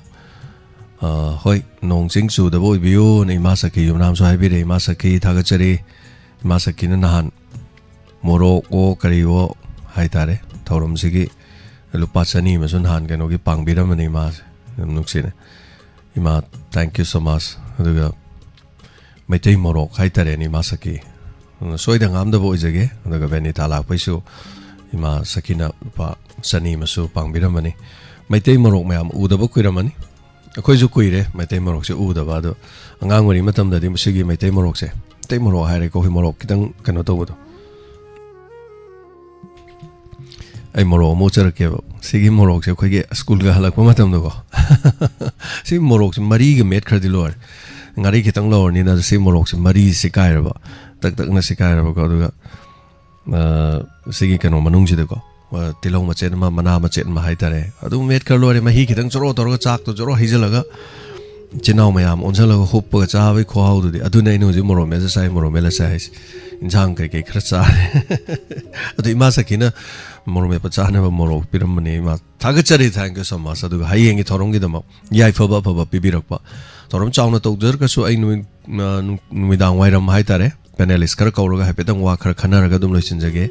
ꯑ, ꯍꯣꯏ, ꯅꯣꯡ ꯆꯤꯡ ꯆꯨꯗꯕ ꯑꯣꯏꯕꯤꯌꯨꯅ ꯏꯃꯥ ꯁꯈꯤ ꯌꯨꯝꯅꯥꯝꯁꯨ ꯍꯥꯏꯕꯤꯔꯦ꯫ ꯏꯃꯥ ꯁꯈꯤ ꯊꯥꯒꯠꯆꯔꯤ꯫ ꯏꯃꯥ ꯁꯈꯤꯅ ꯅꯍꯥꯟ ꯃꯣꯔꯣꯛꯑꯣ ꯀꯔꯤꯑꯣ ꯍꯥꯏꯇꯥꯔꯦ, ꯊꯧꯔꯝꯁꯤꯒꯤ ꯂꯨꯄꯥ ꯆꯅꯤ ꯑꯃꯁꯨ ꯅꯍꯥꯟ ꯀꯩꯅꯣꯒꯤ ꯄꯥꯡꯕꯤꯔꯝꯕꯅꯤ ꯏꯃꯥꯁꯦ꯫ ꯌꯥꯝ ꯅꯨꯡꯁꯤꯅꯦ꯫ ꯏꯃꯥ, thank you so much꯫ ꯑꯗꯨꯒ ꯃꯩꯇꯩ ꯃꯣꯔꯣꯛ ꯍꯥꯏꯇꯥꯔꯦꯅꯦ ꯏꯃꯥ ꯁꯈꯤ꯫ ꯑꯗꯨꯅ ꯁꯣꯏꯗ ꯉꯥꯝꯗꯕ ꯑꯣꯏꯖꯒꯦ꯫ ꯑꯗꯨꯒ ꯕꯦꯅꯤꯇꯥ ꯂꯥꯛꯄꯩꯁꯨ ꯏꯃꯥ ꯁꯈꯤꯅ ꯂꯨꯄꯥ ꯆꯅꯤ ꯑꯃꯁꯨ ꯄꯥꯡꯕꯤꯔꯝꯕꯅꯤ꯫ ꯃꯩꯇꯩ ꯃꯣꯔꯣꯛ ꯃꯌꯥꯝ ꯎꯗꯕ ꯀꯨꯏꯔꯝꯃꯅꯤ꯫ ꯑꯩꯈꯣꯏꯁꯨ ꯀꯨꯏꯔꯦ ꯃꯩꯇꯩ ꯃꯣꯔꯣꯛꯁꯦ ꯎꯗꯕ꯫ ꯑꯗꯣ ꯑꯉꯥꯡ ꯑꯣꯏꯔꯤ ꯃꯇꯝꯗꯗꯤ ꯃꯁꯤꯒꯤ ꯃꯩꯇꯩ ꯃꯣꯔꯣꯛꯁꯦ, ꯃꯩꯇꯩ ꯃꯣꯔꯣꯛ ꯍꯥꯏꯔꯦꯀꯣ, ꯑꯩꯈꯣꯏ ꯃꯣꯔꯣꯛ ꯈꯤꯇꯪ ꯀꯩꯅꯣ ꯇꯧꯕꯗꯣ, ꯑꯩ ꯃꯣꯔꯣꯛ ꯑꯃ ꯎꯠꯆꯔꯛꯀꯦꯕ꯫ ꯁꯤꯒꯤ ꯃꯣꯔꯣꯛꯁꯦ ꯑꯩꯈꯣꯏꯒꯤ ꯁ꯭ꯀꯨꯜꯒ ꯍꯜꯂꯛꯄ ꯃꯇꯝꯗꯀꯣ, ꯁꯤ ꯃꯣꯔꯣꯛꯁꯦ ꯃꯔꯤꯒ ꯃꯦꯠꯈ꯭ꯔꯗꯤ ꯂꯣꯏꯔꯦ꯫ ꯉꯥꯔꯤ ꯈꯤꯇꯪ ꯂꯧꯔꯅꯤꯅ ꯁꯤ ꯃꯣꯔꯣꯛꯁꯦ ꯃꯔꯤꯁꯦ ꯁꯤꯀꯥꯏꯔꯕ, ꯇꯛ ꯇꯛꯅ ꯁꯤꯀꯥꯏꯔꯕꯀꯣ꯫ ꯑꯗꯨꯒ, ꯑ, ꯁꯤꯒꯤ ꯀꯩꯅꯣ ꯃꯅꯨꯡꯁꯤꯗꯀꯣ, ꯑ, ꯇꯤꯜꯍꯧ ꯃꯆꯦꯠ ꯑꯃ, ꯃꯅꯥ ꯃꯆꯦꯠ ꯑꯃ ꯍꯥꯏꯇꯥꯔꯦ, ꯑꯗꯨ ꯃꯦꯠꯈ꯭ꯔ ꯂꯣꯏꯔꯦ꯫ ꯃꯍꯤ ꯈꯤꯇꯪ ꯆꯣꯔꯣ ꯇꯧꯔꯒ, ꯆꯥꯛꯇꯣ ꯆꯣꯔꯣ ꯍꯩꯖꯤꯜꯂꯒ, ꯏꯆꯤꯟ ꯏꯅꯥꯎ ꯃꯌꯥꯝ ꯑꯣꯟꯁꯤꯜꯂꯒ ꯍꯨꯞꯄꯒ ꯆꯥꯕꯒꯤ ꯈꯨꯍꯥꯎꯗꯨꯗꯤ꯫ ꯑꯗꯨꯅ ꯑꯩꯅ ꯍꯧꯖꯤꯛ ꯃꯣꯔꯣꯛ ꯃꯦꯠꯂ ꯆꯥꯏ, ꯃꯣꯔꯣꯛ ꯃꯦꯠꯂ ꯆꯥꯏ ꯍꯥꯏꯁꯦ꯫ ꯏꯟꯁꯥꯡ ꯀꯩꯀꯩ ꯈꯔ ꯆꯥꯔꯦ꯫ ꯑꯗꯨ ꯏꯃꯥ ꯁꯈꯤꯅ ꯃꯣꯔꯣꯛ ꯃꯦꯠꯄ ꯆꯥꯅꯕ ꯃꯣꯔꯣꯛ ꯄꯤꯔꯝꯕꯅꯦ ꯏꯃꯥ꯫ ꯊꯥꯒꯠꯆꯔꯤ, thank you so much꯫ ꯑꯗꯨꯒ ꯍꯌꯦꯡꯒꯤ ꯊꯧꯔꯝꯒꯤꯗꯃꯛ ꯌꯥꯏꯐꯕ ꯑꯐꯕ ꯄꯤꯕꯤꯔꯛꯄ꯫ ꯊꯧꯔꯝ ꯆꯥꯎꯅ ꯇꯧꯖꯔꯒꯁꯨ ꯑꯩ ꯅꯨꯃꯤꯠ, ꯑ, ꯅꯨ-, ꯅꯨꯃꯤꯗꯥꯡ ꯋꯥꯏꯔꯝ ꯍꯥꯏꯇꯥꯔꯦ, panelist ꯈꯔ ꯀꯧꯔꯒ ꯍꯥꯏꯐꯦꯠꯇꯪ ꯋꯥ ꯈꯔ ꯈꯟꯅꯔꯒ ꯑꯗꯨꯝ ꯂꯣꯏꯁꯤꯟꯖꯒꯦ꯫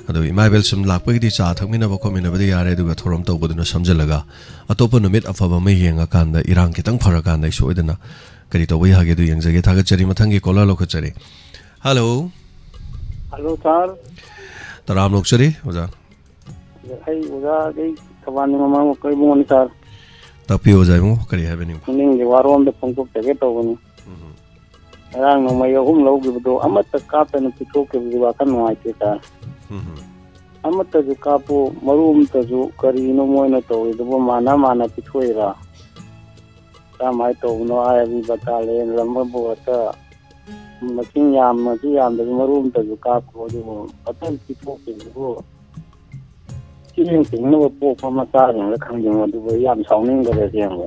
ꯑꯗꯣ ꯏꯃꯥ ꯏꯕꯦꯜ ꯁꯨꯝ ꯂꯥꯛꯄꯒꯤꯗꯤ ꯆꯥ ꯊꯛꯃꯤꯟꯅꯕ ꯈꯣꯠꯃꯤꯟꯅꯕꯗꯤ ꯌꯥꯔꯦ, ꯑꯗꯨꯒ ꯊꯧꯔꯝ ꯇꯧꯕꯗꯨꯅ ꯁꯝꯖꯤꯜꯂꯒ ꯑꯇꯣꯞꯄ ꯅꯨꯃꯤꯠ ꯑꯐꯕ ꯑꯃ ꯌꯦꯡꯉꯀꯥꯟꯗ, ꯏꯔꯥꯡ ꯈꯤꯇꯪ ꯐꯔꯀꯥꯟꯗ ꯑꯩ ꯁꯣꯏꯗꯅ ꯀꯔꯤ ꯇꯧꯕ ꯌꯥꯒꯦ ꯑꯗꯨ ꯌꯦꯡꯖꯒꯦ꯫ ꯊꯥꯒꯠꯆꯔꯤ꯫ ꯃꯊꯪꯒꯤ caller ꯂꯧꯈꯠꯆꯔꯤ꯫ Hello꯫ Hello, sir꯫ ꯇꯔꯥꯝ ꯂꯣꯛꯆꯔꯤ, ꯑꯣꯖꯥ꯫ ꯑꯩ ꯑꯣꯖꯥꯗꯩ ꯊꯧꯕꯥꯜ ꯅꯤꯉꯣꯜ ꯃꯥꯡꯕ ꯀꯣꯏꯕꯨꯡꯅꯤ, sir꯫ ꯇꯥꯛꯄꯤꯌꯨ, ꯑꯣꯖꯥ ꯏꯕꯨꯡꯉꯣ, ꯀꯔꯤ ꯍꯥꯏꯕꯤꯅꯤꯡꯕ? ꯄꯨꯛꯅꯤꯡꯒꯤ ꯋꯥꯔꯣꯝꯗ ꯐꯣꯡꯗꯣꯛꯆꯒꯦ ꯇꯧꯕꯅꯤ꯫ ꯎꯝ꯫ ꯉꯔꯥꯡ ꯅꯣꯡꯃꯩ ꯑꯍꯨꯝ ꯂꯧꯈꯤꯕꯗꯣ ꯑꯃꯠꯇ ꯀꯥꯞꯇꯅ ꯄꯤꯊꯣꯛꯈꯤꯕꯗꯨ ꯋꯥꯈꯜ ꯅꯨꯡꯉꯥꯏꯇꯦ, sir꯫ ꯎꯝ꯫ ꯑꯃꯠꯇꯁꯨ ꯀꯥꯞꯄꯨ, ꯃꯔꯨ ꯑꯃꯠꯇꯁꯨ, ꯀꯔꯤꯅꯣ ꯃꯣꯏꯅ ꯇꯧꯔꯤꯗꯨꯕꯨ? ꯃꯥꯅ ꯃꯥꯅ ꯄꯤꯊꯣꯛꯏꯔꯥ? ꯀꯔꯝꯍꯥꯏꯅ ꯇꯧꯕꯅꯣ ꯍꯥꯏꯔꯗꯤ, ꯕꯇꯥꯂꯤꯌꯟ ꯂꯝ ꯑꯃꯕꯨ ꯍꯦꯛꯇ ꯃꯁꯤꯡ ꯌꯥꯝꯃꯁꯨ ꯌꯥꯝꯗ꯭ꯔꯁꯨ ꯃꯔꯨ ꯑꯃꯠꯇꯁꯨ ꯀꯥꯞꯄꯨ, ꯑꯗꯨꯕꯨ ꯑꯇꯩ ꯄꯤꯊꯣꯛꯈꯤꯕꯗꯨꯕꯨ ꯆꯦꯡ ꯆꯤꯡꯅꯕ ꯄꯣꯛꯄ ꯃꯆꯥꯁꯤꯡꯗ ꯈꯪꯗꯦ, ꯑꯗꯨꯕꯨ ꯑꯩ ꯌꯥꯝ ꯁꯥꯎꯅꯤꯡꯈꯔꯦ ꯑꯁꯦꯡꯕ꯫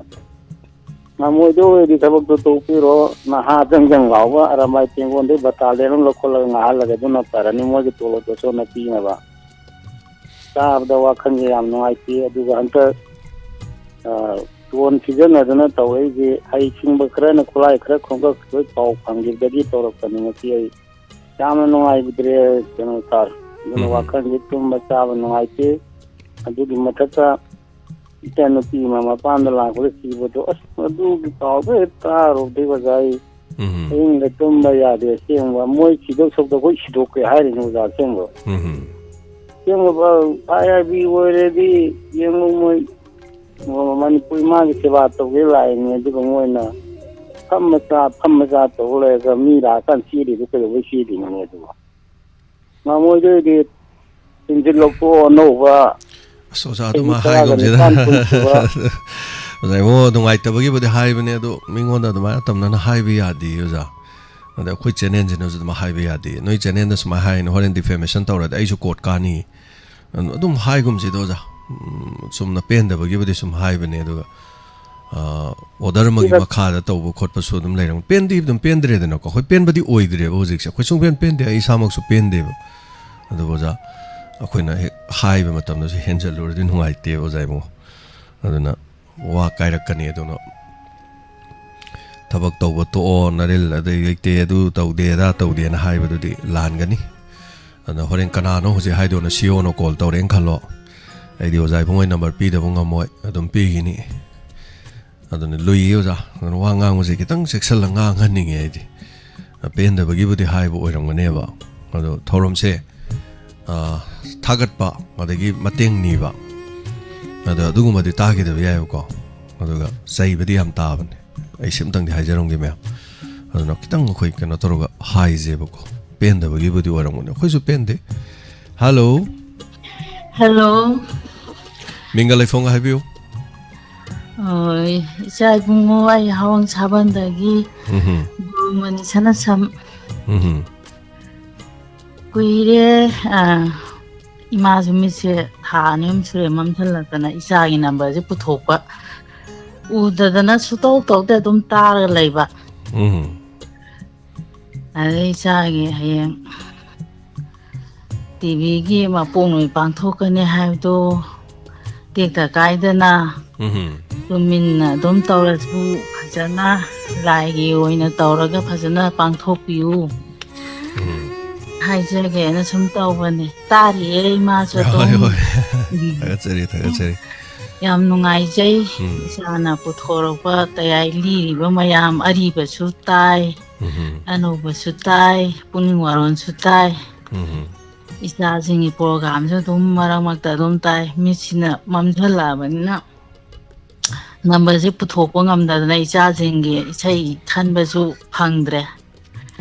ꯉꯝꯃꯣꯏꯗꯧ ꯑꯣꯏꯔꯗꯤ ꯊꯕꯛꯇꯣ ꯇꯣꯛꯄꯤꯔꯣ, ꯅꯍꯥ ꯖꯪ ꯖꯪ ꯂꯥꯎꯕ ꯑꯔꯥꯝꯕꯥꯏ ꯇꯦꯡꯒꯣꯟꯗꯩ ꯕꯇꯥꯂꯤꯌꯟ ꯑꯃ ꯂꯧꯈꯠꯂꯒ ꯉꯥꯏꯍꯜꯂꯒ ꯑꯗꯨꯅ ꯐꯔꯅꯤ, ꯃꯣꯏꯒꯤ ꯇꯣꯂꯣꯞꯇꯣ ꯁꯣꯟꯅ ꯄꯤꯅꯕ꯫ ꯆꯥꯕꯗ ꯋꯥꯈꯜꯁꯦ ꯌꯥꯝ ꯅꯨꯡꯉꯥꯏꯇꯦ꯫ ꯑꯗꯨꯒ ꯍꯟꯇꯛ, ꯑ, ꯗ꯭ꯔꯣꯟ ꯁꯤꯖꯤꯟꯅꯗꯨꯅ ꯇꯧꯔꯛꯏꯁꯦ, ꯍꯩꯁꯤꯡꯕ ꯈꯔꯅ ꯈꯨꯠꯂꯥꯏ ꯈꯔ ꯈꯣꯝꯒꯠꯈꯤꯕꯒꯤ ꯄꯥꯎ ꯐꯪꯈꯤꯕꯗꯒꯤ ꯇꯧꯔꯛꯄꯅꯤ꯫ ꯉꯁꯤ ꯑꯩ ꯌꯥꯝꯅ ꯅꯨꯡꯉꯥꯏꯕꯤꯗ꯭ꯔꯦ, ꯀꯩꯅꯣ ꯁꯥꯔ꯫ ꯑꯗꯨꯅ ꯎꯝ꯫ ꯋꯥꯈꯜꯁꯦ ꯇꯨꯝꯕ ꯆꯥꯕ ꯅꯨꯡꯉꯥꯏꯇꯦ꯫ ꯑꯗꯨꯒꯤ ꯃꯊꯛꯇ ꯏꯆꯥꯅꯨꯄꯤ ꯑꯃ ꯃꯄꯥꯟꯗ ꯂꯥꯛꯄꯗ ꯁꯤꯕꯗꯣ, ꯑꯁ, ꯑꯗꯨꯒꯤ ꯄꯥꯎꯗꯣ ꯍꯦꯛ ꯇꯥꯔꯨꯕꯗꯒꯤ ꯑꯣꯖꯥ ꯑꯩ ꯎꯝ꯫ ꯑꯍꯤꯡꯗ ꯇꯨꯝꯕ ꯌꯥꯗꯦ꯫ ꯑꯁꯦꯡꯕ ꯃꯣꯏ ꯁꯤꯗꯧ ꯁꯔꯨꯛꯇ ꯑꯩꯈꯣꯏ ꯁꯤꯗꯣꯛꯀꯦ ꯍꯥꯏꯔꯤꯅꯤ ꯑꯣꯖꯥ, ꯑꯁꯦꯡꯕ꯫ ꯎꯝ꯫ ꯑꯁꯦꯡꯕ ꯑꯥꯏ ꯑꯥꯔ ꯕꯤ ꯑꯣꯏꯔꯗꯤ ꯌꯦꯡꯉꯨ, ꯃꯣꯏ ꯃꯅꯤꯄꯨꯔ ꯏꯃꯥꯒꯤ ꯁꯦꯕꯥ ꯇꯧꯒꯦ ꯂꯥꯛꯏꯅꯦ, ꯑꯗꯨꯒ ꯃꯣꯏꯅ ꯐꯝ ꯃꯆꯥ, ꯐꯝ ꯃꯆꯥ ꯇꯧ ꯂꯩꯔꯒ ꯃꯤ ꯂꯥꯛꯑꯀꯥꯟꯗ ꯆꯦꯜꯂꯤꯗꯨ ꯀꯩꯗꯧꯕꯩ ꯆꯦꯜꯂꯤꯅꯣꯅꯦ ꯑꯗꯨꯕꯣ? ꯃꯃꯣꯏꯗꯩꯗꯤ ꯆꯤꯟꯁꯤꯜ ꯂꯧꯊꯣꯛꯑꯣ ꯑꯅꯧꯕ꯫ ꯑꯁ, ꯑꯣꯖꯥ, ꯑꯗꯨꯃꯥꯏꯅ ꯆꯍꯤ ꯍꯥꯏꯒꯨꯝꯁꯤꯗ꯫ ꯇꯔꯥꯒ ꯅꯤꯄꯥꯟ ꯀꯨꯟ ꯁꯨꯕ꯫ ꯑꯣꯖꯥ, ꯏꯕꯨꯡꯉꯣ, ꯅꯨꯡꯉꯥꯏꯇꯕꯒꯤꯕꯨꯗꯤ ꯍꯥꯏꯕꯅꯦ, ꯑꯗꯣ ꯃꯤꯉꯣꯟꯗ ꯑꯗꯨꯃꯥꯏꯅ ꯇꯝꯅꯅ ꯍꯥꯏꯕ ꯌꯥꯗꯦ, ꯑꯣꯖꯥ꯫ ꯑꯗ ꯑꯩꯈꯣꯏ ꯆꯦꯅꯦꯜꯁꯤꯅꯁꯨ ꯑꯗꯨꯃꯥꯏꯅ ꯍꯥꯏꯕ ꯌꯥꯗꯦ꯫ ꯅꯣꯏ ꯆꯦꯅꯦꯜꯗ ꯁꯨꯃꯥꯏꯅ ꯍꯥꯏꯅ ꯍꯣꯔꯦꯟ defamation ꯇꯧꯔꯗꯤ ꯑꯩꯁꯨ ꯀꯣꯔꯠ ꯀꯥꯅꯤ꯫ ꯑꯗꯨ-, ꯑꯗꯨꯝ ꯍꯥꯏꯒꯨꯝꯁꯤꯗ, ꯑꯣꯖꯥ꯫ ꯎꯝ, ꯆꯨꯝꯅ ꯄꯦꯟꯗꯕꯒꯤꯕꯨꯗꯤ ꯁꯨꯝ ꯍꯥꯏꯕꯅꯦ, ꯑꯗꯨꯒ, ꯑ, order ꯑꯃꯒꯤ ꯁꯤꯗ ꯃꯈꯥꯗ ꯇꯧꯕ ꯈꯣꯠꯄꯁꯨ ꯑꯗꯨꯝ ꯂꯩꯔꯝꯒꯅꯤ꯫ ꯄꯦꯟꯗꯤ ꯑꯗꯨꯝ ꯄꯦꯟꯗ꯭ꯔꯦꯗꯅꯀꯣ꯫ ꯑꯩꯈꯣꯏ ꯄꯦꯟꯕꯗꯤ ꯑꯣꯏꯗ꯭ꯔꯦꯕ ꯍꯧꯖꯤꯛꯁꯦ꯫ ꯑꯩꯈꯣꯏ ꯁꯨꯡꯄꯦꯟ ꯄꯦꯟꯗꯦ, ꯑꯩ ꯏꯁꯥꯃꯛꯁꯨ ꯄꯦꯟꯗꯦꯕ꯫ ꯑꯗꯨꯕꯨ ꯑꯣꯖꯥ, ꯑꯩꯈꯣꯏꯅ ꯍꯦꯛ ꯍꯥꯏꯕ ꯃꯇꯝꯗꯁꯨ ꯍꯦꯟꯖꯜꯂꯨꯔꯗꯤ ꯅꯨꯡꯉꯥꯏꯇꯦꯕ, ꯑꯣꯖꯥ ꯏꯕꯨꯡꯉꯣ꯫ ꯑꯗꯨꯅ ꯋꯥ ꯀꯥꯏꯔꯛꯀꯅꯤ꯫ ꯑꯗꯨꯅ ꯊꯕꯛ ꯇꯧꯕ ꯇꯣꯛꯑꯣ, ꯅꯔꯤꯜ ꯑꯗꯩ ꯂꯩꯇꯦ, ꯑꯗꯨ ꯇꯧꯗꯦ, ꯑꯗꯥ ꯇꯧꯗꯦꯅ ꯍꯥꯏꯕꯗꯨꯗꯤ ꯂꯥꯟꯒꯅꯤ꯫ ꯑꯗꯨꯅ ꯍꯣꯔꯦꯟ ꯀꯅꯥꯅꯣ ꯍꯧꯖꯤꯛ ꯍꯥꯏꯗꯣꯅꯣ, ꯁꯤꯑꯣꯅ ꯀꯣꯜ ꯇꯧꯔꯦꯅ ꯈꯜꯂꯣ, ꯑꯩꯗꯤ ꯑꯣꯖꯥ ꯏꯕꯨꯡꯉꯣꯏ ꯅꯝꯕꯔ ꯄꯤꯗꯕ ꯉꯝꯃꯣꯏ, ꯑꯗꯨꯝ ꯄꯤꯈꯤꯅꯤ꯫ ꯑꯗꯨꯅ ꯂꯨꯏꯌꯦ ꯑꯣꯖꯥ꯫ ꯑꯗꯨꯅ ꯋꯥ ꯉꯥꯡꯕꯁꯦ ꯈꯤꯇꯪ ꯆꯦꯛꯁꯤꯜꯂ ꯉꯥꯡꯍꯟꯅꯤꯡꯉꯦ ꯑꯩꯗꯤ꯫ ꯄꯦꯟꯗꯕꯒꯤꯕꯨꯗꯤ ꯍꯥꯏꯕ ꯑꯣꯏꯔꯝꯒꯅꯦꯕ꯫ ꯑꯗꯣ ꯊꯧꯔꯝꯁꯦ, ꯑ, ꯊꯥꯒꯠꯄ, ꯑꯗꯒꯤ ꯃꯇꯦꯡ ꯅꯤꯕ, ꯑꯗꯣ ꯑꯗꯨꯒꯨꯝꯕꯗꯤ ꯇꯥꯈꯤꯗꯕ ꯌꯥꯏꯕꯀꯣ꯫ ꯑꯗꯨꯒ ꯆꯩꯕꯗꯤ ꯌꯥꯝ ꯇꯥꯕꯅꯦ꯫ ꯑꯩ ꯁꯤꯝꯇꯪꯗꯤ ꯍꯥꯏꯖꯔꯝꯒꯦ ꯃꯌꯥꯝ꯫ ꯑꯗꯨꯅ ꯈꯤꯇꯪ ꯑꯩꯈꯣꯏ ꯀꯩꯅꯣ ꯇꯧꯔꯒ ꯍꯥꯏꯁꯦꯕꯀꯣ꯫ ꯄꯦꯟꯗꯕꯒꯤꯕꯨꯗꯤ ꯑꯣꯏꯔꯝꯒꯅꯤ꯫ ꯑꯩꯈꯣꯏꯁꯨ ꯄꯦꯟꯗꯦ꯫ ꯍꯜꯂꯣ꯫ ꯍꯜꯂꯣ꯫ ꯃꯤꯡꯒ ꯂꯩꯐꯝꯒ ꯍꯥꯏꯕꯤꯌꯨ꯫ ꯍꯣꯏ, ꯏꯆꯥ ꯏꯕꯨꯡꯉꯣ, ꯑꯩ ꯍꯋꯥꯡ ꯁꯥꯕꯟꯗꯒꯤ ꯎꯝꯍꯨꯝ꯫ ꯒꯨꯔꯨꯃꯅꯤ ꯁꯅꯥꯁꯝ꯫ ꯎꯝꯍꯨꯝ꯫ ꯀꯨꯏꯔꯦ, ꯑ, ꯏꯃꯥꯁꯨ ꯃꯤꯠꯁꯦ ꯊꯥ ꯑꯅꯤ ꯑꯍꯨꯝ ꯁꯨꯔꯦ ꯃꯝꯁꯤꯜꯂꯛꯇꯅ ꯏꯆꯥꯒꯤ ꯅꯝꯕꯔꯁꯦ ꯄꯨꯊꯣꯛꯄ ꯎꯗꯗꯅ ꯁꯨꯇꯧ ꯇꯧꯗꯦ, ꯑꯗꯨꯝ ꯇꯥꯔꯒ ꯂꯩꯕ꯫ ꯎꯝ꯫ ꯑꯗꯩ ꯏꯆꯥꯒꯤ ꯍꯌꯦꯡ ꯇꯤꯚꯤꯒꯤ ꯃꯄꯣꯛ ꯅꯨꯃꯤꯠ ꯄꯥꯡꯊꯣꯛꯀꯅꯤ ꯍꯥꯏꯕꯗꯣ ꯇꯦꯛꯇ ꯀꯥꯏꯗꯅ ꯎꯝꯍꯨꯝ꯫ ꯇꯨꯃꯤꯟꯅ ꯑꯗꯨꯝ ꯇꯧꯔꯁꯨ ꯐꯖꯅ ꯂꯥꯏꯒꯤ ꯑꯣꯏꯅ ꯇꯧꯔꯒ ꯐꯖꯅ ꯄꯥꯡꯊꯣꯛꯄꯤꯌꯨ ꯎꯝ꯫ ꯍꯥꯏꯖꯒꯦꯅ ꯁꯨꯝ ꯇꯧꯕꯅꯦ꯫ ꯇꯥꯔꯤꯌꯦ ꯏꯃꯥꯁꯨ ꯍꯣꯏ, ꯑꯗꯨꯝ꯫ ꯍꯣꯏ꯫ ꯎꯝ꯫ ꯊꯥꯒꯠꯆꯔꯤ, ꯊꯥꯒꯠꯆꯔꯤ꯫ ꯌꯥꯝ ꯅꯨꯡꯉꯥꯏꯖꯩ꯫ ꯎꯝ꯫ ꯏꯆꯥꯅ ꯄꯨꯊꯣꯔꯛꯄ ꯀꯌꯥ ꯂꯤꯔꯤꯕ ꯃꯌꯥꯝ ꯑꯔꯤꯕꯁꯨ ꯇꯥꯏ, ꯎꯝꯍꯨꯝ꯫ ꯑꯅꯧꯕꯁꯨ ꯇꯥꯏ, ꯄꯨꯛꯅꯤꯡ ꯋꯥꯔꯣꯟꯁꯨ ꯇꯥꯏ꯫ ꯎꯝꯍꯨꯝ꯫ ꯏꯆꯥꯁꯤꯡꯒꯤ ꯄ꯭ꯔꯣꯒꯥꯝꯁꯨ ꯑꯗꯨꯝ ꯃꯔꯛ ꯃꯔꯛꯇ ꯑꯗꯨꯝ ꯇꯥꯏ꯫ ꯃꯤꯠꯁꯤꯅ ꯃꯝꯁꯤꯜꯂꯛꯑꯕꯅꯤꯅ ꯅꯝꯕꯔꯁꯦ ꯄꯨꯊꯣꯛꯄ ꯉꯝꯗꯗꯅ ꯏꯆꯥꯁꯤꯡꯒꯤ ꯏꯁꯩ ꯈꯟꯕꯁꯨ ꯐꯪꯗ꯭ꯔꯦ꯫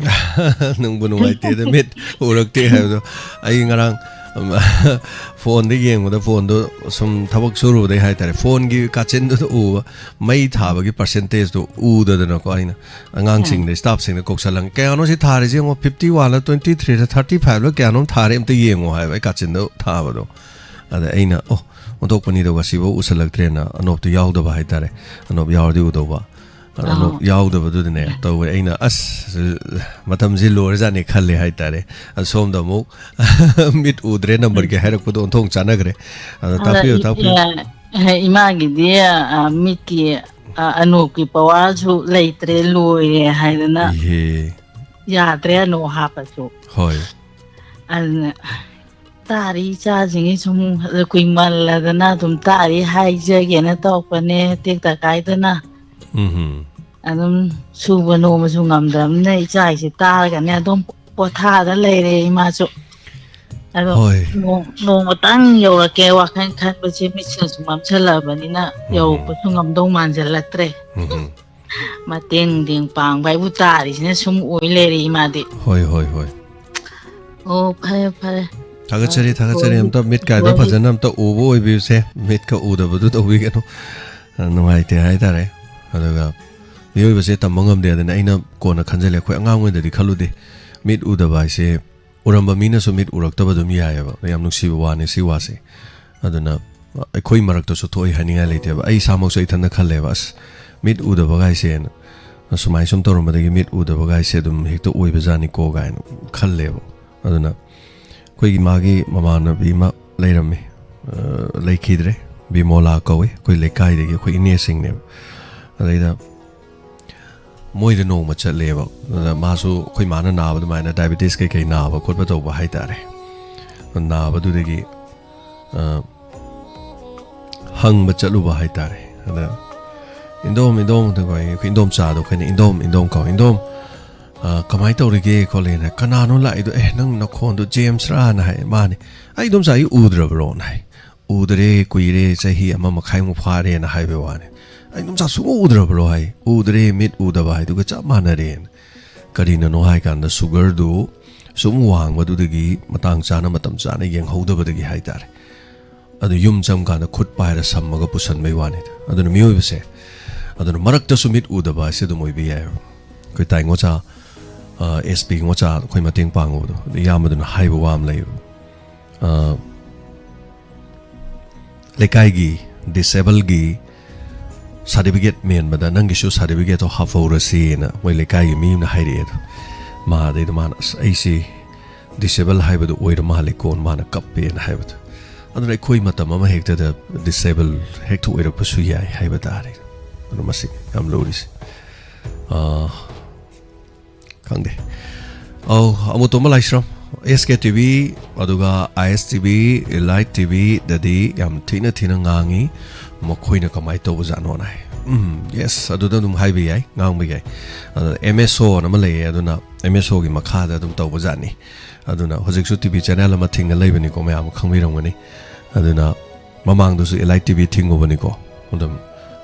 ꯅꯨꯡꯕꯨ ꯅꯨꯡꯉꯥꯏꯇꯦꯗ, ꯃꯤꯠ ꯎꯔꯛꯇꯦ ꯍꯥꯏꯕꯗꯣ꯫ ꯑꯩ ꯉꯔꯥꯡ, ꯐꯣꯟꯗ ꯌꯦꯡꯕꯗ, ꯐꯣꯟꯗꯣ ꯁꯨꯝ ꯊꯕꯛ ꯁꯨꯔꯨꯕꯗꯩ ꯍꯥꯏꯇꯥꯔꯦ, ꯐꯣꯟꯒꯤ ꯀꯥꯆꯤꯟꯗꯨꯗ ꯎꯕ, ꯃꯩ ꯊꯥꯕꯒꯤ ꯄꯥꯔꯁꯦꯟꯇꯦꯖꯇꯣ ꯎꯗꯗꯅꯀꯣ, ꯑꯩꯅ ꯑꯉꯥꯡꯁꯤꯡꯗ, ꯁ꯭ꯇꯥꯐꯁꯤꯡꯗ ꯀꯧꯁꯜꯂꯒ, "ꯀꯌꯥꯅꯣ ꯁꯤ ꯊꯥꯔꯤꯁꯦ ꯌꯦꯡꯉꯣ, ꯐꯤꯐꯇꯤ ꯋꯥꯟꯂ, ꯇ꯭ꯋꯦꯟꯇꯤ ꯊ꯭ꯔꯤꯔ, ꯊꯥꯔꯇꯤ ꯐꯥꯏꯚꯂ ꯀꯌꯥꯅꯣꯝ ꯊꯥꯔꯦ, ꯑꯝꯇ ꯌꯦꯡꯉꯣ" ꯍꯥꯏꯕ, ꯑꯩ ꯀꯥꯆꯤꯟꯗ ꯊꯥꯕꯗꯣ꯫ ꯑꯗ ꯑꯩꯅ, "ꯑꯣ, ꯑꯣꯟꯊꯣꯛꯄꯅꯤꯗ, ꯉꯁꯤꯐꯥꯎ ꯎꯁꯜꯂꯛꯇ꯭ꯔꯦꯅ", ꯑꯅꯣꯞꯇꯣ ꯌꯥꯎꯗꯕ ꯍꯥꯏꯇꯥꯔꯦ, ꯑꯅꯣꯞ ꯌꯥꯎꯔꯗꯤ ꯎꯗꯧꯕ꯫ ꯑꯗꯣ ꯑꯥ꯫ ꯌꯥꯎꯗꯕꯗꯨꯗꯅꯦ ꯇꯧꯕꯅꯦ꯫ ꯑꯩꯅ, "ꯑꯁ, ꯃꯇꯝꯁꯤ ꯂꯣꯏꯔꯖꯥꯠꯅꯦ" ꯈꯜꯂꯦ ꯍꯥꯏꯇꯥꯔꯦ꯫ ꯑꯗꯣ ꯁꯣꯝꯗ ꯑꯃꯨꯛ ꯃꯤꯠ ꯎꯗ꯭ꯔꯦ, ꯅꯝꯕꯔꯒꯤ ꯍꯥꯏꯔꯛꯄꯗꯣ ꯑꯣꯟꯊꯣꯛ ꯆꯥꯟꯅꯈ꯭ꯔꯦ꯫ ꯑꯗꯣ ꯑꯗ ꯇꯥꯛꯄꯤꯌꯨ, ꯏ-, ꯇꯥꯛꯄꯤꯌꯨ꯫ ꯑ, ꯏꯃꯥꯒꯤꯗꯤ, ꯑ, ꯃꯤꯠꯀꯤ, ꯑ, ꯑꯅꯣꯞꯀꯤ ꯄꯋꯥꯔꯁꯨ ꯂꯩꯇ꯭ꯔꯦ, ꯂꯣꯏꯔꯦ ꯍꯥꯏꯗꯅ ꯏꯍꯦ꯫ ꯌꯥꯗ꯭ꯔꯦ, ꯑꯅꯣꯞ ꯍꯥꯞꯄꯁꯨ꯫ ꯍꯣꯏ꯫ ꯑꯗꯨꯅ ꯇꯥꯔꯤ ꯏꯆꯥꯁꯤꯡꯒꯤ ꯁꯨꯝ ꯀꯨꯏꯃꯜꯂꯗꯅ ꯑꯗꯨꯝ ꯇꯥꯔꯤ ꯍꯥꯏꯖꯒꯦꯅ ꯇꯧꯔꯛꯄꯅꯦ, ꯇꯦꯛꯇ ꯀꯥꯏꯗꯅ꯫ ꯎꯝꯍꯨꯝ꯫ ꯑꯗꯨꯝ ꯁꯨꯕ ꯅꯣꯝꯕꯁꯨ ꯉꯝꯗ꯭ꯔꯕꯅꯤꯅ ꯏꯆꯥ ꯏꯁꯦ ꯇꯥꯔꯒꯅꯦ ꯑꯗꯨꯝ ꯄꯣꯊꯥꯗ ꯂꯩꯔꯦ ꯏꯃꯥꯁꯨ꯫ ꯑꯗꯣ ꯍꯣꯏ꯫ ꯅꯣꯡ-, ꯅꯣꯡꯃꯇꯪ ꯌꯧꯔꯛꯀꯦ ꯋꯥꯈꯜ ꯈꯟꯕꯁꯦ ꯃꯤꯠꯁꯤꯅꯁꯨ ꯃꯝꯁꯜꯂꯛꯑꯕꯅꯤꯅ ꯎꯝꯍꯨꯝ꯫ ꯌꯧꯔꯛꯄꯁꯨ ꯉꯝꯗꯧ ꯃꯥꯟꯁꯤꯜꯂꯛꯇ꯭ꯔꯦ꯫ ꯎꯝꯍꯨꯝ꯫ ꯃꯇꯦꯡ ꯃꯇꯦꯡ ꯄꯥꯡꯕ ꯍꯥꯏꯕꯨ ꯇꯥꯔꯤꯁꯤꯅ ꯁꯨꯝ ꯑꯣꯏ ꯂꯩꯔꯦ ꯏꯃꯥꯗꯤ꯫ ꯍꯣꯏ, ꯍꯣꯏ, ꯍꯣꯏ꯫ ꯑꯣ, ꯐꯔꯦ, ꯐꯔꯦ꯫ ꯊꯥꯒꯠꯆꯔꯤ, ꯑ, ꯊꯥꯒꯠꯆꯔꯤ꯫ ꯍꯣꯏ, ꯑꯝꯇ ꯃꯤꯠ ꯀꯥꯏꯗꯣ ꯍꯣꯏ꯫ ꯐꯖꯅ ꯑꯝꯇ ꯎꯕ ꯑꯣꯏꯕꯤꯌꯨꯁꯦ꯫ ꯃꯤꯠꯀ ꯎꯗꯕꯗꯨ ꯇꯧꯕꯤꯒꯅꯨ꯫ ꯑ, ꯅꯨꯡꯉꯥꯏꯇꯦ ꯍꯥꯏꯇꯥꯔꯦ꯫ ꯑꯗꯨꯒ ꯃꯤꯑꯣꯏꯕꯁꯦ ꯇꯝꯕ ꯉꯝꯗꯦ ꯑꯗꯨꯅ ꯑꯩꯅ ꯀꯣꯟꯅ ꯈꯟꯖꯜꯂꯦ꯫ ꯑꯩꯈꯣꯏ ꯑꯉꯥꯡ ꯑꯣꯏꯅꯗꯤ ꯈꯜꯂꯨꯗꯦ꯫ ꯃꯤꯠ ꯎꯗꯕ ꯍꯥꯏꯁꯦ ꯎꯔꯝꯕ ꯃꯤꯅꯁꯨ ꯃꯤꯠ ꯎꯔꯛꯇꯕ ꯑꯗꯨꯝ ꯌꯥꯏꯑꯕ꯫ ꯌꯥꯝ ꯅꯨꯡꯁꯤꯕ ꯋꯥꯅꯤ ꯁꯤ ꯋꯥꯁꯦ꯫ ꯑꯗꯨꯅ ꯑꯩꯈꯣꯏ ꯃꯔꯛꯇꯁꯨ ꯊꯣꯛꯏ ꯍꯥꯏꯅꯤꯡꯉꯥꯏ ꯂꯩꯇꯦꯕ꯫ ꯑꯩ ꯏꯁꯥꯃꯛꯁꯨ ꯏꯊꯟꯗ ꯈꯜꯂꯦꯕ, "ꯑꯁ, ꯃꯤꯠ ꯎꯗꯕꯒꯥꯏꯁꯦꯅ, ꯁꯨꯃꯥꯏꯅ ꯁꯨꯝ ꯇꯧꯔꯝꯕꯗꯒꯤ ꯃꯤꯠ ꯎꯗꯕꯒꯥꯏꯁꯦ ꯑꯗꯨꯝ ꯍꯦꯛꯇ ꯑꯣꯏꯕꯖꯥꯠꯅꯤꯀꯣ" ꯀꯥꯏꯅ ꯈꯜꯂꯦꯕ꯫ ꯑꯗꯨꯅ ꯑꯩꯈꯣꯏꯒꯤ ꯃꯥꯒꯤ ꯃꯃꯥꯟꯅꯕꯤ ꯑꯃ ꯂꯩꯔꯝꯃꯤ, ꯑ, ꯂꯩꯈꯤꯗ꯭ꯔꯦ, ꯕꯤꯃꯣꯂꯥ ꯀꯧꯏ, ꯑꯩꯈꯣꯏ ꯂꯩꯀꯥꯏꯗꯒꯤ ꯑꯩꯈꯣꯏ ꯏꯅꯦꯁꯤꯡꯅꯦꯕ꯫ ꯑꯗꯩꯗ ꯃꯣꯏꯗ ꯅꯣꯡꯃ ꯆꯠꯂꯦꯕ꯫ ꯑꯗ ꯃꯥꯁꯨ ꯑꯩꯈꯣꯏ ꯃꯥꯅ ꯅꯥꯕ ꯑꯗꯨꯃꯥꯏꯅ diabetes ꯀꯩꯀꯩ ꯅꯥꯕ ꯈꯣꯠꯄ ꯇꯧꯕ ꯍꯥꯏꯇꯥꯔꯦ꯫ ꯅꯥꯕꯗꯨꯗꯒꯤ, ꯑ, ꯍꯪꯕ ꯆꯠꯂꯨꯕ ꯍꯥꯏꯇꯥꯔꯦ꯫ ꯑꯗ, "ꯏꯟꯗꯣꯝ, ꯏꯟꯗꯣꯝ", ꯑꯗꯨꯒ ꯑꯩꯈꯣꯏ ꯏꯟꯗꯣꯝꯆꯥꯗꯣ ꯑꯩꯈꯣꯏꯅ "ꯏꯟꯗꯣꯝ, ꯏꯟꯗꯣꯝ" ꯀꯧ꯫ "ꯏꯟꯗꯣꯝ, ꯑ, ꯀꯃꯥꯏꯅ ꯇꯧꯔꯤꯒꯦ?" ꯈꯣꯠꯂꯦꯅ꯫ "ꯀꯅꯥꯅꯣ ꯂꯥꯛꯏꯗꯣ?" "ꯑꯦ, ꯅꯪ ꯅꯈꯣꯟꯗꯣ ꯖꯦꯝꯁꯔꯥꯅ?" ꯍꯥꯏ꯫ "ꯃꯥꯅꯦ꯫" "ꯑꯩ ꯏꯟꯗꯣꯝꯆꯥ ꯑꯩ ꯎꯗ꯭ꯔꯕ꯭ꯔꯣꯅ?" ꯍꯥꯏ꯫ "ꯎꯗꯔꯦ, ꯀꯨꯏꯔꯦ, ꯆꯍꯤ ꯑꯃ ꯃꯈꯥꯏꯃꯨꯛ ꯐꯥꯔꯦꯅ" ꯍꯥꯏꯕ ꯋꯥꯅꯤ꯫ "ꯑꯩ ꯏꯟꯗꯣꯝꯆꯥ ꯁꯨꯡꯎ ꯎꯗ꯭ꯔꯕ꯭ꯔꯣ?" ꯍꯥꯏ꯫ "ꯎꯗ꯭ꯔꯦ, ꯃꯤꯠ ꯎꯗꯕ ꯍꯥꯏꯗꯨꯒ ꯆꯞ ꯃꯥꯟꯅꯔꯦꯅ"꯫ ꯀꯔꯤꯅꯅꯣ ꯍꯥꯏ ꯀꯥꯟꯗ sugarꯗꯨ, ꯁꯨꯝ ꯋꯥꯡꯕꯗꯨꯗꯒꯤ ꯃꯇꯥꯡ ꯆꯥꯅ, ꯃꯇꯝ ꯆꯥꯅ ꯌꯦꯡꯍꯧꯗꯕꯗꯒꯤ ꯍꯥꯏꯇꯥꯔꯦ꯫ ꯑꯗꯨ ꯌꯨꯝ ꯆꯪꯀꯥꯟꯗ ꯈꯨꯠ ꯄꯥꯏꯔ ꯁꯝꯃꯒ ꯄꯨꯁꯟꯕꯩ ꯋꯥꯅꯤꯗ꯫ ꯑꯗꯨꯅ ꯃꯤꯑꯣꯏꯕꯁꯦ, ꯑꯗꯨꯅ ꯃꯔꯛꯇꯁꯨ ꯃꯤꯠ ꯎꯗꯕ ꯍꯥꯏꯁꯦ ꯑꯗꯨꯝ ꯑꯣꯏꯕ ꯌꯥꯏꯑꯕ꯫ ꯑꯩꯈꯣꯏ ꯇꯥꯏꯉꯣꯆꯥ, ꯑ, ꯑꯦꯁ ꯄꯤꯉꯣꯆꯥ ꯑꯩꯈꯣꯏ ꯃꯇꯦꯡ ꯄꯥꯡꯉꯨꯕꯗꯣ, ꯑꯗꯨ ꯏꯌꯥꯝꯕꯗꯨꯅ ꯍꯥꯏꯕ ꯋꯥ ꯑꯃ ꯂꯩꯌꯦꯕ꯫ ꯑ, ꯂꯩꯀꯥꯏꯒꯤ ꯗꯤꯁꯦꯕꯜꯒꯤ ꯁꯥꯔꯇꯤꯐꯤꯀꯦꯠ ꯃꯦꯟꯕꯗ ꯅꯪꯒꯤꯁꯨ ꯁꯥꯔꯇꯤꯐꯤꯀꯦꯠꯇꯣ ꯍꯥꯞꯍꯧꯔꯁꯤꯅ ꯃꯣꯏ ꯂꯩꯀꯥꯏꯒꯤ ꯃꯤ ꯑꯃꯅ ꯍꯥꯏꯔꯛꯑꯦ꯫ ꯑꯗꯣ ꯃꯥ ꯑꯗꯩꯗ ꯃꯥꯅ, "ꯑꯁ, ꯑꯩꯁꯤ ꯗꯤꯁꯦꯕꯜ ꯍꯥꯏꯕꯗꯨ ꯑꯣꯏꯔ ꯃꯥꯜꯂꯦꯀꯣ" ꯃꯥꯅ ꯀꯞꯄꯦꯅ ꯍꯥꯏꯕꯗꯣ꯫ ꯑꯗꯨꯅ ꯑꯩꯈꯣꯏ ꯃꯇꯝ ꯑꯃ ꯍꯦꯛꯇꯗ ꯗꯤꯁꯦꯕꯜ ꯍꯦꯛꯇ ꯑꯣꯏꯔꯛꯄꯁꯨ ꯌꯥꯏ ꯍꯥꯏꯕ ꯇꯥꯔꯦ꯫ ꯑꯗꯨꯅ ꯃꯁꯤ ꯌꯥꯝ ꯂꯨꯔꯤꯁꯦ꯫ ꯑꯥ, ꯈꯪꯗꯦ꯫ ꯑꯧ, ꯑꯃꯨꯛꯇꯣꯝꯕ ꯂꯥꯏꯁ꯭ꯔꯝ, ꯑꯦꯁ ꯀꯦ ꯇꯤ ꯚꯤ, ꯑꯗꯨꯒ ꯑꯥꯏ ꯑꯦꯁ ꯇꯤ ꯚꯤ, ꯏꯂꯥꯏꯠ ꯇꯤ ꯚꯤꯗꯗꯤ ꯌꯥꯝ ꯊꯤꯅ ꯊꯤꯅ ꯉꯥꯡꯉꯤ꯫ ꯃꯈꯣꯏꯅ ꯀꯃꯥꯏꯅ ꯇꯧꯕꯖꯥꯠꯅꯣꯅ ꯍꯥꯏ꯫ ꯎꯝ, ꯌꯦꯁ, ꯑꯗꯨꯗ ꯑꯗꯨꯝ ꯍꯥꯏꯕ ꯌꯥꯏ, ꯉꯥꯡꯕ ꯌꯥꯏ꯫ ꯑꯗꯨꯅ ꯑꯦꯝ ꯑꯦꯁ ꯑꯣ ꯑꯅ ꯑꯃ ꯂꯩꯌꯦ, ꯑꯗꯨꯅ ꯑꯦꯝ ꯑꯦꯁ ꯑꯣꯒꯤ ꯃꯈꯥꯗ ꯑꯗꯨꯝ ꯇꯧꯕꯖꯥꯠꯅꯤ꯫ ꯑꯗꯨꯅ ꯍꯧꯖꯤꯛꯁꯨ ꯇꯤ ꯚꯤ ꯆꯦꯅꯦꯜ ꯑꯃ ꯊꯤꯡꯉ ꯂꯩꯕꯅꯤꯀꯣ, ꯃꯌꯥꯝ ꯈꯪꯕꯤꯔꯝꯒꯅꯤ꯫ ꯑꯗꯨꯅ ꯃꯃꯥꯡꯗꯁꯨ ꯏꯂꯥꯏꯠ ꯇꯤ ꯚꯤ ꯊꯤꯡꯉꯨꯕꯅꯤꯀꯣ꯫ ꯑꯗꯨꯝ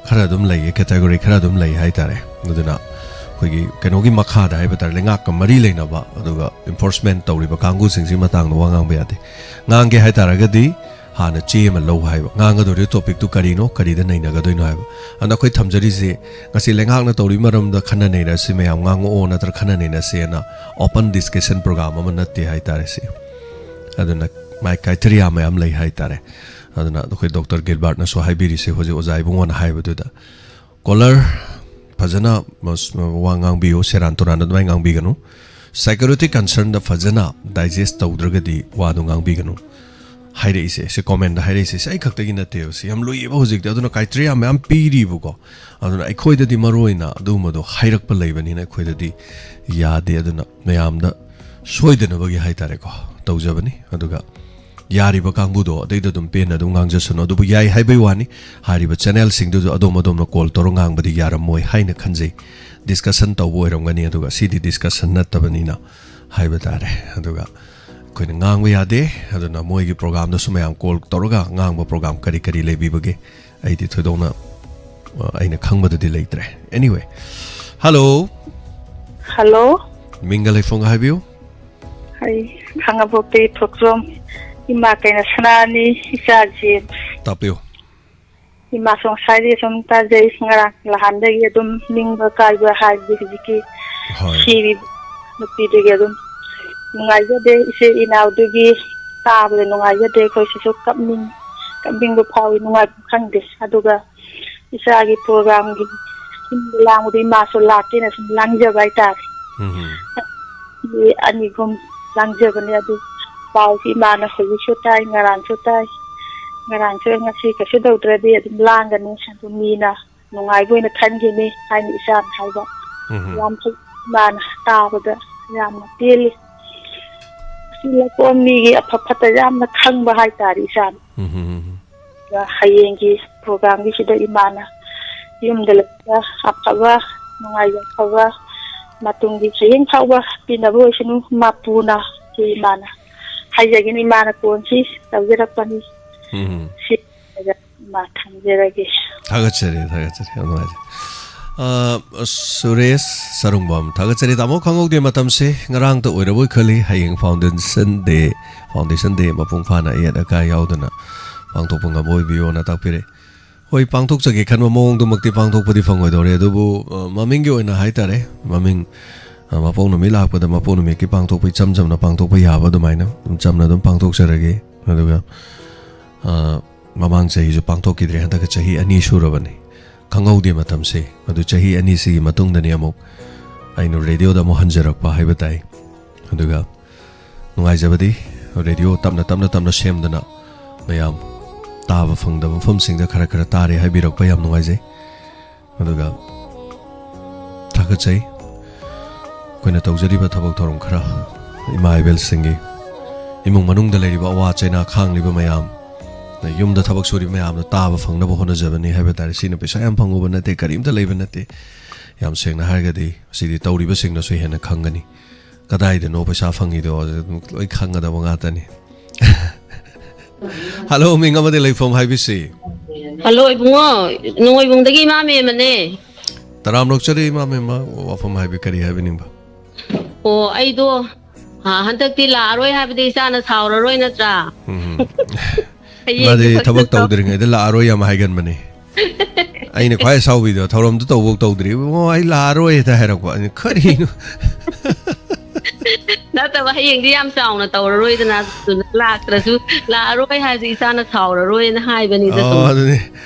ꯈꯔ ꯑꯗꯨꯝ ꯂꯩꯌꯦ, ꯀꯦꯇꯦꯒꯣꯔꯤ ꯈꯔ ꯑꯗꯨꯝ ꯂꯩ ꯍꯥꯏꯇꯥꯔꯦ꯫ ꯑꯗꯨꯅ ꯑꯩꯈꯣꯏꯒꯤ ꯀꯩꯅꯣꯒꯤ ꯃꯈꯥꯗ ꯍꯥꯏꯕ ꯇꯥꯔꯦ, ꯂꯩꯉꯥꯛꯀ ꯃꯔꯤ ꯂꯩꯅꯕ, ꯑꯗꯨꯒ ꯏꯟꯐꯣꯔꯁꯃꯦꯟ ꯇꯧꯔꯤꯕ ꯀꯥꯡꯕꯨꯁꯤꯡꯁꯤꯒꯤ ꯃꯇꯥꯡꯗ ꯋꯥ ꯉꯥꯡꯕ ꯌꯥꯗꯦ꯫ ꯉꯥꯡꯒꯦ ꯍꯥꯏ ꯇꯥꯔꯒꯗꯤ ꯍꯥꯟꯅ ꯆꯦ ꯑꯃ ꯂꯧ ꯍꯥꯏꯕ, ꯉꯥꯡꯒꯗꯧꯔꯤꯕ ꯇꯣꯄꯤꯛꯇꯨ ꯀꯔꯤꯅꯣ, ꯀꯔꯤꯗ ꯅꯩꯅꯒꯗꯣꯏꯅꯣ ꯍꯥꯏꯕ꯫ ꯑꯗꯨꯅ ꯑꯩꯈꯣꯏ ꯊꯝꯖꯔꯤꯁꯦ, ꯉꯁꯤ ꯂꯩꯉꯥꯛꯅ ꯇꯧꯔꯤꯕ ꯃꯔꯝꯗ ꯈꯟꯅ ꯅꯩꯅꯔꯁꯤ, ꯃꯌꯥꯝ ꯉꯥꯡꯉꯛꯑꯣ ꯅꯠꯇ꯭ꯔꯒ ꯈꯟꯅ ꯅꯩꯅꯁꯦꯅ ꯑꯣꯄꯟ ꯗꯤꯁꯀꯁꯟ ꯄ꯭ꯔꯣꯒ꯭ꯔꯥꯝ ꯑꯃ ꯅꯠꯇꯦ ꯍꯥꯏꯇꯥꯔꯦ ꯁꯤ꯫ ꯑꯗꯨꯅ ꯃꯥꯏ ꯀ꯭ꯔꯥꯏꯇꯦꯔꯤꯌꯥ ꯃꯌꯥꯝ ꯂꯩ ꯍꯥꯏꯇꯥꯔꯦ꯫ ꯑꯗꯨꯅ ꯑꯩꯈꯣꯏ ꯗꯣꯛꯇꯔ ꯒꯤꯜꯕꯥꯔꯠꯅꯁꯨ ꯍꯥꯏꯕꯤꯔꯤꯁꯦ ꯍꯧꯖꯤꯛ ꯑꯣꯖꯥ ꯏꯕꯨꯡꯉꯣꯅ ꯍꯥꯏꯕꯗꯨꯗ, ꯀꯣꯂꯔ ꯐꯖꯅ ꯃꯁ-, ꯋꯥ ꯉꯥꯡꯕꯤꯌꯨ, ꯁꯦꯔꯥꯟ ꯇꯨꯔꯥꯟ ꯑꯗꯨꯃꯥꯏꯅ ꯉꯥꯡꯕꯤꯒꯅꯨ, ꯁꯦꯀ꯭ꯌꯨꯔꯤꯇꯤ ꯀꯟꯁꯔꯟꯗ ꯐꯖꯅ ꯗꯥꯏꯖꯦꯁ ꯇꯧꯗ꯭ꯔꯒꯗꯤ ꯋꯥꯗꯨ ꯉꯥꯡꯕꯤꯒꯅꯨ ꯍꯥꯏꯔꯛꯏꯁꯦ꯫ ꯁꯤ ꯀꯣꯃꯦꯟꯗ ꯍꯥꯏꯔꯛꯏꯁꯦ, ꯁꯤ ꯑꯩ ꯈꯛꯇꯒꯤ ꯅꯠꯇꯦꯕ, ꯁꯤ ꯌꯥꯝ ꯂꯨꯏꯌꯦꯕ ꯍꯧꯖꯤꯛꯇꯤ꯫ ꯑꯗꯨꯅ ꯀ꯭ꯔꯥꯏꯇꯦꯔꯤꯌꯥ ꯃꯌꯥꯝ ꯄꯤꯔꯤꯕꯀꯣ, ꯑꯗꯨꯅ ꯑꯩꯈꯣꯏꯗꯗꯤ ꯃꯔꯨ ꯑꯣꯏꯅ ꯑꯗꯨꯒꯨꯝꯕꯗꯣ ꯍꯥꯏꯔꯛꯄ ꯂꯩꯕꯅꯤꯅ ꯑꯩꯈꯣꯏꯗꯗꯤ ꯌꯥꯗꯦ꯫ ꯑꯗꯨꯅ ꯃꯌꯥꯝꯗ ꯁꯣꯏꯗꯅꯕꯒꯤ ꯍꯥꯏꯇꯥꯔꯦꯀꯣ, ꯇꯧꯖꯕꯅꯤ꯫ ꯑꯗꯨꯒ ꯌꯥꯔꯤꯕ ꯀꯥꯡꯕꯨꯗꯣ ꯑꯗꯩꯗ ꯑꯗꯨꯝ ꯄꯦꯟꯅ ꯑꯗꯨꯝ ꯉꯥꯡꯖꯁꯅꯨ꯫ ꯑꯗꯨꯕꯨ ꯌꯥꯏ ꯍꯥꯏꯕꯩ ꯋꯥꯅꯤ, ꯍꯥꯏꯔꯤꯕ ꯆꯦꯅꯦꯜꯁꯤꯡꯗꯨꯁꯨ ꯑꯗꯣꯝ ꯑꯗꯣꯝꯅ ꯀꯣꯜ ꯇꯧꯔ ꯉꯥꯡꯕꯗꯤ ꯌꯥꯔꯝꯃꯣꯏ ꯍꯥꯏꯅ ꯈꯟꯖꯩ꯫ ꯗꯤꯁꯀꯁꯟ ꯇꯧꯕ ꯑꯣꯏꯔꯝꯒꯅꯤ, ꯑꯗꯨꯒ ꯁꯤꯗꯤ ꯗꯤꯁꯀꯁꯟ ꯅꯠꯇꯕꯅꯤꯅ ꯍꯥꯏꯕ ꯇꯥꯔꯦ꯫ ꯑꯗꯨꯒ ꯑꯩꯈꯣꯏꯅ ꯉꯥꯡꯕ ꯌꯥꯗꯦ, ꯑꯗꯨꯅ ꯃꯣꯏꯒꯤ ꯄ꯭ꯔꯣꯒꯥꯝꯗꯁꯨ ꯃꯌꯥꯝ ꯀꯣꯜ ꯇꯧꯔꯒ ꯉꯥꯡꯕ ꯄ꯭ꯔꯣꯒꯥꯝ ꯀꯔꯤ ꯀꯔꯤ ꯂꯩꯕꯤꯕꯒꯦ? ꯑꯩꯗꯤ ꯊꯣꯏꯗꯣꯛꯅ, ꯑ, ꯑꯩꯅ ꯈꯪꯕꯗꯗꯤ ꯂꯩꯇ꯭ꯔꯦ꯫ Anyway, hello꯫ Hello꯫ ꯃꯤꯡꯒ ꯂꯩꯐꯝꯒ ꯍꯥꯏꯕꯤꯌꯨ꯫ ꯑꯩ ꯈꯥꯉꯕꯣꯛꯇꯒꯤ ꯊꯣꯛꯆꯣꯝ, ꯏꯃꯥ ꯀꯩꯅ ꯁꯅꯥꯅꯤ, ꯏꯆꯥ ꯖꯦꯝꯁ꯫ ꯇꯥꯛꯄꯤꯌꯨ꯫ ꯏꯃꯥꯁꯨ ꯉꯁꯥꯏꯗꯒꯤ ꯁꯨꯝ ꯇꯥꯖꯩ, ꯉꯔꯥꯡ ꯅꯍꯥꯟꯗꯒꯤ ꯑꯗꯨꯝ ꯅꯤꯡꯕ ꯀꯥꯏꯕ ꯍꯥꯏꯕꯗꯤ ꯍꯧꯖꯤꯛꯀꯤ ꯍꯣꯏ꯫ ꯁꯤꯔꯤꯕ ꯅꯨꯄꯤꯗꯨꯒꯤ ꯑꯗꯨꯝ ꯅꯨꯡꯉꯥꯏꯖꯗꯦ꯫ ꯏꯆꯦ ꯏꯅꯥꯎꯗꯨꯒꯤ ꯇꯥꯕꯗ ꯅꯨꯡꯉꯥꯏꯖꯗꯦ꯫ ꯑꯩꯈꯣꯏꯁꯤꯁꯨ ꯀꯞꯅꯤꯡ-, ꯀꯞꯅꯤꯡꯕ ꯐꯥꯎꯏ, ꯅꯨꯡꯉꯥꯏꯐꯝ ꯈꯪꯗꯦ꯫ ꯑꯗꯨꯒ ꯏꯆꯥꯒꯤ programꯒꯤ ꯁꯤꯟꯕ ꯂꯥꯡꯕꯗ ꯏꯃꯥꯁꯨ ꯂꯥꯛꯀꯦꯅ ꯁꯨꯝ ꯂꯥꯡꯖꯕ ꯍꯥꯏꯇꯥꯔꯦ꯫ ꯎꯝ꯫ ꯃꯤ ꯑꯅꯤ ꯑꯍꯨꯝ ꯂꯥꯡꯖꯕꯅꯦ, ꯑꯗꯨ ꯄꯥꯎꯁꯤ ꯏꯃꯥꯅ ꯍꯧꯖꯤꯛꯁꯨ ꯇꯥꯏ, ꯉꯔꯥꯡꯁꯨ ꯇꯥꯏ, ꯉꯔꯥꯡꯁꯨ ꯉꯁꯤ ꯀꯩꯁꯨ ꯇꯧꯗ꯭ꯔꯗꯤ ꯑꯗꯨꯝ ꯂꯥꯡꯒꯅꯤ, ꯑꯗꯨ ꯃꯤꯅ ꯅꯨꯡꯉꯥꯏꯕ ꯑꯣꯏꯅ ꯈꯟꯈꯤꯅꯤ ꯍꯥꯏꯅ ꯏꯆꯥꯅ ꯍꯥꯏꯕ꯫ ꯎꯝ꯫ ꯌꯥꯝ ꯐꯩ, ꯏꯃꯥꯅ ꯇꯥꯕꯗ ꯌꯥꯝꯅ ꯄꯦꯜꯂꯤ꯫ ꯑꯁꯤ ꯂꯧꯀꯣꯟ ꯃꯤꯒꯤ ꯑꯐ ꯐꯠꯇ ꯌꯥꯝꯅ ꯈꯪꯕ ꯍꯥꯏꯇꯥꯔꯦ ꯏꯆꯥꯅ꯫ ꯎꯝ꯫ ꯑꯗꯨꯒ ꯍꯌꯦꯡꯒꯤ programꯒꯤꯁꯤꯗ ꯏꯃꯥꯅ ꯌꯨꯝꯗ ꯂꯩꯕ ꯑꯐꯕ, ꯅꯨꯡꯉꯥꯏ ꯌꯥꯏꯐꯕ, ꯃꯇꯨꯡꯒꯤ ꯍꯌꯦꯡ ꯐꯥꯎꯕ ꯄꯤꯅꯕ ꯑꯣꯏꯁꯅꯨ ꯃꯄꯨꯅ꯫ ꯁꯤ ꯏꯃꯥꯅ ꯍꯥꯏꯖꯒꯅꯤ, ꯏꯃꯥꯅ ꯀꯣꯟꯁꯤ ꯇꯧꯖꯔꯛꯄꯅꯤ꯫ ꯎꯝ꯫ ꯁꯤ ꯏꯃꯥ ꯊꯝꯖꯔꯒꯦ꯫ ꯊꯥꯒꯠꯆꯔꯤ, ꯊꯥꯒꯠꯆꯔꯤ, ꯌꯥꯝ ꯅꯨꯡꯉꯥꯏꯖꯔꯦ꯫ ꯑ, ꯁꯨꯔꯦꯁ ꯁꯔꯨꯡꯕꯝ, ꯊꯥꯒꯠꯆꯔꯤ꯫ ꯇꯥꯃꯣ, ꯈꯪꯍꯧꯗꯦ ꯃꯇꯝꯁꯦ, ꯉꯔꯥꯡꯇ ꯑꯣꯏꯔꯕꯣꯏ ꯈꯜꯂꯤ꯫ ꯍꯌꯦꯡ Foundation Day, Foundation Day ꯃꯄꯨꯡ ꯐꯥꯅ ꯑꯌꯦꯠ ꯑꯀꯥꯏ ꯌꯥꯎꯗꯅ ꯄꯥꯡꯊꯣꯛꯄ ꯉꯝꯕ ꯑꯣꯏꯕꯤꯌꯣꯅ ꯇꯥꯛꯄꯤꯔꯦ꯫ ꯍꯣꯏ, ꯄꯥꯡꯊꯣꯛꯆꯒꯦ ꯈꯟꯕ ꯃꯑꯣꯡꯗꯨꯃꯛꯇꯤ ꯄꯥꯡꯊꯣꯛꯄꯗꯤ ꯐꯪꯉꯣꯏꯗꯧꯔꯦ, ꯑꯗꯨꯕꯨ, ꯑ, ꯃꯃꯤꯡꯒꯤ ꯑꯣꯏꯅ ꯍꯥꯏꯇꯥꯔꯦ, ꯃꯃꯤꯡ, ꯑ, ꯃꯄꯣꯛ ꯅꯨꯃꯤꯠ ꯂꯥꯛꯄꯗ ꯃꯄꯣꯛ ꯅꯨꯃꯤꯠꯀꯤ ꯄꯥꯡꯊꯣꯛꯄ ꯏꯆꯝ ꯆꯝꯅ ꯄꯥꯡꯊꯣꯛꯄ ꯌꯥꯕ ꯑꯗꯨꯃꯥꯏꯅ ꯑꯗꯨꯝ ꯆꯝꯅ ꯑꯗꯨꯝ ꯄꯥꯡꯊꯣꯛꯆꯔꯒꯦ꯫ ꯑꯗꯨꯒ, ꯑ, ꯃꯃꯥꯡ ꯆꯍꯤꯁꯨ ꯄꯥꯡꯊꯣꯛꯈꯤꯗ꯭ꯔꯦ, ꯍꯟꯗꯛꯀ ꯆꯍꯤ ꯑꯅꯤ ꯁꯨꯔꯕꯅꯤ꯫ ꯈꯪꯍꯧꯗꯦ ꯃꯇꯝꯁꯦ꯫ ꯑꯗꯨ ꯆꯍꯤ ꯑꯅꯤꯁꯤꯒꯤ ꯃꯇꯨꯡꯗꯅꯤ ꯑꯃꯨꯛ ꯑꯩꯅ radioꯗ ꯑꯃꯨꯛ ꯍꯟꯖꯔꯛꯄ ꯍꯥꯏꯕ ꯇꯥꯏ꯫ ꯑꯗꯨꯒ ꯅꯨꯡꯉꯥꯏꯖꯕꯗꯤ radio ꯇꯞꯅ, ꯇꯞꯅ, ꯇꯞꯅ ꯁꯦꯝꯗꯅ ꯃꯌꯥꯝ ꯇꯥꯕ ꯐꯪꯗꯕ ꯃꯐꯝꯁꯤꯡꯗ ꯈꯔ ꯈꯔ ꯇꯥꯔꯦ ꯍꯥꯏꯕꯤꯔꯛꯄ ꯌꯥꯝ ꯅꯨꯡꯉꯥꯏꯖꯩ꯫ ꯑꯗꯨꯒ ꯊꯥꯒꯠꯆꯩ꯫ ꯑꯩꯈꯣꯏꯅ ꯇꯧꯖꯔꯤꯕ ꯊꯕꯛ ꯊꯧꯔꯝ ꯈꯔ, ꯏꯃꯥ ꯏꯕꯦꯜꯁꯤꯡꯒꯤ ꯏꯃꯨꯡ ꯃꯅꯨꯡꯗ ꯂꯩꯔꯤꯕ ꯑꯋꯥ ꯆꯩꯅꯥ ꯈꯥꯡꯂꯤꯕ ꯃꯌꯥꯝ, ꯌꯨꯝꯗ ꯊꯕꯛ ꯁꯨꯔꯤꯕ ꯃꯌꯥꯝꯗꯣ ꯇꯥꯕ ꯐꯪꯅꯕ ꯍꯣꯠꯅꯖꯕꯅꯤ ꯍꯥꯏꯕ ꯇꯥꯔꯦ꯫ ꯁꯤꯅ ꯄꯩꯁꯥ ꯌꯥꯝ ꯐꯪꯉꯨꯕ ꯅꯠꯇꯦ, ꯀꯔꯤꯝꯇ ꯂꯩꯕ ꯅꯠꯇꯦ꯫ ꯌꯥꯝ ꯁꯦꯡꯅ ꯍꯥꯏꯔꯒꯗꯤ ꯁꯤꯗꯤ ꯇꯧꯔꯤꯕꯁꯤꯡꯅꯁꯨ ꯍꯦꯟꯅ ꯈꯪꯒꯅꯤ꯫ ꯀꯗꯥꯏꯗꯅꯣ ꯄꯩꯁꯥ ꯐꯪꯉꯤꯗꯣ ꯑꯗꯨꯝ ꯂꯣꯏ ꯈꯪꯒꯗꯕ ꯉꯥꯛꯇꯅꯤ꯫ Hello, ꯃꯤꯡ ꯑꯃꯗꯤ ꯂꯩꯐꯝ ꯍꯥꯏꯕꯤꯁꯤ꯫ Hello, ꯏꯕꯨꯡꯉꯣ, ꯅꯣꯡꯃꯩꯕꯨꯡꯗꯒꯤ ꯏꯃꯥ ꯃꯦꯝꯃꯅꯦ꯫ ꯇꯔꯥꯝ ꯅꯣꯛꯆꯔꯤ ꯏꯃꯥ ꯃꯦꯝꯃ, ꯋꯥꯐꯝ ꯍꯥꯏꯕꯤ ꯀꯔꯤ ꯍꯥꯏꯕꯤꯅꯤꯡꯕ? ꯑꯣ, ꯑꯩꯗꯣ ꯑ, ꯍꯟꯗꯛꯇꯤ ꯂꯥꯛꯑꯔꯣꯏ ꯍꯥꯏꯕꯗꯤ ꯏꯆꯥꯅ ꯁꯥꯎꯔꯔꯣꯏ ꯅꯠꯇ꯭ꯔꯥ? ꯎꯝ꯫ ꯃꯥꯗꯤ ꯊꯕꯛ ꯇꯧꯗ꯭ꯔꯤꯉꯩꯗ ꯂꯥꯛꯑꯔꯣꯏ ꯌꯥꯝ ꯍꯥꯏꯒꯟꯕꯅꯤ꯫ ꯑꯩꯅ ꯈ꯭ꯋꯥꯏ ꯁꯥꯎꯕꯤꯗꯣ, ꯊꯧꯔꯝꯗꯨ ꯇꯧꯕꯧ ꯇꯧꯗ꯭ꯔꯤ, "ꯏꯕꯨꯡꯉꯣ, ꯑꯩ ꯂꯥꯛꯑꯔꯣꯏ" ꯍꯦꯛꯇ ꯍꯥꯏꯔꯛꯄ꯫ ꯑꯩꯅ, "ꯀꯔꯤꯅꯣ?" ꯅꯠꯇꯕ, ꯍꯌꯦꯡꯗꯤ ꯌꯥꯝ ꯆꯥꯎꯅ ꯇꯧꯔꯔꯣꯏꯗꯅ, ꯑꯗꯨꯅ ꯂꯥꯛꯇ꯭ꯔꯁꯨ, ꯂꯥꯛꯑꯔꯣꯏ ꯍꯥꯏꯁꯦ ꯏꯆꯥꯅ ꯁꯥꯎꯔꯔꯣꯏꯅ ꯍꯥꯏꯕꯅꯤꯗ ꯑꯣ, ꯁꯨꯝ꯫ ꯑꯗꯨꯅꯤ,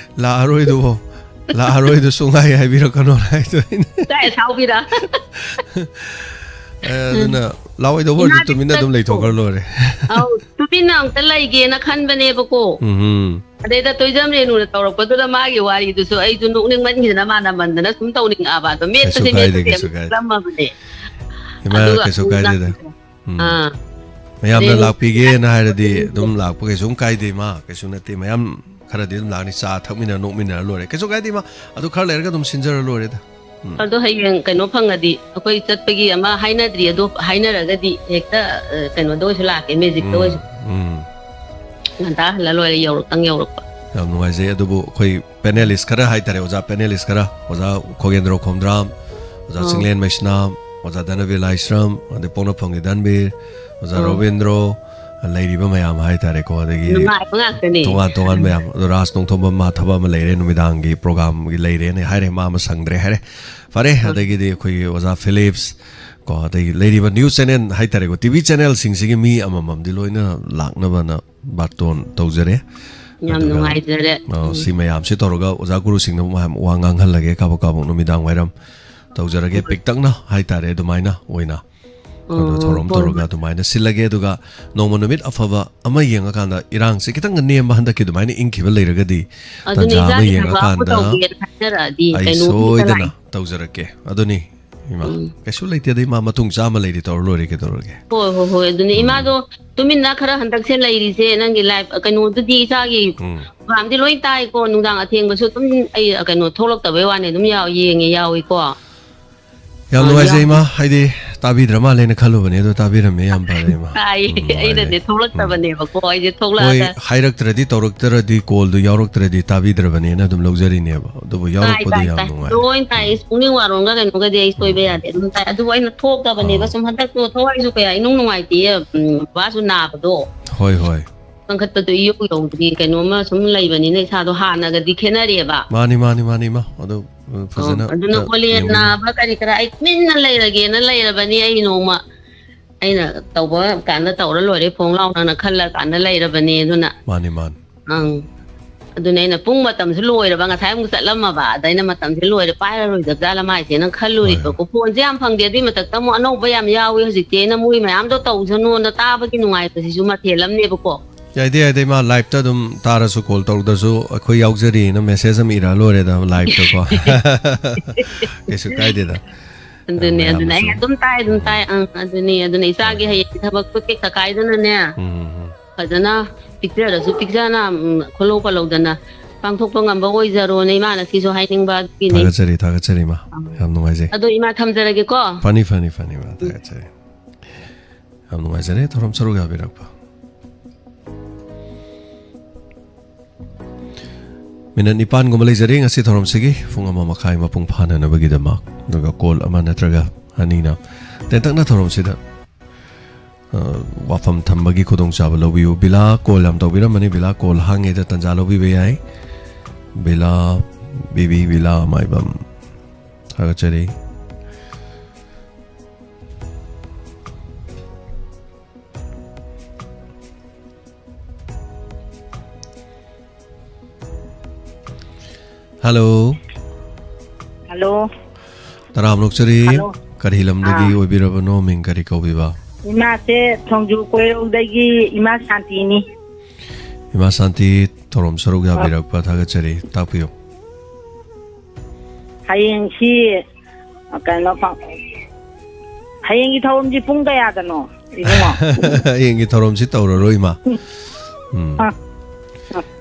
ꯂꯥꯛꯑꯔꯣꯏꯗꯨꯕꯣ, ꯂꯥꯛꯑꯔꯣꯏꯗꯨ ꯁꯨꯡꯍꯥꯏ ꯍꯥꯏꯕꯤꯔꯛꯀꯅꯣ ꯍꯥꯏꯗꯣ ꯑꯩꯅ꯫ ꯏꯆꯥ ꯁꯥꯎꯕꯤꯔ? ꯑꯦ, ꯑꯗꯨꯅ ꯂꯥꯛꯑꯣꯏꯗꯧꯕ ꯑꯣꯏꯔꯗꯤ ꯏꯃꯥꯗꯤ ꯇꯨꯃꯤꯟꯅ ꯑꯗꯨꯝ ꯂꯩꯊꯣꯛꯈ꯭ꯔ ꯂꯣꯏꯔꯦ꯫ ꯑꯧ, ꯇꯨꯃꯤꯟꯅ ꯑꯝꯇ ꯂꯩꯒꯦꯅ ꯈꯟꯕꯅꯦꯕꯀꯣ꯫ ꯎꯝ꯫ ꯑꯗꯩꯗ ꯇꯣꯏꯖꯝ ꯔꯦꯅꯨꯅ ꯇꯧꯔꯛꯄꯗꯨꯗ ꯃꯥꯒꯤ ꯋꯥꯔꯤꯗꯨꯁꯨ ꯑꯩꯁꯨ ꯅꯣꯛꯅꯤꯡꯃꯟꯈꯤꯗꯅ, ꯃꯥꯅꯃꯟꯗꯅ ꯁꯨꯝ ꯇꯧꯅꯤꯡꯉꯛꯑꯕ꯫ ꯑꯗꯣ ꯀꯩꯁꯨ ꯃꯦꯠꯄꯁꯦ ꯀꯥꯏꯗꯦ, ꯃꯦꯠꯄꯁꯦ ꯀꯩꯁꯨ ꯀꯥꯏꯗꯦ꯫ ꯆꯝꯃꯕꯅꯦ꯫ ꯏꯃꯥ, ꯑꯗꯨꯒ ꯀꯩꯁꯨ ꯑꯃꯨꯛ ꯀꯥꯏꯗꯦꯗ꯫ ꯅꯪ-, ꯎꯝ꯫ ꯑꯥ꯫ ꯃꯌꯥꯝꯅ ꯑꯗꯩ ꯑꯃꯨꯛ ꯂꯥꯛꯄꯤꯒꯦꯅ ꯍꯥꯏꯔꯗꯤ ꯑꯗꯨꯝ ꯂꯥꯛꯄ ꯀꯩꯁꯨꯝ ꯀꯥꯏꯗꯦ, ꯏꯃꯥ꯫ ꯀꯩꯁꯨ ꯅꯠꯇꯦ, ꯃꯌꯥꯝ ꯈꯔꯗꯤ ꯑꯗꯨꯝ ꯂꯥꯛꯅꯤ꯫ ꯆꯥ ꯊꯛꯃꯤꯟꯅꯔ ꯅꯣꯛꯃꯤꯟꯅꯔ ꯂꯣꯏꯔꯦ, ꯀꯩꯁꯨ ꯀꯥꯏꯗꯦ, ꯏꯃꯥ꯫ ꯑꯗꯨ ꯈꯔ ꯂꯩꯔꯒ ꯑꯗꯨꯝ ꯁꯤꯟꯖꯔ ꯂꯣꯏꯔꯦꯗ꯫ ꯎꯝ꯫ ꯑꯗꯣ ꯍꯌꯦꯡ ꯀꯩꯅꯣ ꯐꯪꯉꯗꯤ, ꯑꯩꯈꯣꯏ ꯆꯠꯄꯒꯤ ꯑꯃ ꯍꯥꯏꯅꯗ꯭ꯔꯤ, ꯑꯗꯣ ꯍꯥꯏꯅꯔꯒꯗꯤ ꯍꯦꯛꯇ, ꯑ, ꯀꯩꯅꯣꯗ ꯑꯣꯏꯁꯨ ꯂꯥꯛꯀꯦ, ꯃꯦꯖꯤꯛꯇ ꯎꯝ, ꯑꯣꯏꯁꯨ꯫ ꯎꯝ꯫ ꯉꯟꯇꯥ ꯍꯜꯂ ꯂꯣꯏꯔꯦ, ꯌꯧꯔꯛꯇꯪ ꯌꯧꯔꯛꯄ꯫ ꯌꯥꯝ ꯅꯨꯡꯉꯥꯏꯖꯩ꯫ ꯑꯗꯨꯕꯨ ꯑꯩꯈꯣꯏ ꯄꯦꯅꯦꯂꯤꯁ ꯈꯔ ꯍꯥꯏꯇꯥꯔꯦ, ꯑꯣꯖꯥ ꯄꯦꯅꯦꯂꯤꯁ ꯈꯔ, ꯑꯣꯖꯥ ꯈꯣꯒꯦꯟꯗ꯭ꯔꯣ ꯈꯣꯝꯗ꯭ꯔꯥꯝ, ꯑꯣꯖꯥ ꯑꯣ꯫ ꯆꯤꯡꯂꯦꯟ ꯃꯩꯁꯅꯥꯝ, ꯑꯣꯖꯥ ꯙꯅꯕꯤꯔ ꯂꯥꯏꯁ꯭ꯔꯝ, ꯑꯗꯩ ꯄꯣꯛꯅꯐꯝꯒꯤ ꯙꯟꯕꯤꯔ, ꯑꯣꯖꯥ ꯑꯣ꯫ ꯔꯣꯕꯤꯟꯗ꯭ꯔꯣ, ꯂꯩꯔꯤꯕ ꯃꯌꯥꯝ ꯍꯥꯏꯇꯥꯔꯦꯀꯣ, ꯑꯗꯒꯤ ꯅꯨꯡꯉꯥꯏꯕ ꯉꯥꯛꯇꯅꯤ꯫ ꯇꯣꯉꯥꯟ ꯇꯣꯉꯥꯟ ꯃꯌꯥꯝ, ꯑꯗꯣ ꯔꯥꯖ ꯅꯣꯡꯊꯣꯝꯕꯝ ꯃꯥ ꯊꯕꯛ ꯑꯃ ꯂꯩꯔꯦ, ꯅꯨꯃꯤꯗꯥꯡꯒꯤ ꯄ꯭ꯔꯣꯒꯥꯝꯒꯤ ꯂꯩꯔꯦꯅ ꯍꯥꯏꯔꯦ, ꯃꯥ ꯑꯃ ꯁꯪꯗ꯭ꯔꯦ ꯍꯥꯏꯔꯦ꯫ ꯐꯔꯦ, ꯑꯗꯒꯤꯗꯤ ꯑꯩꯈꯣꯏꯒꯤ ꯑꯣꯖꯥ ꯐꯤꯂꯤꯞꯁ ꯀꯣ, ꯑꯗꯒꯤ ꯂꯩꯔꯤꯕ ꯅ꯭ꯌꯨꯁ ꯆꯦꯅꯦꯜ ꯍꯥꯏꯇꯥꯔꯦꯀꯣ, ꯇꯤ ꯚꯤ ꯆꯦꯅꯦꯜꯁꯤꯡꯁꯤꯒꯤ ꯃꯤ ꯑꯃꯃꯝꯗꯤ ꯂꯣꯏꯅ ꯂꯥꯛꯅꯕꯅ ꯕꯥꯔꯇꯣꯟ ꯇꯧꯖꯔꯦ꯫ ꯌꯥꯝ ꯑꯗꯨꯒ, ꯅꯨꯡꯉꯥꯏꯖꯔꯦ꯫ ꯑ, ꯎꯝ꯫ ꯁꯤ ꯃꯌꯥꯝꯁꯤ ꯇꯧꯔꯒ ꯑꯣꯖꯥ ꯒꯨꯔꯨꯁꯤꯡꯅ ꯑꯃꯨꯛ ꯍꯥꯏ-, ꯋꯥ ꯉꯥꯡꯍꯜꯂꯒꯦ ꯀꯥꯕꯛ ꯀꯥꯕꯛ ꯅꯨꯃꯤꯗꯥꯡ ꯋꯥꯏꯔꯝ ꯇꯧꯖꯔꯒꯦ, ꯍꯣꯏ꯫ ꯄꯤꯛꯇꯛꯅ ꯍꯥꯏꯇꯥꯔꯦ, ꯑꯗꯨꯃꯥꯏꯅ ꯑꯣꯏꯅ꯫ ꯑꯗꯣ ꯑꯣ, ꯊꯧꯔꯝ ꯍꯣꯏ, ꯇꯧꯔꯒ ꯍꯣꯏ꯫ ꯑꯗꯨꯃꯥꯏꯅ ꯁꯤꯜꯂꯒꯦ꯫ ꯑꯗꯨꯒ ꯅꯣꯡꯃ ꯅꯨꯃꯤꯠ ꯑꯐꯕ ꯑꯃ ꯌꯦꯡꯉꯀꯥꯟꯗ, ꯏꯔꯥꯡꯁꯦ ꯈꯤꯇꯪ ꯅꯦꯝꯕ ꯍꯟꯗꯛꯀꯤ ꯑꯗꯨꯃꯥꯏꯅ ꯏꯪꯈꯤꯕ ꯂꯩꯔꯒꯗꯤ, ꯑꯗꯨꯅꯦ, ꯇꯥꯟꯖꯥ ꯑꯃ ꯏꯆꯥꯒꯤ ꯊꯕꯛ ꯑꯃ ꯌꯦꯡꯉꯀꯥꯟꯗ ꯇꯧꯒꯦꯅ ꯍꯥꯏꯅꯔꯛꯑꯗꯤ ꯑꯩ ꯀꯩꯅꯣꯝꯇ ꯁꯣꯏꯗꯅ ꯂꯥꯛꯑꯦ꯫ ꯇꯧꯖꯔꯛꯀꯦ꯫ ꯑꯗꯨꯅꯤ, ꯏꯃꯥ, ꯎꯝ꯫ ꯀꯩꯁꯨ ꯂꯩꯇꯦꯗ, ꯏꯃꯥ, ꯃꯇꯨꯡ ꯆꯥꯝꯃ ꯂꯩꯔꯤ, ꯇꯧꯔ ꯂꯣꯏꯔꯦ, ꯀꯩꯗꯧꯔꯒꯦ? ꯍꯣꯏ, ꯍꯣꯏ, ꯍꯣꯏ, ꯑꯗꯨꯅꯦ꯫ ꯎꯝ꯫ ꯏꯃꯥꯗꯣ ꯇꯨꯃꯤꯟꯅ ꯈꯔ ꯍꯟꯗꯛꯁꯦ ꯂꯩꯔꯤꯁꯦ, ꯅꯪꯒꯤ ꯂꯥꯏꯐ, ꯀꯩꯅꯣꯗꯨꯗꯤ, ꯏꯆꯥꯒꯤ ꯎꯝ꯫ ꯄ꯭ꯔꯣꯒꯥꯝꯗꯤ ꯂꯣꯏ ꯇꯥꯏꯀꯣ, ꯅꯨꯡꯗꯥꯡ ꯑꯊꯦꯡꯕꯁꯨ ꯑꯗꯨꯝ ꯑꯩ, ꯀꯩꯅꯣ, ꯊꯣꯛꯂꯛꯇꯕꯩ ꯋꯥꯅꯤ, ꯑꯗꯨꯝ ꯌꯥꯎ-, ꯌꯦꯡꯉꯦ, ꯌꯥꯎꯏꯀꯣ꯫ ꯌꯥꯝ ꯑ, ꯅꯨꯡꯉꯥꯏꯖꯩ, ꯌꯥꯎ- ꯏꯃꯥ, ꯍꯥꯏꯗꯤ ꯇꯥꯕꯤꯗ꯭ꯔ ꯃꯥꯜꯂꯦꯅ ꯈꯜꯂꯨꯕꯅꯦ, ꯑꯗꯣ ꯇꯥꯕꯤꯔꯝꯃꯦ, ꯌꯥꯝ ꯐꯔꯦ, ꯏꯃꯥ꯫ ꯇꯥꯏꯌꯦ, ꯎꯝ, ꯑꯩꯅꯅꯦ ꯅꯨꯡꯉꯥꯏꯔꯦ꯫ ꯎꯝ꯫ ꯊꯣꯛꯂꯛꯇꯕꯅꯦꯕꯀꯣ, ꯑꯩꯁꯦ ꯍꯣꯏ, ꯊꯣꯛꯂꯛꯑꯒ ꯍꯥꯏꯔꯛꯇ꯭ꯔꯗꯤ, ꯇꯧꯔꯛꯇ꯭ꯔꯗꯤ, ꯀꯣꯜꯗꯨ ꯌꯥꯎꯔꯛꯇ꯭ꯔꯗꯤ ꯇꯥꯕꯤꯗ꯭ꯔꯕꯅꯦꯅ ꯑꯗꯨꯝ ꯂꯧꯖꯔꯤꯅꯦꯕ꯫ ꯑꯗꯨꯕꯨ ꯇꯥꯏ, ꯌꯥꯎꯔꯛꯄꯗꯨ ꯇꯥꯏ, ꯌꯥꯝ ꯇꯥꯏ꯫ ꯅꯨꯡꯉꯥꯏꯔꯦ꯫ ꯂꯣꯏ ꯇꯥꯏ꯫ ꯎꯝ꯫ ꯄꯨꯛꯅꯤꯡ ꯋꯥꯔꯣꯝꯒ ꯀꯩꯅꯣꯒꯗꯤ ꯑꯩ ꯁꯣꯏꯕ ꯎꯝ꯫ ꯌꯥꯗꯦ꯫ ꯑꯗꯨꯝ ꯇꯥꯏ꯫ ꯑꯗꯨꯕꯨ ꯑꯩꯅ ꯊꯣꯛꯇꯕꯅꯦꯕ꯫ ꯑꯥ꯫ ꯁꯨꯝ ꯍꯟꯗꯛꯇꯣ ꯊꯋꯥꯏꯁꯨ ꯀꯌꯥ ꯏꯅꯨꯡ ꯅꯨꯡꯉꯥꯏꯇꯦꯌꯦ꯫ ꯎꯝ, ꯕꯕꯥꯁꯨ ꯅꯥꯕꯗꯣ꯫ ꯍꯣꯏ, ꯍꯣꯏ꯫ ꯀꯟꯈꯠꯄꯗꯣ ꯏꯌꯧ ꯌꯧꯗ꯭ꯔꯤ꯫ ꯀꯩꯅꯣꯝꯃ ꯁꯨꯝ ꯂꯩꯕꯅꯤꯅ ꯏꯁꯥꯗꯣ ꯍꯥꯟꯅꯒꯗꯤ ꯈꯦꯠꯅꯔꯦꯕ꯫ ꯃꯥꯅꯤ, ꯃꯥꯅꯤ, ꯃꯥꯅꯤ, ꯏꯃꯥ꯫ ꯑꯗꯨ, ꯑ, ꯑꯣ, ꯐꯖꯅ ꯑꯗꯨꯅ ꯇ-, ꯑꯣꯂꯦꯟ ꯌꯦꯡꯕꯤꯌꯨ꯫ ꯅꯥꯕ ꯀꯔꯤ ꯀꯔꯥ ꯑꯩ ꯇꯨꯃꯤꯟꯅ ꯂꯩꯔꯒꯦꯅ ꯂꯩꯔꯕꯅꯤ꯫ ꯑꯩ ꯅꯣꯡꯃ ꯑꯩꯅ ꯇꯧꯕ ꯀꯥꯟꯗ ꯇꯧꯔ ꯂꯣꯏꯔꯦ, ꯐꯣꯡ ꯂꯥꯎꯅꯅ ꯈꯜꯂ ꯀꯥꯟꯗ ꯂꯩꯔꯕꯅꯦ꯫ ꯑꯗꯨꯅ, ꯃꯥꯅꯤ, ꯃꯥꯅꯤ꯫ ꯑꯪ꯫ ꯑꯗꯨꯅ ꯑꯩꯅ ꯄꯨꯡ ꯃꯇꯝꯁꯨ ꯂꯣꯏꯔꯕ, ꯉꯁꯥꯏ ꯑꯃꯨꯛ ꯆꯠꯂꯝꯃꯕ, ꯑꯗ ꯑꯩꯅ ꯃꯇꯝꯁꯦ ꯂꯣꯏꯔꯦ, ꯄꯥꯏꯔꯔꯣꯏꯗꯕ ꯖꯥꯠꯂ ꯃꯥꯏꯁꯦꯅ ꯍꯣꯏ, ꯈꯜꯂꯨꯔꯤꯕꯀꯣ꯫ ꯍꯣꯏ꯫ ꯐꯣꯟꯁꯦ ꯌꯥꯝ ꯐꯪꯗꯦ, ꯑꯗꯨꯏ ꯃꯊꯛꯇ ꯑꯃꯨꯛ ꯑꯅꯧꯕ ꯌꯥꯝ ꯌꯥꯎꯋꯤ ꯍꯧꯖꯤꯛꯇꯤ꯫ ꯑꯩꯅ ꯃꯣꯏ ꯃꯌꯥꯝꯗꯣ ꯇꯧꯁꯅꯨꯅ ꯇꯥꯕꯒꯤ ꯅꯨꯡꯉꯥꯏꯕꯁꯤꯁꯨ ꯃꯊꯦꯜ ꯑꯃꯅꯦꯕꯀꯣ꯫ ꯌꯥꯏꯗ, ꯌꯥꯏꯗ, ꯏꯃꯥ, live-ꯇ ꯑꯗꯨꯝ ꯇꯥꯔꯁꯨ, call ꯇꯧꯔꯗꯁꯨ, "ꯑꯩꯈꯣꯏ ꯌꯥꯎꯖꯔꯤꯅ" message ꯑꯃ ꯏꯔ ꯂꯣꯏꯔꯦꯗ, live-ꯇꯀꯣ꯫ ꯀꯩꯁꯨ ꯀꯥꯏꯗꯦꯗ꯫ ꯑꯗꯨꯅꯦ, ꯑꯗꯨꯅꯦ, ꯑꯩ ꯃꯌꯥꯝꯅꯁꯨ ꯑꯗꯨꯝ ꯇꯥꯏ, ꯑꯗꯨꯝ ꯇꯥꯏ꯫ ꯑꯪ, ꯑꯗꯨꯅꯦ, ꯑꯗꯨꯅꯦ, ꯍꯣꯏ, ꯏꯆꯥꯒꯤ ꯍꯣꯏ꯫ ꯍꯌꯦꯡ ꯊꯕꯛꯇꯣ ꯇꯦꯛꯇ ꯀꯥꯏꯗꯅꯅꯦ, ꯎꯝ, ꯎꯝ, ꯎꯝ꯫ ꯐꯖꯅ ꯄꯤꯛꯆꯔꯁꯨ ꯄꯤꯛꯆꯅ, ꯎꯝ, ꯈꯨꯜꯂꯧ ꯄꯜꯂꯧꯗꯅ ꯄꯥꯡꯊꯣꯛꯄ ꯉꯝꯕ ꯑꯣꯏꯖꯔꯣꯅ ꯏꯃꯥꯅ ꯁꯤꯁꯨ ꯍꯥꯏꯅꯤꯡꯕ ꯑꯗꯨꯒꯤꯅꯤ꯫ ꯊꯥꯒꯠꯆꯔꯤ, ꯊꯥꯒꯠꯆꯔꯤ, ꯏꯃꯥ꯫ ꯑꯪ꯫ ꯌꯥꯝ ꯅꯨꯡꯉꯥꯏꯖꯩ꯫ ꯑꯗꯣ ꯏꯃꯥ, ꯊꯝꯖꯔꯒꯦꯀꯣ꯫ ꯐꯅꯤ, ꯐꯅꯤ, ꯐꯅꯤ, ꯏꯃꯥ, ꯎꯝ꯫ ꯊꯥꯒꯠꯆꯔꯤ꯫ ꯌꯥꯝ ꯅꯨꯡꯉꯥꯏꯖꯔꯦ ꯊꯧꯔꯝ ꯁꯔꯨꯛ ꯌꯥꯕꯤꯔꯛꯄ꯫ ꯃꯤꯅꯠ ꯅꯤꯄꯥꯟꯒꯨꯝꯕ ꯂꯩꯖꯔꯤ ꯉꯁꯤ ꯊꯧꯔꯝꯁꯤꯒꯤ ꯄꯨꯡ ꯑꯃ ꯃꯈꯥꯏ ꯃꯄꯨꯡ ꯐꯥꯅꯅꯕꯒꯤꯗꯃꯛ꯫ ꯑꯗꯨꯒ call ꯑꯃ ꯅꯠꯇ꯭ꯔꯒ ꯑꯅꯤꯅ ꯇꯦꯟꯇꯛꯅ ꯊꯧꯔꯝꯁꯤꯗ, ꯑ, ꯋꯥꯐꯝ ꯊꯝꯕꯒꯤ ꯈꯨꯗꯣꯡꯆꯥꯕ ꯂꯧꯕꯤꯌꯨ꯫ ꯕꯤꯂꯥ call ꯌꯥꯝ ꯇꯧꯕꯤꯔꯝꯕꯅꯤ, ꯕꯤꯂꯥ call ꯍꯥꯡꯉꯤꯗ ꯇꯥꯟꯖꯥ ꯂꯧꯕꯤꯕ ꯌꯥꯏ꯫ ꯕꯤꯂꯥ, ꯕꯤꯕꯤ ꯕꯤꯂꯥ ꯃꯥꯏꯕꯝ, ꯊꯥꯒꯠꯆꯔꯤ꯫ Hello꯫ Hello꯫ ꯇꯔꯥꯝꯅ ꯑꯣꯛꯆꯔꯤ꯫ Hello꯫ ꯀꯔꯤ ꯂꯝꯗꯒꯤ ꯑꯥ꯫ ꯑꯣꯏꯕꯤꯔꯕꯅꯣ? ꯃꯤꯡ ꯀꯔꯤ ꯀꯧꯕꯤꯕ? ꯏꯃꯥꯁꯦ ꯊꯣꯡꯖꯨ ꯀꯣꯏꯔꯧꯗꯒꯤ ꯏꯃꯥ ꯁꯥꯟꯇꯤꯅꯤ꯫ ꯏꯃꯥ ꯁꯥꯟꯇꯤ, ꯊꯧꯔꯝ ꯁꯔꯨꯛ ꯑꯥ꯫ ꯌꯥꯕꯤꯔꯛꯄ ꯊꯥꯒꯠꯆꯔꯤ꯫ ꯇꯥꯛꯄꯤꯌꯨ꯫ ꯍꯌꯦꯡꯁꯤ ꯀꯩꯅꯣ ꯐ-, ꯍꯌꯦꯡꯒꯤ ꯊꯧꯔꯝꯁꯤ ꯄꯨꯡ ꯀꯌꯥꯗꯅꯣ, ꯏꯕꯨꯡꯉꯣ? ꯍꯌꯦꯡꯒꯤ ꯊꯧꯔꯝꯁꯤ ꯇꯧꯔꯔꯣꯏ, ꯏꯃꯥ꯫ ꯎꯝ꯫ ꯑꯥ꯫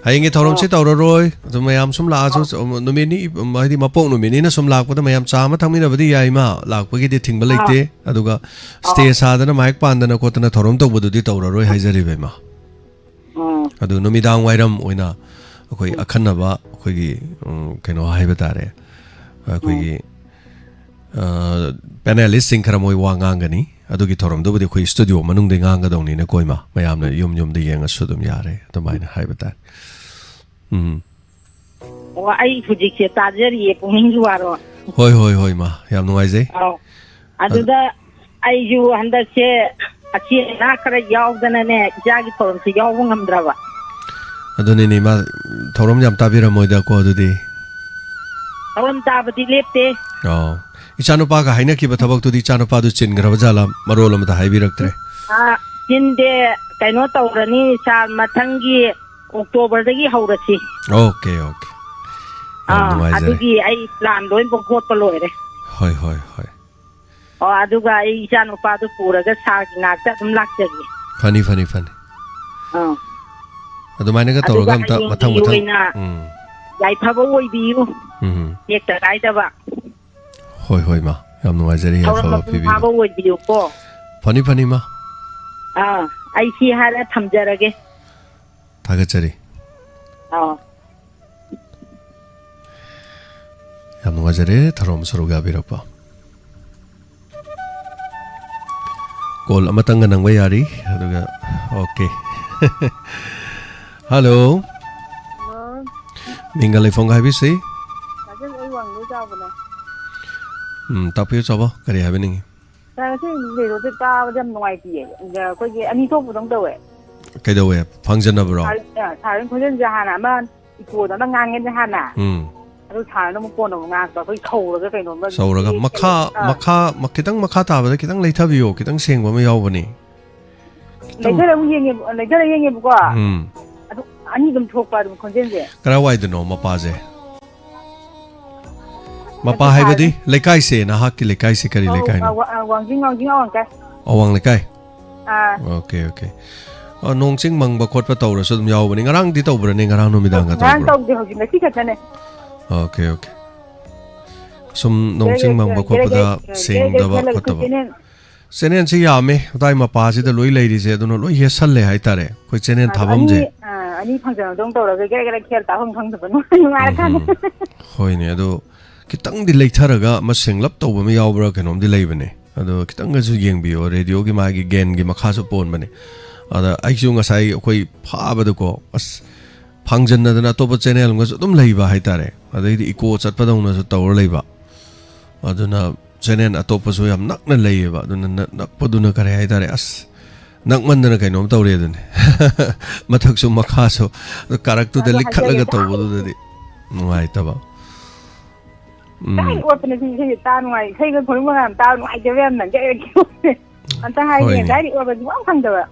ꯍꯌꯦꯡꯒꯤ ꯊꯧꯔꯝꯁꯤ ꯇꯧꯔꯔꯣꯏ꯫ ꯑꯗꯨ ꯃꯌꯥꯝ ꯁꯨꯝ ꯂꯥꯛꯑꯁꯨ, ꯑꯧ꯫ ꯅꯨꯃꯤꯠ ꯅꯤ, ꯍꯥꯏꯗꯤ ꯃꯄꯣꯛ ꯅꯨꯃꯤꯠꯅꯤꯅ ꯁꯨꯝ ꯂꯥꯛꯄꯗ ꯃꯌꯥꯝ ꯆꯥ ꯑꯃ ꯊꯛꯃꯤꯟꯅꯕꯗꯤ ꯌꯥꯏ, ꯏꯃꯥ꯫ ꯂꯥꯛꯄꯒꯤꯗꯤ ꯊꯤꯡꯕ ꯑꯥ꯫ ꯂꯩꯇꯦ꯫ ꯑꯗꯨꯒ ꯑꯧ꯫ Stage ꯁꯥꯗꯅ, mic ꯄꯥꯟꯗꯅ ꯈꯣꯠꯇꯅ ꯊꯧꯔꯝ ꯇꯧꯕꯗꯨꯗꯤ ꯇꯧꯔꯔꯣꯏ ꯍꯥꯏꯖꯔꯤꯕ, ꯏꯃꯥ꯫ ꯎꯝ꯫ ꯑꯗꯨ ꯅꯨꯃꯤꯗꯥꯡ ꯋꯥꯏꯔꯝ ꯑꯣꯏꯅ ꯑꯩꯈꯣꯏ ꯎꯝ꯫ ꯑꯈꯟꯅꯕ ꯑꯩꯈꯣꯏꯒꯤ, ꯎꯝ, ꯀꯩꯅꯣ ꯍꯥꯏꯕ ꯇꯥꯔꯦ, ꯎꯝ꯫ ꯑꯩꯈꯣꯏꯒꯤ, ꯑ, panelistꯁꯤꯡ ꯈꯔ ꯃꯣꯏ ꯋꯥ ꯉꯥꯡꯒꯅꯤ꯫ ꯑꯗꯨꯒꯤ ꯊꯧꯔꯝꯗꯨꯕꯨꯗꯤ ꯑꯩꯈꯣꯏ studio ꯃꯅꯨꯡꯗ ꯉꯥꯡꯒꯗꯧꯅꯤꯅꯀꯣ, ꯏꯃꯥ꯫ ꯃꯌꯥꯝꯅ ꯎꯝ꯫ ꯌꯨꯝ ꯌꯨꯝꯗ ꯌꯦꯡꯉꯁꯨ ꯑꯗꯨꯝ ꯌꯥꯔꯦ, ꯑꯗꯨꯃꯥꯏꯅ ꯍꯥꯏꯕ ꯇꯥꯔꯦ꯫ ꯎꯝ꯫ ꯑꯣ, ꯑꯩ ꯍꯧꯖꯤꯛꯁꯦ ꯇꯥꯖꯔꯤꯌꯦ, ꯄꯨꯛꯅꯤꯡꯒꯤ ꯋꯥꯔꯣ꯫ ꯍꯣꯏ, ꯍꯣꯏ, ꯍꯣꯏ, ꯏꯃꯥ꯫ ꯌꯥꯝ ꯅꯨꯡꯉꯥꯏꯖꯩ꯫ ꯑꯧ꯫ ꯑꯗꯨ ꯑꯗꯨꯗ ꯑꯩꯁꯨ ꯍꯟꯗꯛꯁꯦ ꯑꯆꯦ ꯑꯅꯥ ꯈꯔ ꯌꯥꯎꯗꯅꯅꯦ, ꯏꯆꯥꯒꯤ ꯊꯧꯔꯝꯁꯦ ꯌꯥꯎꯕ ꯉꯝꯗ꯭ꯔꯕ꯫ ꯑꯗꯨꯅꯤꯅꯦ, ꯏꯃꯥ, ꯊꯧꯔꯝ ꯌꯥꯝ ꯇꯥꯕꯤꯔꯝꯃꯣꯏꯗꯀꯣ, ꯑꯗꯨꯗꯤ꯫ ꯊꯧꯔꯝ ꯇꯥꯕꯗꯤ ꯂꯦꯞꯇꯦ꯫ ꯑꯣ꯫ ꯏꯆꯥꯅꯨꯄꯥꯒ ꯍꯥꯏꯅꯈꯤꯕ ꯊꯕꯛꯇꯨꯗꯤ ꯏꯆꯥꯅꯨꯄꯥꯗꯨ ꯆꯤꯟꯈ꯭ꯔꯕ ꯖꯥꯠꯂꯥ? ꯃꯔꯣꯜ ꯑꯃꯗ ꯍꯥꯏꯕꯤꯔꯛꯇ꯭ꯔꯦ꯫ ꯑꯥ, ꯆꯤꯟꯗꯦ, ꯀꯩꯅꯣ ꯇꯧꯔꯅꯤ, ꯁꯥꯔ, ꯃꯊꯪꯒꯤ ꯑꯣꯛꯇꯣꯕꯔꯗꯒꯤ ꯍꯧꯔꯁꯤ꯫ Okay, okay. ꯌꯥꯝ ꯑꯥ, ꯅꯨꯡꯉꯥꯏꯖꯔꯦ꯫ ꯑꯗꯨꯒꯤ ꯑꯩ plan ꯂꯣꯏꯅꯃꯛ ꯍꯣꯠꯄ ꯂꯣꯏꯔꯦ꯫ ꯍꯣꯏ, ꯍꯣꯏ, ꯍꯣꯏ꯫ ꯑꯣ, ꯑꯗꯨꯒ ꯑꯩ ꯏꯆꯥꯅꯨꯄꯥꯗꯨ ꯄꯨꯔꯒ ꯁꯥꯔꯒꯤ ꯅꯥꯛꯇ ꯑꯗꯨꯝ ꯂꯥꯛꯆꯒꯦ꯫ ꯐꯅꯤ, ꯐꯅꯤ, ꯐꯅꯤ꯫ ꯑꯥ꯫ ꯑꯗꯨꯃꯥꯏꯅꯒ ꯑꯗꯨꯒ ꯇꯧꯔꯒ ꯑꯝꯇ ꯍꯌꯦꯡꯒꯤ ꯃꯊꯪ ꯃꯊꯪ, ꯑꯣꯏꯅ ꯎꯝ꯫ ꯌꯥꯏꯐꯕ ꯑꯣꯏꯕꯤꯌꯨ꯫ ꯎꯝ꯫ ꯇꯦꯛꯇ ꯀꯥꯏꯗꯕ꯫ ꯍꯣꯏ, ꯍꯣꯏ, ꯃꯥ꯫ ꯌꯥꯝ ꯅꯨꯡꯉꯥꯏꯖꯔꯦ, ꯊꯧꯔꯝ ꯌꯥꯏꯐꯕ ꯃꯄꯨꯡ ꯄꯤꯕꯤꯗꯨ꯫ ꯐꯥꯕ ꯑꯣꯏꯕꯤꯌꯨꯀꯣ꯫ ꯐꯅꯤ, ꯐꯅꯤ, ꯃꯥ꯫ ꯑꯥ, ꯑꯩ ꯁꯤ ꯍꯥꯏꯔ ꯊꯝꯖꯔꯒꯦ꯫ ꯊꯥꯒꯠꯆꯔꯤ꯫ ꯑꯥ꯫ ꯌꯥꯝ ꯅꯨꯡꯉꯥꯏꯖꯔꯦ ꯊꯧꯔꯝ ꯁꯔꯨꯛ ꯌꯥꯕꯤꯔꯛꯄ꯫ Call ꯑꯃꯇꯪꯒ ꯅꯪꯕ ꯌꯥꯔꯤ, ꯑꯗꯨꯒ, ꯑꯣꯀꯦ꯫ ꯍꯜꯂꯣ꯫ ꯍꯜꯂꯣ꯫ ꯃꯤꯡꯒ ꯂꯩꯐꯝꯒ ꯍꯥꯏꯕꯤꯁꯤ꯫ ꯁꯥꯔ, ꯑꯩ ꯋꯥꯡꯂꯩ ꯆꯥꯎꯕꯅꯦ꯫ ꯎꯝ, ꯇꯥꯛꯄꯤꯌꯨ ꯆꯥꯎꯕ, ꯀꯔꯤ ꯍꯥꯏꯕꯤꯅꯤꯡꯉꯤ? ꯁꯥꯔ, ꯉꯁꯤ ꯔꯦꯗꯤꯑꯣꯁꯦ ꯇꯥꯕꯗ ꯌꯥꯝ ꯅꯨꯡꯉꯥꯏꯇꯤꯌꯦ꯫ ꯑꯩꯈꯣꯏꯒꯤ ꯑꯅꯤ ꯊꯣꯛꯄꯗꯧ ꯇꯧꯋꯦ꯫ ꯀꯩꯗꯧꯋꯦ? ꯐꯥꯡꯖꯟꯅꯕ꯭ꯔꯣ? ꯁꯥꯔ, ꯑ, ꯁꯥꯔ ꯈꯣꯟꯖꯦꯜꯁꯦ ꯍꯥꯟꯅ ꯑꯃ ꯏꯀꯣꯗ ꯑꯃ ꯉꯥꯡꯉꯦꯅꯦ ꯍꯥꯟꯅ꯫ ꯎꯝ꯫ ꯑꯗꯨ ꯁꯥꯔꯅ ꯑꯃꯨꯛ ꯀꯣꯟꯅ ꯑꯃꯨꯛ ꯉꯥꯡꯉꯛꯄ꯫ ꯑꯩꯈꯣꯏ ꯁꯧꯔꯒ ꯀꯩꯅꯣꯝꯃ ꯁꯧꯔꯒ ꯀꯩ-, ꯃꯈꯥ, ꯀꯩꯅꯣ, ꯑꯥ꯫ ꯃꯈꯥ, ꯃ-, ꯈꯤꯇꯪ ꯃꯈꯥ ꯇꯥꯕꯗ ꯈꯤꯇꯪ ꯂꯩꯊꯕꯤꯌꯣ, ꯈꯤꯇꯪ ꯁꯦꯡꯕ ꯑꯃ ꯌꯥꯎꯕꯅꯤ꯫ ꯈꯤꯇꯪ ꯂꯩꯊꯔ ꯑꯃꯨꯛ ꯌꯦꯡꯉꯦꯕ-, ꯂꯩꯊꯔ ꯌꯦꯡꯉꯦꯕꯀꯣ꯫ ꯎꯝ꯫ ꯑꯗꯨ ꯑꯅꯤ ꯑꯗꯨꯝ ꯊꯣꯛꯄ ꯑꯗꯨꯝ ꯈꯣꯟꯖꯦꯜꯁꯦ꯫ ꯀꯔꯥꯏꯋꯥꯏꯗꯅꯣ ꯃꯄꯥꯁꯦ? ꯃꯄꯥ ꯑꯗꯨ ꯍꯥꯏꯕꯗꯤ ꯁꯥꯔꯅ ꯂꯩꯀꯥꯏꯁꯦ, ꯅꯍꯥꯛꯀꯤ ꯂꯩꯀꯥꯏꯁꯦ ꯀꯔꯤ ꯑꯧ, ꯂꯩꯀꯥꯏꯅꯣ? ꯑ, ꯋꯥ-, ꯑ, ꯋꯥꯡꯖꯤꯡ, ꯋꯥꯡꯖꯤꯡ ꯑꯋꯥꯡ ꯂꯩꯀꯥꯏ꯫ ꯑꯋꯥꯡ ꯂꯩꯀꯥꯏ? ꯑꯥ꯫ Okay, okay. ꯑ, ꯅꯣꯡ ꯆꯤꯡ ꯃꯪꯕ ꯈꯣꯠꯄ ꯇꯧꯔꯁꯨ ꯑꯗꯨꯝ ꯌꯥꯎꯕꯅꯤ꯫ ꯉꯔꯥꯡꯗꯤ ꯇꯧꯕ꯭ꯔꯅꯦ? ꯉꯔꯥꯡ ꯅꯨꯃꯤꯗꯥꯡꯒ ꯉꯔꯥꯡ ꯇꯧꯕ꯭ꯔꯣ? ꯇꯧꯗꯦ, ꯍꯧꯖꯤꯛ ꯉꯁꯤ ꯈꯛꯇꯅꯦ꯫ Okay, okay. ꯁꯨꯝ ꯅꯣꯡ ꯆꯤꯡ ꯃꯪꯕ ꯈꯣꯠꯄꯗ ꯁꯦꯡꯗꯕ ꯈꯣꯠꯇꯕ꯫ ꯆꯦꯅꯦꯜꯁꯤ ꯌꯥꯝꯃꯦ, ꯑꯗꯥꯏ ꯃꯄꯥꯁꯤꯗ ꯂꯣꯏ ꯂꯩꯔꯤꯁꯦ, ꯑꯗꯨꯅ ꯂꯣꯏ ꯌꯦꯠꯁꯜꯂꯦ ꯍꯥꯏꯇꯥꯔꯦ ꯑꯩꯈꯣꯏ ꯆꯦꯅꯦꯜ ꯊꯥꯐꯝꯁꯦ꯫ ꯑꯅꯤ, ꯑ, ꯑꯅꯤ ꯐꯪꯖꯅꯕꯗꯧ ꯇꯧꯔꯒ ꯒꯦꯔ ꯒꯦꯔ ꯈꯦꯜ ꯇꯥꯐꯝ ꯈꯪꯗꯕ ꯅꯨꯡꯉꯥꯏꯔꯀꯥꯟꯗ꯫ ꯎꯝ, ꯍꯣꯏꯅꯦ, ꯑꯗꯣ ꯈꯤꯇꯪꯗꯤ ꯂꯩꯊꯔꯒ ꯑꯃ ꯁꯦꯡꯂꯞ ꯇꯧꯕ ꯑꯃ ꯌꯥꯎꯕ꯭ꯔꯥ ꯀꯩꯅꯣꯝꯗꯤ ꯂꯩꯕꯅꯦ꯫ ꯑꯗꯣ ꯈꯤꯇꯪꯒꯁꯨ ꯌꯦꯡꯕꯤꯌꯣ, ꯔꯦꯗꯤꯑꯣꯒꯤ ꯃꯥꯒꯤ ꯒꯦꯟꯒꯤ ꯃꯈꯥꯁꯨ ꯄꯣꯟꯕꯅꯦ꯫ ꯑꯗ ꯑꯩꯁꯨ ꯉꯁꯥꯏ ꯑꯩꯈꯣꯏ ꯐꯥꯕꯗꯀꯣ, ꯑꯁ, ꯐꯥꯡꯖꯟꯅꯗꯅ ꯑꯇꯣꯞꯄ ꯆꯦꯅꯦꯜ ꯑꯃꯒꯁꯨ ꯑꯗꯨꯝ ꯂꯩꯕ ꯍꯥꯏꯇꯥꯔꯦ꯫ ꯑꯗꯩꯗꯤ ꯏꯀꯣ ꯆꯠꯄꯗꯧꯅꯁꯨ ꯇꯧꯔ ꯂꯩꯕ꯫ ꯑꯗꯨꯅ ꯆꯦꯅꯦꯜ ꯑꯇꯣꯞꯄꯁꯨ ꯌꯥꯝ ꯅꯛꯅ ꯂꯩꯌꯦꯕ꯫ ꯑꯗꯨꯅ ꯅ-, ꯅꯛꯄꯗꯨꯅ ꯀꯔꯤ ꯍꯥꯏꯇꯥꯔꯦ, ꯑꯁ, ꯅꯛꯃꯟꯗꯅ ꯀꯩꯅꯣꯝ ꯇꯧꯔꯦ ꯑꯗꯨꯅꯦ꯫ ꯃꯊꯛꯁꯨ ꯃꯈꯥꯁꯨ ꯀꯥꯔꯛꯇꯨꯗ ꯑꯗꯣ ꯂꯤꯈꯠꯂꯒ ꯍꯥꯏꯖꯒꯦ, ꯇꯧꯕꯗꯨꯗꯗꯤ ꯅꯨꯡꯉꯥꯏꯇꯕ꯫ ꯎꯝ꯫ ꯇꯥꯏ ꯑꯣꯠꯄꯅꯦ ꯁꯤ ꯏꯁꯩꯁꯦ ꯇꯥ ꯅꯨꯡꯉꯥꯏ-, ꯏꯁꯩꯒ ꯈꯣꯏꯔꯨꯝꯕꯒ ꯌꯥꯝ ꯇꯥ ꯅꯨꯡꯉꯥꯏꯇꯦꯕ ꯌꯥꯝꯅ꯫ ꯑꯝꯇ ꯍꯥꯏꯒꯦ, ꯍꯣꯏꯅꯦ꯫ ꯉꯁꯥꯏꯗꯤ ꯑꯣꯠꯄꯁꯨ ꯌꯥꯝ ꯐꯪꯗꯕ꯫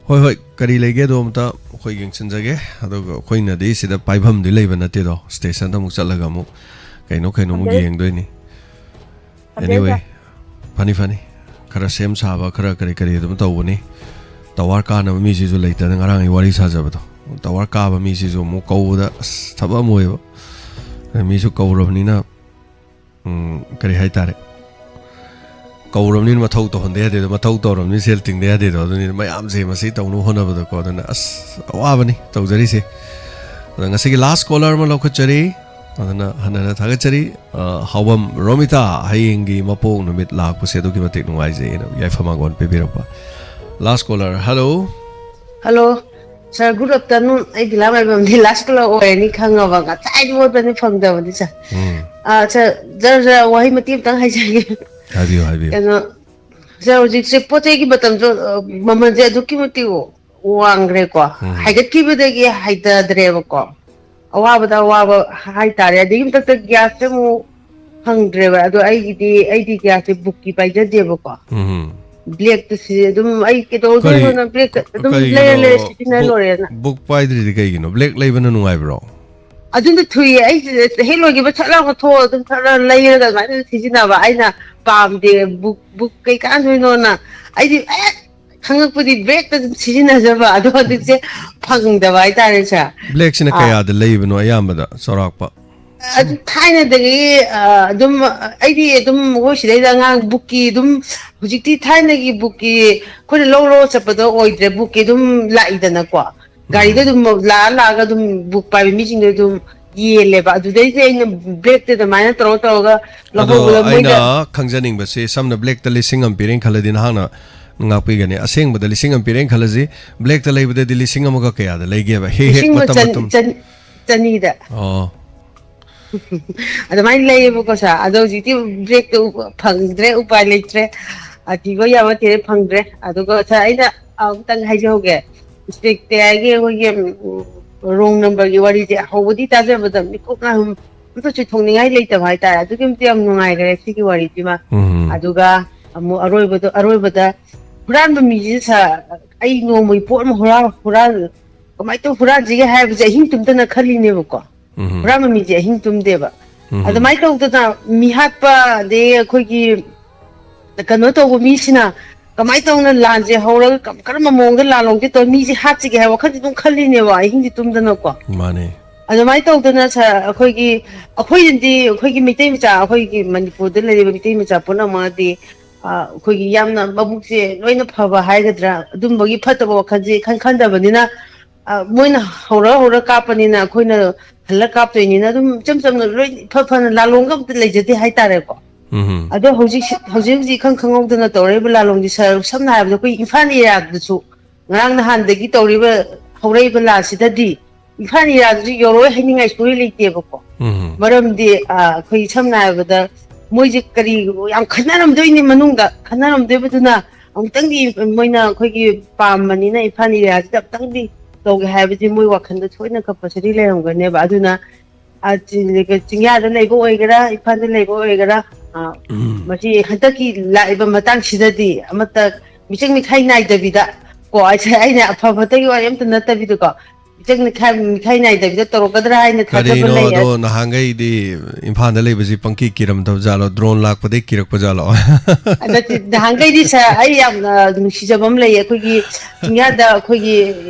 ꯍꯣꯏ, ꯍꯣꯏ, ꯀꯔꯤ ꯂꯩꯒꯦꯗꯣ ꯑꯝꯇ ꯑꯩꯈꯣꯏ ꯌꯦꯡꯁꯤꯟꯖꯒꯦ꯫ ꯑꯗꯨꯒ ꯑꯩꯈꯣꯏꯅꯗꯤ ꯁꯤꯗ ꯄꯥꯏꯐꯝꯗꯤ ꯂꯩꯕ ꯅꯠꯇꯦꯗꯣ, ꯁ꯭ꯇꯦꯁꯟꯗ ꯑꯃꯨꯛ ꯆꯠꯂꯒ ꯑꯃꯨꯛ ꯀꯩꯅꯣ ꯀꯩꯅꯣꯃꯨꯛ ꯐꯖꯩ꯫ ꯌꯦꯡꯗꯣꯏꯅꯤ꯫ ꯐꯖꯩ, Anyway, ꯐꯖꯩ꯫ ꯐꯅꯤ, ꯐꯅꯤ꯫ ꯈꯔ ꯁꯦꯝ ꯁꯥꯕ, ꯈꯔ ꯀꯔꯤ ꯀꯔꯤ ꯑꯗꯨꯝ ꯇꯧꯕꯅꯤ꯫ ꯇꯋꯥꯔ ꯀꯥꯅꯕ ꯃꯤꯁꯤꯁꯨ ꯂꯩꯇꯅ ꯉꯔꯥꯡ ꯑꯩ ꯋꯥꯔꯤ ꯁꯥꯖꯕꯗꯣ꯫ ꯇꯋꯥꯔ ꯀꯥꯕ ꯃꯤꯁꯤꯁꯨ ꯑꯃꯨꯛ ꯀꯧꯕꯗ ꯑꯁ ꯊꯕꯛ ꯑꯃ ꯑꯣꯏꯌꯦꯕ꯫ ꯃꯤꯁꯨ ꯀꯧꯔꯕꯅꯤꯅ, ꯎꯝ, ꯀꯔꯤ ꯍꯥꯏꯇꯥꯔꯦ? ꯀꯧꯔꯕꯅꯤꯅ ꯃꯊꯧ ꯇꯧꯍꯟꯗ ꯌꯥꯗꯦꯗꯣ, ꯃꯊꯧ ꯇꯧꯔꯕꯅꯤꯅ ꯁꯦꯜ ꯇꯤꯡꯗ ꯌꯥꯗꯦꯗꯣ꯫ ꯑꯗꯨꯅꯤꯅ ꯃꯌꯥꯝꯁꯦ ꯃꯁꯤ ꯇꯧꯅꯕ ꯍꯣꯠꯅꯕꯗꯀꯣ꯫ ꯑꯗꯨꯅ ꯑꯁ ꯑꯋꯥꯕꯅꯤ ꯇꯧꯖꯔꯤꯁꯦ꯫ ꯑꯗ ꯉꯁꯤꯒꯤ last caller ꯑꯃ ꯂꯧꯈꯠꯆꯔꯤ꯫ ꯑꯗꯨꯅ ꯍꯟꯅ ꯍꯟꯅ ꯊꯥꯒꯠꯆꯔꯤ꯫ ꯑ, ꯍꯥꯎꯕꯝ ꯔꯣꯃꯤꯇꯥ, ꯍꯌꯦꯡꯒꯤ ꯃꯄꯣꯛ ꯅꯨꯃꯤꯠ ꯂꯥꯛꯄꯁꯦ ꯑꯗꯨꯛꯀꯤ ꯃꯇꯤꯛ ꯅꯨꯡꯉꯥꯏꯖꯩꯅ ꯌꯥꯏꯐ ꯃꯥꯡꯒꯣꯟ ꯄꯤꯕꯤꯔꯛꯄ꯫ Last caller, hello꯫ Hello, sir, good afternoon꯫ ꯑꯩ ꯗꯤꯂꯥ ꯃꯥꯏꯕꯝꯗꯤ last caller ꯑꯣꯏꯔꯅꯤ ꯈꯪꯉꯕ, ꯉꯁꯥꯏꯗꯤ ꯍꯣꯠꯄꯅꯤ ꯐꯪꯗꯕꯅꯤ, sir꯫ ꯎꯝ꯫ ꯑ, sir, sir, sir, ꯋꯥꯍꯩ ꯃꯇꯦꯛ ꯑꯝꯇꯪ ꯍꯥꯏꯖꯒꯦ꯫ ꯍꯥꯏꯕꯤꯌꯨ, ꯍꯥꯏꯕꯤꯌꯨ꯫ ꯀꯩꯅꯣ, sir, ꯍꯧꯖꯤꯛꯁꯦ ꯄꯣꯠ ꯆꯩꯒꯤ ꯃꯇꯝꯁꯨ, ꯑ, ꯃꯃꯜꯁꯦ ꯑꯗꯨꯛꯀꯤ ꯃꯇꯤꯛ ꯋꯥꯡꯈ꯭ꯔꯦꯀꯣ꯫ ꯎꯝ꯫ ꯍꯥꯏꯒꯠꯈꯤꯕꯗꯒꯤ ꯍꯥꯏꯊꯗ꯭ꯔꯦꯕꯀꯣ꯫ ꯑꯋꯥꯕꯗ ꯑꯋꯥꯕ ꯍꯥꯏꯇꯥꯔꯦ꯫ ꯑꯗꯒꯤ ꯃꯊꯛꯇ ꯒ꯭ꯌꯥꯁꯁꯦ ꯑꯃꯨꯛ ꯐꯪꯗ꯭ꯔꯦꯕ꯫ ꯑꯗꯣ ꯑꯩꯒꯤꯗꯤ, ꯑꯩꯗꯤ ꯒ꯭ꯌꯥꯁꯁꯦ ꯕꯨꯛꯀꯤ ꯄꯥꯏꯖꯗꯦꯕꯀꯣ꯫ ꯎꯝ꯫ ꯕ꯭ꯂꯦꯛꯇ ꯁꯤ-, ꯑꯗꯨꯝ ꯑꯩ ꯀꯩꯗꯧꯗꯣꯏꯅꯣꯅ ꯀꯔꯤ-, ꯕ꯭ꯂꯦꯛꯇ ꯑꯗꯨꯝ ꯀꯔꯤꯒꯤꯅꯣ ꯂꯩꯔ ꯂꯩꯔ ꯁꯤꯖꯤꯟꯅ ꯕꯨꯛ, ꯂꯣꯏꯔꯦꯅ꯫ ꯕꯨꯛ ꯄꯥꯏꯗ꯭ꯔꯤꯗꯤ ꯀꯩꯒꯤꯅꯣ? ꯕ꯭ꯂꯦꯛ ꯂꯩꯕꯅ ꯅꯨꯡꯉꯥꯏꯕ꯭ꯔꯣ? ꯑꯗꯨꯅ ꯊꯨꯏꯌꯦ꯫ ꯑꯩꯁꯦ ꯍꯦꯛ ꯂꯣꯏꯈꯤꯕ ꯁꯠ ꯂꯥꯎꯅ ꯊꯣꯛꯑ ꯑꯗꯨꯝ ꯁꯠ ꯂꯥꯎꯅ ꯂꯩꯔꯒ ꯑꯗꯨꯃꯥꯏꯅ ꯑꯗꯨꯝ ꯁꯤꯖꯤꯟꯅꯕ꯫ ꯑꯩꯅ ꯄꯥꯝꯗꯦ ꯕꯨꯛ, ꯕꯨꯛ ꯀꯩꯀꯥꯟꯗꯣꯏꯅꯣꯅ꯫ ꯑꯩꯗꯤ ꯑꯦ ꯈꯪꯉꯛꯄꯗꯤ ꯕ꯭ꯔꯦꯛꯇ ꯑꯗꯨꯝ ꯁꯤꯖꯤꯟꯅꯖꯕ, ꯑꯗꯣ ꯍꯧꯖꯤꯛꯁꯦ ꯐꯪꯗꯕ ꯍꯥꯏꯇꯥꯔꯦ ꯁꯥꯔ꯫ ꯕ꯭ꯂꯦꯛꯁꯤꯅ ꯑꯥ꯫ ꯀꯌꯥꯗ ꯂꯩꯕꯅꯣ ꯑꯌꯥꯝꯕꯗ ꯆꯥꯎꯔꯥꯛꯄ? ꯑꯗꯨ ꯊꯥꯏꯅꯗꯒꯤ, ꯑ, ꯑꯗꯨꯝ ꯑꯩꯗꯤ ꯑꯗꯨꯝ ꯃꯈꯣꯏ ꯁꯤꯗꯩꯗ ꯑꯉꯥꯡ ꯕꯨꯛꯀꯤ ꯑꯗꯨꯝ, ꯍꯧꯖꯤꯛꯇꯤ ꯊꯥꯏꯅꯒꯤ ꯕꯨꯛꯀꯤ ꯑꯩꯈꯣꯏꯅ ꯂꯧꯔꯣ ꯆꯠꯄꯗꯣ ꯑꯣꯏꯗ꯭ꯔꯦ, ꯕꯨꯛꯀꯤ ꯑꯗꯨꯝ ꯂꯥꯛꯏꯗꯅꯀꯣ, ꯒꯥꯔꯤꯗ ꯑꯗꯨꯝ ꯂꯥꯛꯑ ꯂꯥꯛꯑꯒ ꯑꯗꯨꯝ ꯕꯨꯛ ꯄꯥꯏꯕ ꯃꯤꯁꯤꯡꯗꯣ ꯑꯗꯨꯝ ꯌꯦꯜꯂꯦꯕ꯫ ꯑꯗꯨꯗꯩꯗꯤ ꯑꯩꯅ ꯕ꯭ꯂꯦꯛꯇ ꯑꯗꯨꯃꯥꯏꯅ ꯇꯧꯔ ꯇꯧꯔꯒ ꯑꯗꯣ ꯂꯧꯍꯧꯕꯗ ꯑꯩꯅ ꯃꯣꯏꯗ ꯈꯪꯖꯅꯤꯡꯕꯁꯦ, ꯁꯝꯅ ꯕ꯭ꯂꯦꯛꯇ ꯂꯤꯁꯤꯡ ꯑꯃ ꯄꯤꯔꯦꯅ ꯈꯜꯂꯗꯤ ꯅꯍꯥꯛꯅ ꯉꯥꯛꯄꯤꯒꯅꯤ, ꯑꯁꯦꯡꯕꯗ ꯂꯤꯁꯤꯡ ꯑꯃ ꯄꯤꯔꯦꯅ ꯈꯜꯂꯁꯤ, ꯕ꯭ꯂꯦꯛꯇ ꯂꯩꯕꯗꯗꯤ ꯂꯤꯁꯤꯡ ꯑꯃꯒ ꯀꯌꯥꯗ ꯂꯩꯒꯦꯕ ꯍꯦꯛ ꯍꯦꯛ ꯂꯤꯁꯤꯡ ꯑꯃ ꯃꯇꯝ ꯆꯟ- ꯃꯇꯝ? ꯆꯟ- ꯆꯅꯤꯗ꯫ ꯑꯣ꯫ ꯑꯗꯨꯃꯥꯏꯅ ꯂꯩꯌꯦꯕꯀꯣ ꯁꯥꯔ꯫ ꯑꯗꯣ ꯍꯧꯖꯤꯛꯇꯤ ꯕ꯭ꯂꯦꯛꯇ ꯎ- ꯐꯪꯗ꯭ꯔꯦ, ꯎꯄꯥꯏ ꯂꯩꯇ꯭ꯔꯦ꯫ ꯑ, ꯊꯤꯕ ꯌꯥꯕ ꯊꯤꯔꯦ, ꯐꯪꯗ꯭ꯔꯦ꯫ ꯑꯗꯨꯒ ꯁꯥꯔ, ꯑꯩꯅ ꯑꯃꯨꯛꯇꯪ ꯍꯥꯏꯖꯍꯧꯒꯦ, ꯏꯁꯄꯦꯛꯇꯦ ꯍꯥꯏꯒꯤ ꯑꯩꯈꯣꯏꯒꯤ ꯔꯣꯡ ꯅꯝꯕꯔꯒꯤ ꯋꯥꯔꯤꯁꯦ ꯍꯧꯕꯗꯤ ꯇꯥꯖꯕꯗ ꯃꯤꯀꯨꯞ ꯉꯥꯍꯨꯝ ꯑꯝꯇ ꯆꯤꯊꯣꯛꯅꯤꯡꯉꯥꯏ ꯂꯩꯇꯕ ꯍꯥꯏꯇꯥꯔꯦ꯫ ꯑꯗꯨꯛꯀꯤ ꯃꯇꯤꯛ ꯌꯥꯝ ꯅꯨꯡꯉꯥꯏꯈ꯭ꯔꯦ ꯁꯤꯒꯤ ꯋꯥꯔꯤꯁꯤꯃ꯫ ꯎꯝ꯫ ꯑꯗꯨꯒ ꯑꯃꯨꯛ ꯑꯔꯣꯏꯕꯗ ꯑꯔꯣꯏꯕꯗ ꯍꯨꯔꯥꯟꯕ ꯃꯤꯁꯤꯅ ꯁꯥꯔ, ꯑꯩ ꯅꯣꯡꯃꯒꯤ ꯄꯣꯠ ꯑꯃ ꯍꯨꯔꯥꯟ ꯍꯨꯔꯥꯟ ꯀꯃꯥꯏꯅ ꯇꯧ ꯍꯨꯔꯥꯟꯁꯤꯒꯦ ꯍꯥꯏꯕꯁꯦ ꯑꯍꯤꯡ ꯇꯨꯝꯗꯅ ꯈꯜꯂꯤꯅꯦꯕꯀꯣ꯫ ꯎꯝ꯫ ꯍꯨꯔꯥꯟꯕ ꯃꯤꯁꯦ ꯑꯍꯤꯡ ꯇꯨꯝꯗꯦꯕ꯫ ꯎꯝ꯫ ꯑꯗꯨꯃꯥꯏꯅ ꯇꯧꯗꯅ ꯃꯤꯍꯥꯠꯄ, ꯑꯗꯩ ꯑꯩꯈꯣꯏꯒꯤ ꯀꯩꯅꯣ ꯇꯧꯕ ꯃꯤꯁꯤꯅ ꯀꯃꯥꯏꯅ ꯇꯧꯅ ꯂꯥꯟꯁꯦ ꯍꯧꯔꯒ ꯀ- ꯀꯔꯝꯕ ꯃꯑꯣꯡꯗ ꯂꯥꯟ ꯍꯧꯒꯦ ꯇꯧꯔ ꯃꯤꯁꯦ ꯍꯥꯠꯁꯤꯒꯦ ꯍꯥꯏꯕ ꯋꯥꯈꯜꯁꯦ ꯑꯗꯨꯝ ꯈꯜꯂꯤꯅꯦꯕ ꯑꯍꯤꯡꯁꯦ ꯇꯨꯝꯗꯅꯀꯣ꯫ ꯃꯥꯅꯦ꯫ ꯑꯗꯨꯃꯥꯏꯅ ꯇꯧꯗꯅ ꯁꯥꯔ, ꯑꯩꯈꯣꯏꯒꯤ ꯑꯩꯈꯣꯏꯅꯗꯤ ꯑꯩꯈꯣꯏꯒꯤ ꯃꯩꯇꯩ ꯃꯆꯥ, ꯑꯩꯈꯣꯏꯒꯤ ꯃꯅꯤꯄꯨꯔꯗ ꯂꯩꯔꯤꯕ ꯃꯩꯇꯩ ꯃꯆꯥ ꯄꯨꯝꯅꯃꯛꯗꯤ, ꯑ, ꯑꯩꯈꯣꯏꯒꯤ ꯌꯥꯝꯅ ꯃꯕꯨꯛꯁꯦ ꯂꯣꯏꯅ ꯐꯕ ꯍꯥꯏꯒꯗ꯭ꯔꯥ, ꯑꯗꯨꯝꯕꯒꯤ ꯐꯠꯇꯕ ꯋꯥꯈꯜꯁꯦ ꯏꯈꯟ ꯈꯟꯗꯕꯅꯤꯅ, ꯑ, ꯃꯣꯏꯅ ꯍꯧꯔ ꯍꯧꯔ ꯀꯥꯞꯄꯅꯤꯅ ꯑꯩꯈꯣꯏꯅ ꯍꯜꯂ ꯀꯥꯞꯇꯣꯏꯅꯤꯅ ꯑꯗꯨꯝ ꯏꯆꯝ ꯆꯝꯅ ꯂꯣꯏ ꯏꯐ ꯐꯅ ꯂꯥꯂꯣꯡꯒ ꯑꯝꯇ ꯂꯩꯖꯗꯦ ꯍꯥꯏꯇꯥꯔꯦꯀꯣ꯫ ꯎꯝ꯫ ꯑꯗꯣ ꯍꯧꯖꯤꯛ ꯍꯧꯖꯤꯛ ꯍꯧꯖꯤꯛ ꯏꯈꯪ ꯈꯪꯍꯧꯗꯅ ꯇꯧꯔꯛꯏꯕ ꯂꯥꯂꯣꯡꯁꯦ ꯁꯥꯔ, ꯁꯝꯅ ꯍꯥꯏꯔꯕꯗ ꯑꯩꯈꯣꯏ ꯏꯝꯐꯥꯜ ꯑꯦꯔꯤꯌꯥꯗꯁꯨ ꯉꯔꯥꯡ ꯅꯍꯥꯟꯗꯒꯤ ꯇꯧꯔꯤꯕ ꯍꯧꯔꯛꯏꯕ ꯂꯥꯟꯁꯤꯗꯗꯤ ꯏꯝꯐꯥꯜ ꯑꯦꯔꯤꯌꯥꯗꯁꯨ ꯌꯧꯔꯛꯑꯣꯏ ꯍꯥꯏꯅꯤꯡꯉꯥꯏ ꯁꯨꯡꯂꯩ ꯂꯩꯇꯦꯕꯀꯣ꯫ ꯎꯝ꯫ ꯃꯔꯝꯗꯤ, ꯑ, ꯑꯩꯈꯣꯏ ꯁꯝꯅ ꯍꯥꯏꯔꯕꯗ ꯃꯣꯏꯁꯦ ꯀꯔꯤ ꯌꯥꯝ ꯈꯟꯅꯔꯝꯗꯣꯏꯅꯤ, ꯃꯅꯨꯡꯗ ꯈꯟꯅꯔꯝꯗꯣꯏꯕꯗꯨꯅ ꯑꯃꯨꯛꯇꯪꯗꯤ ꯃꯣꯏꯅ ꯑꯩꯈꯣꯏꯒꯤ ꯄꯥꯝꯕꯅꯤꯅ ꯏꯝꯐꯥꯜ ꯑꯦꯔꯤꯌꯥꯁꯤꯗ ꯑꯃꯨꯛꯇꯪꯗꯤ ꯇꯧꯒꯦ ꯍꯥꯏꯕꯁꯤ ꯃꯣꯏ ꯋꯥꯈꯜꯗ ꯁꯣꯏꯗꯅ ꯀꯝꯄꯜꯁꯔꯤ ꯂꯩꯔꯝꯒꯅꯦꯕ꯫ ꯑꯗꯨꯅ, ꯑ, ꯆꯤ- ꯆꯤꯡꯌꯥꯗ ꯂꯩꯕ ꯑꯣꯏꯒꯦꯔꯥ, ꯏꯝꯐꯥꯜꯗ ꯂꯩꯕ ꯑꯣꯏꯒꯦꯔꯥ, ꯑ, ꯎꯝ꯫ ꯃꯁꯤ ꯍꯟꯗꯛꯀꯤ ꯂꯥꯛꯏꯕ ꯃꯇꯥꯡꯁꯤꯗꯗꯤ ꯑꯃꯠꯇ ꯃꯤꯆꯪ ꯃꯤꯈꯥꯏ ꯅꯥꯏꯗꯕꯤꯗ ꯀꯣ, ꯑꯩꯁꯦ ꯑꯩꯅ ꯑꯐ ꯐꯠꯇꯒꯤ ꯋꯥꯔꯤ ꯑꯝꯇ ꯅꯠꯇꯕꯤꯗꯀꯣ, ꯆꯪꯅ ꯈꯥꯏ ꯃꯤꯈꯥꯏ ꯅꯥꯏꯗꯕꯤꯗ ꯇꯧꯔꯛꯀꯗ꯭ꯔꯥ ꯍꯥꯏꯅ ꯊꯥꯖꯕ ꯀꯔꯤꯅꯣ ꯂꯩ꯫ ꯑꯗꯣ ꯅꯍꯥꯟꯈꯩꯗꯤ ꯏꯝꯐꯥꯜꯗ ꯂꯩꯕꯁꯤ ꯄꯪꯀꯤ ꯀꯤꯔꯝꯗꯕ ꯖꯥꯠꯂꯣ? ꯗ꯭ꯔꯣꯟ ꯂꯥꯛꯄꯗꯩ ꯀꯤꯔꯛꯄ ꯖꯥꯠꯂꯣ? ꯅꯠꯇꯦ, ꯅꯍꯥꯟꯈꯩꯗꯤ ꯁꯥꯔ, ꯑꯩ ꯌꯥꯝꯅ ꯅꯨꯡꯁꯤꯖꯕ ꯑꯃ ꯂꯩꯌꯦ꯫ ꯑꯩꯈꯣꯏꯒꯤ ꯆꯤꯡꯌꯥꯗ ꯑꯩꯈꯣꯏꯒꯤ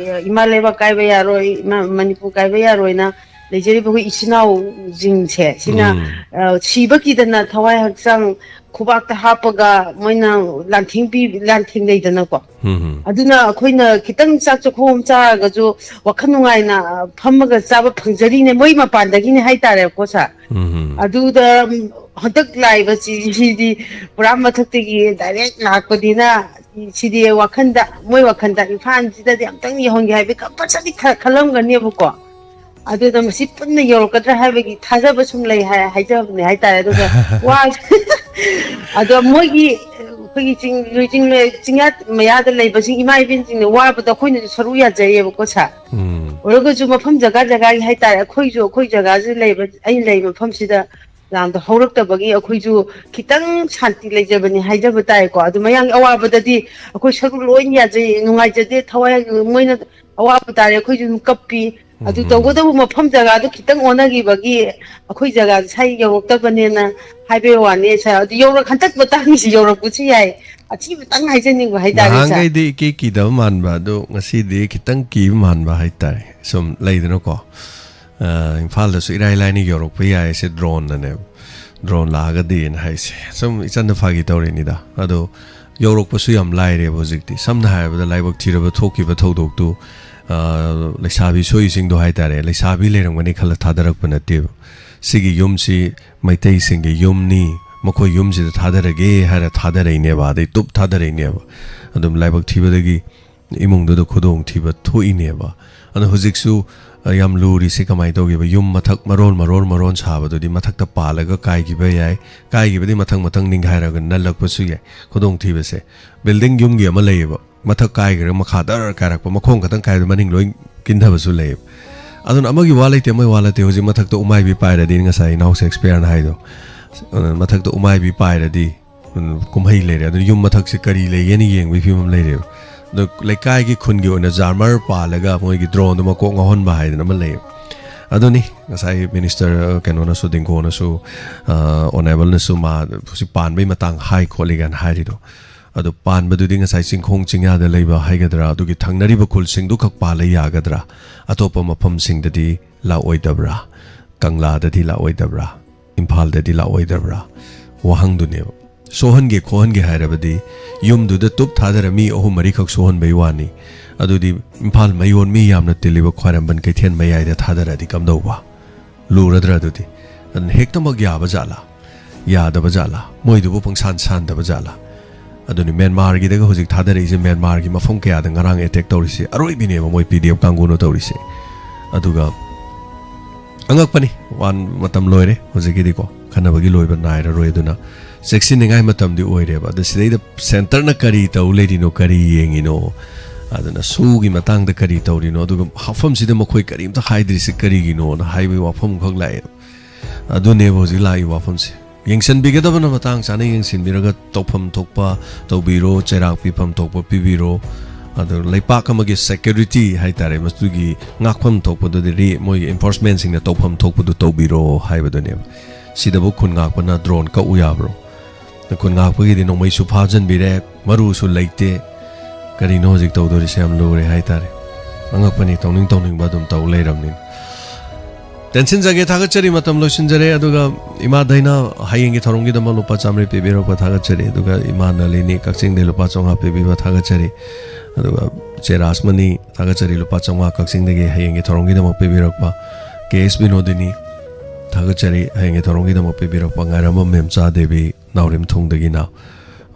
ꯏꯃꯥ ꯂꯩꯕꯥꯛ ꯀꯥꯏꯕ ꯌꯥꯔꯣꯏ, ꯏꯃꯥ ꯃꯅꯤꯄꯨꯔ ꯀꯥꯏꯕ ꯌꯥꯔꯣꯏꯅ ꯂꯩꯖꯔꯤꯕ ꯑꯩꯈꯣꯏ ꯏꯆꯤꯟ ꯏꯅꯥꯎꯁꯤꯡꯁꯦ ꯁꯤꯅ, ꯎꯝ꯫ ꯑ, ꯁꯤꯕ ꯀꯤꯗꯅ ꯊꯋꯥꯏ ꯍꯛꯆꯥꯡ ꯈꯨꯕꯥꯛꯇ ꯍꯥꯞꯄꯒ ꯃꯣꯏꯅ ꯂꯥꯟꯊꯦꯡ ꯄꯤ-, ꯂꯥꯟꯊꯦꯡꯅꯩꯗꯅꯀꯣ꯫ ꯎꯝ, ꯎꯝ꯫ ꯑꯗꯨꯅ ꯑꯩꯈꯣꯏꯅ ꯈꯤꯇꯪ ꯆꯥꯛ ꯆꯈꯣꯝ ꯑꯃ ꯆꯥꯔꯒꯁꯨ ꯋꯥꯈꯜ ꯅꯨꯡꯉꯥꯏꯅ, ꯑ, ꯐꯝꯃꯒ ꯆꯥꯕ ꯐꯪꯖꯔꯤꯅꯦ, ꯃꯣꯏ ꯃꯄꯥꯟꯗꯒꯤꯅꯦ ꯍꯥꯏꯇꯥꯔꯦꯀꯣ ꯁꯥꯔ꯫ ꯎꯝ, ꯎꯝ꯫ ꯑꯗꯨꯗ, ꯎꯝ, ꯍꯟꯗꯛ ꯂꯥꯛꯏꯕ ꯆꯤꯁꯤꯗꯤ ꯄꯨꯔꯥ ꯃꯊꯛꯇꯒꯤ ꯗꯥꯏꯔꯦꯛ ꯂꯥꯛꯄꯅꯤꯅ, ꯁꯤꯗꯤ ꯋꯥꯈꯟꯗ, ꯃꯣꯏ ꯋꯥꯈꯟꯗ ꯏꯝꯐꯥꯜꯁꯤꯗꯗꯤ ꯑꯝꯇꯪ ꯌꯧꯍꯟꯒꯦ ꯍꯥꯏꯕꯒꯤ ꯀꯝꯄꯜꯁꯔꯤ ꯈ-, ꯈꯜꯂꯝꯒꯅꯦꯕꯀꯣ꯫ ꯑꯗꯨꯅ ꯃꯁꯤ ꯄꯨꯟꯅ ꯌꯧꯔꯛꯀꯗ꯭ꯔꯥ ꯍꯥꯏꯕꯒꯤ ꯊꯥꯖꯕ ꯁꯨꯝ ꯂꯩ ꯍꯥꯏ-, ꯍꯥꯏꯖꯕꯅꯦ ꯍꯥꯏꯇꯥꯔꯦ꯫ ꯑꯗꯨꯒ ꯋꯥ-, ꯑꯗꯣ ꯃꯣꯏꯒꯤ, ꯑꯩꯈꯣꯏꯒꯤ ꯆꯤꯡ, ꯂꯨꯏ ꯆꯤꯡ, ꯆꯤꯡꯌꯥ ꯃꯌꯥꯗ ꯂꯩꯕꯁꯤꯡ ꯏꯃꯥ ꯏꯕꯦꯟꯁꯤꯡꯅ ꯋꯥꯕꯗꯣ ꯑꯩꯈꯣꯏꯅꯁꯨ ꯁꯔꯨꯛ ꯌꯥꯖꯩꯌꯦꯕꯀꯣ ꯁꯥꯔ꯫ ꯎꯝ꯫ ꯑꯣꯏꯔꯒꯁꯨ ꯃꯐꯝ ꯖꯒꯥ ꯖꯒꯥꯒꯤ ꯍꯥꯏꯇꯥꯔꯦ, ꯑꯩꯈꯣꯏꯁꯨ ꯑꯩꯈꯣꯏ ꯖꯒꯥꯁꯤ ꯂꯩꯕ, ꯑꯩꯅ ꯂꯩꯕ ꯃꯐꯝꯁꯤꯗ ꯂꯥꯟꯗꯣ ꯍꯧꯔꯛꯇꯕꯒꯤ ꯑꯩꯈꯣꯏꯁꯨ ꯈꯤꯇꯪ ꯁꯥꯟꯇꯤ ꯂꯩꯖꯕꯅꯤ ꯍꯥꯏꯖꯕ ꯇꯥꯏꯀꯣ꯫ ꯑꯗꯨ ꯃꯌꯥꯝꯒꯤ ꯑꯋꯥꯕꯗꯗꯤ ꯑꯩꯈꯣꯏ ꯁꯔꯨꯛ ꯂꯣꯏ ꯌꯥꯖꯩ, ꯅꯨꯡꯉꯥꯏꯖꯗꯦ, ꯊꯋꯥꯏ ꯃꯣꯏꯅ ꯑꯋꯥꯕ ꯇꯥꯔꯦ ꯑꯩꯈꯣꯏꯁꯨ ꯑꯗꯨꯝ ꯀꯞꯄꯤ꯫ ꯑꯗꯨ ꯎꯝ꯫ ꯇꯧꯒꯗꯕ ꯃꯐꯝ ꯖꯒꯥꯗꯨ ꯈꯤꯇꯪ ꯑꯣꯟꯅꯈꯤꯕꯒꯤ ꯑꯩꯈꯣꯏ ꯖꯒꯥꯗ ꯁ꯭ꯋꯥꯏ ꯌꯧꯔꯛꯇꯕꯅꯦꯅ ꯍꯥꯏꯕꯩ ꯋꯥꯅꯤ ꯁꯥꯔ꯫ ꯑꯗꯨ ꯌꯧꯔꯛ-, ꯍꯟꯗꯛ ꯃꯇꯥꯡꯁꯤ ꯌꯧꯔꯛꯄꯁꯨ ꯌꯥꯏ꯫ ꯑꯊꯤꯕꯇꯪ ꯍꯥꯏꯖꯅꯤꯡꯕ ꯍꯥꯏꯇꯥꯔꯦ ꯁꯥꯔ꯫ ꯅꯍꯥꯟꯈꯩꯗꯤ ꯏꯀꯤ ꯀꯤꯗꯕ ꯃꯥꯟꯕ, ꯑꯗꯣ ꯉꯁꯤꯗꯤ ꯈꯤꯇꯪ ꯀꯤꯕ ꯃꯥꯟꯕ ꯍꯥꯏꯇꯥꯔꯦ꯫ ꯁꯨꯝ ꯂꯩꯗꯅꯀꯣ꯫ ꯑ, ꯏꯝꯐꯥꯜꯗꯁꯨ ꯏꯔꯥꯏ ꯂꯥꯏꯅ ꯌꯧꯔꯛꯄ ꯌꯥꯏ ꯁꯦ ꯗ꯭ꯔꯣꯟꯅꯅꯦꯕ꯫ ꯗ꯭ꯔꯣꯟ ꯂꯥꯛꯑꯒꯗꯤꯅ ꯍꯥꯏꯁꯦ꯫ ꯁꯨꯝ ꯏꯆꯟꯗ ꯐꯥꯒꯤ ꯇꯧꯔꯤꯅꯤꯗ꯫ ꯑꯗꯣ ꯌꯧꯔꯛꯄꯁꯨ ꯌꯥꯝ ꯂꯥꯏꯔꯦꯕ ꯍꯧꯖꯤꯛꯇꯤ꯫ ꯁꯝꯅ ꯍꯥꯏꯔꯕꯗ ꯂꯥꯏꯕꯛ ꯊꯤꯔꯕ ꯊꯣꯛꯈꯤꯕ ꯊꯧꯗꯣꯛꯇꯨ, ꯑ, ꯂꯩꯁꯥꯕꯤ ꯁꯣꯏꯁꯤꯡꯗꯣ ꯍꯥꯏꯇꯥꯔꯦ, ꯂꯩꯁꯥꯕꯤ ꯂꯩꯔꯝꯒꯅꯤ ꯈꯜꯂ ꯊꯥꯗꯔꯛꯄ ꯅꯠꯇꯦꯕ꯫ ꯁꯤꯒꯤ ꯌꯨꯝꯁꯤ ꯃꯩꯇꯩꯁꯤꯡꯒꯤ ꯌꯨꯝꯅꯤ, ꯃꯈꯣꯏ ꯌꯨꯝꯁꯤꯗ ꯊꯥꯗꯔꯒꯦ ꯍꯥꯏꯔ ꯊꯥꯗꯔꯛꯏꯅꯦꯕ, ꯑꯗꯩ ꯇꯨꯞ ꯊꯥꯗꯔꯛꯏꯅꯦꯕ꯫ ꯑꯗꯨꯝ ꯂꯥꯏꯕꯛ ꯊꯤꯕꯗꯒꯤ ꯏꯃꯨꯡꯗꯨꯗ ꯈꯨꯗꯣꯡꯊꯤꯕ ꯊꯣꯛꯏꯅꯦꯕ꯫ ꯑꯗꯣ ꯍꯧꯖꯤꯛꯁꯨ, ꯑ, ꯌꯥꯝ ꯂꯨꯔꯤꯁꯦ ꯀꯃꯥꯏꯅ ꯇꯧꯒꯦꯕ? ꯌꯨꯝ ꯃꯊꯛ ꯃꯔꯣꯟ, ꯃꯔꯣꯟ, ꯃꯔꯣꯟ ꯁꯥꯕꯗꯨꯗꯤ ꯃꯊꯛꯇ ꯄꯥꯜꯂꯒ ꯀꯥꯏꯈꯤꯕ ꯌꯥꯏ, ꯀꯥꯏꯈꯤꯕꯗꯤ ꯃꯊꯪ, ꯃꯊꯪ ꯅꯤꯡꯈꯥꯏꯔꯒ ꯅꯜꯂꯛꯄꯁꯨ ꯌꯥꯏ꯫ ꯈꯨꯗꯣꯡꯊꯤꯕꯁꯦ ꯕꯤꯜꯗꯤꯡ ꯌꯨꯝꯒꯤ ꯑꯃ ꯂꯩꯌꯦꯕ, ꯃꯊꯛ ꯀꯥꯏꯈ꯭ꯔꯒ ꯃꯈꯥ ꯗꯔ ꯀꯥꯏꯔꯛꯄ, ꯃꯈꯣꯡ ꯈꯛꯇꯪ ꯀꯥꯏꯕꯗ ꯃꯅꯤꯡ ꯂꯣꯏ ꯀꯤꯟꯊꯕꯁꯨ ꯂꯩꯌꯦꯕ꯫ ꯑꯗꯨꯅ ꯑꯃꯒꯤ ꯋꯥ ꯂꯩꯇꯦ, ꯑꯃꯒꯤ ꯋꯥ ꯂꯩꯇꯦ꯫ ꯍꯧꯖꯤꯛ ꯃꯊꯛꯇ ꯎꯃꯥꯏꯕꯤ ꯄꯥꯏꯔꯗꯤ, ꯉꯁꯥꯏ ꯏꯅꯥꯎꯁ ꯑꯦꯛꯁꯄꯤꯌꯔꯅ ꯍꯥꯏꯗꯣ, ꯑ, ꯃꯊꯛꯇ ꯎꯃꯥꯏꯕꯤ ꯄꯥꯏꯔꯗꯤ, ꯎꯝ, ꯀꯨꯝꯍꯩ ꯂꯩꯔꯦ꯫ ꯑꯗꯨꯅ ꯌꯨꯝ ꯃꯊꯛꯁꯦ ꯀꯔꯤ ꯂꯩꯒꯦꯅ ꯌꯦꯡꯕꯒꯤ ꯐꯤꯕꯝ ꯂꯩꯔꯦꯕ꯫ ꯑꯗꯣ ꯂꯩꯀꯥꯏꯒꯤ ꯈꯨꯟꯒꯤ ꯑꯣꯏꯅ ꯖꯥꯃꯔ ꯄꯥꯜꯂꯒ ꯃꯣꯏꯒꯤ ꯗ꯭ꯔꯣꯟꯗꯣ ꯃꯀꯣꯛ ꯉꯥꯎꯍꯟꯕ ꯍꯥꯏꯗꯅ ꯑꯃ ꯂꯩ꯫ ꯑꯗꯨꯅꯤ ꯉꯁꯥꯏ ꯃꯤꯅꯤꯁꯇꯔ ꯀꯩꯅꯣꯅꯁꯨ, ꯗꯤꯡꯒꯣꯅꯁꯨ, ꯑꯣꯅꯦꯕꯜꯅꯁꯨ ꯃꯥ ꯁꯤ ꯄꯥꯟꯕꯩ ꯃꯇꯥꯡ ꯍꯥꯏ ꯈꯣꯠꯂꯤ ꯀꯥꯏꯅ ꯍꯥꯏꯔꯤꯗꯣ꯫ ꯑꯗꯣ ꯄꯥꯟꯕꯗꯨꯗꯤ ꯉꯁꯥꯏ ꯆꯤꯡꯈꯣꯡ ꯆꯤꯡꯌꯥꯗ ꯂꯩꯕ ꯍꯥꯏꯒꯗ꯭ꯔꯥ, ꯑꯗꯨꯒꯤ ꯊꯪꯅꯔꯤꯕ ꯈꯨꯜꯁꯤꯡꯗꯨ ꯈꯛ ꯄꯥꯜꯂ ꯌꯥꯒꯗ꯭ꯔꯥ? ꯑꯇꯣꯞꯄ ꯃꯐꯝꯁꯤꯡꯗꯗꯤ ꯂꯥꯛꯑꯣꯏꯗꯕ꯭ꯔꯥ? ꯀꯪꯂꯥꯗꯗꯤ ꯂꯥꯛꯑꯣꯏꯗꯕ꯭ꯔꯥ? ꯏꯝꯐꯥꯜꯗꯗꯤ ꯂꯥꯛꯑꯣꯏꯗꯕ꯭ꯔꯥ? ꯋꯥꯍꯪꯗꯨꯅꯦꯕ꯫ ꯁꯣꯛꯍꯟꯒꯦ ꯈꯣꯠꯍꯟꯒꯦ ꯍꯥꯏꯔꯕꯗꯤ ꯌꯨꯝꯗꯨꯗ ꯇꯨꯞ ꯊꯥꯗꯔ ꯃꯤ ꯑꯍꯨꯝ ꯃꯔꯤꯈꯛ ꯁꯣꯛꯍꯟꯕꯩ ꯋꯥꯅꯤ꯫ ꯑꯗꯨꯗꯤ ꯏꯝꯐꯥꯜ ꯃꯌꯣꯟ ꯃꯤ ꯌꯥꯝꯅ ꯇꯤꯜꯂꯤꯕ ꯈ꯭ꯋꯥꯏꯔꯝꯕꯟ ꯀꯩꯊꯦꯜ ꯃꯌꯥꯏꯗ ꯊꯥꯗꯔꯗꯤ ꯀꯝꯗꯧꯕ? ꯂꯨꯔꯗ꯭ꯔꯥ ꯑꯗꯨꯗꯤ? ꯑꯗꯨꯅ ꯍꯦꯛꯇꯃꯛ ꯌꯥꯕ ꯖꯥꯠꯂꯥ? ꯌꯥꯗꯕ ꯖꯥꯠꯂꯥ? ꯃꯣꯏꯗꯨꯕꯨ ꯄꯪꯁꯥꯟ ꯁꯥꯟꯗꯕ ꯖꯥꯠꯂꯥ? ꯑꯗꯨꯅꯤ ꯃ꯭ꯌꯥꯟꯃꯥꯔꯒꯤꯗꯒ ꯍꯧꯖꯤꯛ ꯊꯥꯗꯔꯛꯏꯁꯦ, ꯃ꯭ꯌꯥꯟꯃꯥꯔꯒꯤ ꯃꯐꯝ ꯀꯌꯥꯗ ꯉꯔꯥꯡ ꯑꯦꯇꯦꯛ ꯇꯧꯔꯤꯁꯦ ꯑꯔꯣꯏꯕꯤꯅꯦꯕ ꯃꯣꯏ ꯄꯤ ꯗꯤ ꯑꯦꯐ ꯀꯥꯡꯕꯨꯅ ꯇꯧꯔꯤꯁꯦ꯫ ꯑꯗꯨꯒ ꯑꯉꯛꯄꯅꯤ, ꯋꯥꯟ ꯃꯇꯝ ꯂꯣꯏꯔꯦ ꯍꯧꯖꯤꯛꯀꯤꯗꯤꯀꯣ, ꯈꯟꯅꯕꯒꯤ ꯂꯣꯏꯕ ꯅꯥꯏꯔꯔꯣꯏ꯫ ꯑꯗꯨꯅ ꯆꯦꯛꯁꯤꯟꯅꯤꯡꯉꯥꯏ ꯃꯇꯝꯗꯤ ꯑꯣꯏꯔꯦꯕ꯫ ꯑꯗ ꯁꯤꯗꯩꯗ ꯁꯦꯟꯇꯔꯅ ꯀꯔꯤ ꯇꯧ ꯂꯩꯔꯤꯅꯣ, ꯀꯔꯤ ꯌꯦꯡꯉꯤꯅꯣ, ꯑꯗꯨꯅ ꯁꯨꯒꯤ ꯃꯇꯥꯡꯗ ꯀꯔꯤ ꯇꯧꯔꯤꯅꯣ, ꯑꯗꯨꯒ ꯍꯥꯞꯐꯝꯁꯤꯗ ꯃꯈꯣꯏ ꯀꯔꯤꯝꯇ ꯍꯥꯏꯗ꯭ꯔꯤꯁꯤ ꯀꯔꯤꯒꯤꯅꯣꯅ ꯍꯥꯏꯕꯒꯤ ꯋꯥꯐꯝ ꯑꯃꯈꯛ ꯂꯥꯛꯑꯦ꯫ ꯑꯗꯨꯅꯦꯕ ꯍꯧꯖꯤꯛ ꯂꯥꯛꯏꯕ ꯋꯥꯐꯝꯁꯦ꯫ ꯌꯦꯡꯁꯤꯟꯕꯤꯒꯗꯕꯅ ꯃꯇꯥꯡ ꯆꯥꯅ ꯌꯦꯡꯁꯤꯟꯕꯤꯔꯒ ꯇꯧꯐꯝ ꯊꯣꯛꯄ ꯇꯧꯕꯤꯔꯣ, ꯆꯩꯔꯥꯛ ꯄꯤꯐꯝ ꯊꯣꯛꯄ ꯄꯤꯕꯤꯔꯣ꯫ ꯑꯗꯣ ꯂꯩꯄꯥꯛ ꯑꯃꯒꯤ ꯁꯦꯀ꯭ꯌꯨꯔꯤꯇꯤ ꯍꯥꯏꯇꯥꯔꯦ, ꯃꯗꯨꯒꯤ ꯉꯥꯛꯐꯝ ꯊꯣꯛꯄꯗꯨꯗꯤ ꯃꯣꯏꯒꯤ ꯏꯟꯐꯣꯔꯁꯃꯦꯟꯁꯤꯡꯅ ꯇꯧꯐꯝ ꯊꯣꯛꯄꯗꯨ ꯇꯧꯕꯤꯔꯣ ꯍꯥꯏꯕꯗꯨꯅꯦꯕ꯫ ꯁꯤꯗꯕꯨ ꯈꯨꯟ ꯉꯥꯛꯄꯅ ꯗ꯭ꯔꯣꯟ ꯀꯛꯎ ꯌꯥꯕ꯭ꯔꯣ? ꯈꯨꯟ ꯉꯥꯛꯄꯒꯤꯗꯤ ꯅꯣꯡꯃꯩꯁꯨ ꯐꯥꯖꯤꯟꯕꯤꯔꯦ, ꯃꯔꯨꯁꯨ ꯂꯩꯇꯦ꯫ ꯀꯔꯤꯅꯣ ꯍꯧꯖꯤꯛ ꯇꯧꯗꯣꯔꯤꯁꯦ? ꯌꯥꯝ ꯂꯨꯔꯦ ꯍꯥꯏꯇꯥꯔꯦ꯫ ꯑꯉꯛꯄꯅꯤ, ꯇꯧꯅꯤꯡ ꯇꯧꯅꯤꯡꯕ ꯑꯗꯨꯝ ꯇꯧ ꯂꯩꯔꯕꯅꯤꯅ꯫ ꯇꯦꯟꯁꯤꯟꯖꯒꯦ, ꯊꯥꯒꯠꯆꯔꯤ, ꯃꯇꯝ ꯂꯣꯏꯁꯤꯟꯖꯔꯦ꯫ ꯑꯗꯨꯒ ꯏꯃꯥ ꯗꯥꯏꯅꯥ ꯍꯌꯦꯡꯒꯤ ꯊꯧꯔꯝꯒꯤꯗꯃꯛ ꯂꯨꯄꯥ ꯆꯥꯝꯃꯔꯤ ꯄꯤꯕꯤꯔꯛꯄ ꯊꯥꯒꯠꯆꯔꯤ꯫ ꯑꯗꯨꯒ ꯏꯃꯥ ꯅꯂꯤꯅꯤ ꯀꯛꯆꯤꯡꯗꯒꯤ ꯂꯨꯄꯥ ꯆꯥꯝꯃꯉꯥ ꯄꯤꯕꯤꯕ ꯊꯥꯒꯠꯆꯔꯤ꯫ ꯑꯗꯨꯒ ꯆꯦ ꯔꯥꯖꯃꯅꯤ ꯊꯥꯒꯠꯆꯔꯤ, ꯂꯨꯄꯥ ꯆꯥꯝꯃꯉꯥ ꯀꯛꯆꯤꯡꯗꯒꯤ ꯍꯌꯦꯡꯒꯤ ꯊꯧꯔꯝꯒꯤꯗꯃꯛ ꯄꯤꯕꯤꯔꯛꯄ꯫ ꯀꯦ ꯑꯦꯁ ꯕꯤꯅꯣꯗꯤꯅꯤ ꯊꯥꯒꯠꯆꯔꯤ, ꯍꯌꯦꯡꯒꯤ ꯊꯧꯔꯝꯒꯤꯗꯃꯛ ꯄꯤꯕꯤꯔꯛꯄ꯫ ꯉꯥꯏꯔꯝꯕꯝ ꯃꯦꯝꯆꯥ ꯗꯦꯕꯤ ꯅꯥꯎꯔꯦꯝꯊꯣꯡꯗꯒꯤꯅ,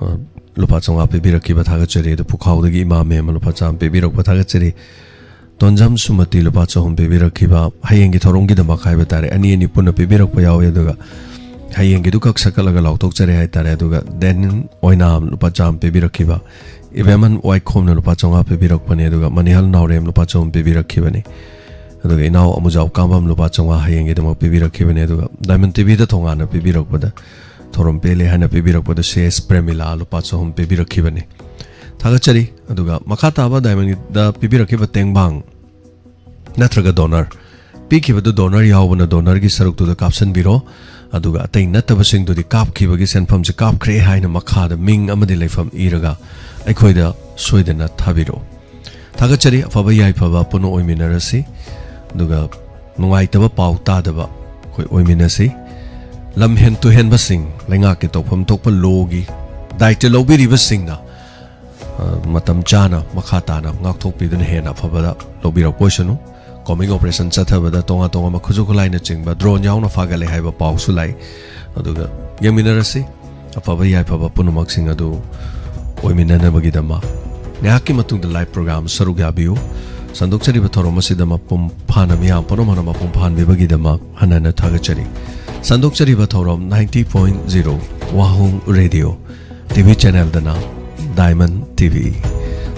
ꯑ, ꯂꯨꯄꯥ ꯆꯥꯝꯃꯉꯥ ꯄꯤꯕꯤꯔꯛꯈꯤꯕ ꯊꯥꯒꯠꯆꯔꯤ꯫ ꯑꯗꯨ ꯄꯨꯈꯥꯎꯗꯒꯤ ꯏꯃꯥ ꯃꯦꯝ ꯂꯨꯄꯥ ꯆꯥꯝꯃ ꯄꯤꯕꯤꯔꯛꯄ ꯊꯥꯒꯠꯆꯔꯤ꯫ ꯇꯣꯟꯖꯝ ꯁꯨꯃꯇꯤ ꯂꯨꯄꯥ ꯆꯍꯨꯝ ꯄꯤꯕꯤꯔꯛꯈꯤꯕ, ꯍꯌꯦꯡꯒꯤ ꯊꯧꯔꯝꯒꯤꯗꯃꯛ ꯍꯥꯏꯕ ꯇꯥꯔꯦ, ꯑꯅꯤ ꯑꯅꯤ ꯄꯨꯟꯅ ꯄꯤꯕꯤꯔꯛꯄ ꯌꯥꯎꯏ꯫ ꯑꯗꯨꯒ ꯍꯌꯦꯡꯒꯤꯗꯨ ꯈꯛ ꯁꯛꯀꯠꯂꯒ ꯂꯥꯎꯊꯣꯛꯆꯔꯦ ꯍꯥꯏꯇꯥꯔꯦ꯫ ꯑꯗꯨꯒ ꯗꯦꯅꯤꯟ ꯑꯣꯏꯅꯥꯝ ꯂꯨꯄꯥ ꯆꯥꯝꯃ ꯄꯤꯕꯤꯔꯛꯈꯤꯕ, ꯏꯕꯦꯝꯍꯟ ꯋꯥꯏꯈꯣꯝꯅ ꯂꯨꯄꯥ ꯆꯥꯝꯃꯉꯥ ꯄꯤꯕꯤꯔꯛꯄꯅꯦ꯫ ꯑꯗꯨꯒ ꯃꯅꯤꯍꯜ ꯅꯥꯎꯔꯦꯝ ꯂꯨꯄꯥ ꯆꯍꯨꯝ ꯄꯤꯕꯤꯔꯛꯈꯤꯕꯅꯤ꯫ ꯑꯗꯨꯒ ꯏꯅꯥꯎ ꯑꯃꯨꯖꯥꯎ ꯀꯥꯝꯕꯝ ꯂꯨꯄꯥ ꯆꯥꯝꯃꯉꯥ ꯍꯌꯦꯡꯒꯤꯗꯃꯛ ꯄꯤꯕꯤꯔꯛꯈꯤꯕꯅꯤ꯫ ꯑꯗꯨꯒ ꯗꯥꯏꯃꯟ ꯇꯤꯚꯤꯗ ꯊꯣꯉꯥꯟꯅ ꯄꯤꯕꯤꯔꯛꯄꯗ, ꯊꯧꯔꯝ ꯄꯦꯜꯂꯦ ꯍꯥꯏꯅ ꯄꯤꯕꯤꯔꯛꯄꯗ ꯁꯤ ꯑꯦꯁ ꯄ꯭ꯔꯦꯃꯤꯂꯥ ꯂꯨꯄꯥ ꯆꯍꯨꯝ ꯄꯤꯕꯤꯔꯛꯈꯤꯕꯅꯤ꯫ ꯊꯥꯒꯠꯆꯔꯤ꯫ ꯑꯗꯨꯒ ꯃꯈꯥ ꯇꯥꯕ ꯗꯥꯏꯃꯟꯗ ꯄꯤꯕꯤꯔꯛꯈꯤꯕ ꯇꯦꯡꯕꯥꯡ ꯅꯠꯇ꯭ꯔꯒ ꯗꯣꯅꯔ, ꯄꯤꯈꯤꯕꯗꯨ ꯗꯣꯅꯔ ꯌꯥꯎꯕꯅ ꯗꯣꯅꯔꯒꯤ ꯁꯔꯨꯛꯇꯨꯗ ꯀꯥꯞꯁꯤꯟꯕꯤꯔꯣ꯫ ꯑꯗꯨꯒ ꯑꯇꯩ ꯅꯠꯇꯕꯁꯤꯡꯗꯨꯗꯤ ꯀꯥꯞꯈꯤꯕꯒꯤ ꯁꯦꯟꯐꯝꯁꯦ ꯀꯥꯞꯈ꯭ꯔꯦ ꯍꯥꯏꯅ ꯃꯈꯥꯗ ꯃꯤꯡ ꯑꯃꯗꯤ ꯂꯩꯐꯝ ꯏꯔꯒ ꯑꯩꯈꯣꯏꯗ ꯁꯣꯏꯗꯅ ꯊꯥꯕꯤꯔꯛꯎ꯫ ꯊꯥꯒꯠꯆꯔꯤ꯫ ꯑꯐꯕ ꯌꯥꯏꯐꯕ ꯄꯨꯟꯅ ꯑꯣꯏꯃꯤꯟꯅꯔꯁꯤ꯫ ꯑꯗꯨꯒ ꯅꯨꯡꯉꯥꯏꯇꯕ ꯄꯥꯎ ꯇꯥꯗꯕ ꯑꯩꯈꯣꯏ ꯑꯣꯏꯃꯤꯟꯅꯁꯤ꯫ ꯂꯝ ꯍꯦꯟ ꯇꯨꯍꯦꯟꯕꯁꯤꯡ, ꯂꯩꯉꯥꯛꯀꯤ ꯇꯧꯐꯝ ꯊꯣꯛꯄ ꯂꯣꯒꯤ ꯗꯥꯏꯇ ꯂꯧꯕꯤꯔꯤꯕꯁꯤꯡꯅ, ꯑ, ꯃꯇꯝ ꯆꯥꯅ ꯃꯈꯥ ꯇꯥꯅ ꯉꯥꯛꯊꯣꯛꯄꯤꯗꯨꯅ ꯍꯦꯟꯅ ꯑꯐꯕꯗ ꯂꯧꯕꯤꯔꯛꯄ ꯑꯣꯏꯁꯅꯨ꯫ ꯀꯣꯝꯕꯤꯡ ꯑꯣꯄꯔꯦꯁꯟ ꯆꯠꯊꯕꯗ ꯇꯣꯉꯥꯟ ꯇꯣꯉꯥꯟꯕ ꯈꯨꯠꯁꯨ ꯈꯨꯠꯂꯥꯏꯅꯆꯤꯡꯕ ꯗ꯭ꯔꯣꯟ ꯌꯥꯎꯅ ꯐꯥꯒꯠꯂꯦ ꯍꯥꯏꯕ ꯄꯥꯎꯁꯨ ꯂꯥꯛꯏ꯫ ꯑꯗꯨꯒ ꯌꯦꯡꯃꯤꯟꯅꯔꯁꯤ꯫ ꯑꯐꯕ ꯌꯥꯏꯐꯕ ꯄꯨꯝꯅꯃꯛꯁꯤꯡ ꯑꯗꯨ ꯑꯣꯏꯃꯤꯟꯅꯅꯕꯒꯤꯗꯃꯛ ꯉꯥꯏꯍꯥꯛꯀꯤ ꯃꯇꯨꯡꯗ ꯂꯥꯏꯚ ꯄ꯭ꯔꯣꯒ꯭ꯔꯥꯝ ꯁꯔꯨꯛ ꯌꯥꯕꯤꯌꯨ꯫ ꯁꯟꯗꯣꯛꯆꯔꯤꯕ ꯊꯧꯔꯝ ꯑꯁꯤꯗ ꯃꯄꯨꯡ ꯐꯥꯅ ꯃꯤꯌꯥꯝ ꯄꯨꯝꯅꯃꯛꯅ ꯃꯄꯨꯡ ꯐꯥꯍꯟꯕꯤꯕꯒꯤꯗꯃꯛ ꯍꯟꯅ ꯍꯟꯅ ꯊꯥꯒꯠꯆꯔꯤ꯫ ꯁꯟꯗꯣꯛꯆꯔꯤꯕ ꯊꯧꯔꯝ ninety point zero ꯋꯥꯍꯣꯡ ꯔꯦꯗꯤꯑꯣ, ꯇꯤꯚꯤ ꯆꯦꯅꯦꯜꯗꯅ ꯗꯥꯏꯃꯟ ꯇꯤꯚꯤ꯫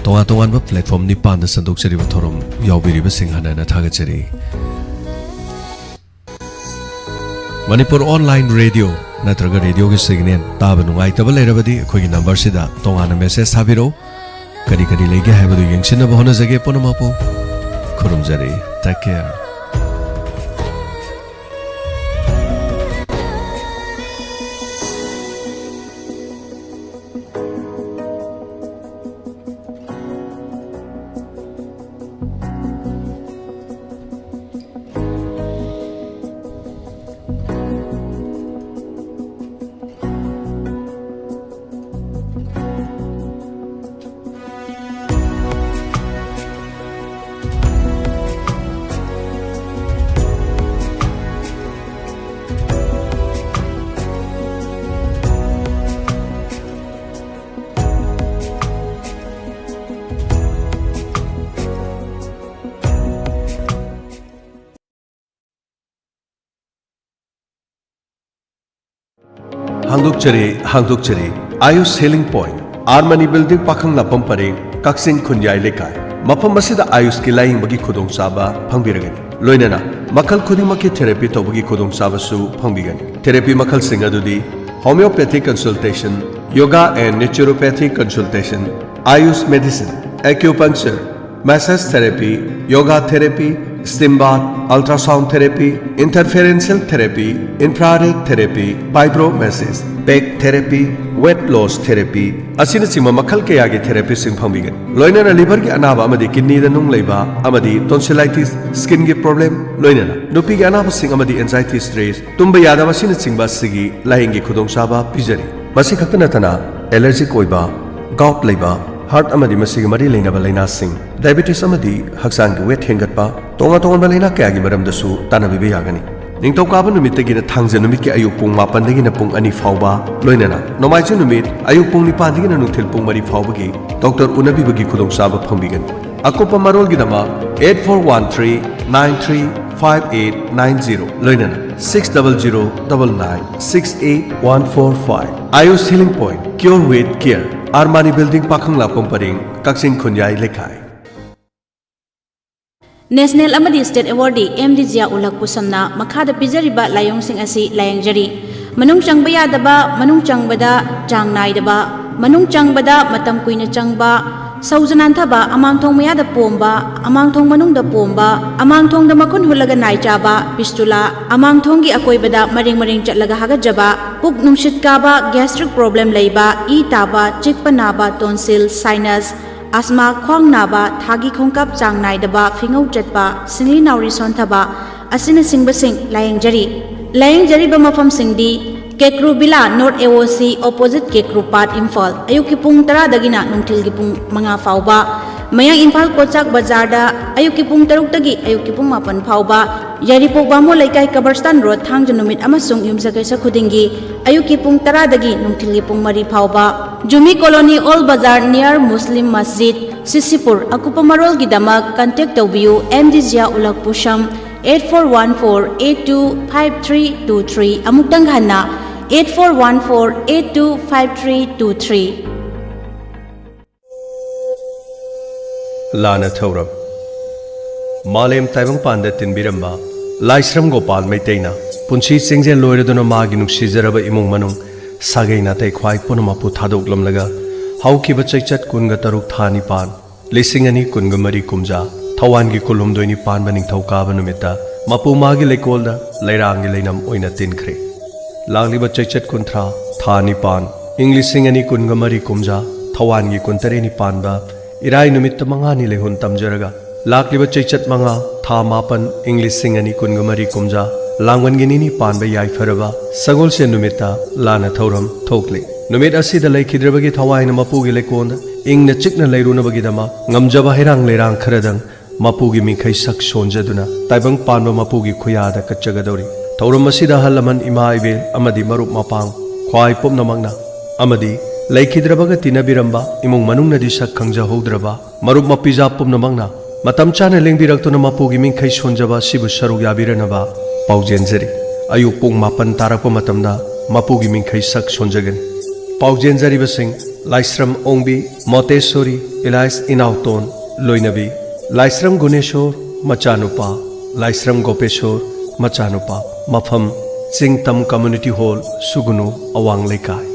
ꯇꯣꯉꯥꯟ ꯇꯣꯉꯥꯟꯕ ꯄ꯭ꯂꯦꯠꯐꯣꯝ ꯅꯤꯄꯥꯟꯗ ꯁꯟꯗꯣꯛꯆꯔꯤꯕ ꯊꯧꯔꯝ ꯌꯥꯎꯕꯤꯔꯤꯕꯁꯤꯡ ꯍꯟꯅ ꯍꯟꯅ ꯊꯥꯒꯠꯆꯔꯤ꯫ ꯃꯅꯤꯄꯨꯔ ꯑꯣꯟꯂꯥꯏꯟ ꯔꯦꯗꯤꯑꯣ ꯅꯠꯇ꯭ꯔꯒ ꯔꯦꯗꯤꯑꯣꯒꯤ ꯁꯤꯒꯅꯦꯜ ꯇꯥꯕ ꯅꯨꯡꯉꯥꯏꯇꯕ ꯂꯩꯔꯕꯗꯤ ꯑꯩꯈꯣꯏꯒꯤ ꯅꯝꯕꯔꯁꯤꯗ ꯇꯣꯉꯥꯟꯅ ꯃꯦꯁꯦꯖ ꯊꯥꯕꯤꯔꯛꯎ꯫ ꯀꯔꯤ ꯀꯔꯤ ꯂꯩꯒꯦ ꯍꯥꯏꯕꯗꯨ ꯌꯦꯡꯁꯤꯟꯅꯕ ꯍꯣꯠꯅꯖꯒꯦ꯫ ꯄꯨꯝꯅꯃꯛꯄꯨ ꯈꯨꯔꯨꯝꯖꯔꯤ꯫ Take care. ꯍꯥꯡꯗꯣꯛꯆꯔꯤ, ꯍꯥꯡꯗꯣꯛꯆꯔꯤ꯫ Ayush healing point, Armani building, ꯄꯥꯈꯪꯂꯥꯛꯄꯝ ꯄꯔꯦꯡ, ꯀꯛꯆꯤꯡ ꯈꯨꯟꯌꯥꯏ ꯂꯩꯀꯥꯏ꯫ ꯃꯐꯝ ꯑꯁꯤꯗ ꯑꯥꯌꯨꯁꯀꯤ ꯂꯥꯌꯦꯡꯕꯒꯤ ꯈꯨꯗꯣꯡꯆꯥꯕ ꯐꯪꯕꯤꯔꯒꯅꯤ꯫ ꯂꯣꯏꯅꯅ ꯃꯈꯜ ꯈꯨꯗꯤꯡꯃꯛꯀꯤ ꯊꯦꯔꯥꯄꯤ ꯇꯧꯕꯒꯤ ꯈꯨꯗꯣꯡꯆꯥꯕꯁꯨ ꯐꯪꯕꯤꯒꯅꯤ꯫ ꯊꯦꯔꯥꯄꯤ ꯃꯈꯜꯁꯤꯡ ꯑꯗꯨꯗꯤ homeopathic consultation, Yoga and naturopathy consultation, Ayush medicine, acupuncture, massage therapy, yoga therapy, steam bath, ultrasound therapy, interferential therapy, infrared therapy, fibromassage, back therapy, weight loss therapy ꯑꯁꯤꯅꯆꯤꯡꯕ ꯃꯈꯜ ꯀꯌꯥꯒꯤ ꯊꯦꯔꯥꯄꯤꯁꯤꯡ ꯐꯪꯕꯤꯒꯅꯤ꯫ ꯂꯣꯏꯅꯅ ꯂꯤꯚꯔꯒꯤ ꯑꯅꯥꯕ ꯑꯃꯗꯤ ꯀꯤꯗꯅꯤꯗ ꯅꯨꯡ ꯂꯩꯕ ꯑꯃꯗꯤ ꯇꯣꯟꯁꯤꯂꯥꯏꯇꯤꯁ, ꯁ꯭ꯀꯤꯟꯒꯤ ꯄ꯭ꯔꯣꯕ꯭ꯂꯦꯝ, ꯂꯣꯏꯅꯅ ꯅꯨꯄꯤꯒꯤ ꯑꯅꯥꯕꯁꯤꯡ ꯑꯃꯗꯤ ꯑꯦꯟꯖꯥꯏꯇꯤ, ꯁ꯭ꯇ꯭ꯔꯦꯁ, ꯇꯨꯝꯕ ꯌꯥꯗꯕ ꯑꯁꯤꯅꯆꯤꯡꯕ ꯑꯁꯤꯒꯤ ꯂꯥꯌꯦꯡꯒꯤ ꯈꯨꯗꯣꯡꯆꯥꯕ ꯄꯤꯖꯔꯤ꯫ ꯃꯁꯤ ꯈꯛꯇ ꯅꯠꯇꯅ ꯑꯦꯂꯔꯖꯤꯛ ꯑꯣꯏꯕ, ꯒꯥꯎꯠ ꯂꯩꯕ, ꯍꯥꯔꯠ ꯑꯃꯗꯤ ꯃꯁꯤꯒꯤ ꯃꯔꯤ ꯂꯩꯅꯕ ꯂꯥꯏꯅꯥꯁꯤꯡ, ꯗꯥꯏꯕꯦꯇꯤꯁ ꯑꯃꯗꯤ ꯍꯛꯆꯥꯡꯒꯤ ꯋꯦꯠ ꯍꯦꯟꯒꯠꯄ, ꯇꯣꯉꯥꯟ ꯇꯣꯉꯥꯟꯕ ꯂꯥꯏꯅꯥ ꯀꯌꯥꯒꯤ ꯃꯔꯝꯗꯁꯨ ꯇꯥꯟꯅꯕꯤꯕ ꯌꯥꯒꯅꯤ꯫ ꯅꯤꯡꯊꯧꯀꯥꯕ ꯅꯨꯃꯤꯠꯇꯒꯤꯅ ꯊꯥꯡꯖ ꯅꯨꯃꯤꯠꯀꯤ ꯑꯌꯨꯛ ꯄꯨꯡ ꯃꯥꯄꯟꯗꯒꯤꯅ ꯄꯨꯡ ꯑꯅꯤ ꯐꯥꯎꯕ, ꯂꯣꯏꯅꯅ ꯅꯣꯡꯃꯥꯏꯖꯤꯡ ꯅꯨꯃꯤꯠ ꯑꯌꯨꯛ ꯄꯨꯡ ꯅꯤꯄꯥꯟꯗꯒꯤꯅ ꯅꯨꯡꯊꯤꯜ ꯄꯨꯡ ꯃꯔꯤ ꯐꯥꯎꯕꯒꯤ ꯗꯣꯛꯇꯔ ꯎꯅꯕꯤꯕꯒꯤ ꯈꯨꯗꯣꯡꯆꯥꯕ ꯐꯪꯕꯤꯒꯅꯤ꯫ ꯑꯀꯨꯞꯄ ꯃꯔꯣꯜꯒꯤꯗꯃꯛ eight four one three nine three five eight nine zero, ꯂꯣꯏꯅꯅ six double zero double nine six eight one four five꯫ Ayush Healing Point, Cure with Care, Armani building, ꯄꯥꯈꯪꯂꯥꯛꯄꯝ ꯄꯔꯦꯡ, ꯀꯛꯆꯤꯡ ꯈꯨꯟꯌꯥꯏ ꯂꯩꯀꯥꯏ꯫ ꯅꯦꯁꯅꯦꯜ ꯑꯃꯗꯤ ꯁ꯭ꯇꯦꯠ ꯑꯦꯋꯥꯔꯗꯤ ꯑꯦꯝ ꯗꯤ ꯖꯤꯌꯥ ꯎꯂꯛ ꯄꯨꯁꯝꯅ ꯃꯈꯥꯗ ꯄꯤꯖꯔꯤꯕ ꯂꯥꯏꯑꯣꯡꯁꯤꯡ ꯑꯁꯤ ꯂꯥꯌꯦꯡꯖꯔꯤ: ꯃꯅꯨꯡ ꯆꯪꯕ ꯌꯥꯗꯕ, ꯃꯅꯨꯡ ꯆꯪꯕꯗ ꯆꯥꯡ ꯅꯥꯏꯗꯕ, ꯃꯅꯨꯡ ꯆꯪꯕꯗ ꯃꯇꯝ ꯀꯨꯏꯅ ꯆꯪꯕ, ꯁꯧꯖ ꯅꯥꯟꯊꯕ, ꯑꯃꯥꯡꯊꯣꯡ ꯃꯌꯥꯗ ꯄꯣꯝꯕ, ꯑꯃꯥꯡꯊꯣꯡ ꯃꯅꯨꯡꯗ ꯄꯣꯝꯕ, ꯑꯃꯥꯡꯊꯣꯡꯗ ꯃꯈꯨꯟ ꯍꯨꯠꯂꯒ ꯅꯥꯏ ꯆꯥꯕ, ꯐꯤꯁꯇꯨꯂꯥ, ꯑꯃꯥꯡꯊꯣꯡꯒꯤ ꯑꯀꯣꯏꯕꯗ ꯃꯔꯦꯡ ꯃꯔꯦꯡ ꯆꯠꯂꯒ ꯍꯥꯒꯠꯆꯕ, ꯄꯨꯛ ꯅꯨꯡꯁꯤꯠ ꯀꯥꯕ, ꯒ꯭ꯌꯥꯁꯇ꯭ꯔꯤꯛ ꯄ꯭ꯔꯣꯕ꯭ꯂꯦꯝ ꯂꯩꯕ, ꯏ ꯇꯥꯕ, ꯆꯤꯛꯄ ꯅꯥꯕ, ꯇꯣꯟꯁꯤꯜ, ꯁꯥꯏꯅꯁ, ꯑꯁꯃꯥ, ꯈ꯭ꯋꯥꯡ ꯅꯥꯕ, ꯊꯥꯒꯤ ꯈꯣꯡꯀꯥꯞ ꯆꯥꯡ ꯅꯥꯏꯗꯕ, ꯐꯤꯉꯧ ꯆꯠꯄ, ꯁꯤꯡꯂꯤ ꯅꯥꯎꯔꯤ ꯁꯣꯟꯊꯕ ꯑꯁꯤꯅꯆꯤꯡꯕꯁꯤꯡ ꯂꯥꯌꯦꯡꯖꯔꯤ꯫ ꯂꯥꯌꯦꯡꯖꯔꯤꯕ ꯃꯐꯝꯁꯤꯡꯗꯤ: ꯀꯦꯀ꯭ꯔꯨ ꯕꯤꯂꯥ, ꯅꯣꯔꯠ ꯑꯦ ꯑꯣ ꯁꯤ, ꯑꯣꯄꯣꯖꯤꯠ ꯀꯦꯀ꯭ꯔꯨ ꯄꯥꯠ, ꯏꯝꯐꯥꯜ, ꯑꯌꯨꯛꯀꯤ ꯄꯨꯡ ꯇꯔꯥꯗꯒꯤꯅ ꯅꯨꯡꯊꯤꯜꯒꯤ ꯄꯨꯡ ꯃꯉꯥ ꯐꯥꯎꯕ꯫ ꯃꯌꯥꯡ ꯏꯝꯐꯥꯜ ꯀꯣꯆꯥꯛ ꯕꯖꯥꯔꯗ ꯑꯌꯨꯛꯀꯤ ꯄꯨꯡ ꯇꯔꯨꯛꯇꯒꯤ ꯑꯌꯨꯛꯀꯤ ꯄꯨꯡ ꯃꯥꯄꯟ ꯐꯥꯎꯕ꯫ ꯌꯥꯏꯔꯤꯄꯣꯛ ꯕꯥꯃꯣꯟ ꯂꯩꯀꯥꯏ, ꯀꯕꯔꯁꯇꯥꯟ ꯔꯣꯗ, ꯊꯥꯡꯖ ꯅꯨꯃꯤꯠ ꯑꯃꯁꯨꯡ ꯌꯨꯝꯁꯀꯩꯁ ꯈꯨꯗꯤꯡꯒꯤ ꯑꯌꯨꯛꯀꯤ ꯄꯨꯡ ꯇꯔꯥꯗꯒꯤ ꯅꯨꯡꯊꯤꯜꯒꯤ ꯄꯨꯡ ꯃꯔꯤ ꯐꯥꯎꯕ꯫ Jumi colony, old Bazar, near Muslim ꯃꯁꯖꯤꯗ, ꯁꯤꯁꯤꯄꯨꯔ꯫ ꯑꯀꯨꯞꯄ ꯃꯔꯣꯜꯒꯤꯗꯃꯛ contact ꯇꯧꯕꯤꯌꯨ ꯑꯦꯝ ꯗꯤ ꯖꯤꯌꯥ ꯎꯂꯛ ꯄꯨꯁꯝ, eight four one four eight two five three two three꯫ ꯑꯃꯨꯛꯇꯪ ꯍꯟꯅ, eight four one four eight two five three two three꯫ ꯂꯥꯟꯅ ꯊꯧꯔꯝ꯫ ꯃꯥꯂꯦꯝ ꯇꯥꯏꯕꯪꯄꯥꯟꯗ ꯇꯤꯟꯕꯤꯔꯝꯕ ꯂꯥꯏꯁ꯭ꯔꯝ ꯒꯣꯄꯥꯜ ꯃꯩꯇꯩꯅ ꯄꯨꯟꯁꯤ ꯆꯤꯡꯖꯦꯜ ꯂꯣꯏꯔꯗꯨꯅ ꯃꯥꯒꯤ ꯅꯨꯡꯁꯤꯖꯔꯕ ꯏꯃꯨꯡ ꯃꯅꯨꯡ, ꯁꯥꯒꯩ ꯅꯥꯇꯩ ꯈ꯭ꯋꯥꯏ ꯄꯨꯝꯅꯃꯛꯄꯨ ꯊꯥꯗꯣꯛꯂꯝꯂꯒ ꯍꯧꯈꯤꯕ ꯆꯩꯆꯠ ꯀꯨꯟꯒ ꯇꯔꯨꯛ ꯊꯥ ꯅꯤꯄꯥꯟ, ꯂꯤꯁꯤꯡ ꯑꯅꯤ ꯀꯨꯟꯒ ꯃꯔꯤ ꯀꯨꯝꯖꯥ ꯊꯋꯥꯟꯒꯤ ꯀꯨꯟꯍꯨꯝꯗꯣꯏꯅꯤ ꯄꯥꯟꯕ ꯅꯤꯡꯊꯧꯀꯥꯕ ꯅꯨꯃꯤꯠꯇ ꯃꯄꯨ ꯃꯥꯒꯤ ꯂꯩꯀꯣꯜꯗ ꯂꯩꯔꯥꯡꯒꯤ ꯂꯩꯅꯝ ꯑꯣꯏꯅ ꯇꯤꯟꯈ꯭ꯔꯦ꯫ ꯂꯥꯛꯂꯤꯕ ꯆꯩꯆꯠ ꯀꯨꯟꯊ꯭ꯔꯥ ꯊꯥ ꯅꯤꯄꯥꯟ ꯏꯪ ꯂꯤꯁꯤꯡ ꯑꯅꯤ ꯀꯨꯟꯒ ꯃꯔꯤ ꯀꯨꯝꯖꯥ ꯊꯋꯥꯟꯒꯤ ꯀꯨꯟꯇꯔꯦꯠꯅꯤ ꯄꯥꯟꯕ ꯏꯔꯥꯏ ꯅꯨꯃꯤꯠꯇ ꯃꯉꯥꯅꯤ ꯂꯩꯍꯨꯟ ꯇꯝꯖꯔꯒ ꯂꯥꯛꯂꯤꯕ ꯆꯩꯆꯠ ꯃꯉꯥ ꯊꯥ ꯃꯥꯄꯟ ꯏꯪ ꯂꯤꯁꯤꯡ ꯑꯅꯤ ꯀꯨꯟꯒ ꯃꯔꯤ ꯀꯨꯝꯖꯥ ꯂꯥꯡꯕꯟꯒꯤ ꯅꯤꯅꯤ ꯄꯥꯟꯕ ꯌꯥꯏꯐꯔꯕ ꯁꯒꯣꯜꯁꯦꯟ ꯅꯨꯃꯤꯠꯇ ꯂꯥꯟꯅ ꯊꯧꯔꯝ ꯊꯣꯛꯂꯤ꯫ ꯅꯨꯃꯤꯠ ꯑꯁꯤꯗ ꯂꯩꯈꯤꯗ꯭ꯔꯕꯒꯤ ꯊꯋꯥꯏꯅ ꯃꯄꯨꯒꯤ ꯂꯩꯀꯣꯜꯗ ꯏꯪꯅ ꯆꯤꯛꯅ ꯂꯩꯔꯨꯅꯕꯒꯤꯗꯃꯛ ꯉꯝꯖꯕ ꯍꯩꯔꯥꯡ ꯂꯩꯔꯥꯡ ꯈꯔꯗꯪ ꯃꯄꯨꯒꯤ ꯃꯤꯡꯈꯩ ꯁꯛ ꯁꯣꯟꯖꯗꯨꯅ ꯇꯥꯏꯕꯪ ꯄꯥꯟꯕ ꯃꯄꯨꯒꯤ ꯈꯨꯌꯥꯗ ꯀꯠꯆꯒꯗꯧꯔꯤ꯫ ꯊꯧꯔꯝ ꯑꯁꯤꯗ ꯑꯍꯜ ꯂꯃꯟ, ꯏꯃꯥ ꯏꯕꯦꯜ ꯑꯃꯗꯤ ꯃꯔꯨꯞ ꯃꯄꯥꯡ ꯈ꯭ꯋꯥꯏ ꯄꯨꯝꯅꯃꯛꯅ ꯑꯃꯗꯤ ꯂꯩꯈꯤꯗ꯭ꯔꯕꯒ ꯇꯤꯟꯅꯕꯤꯔꯝꯕ ꯏꯃꯨꯡ ꯃꯅꯨꯡꯅꯗꯤ ꯁꯛ ꯈꯪꯖꯍꯧꯗ꯭ꯔꯕ ꯃꯔꯨꯞ ꯃꯄꯤꯖꯥ ꯄꯨꯝꯅꯃꯛꯅ ꯃꯇꯝ ꯆꯥꯅ ꯂꯦꯡꯕꯤꯔꯛꯇꯨꯅ ꯃꯄꯨꯒꯤ ꯃꯤꯡꯈꯩ ꯁꯣꯟꯖꯕ ꯑꯁꯤꯕꯨ ꯁꯔꯨꯛ ꯌꯥꯕꯤꯔꯅꯕ ꯄꯥꯎꯖꯦꯟꯖꯔꯤ꯫ ꯑꯌꯨꯛ ꯄꯨꯡ ꯃꯥꯄꯟ ꯇꯥꯔꯛꯄ ꯃꯇꯝꯗ ꯃꯄꯨꯒꯤ ꯃꯤꯡꯈꯩ ꯁꯛ ꯁꯣꯟꯖꯒꯅꯤ꯫ ꯄꯥꯎꯖꯦꯟꯖꯔꯤꯕꯁꯤꯡ: ꯂꯥꯏꯁ꯭ꯔꯝ ꯑꯣꯡꯕꯤ, ꯃꯣꯇꯦꯁꯣꯔꯤ, ꯏꯂꯥꯏꯁ ꯏꯅꯥꯎꯇꯣꯟ, ꯂꯣꯏꯅꯕꯤ, ꯂꯥꯏꯁ꯭ꯔꯝ ꯒꯨꯅꯦꯁꯣꯔ, ꯃꯆꯥꯅꯨꯄꯥ, ꯂꯥꯏꯁ꯭ꯔꯝ ꯒꯣꯄꯦꯁꯣꯔ, ꯃꯆꯥꯅꯨꯄꯥ꯫ ꯃꯐꯝ: ꯆꯤꯡꯇꯝ ꯀꯝꯃ꯭ꯌꯨꯅꯤꯇꯤ ꯍꯣꯜ, ꯁꯨꯒꯨꯅꯨ, ꯑꯋꯥꯡ ꯂꯩꯀꯥꯏ꯫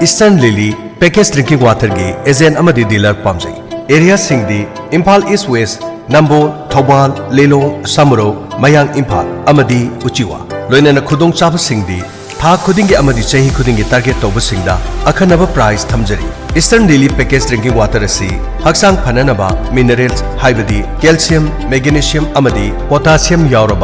ꯏꯁꯇꯔꯟ ꯂꯤꯂꯤ ꯄꯦꯀꯦꯖ ꯗ꯭ꯔꯤꯡꯀꯤꯡ ꯋꯥꯇꯔꯒꯤ ꯑꯦꯖꯦꯟ ꯑꯃꯗꯤ ꯗꯤꯂꯔ ꯄꯥꯝꯖꯩ꯫ ꯑꯦꯔꯤꯌꯥꯁꯤꯡꯗꯤ ꯏꯝꯐꯥꯜ ꯏꯁ ꯋꯦꯁ, ꯅꯝꯕꯣꯜ, ꯊꯧꯕꯥꯜ, ꯂꯤꯂꯣꯡ, ꯁꯃꯨꯔꯧ, ꯃꯌꯥꯡ ꯏꯝꯐꯥꯜ ꯑꯃꯗꯤ ꯎꯆꯤꯋꯥ꯫ ꯂꯣꯏꯅꯅ ꯈꯨꯗꯣꯡꯆꯥꯕꯁꯤꯡꯗꯤ ꯊꯥ ꯈꯨꯗꯤꯡꯒꯤ ꯑꯃꯗꯤ ꯆꯍꯤ ꯈꯨꯗꯤꯡꯒꯤ ꯇꯥꯔꯒꯦꯠ ꯇꯧꯕꯁꯤꯡꯗ ꯑꯈꯟꯅꯕ ꯄ꯭ꯔꯥꯏꯖ ꯊꯝꯖꯔꯤ꯫ ꯏꯁꯇꯔꯟ ꯂꯤꯂꯤ ꯄꯦꯀꯦꯖ ꯗ꯭ꯔꯤꯡꯀꯤꯡ ꯋꯥꯇꯔ ꯑꯁꯤ ꯍꯛꯆꯥꯡ ꯐꯅꯅꯕ ꯃꯤꯅꯔꯦꯜꯁ, ꯍꯥꯏꯕꯗꯤ ꯀꯦꯜꯁꯤꯌꯝ, ꯃꯦꯒꯅꯦꯁꯤꯌꯝ ꯑꯃꯗꯤ ꯄꯣꯇꯥꯁꯤꯌꯝ ꯌꯥꯎꯔꯕ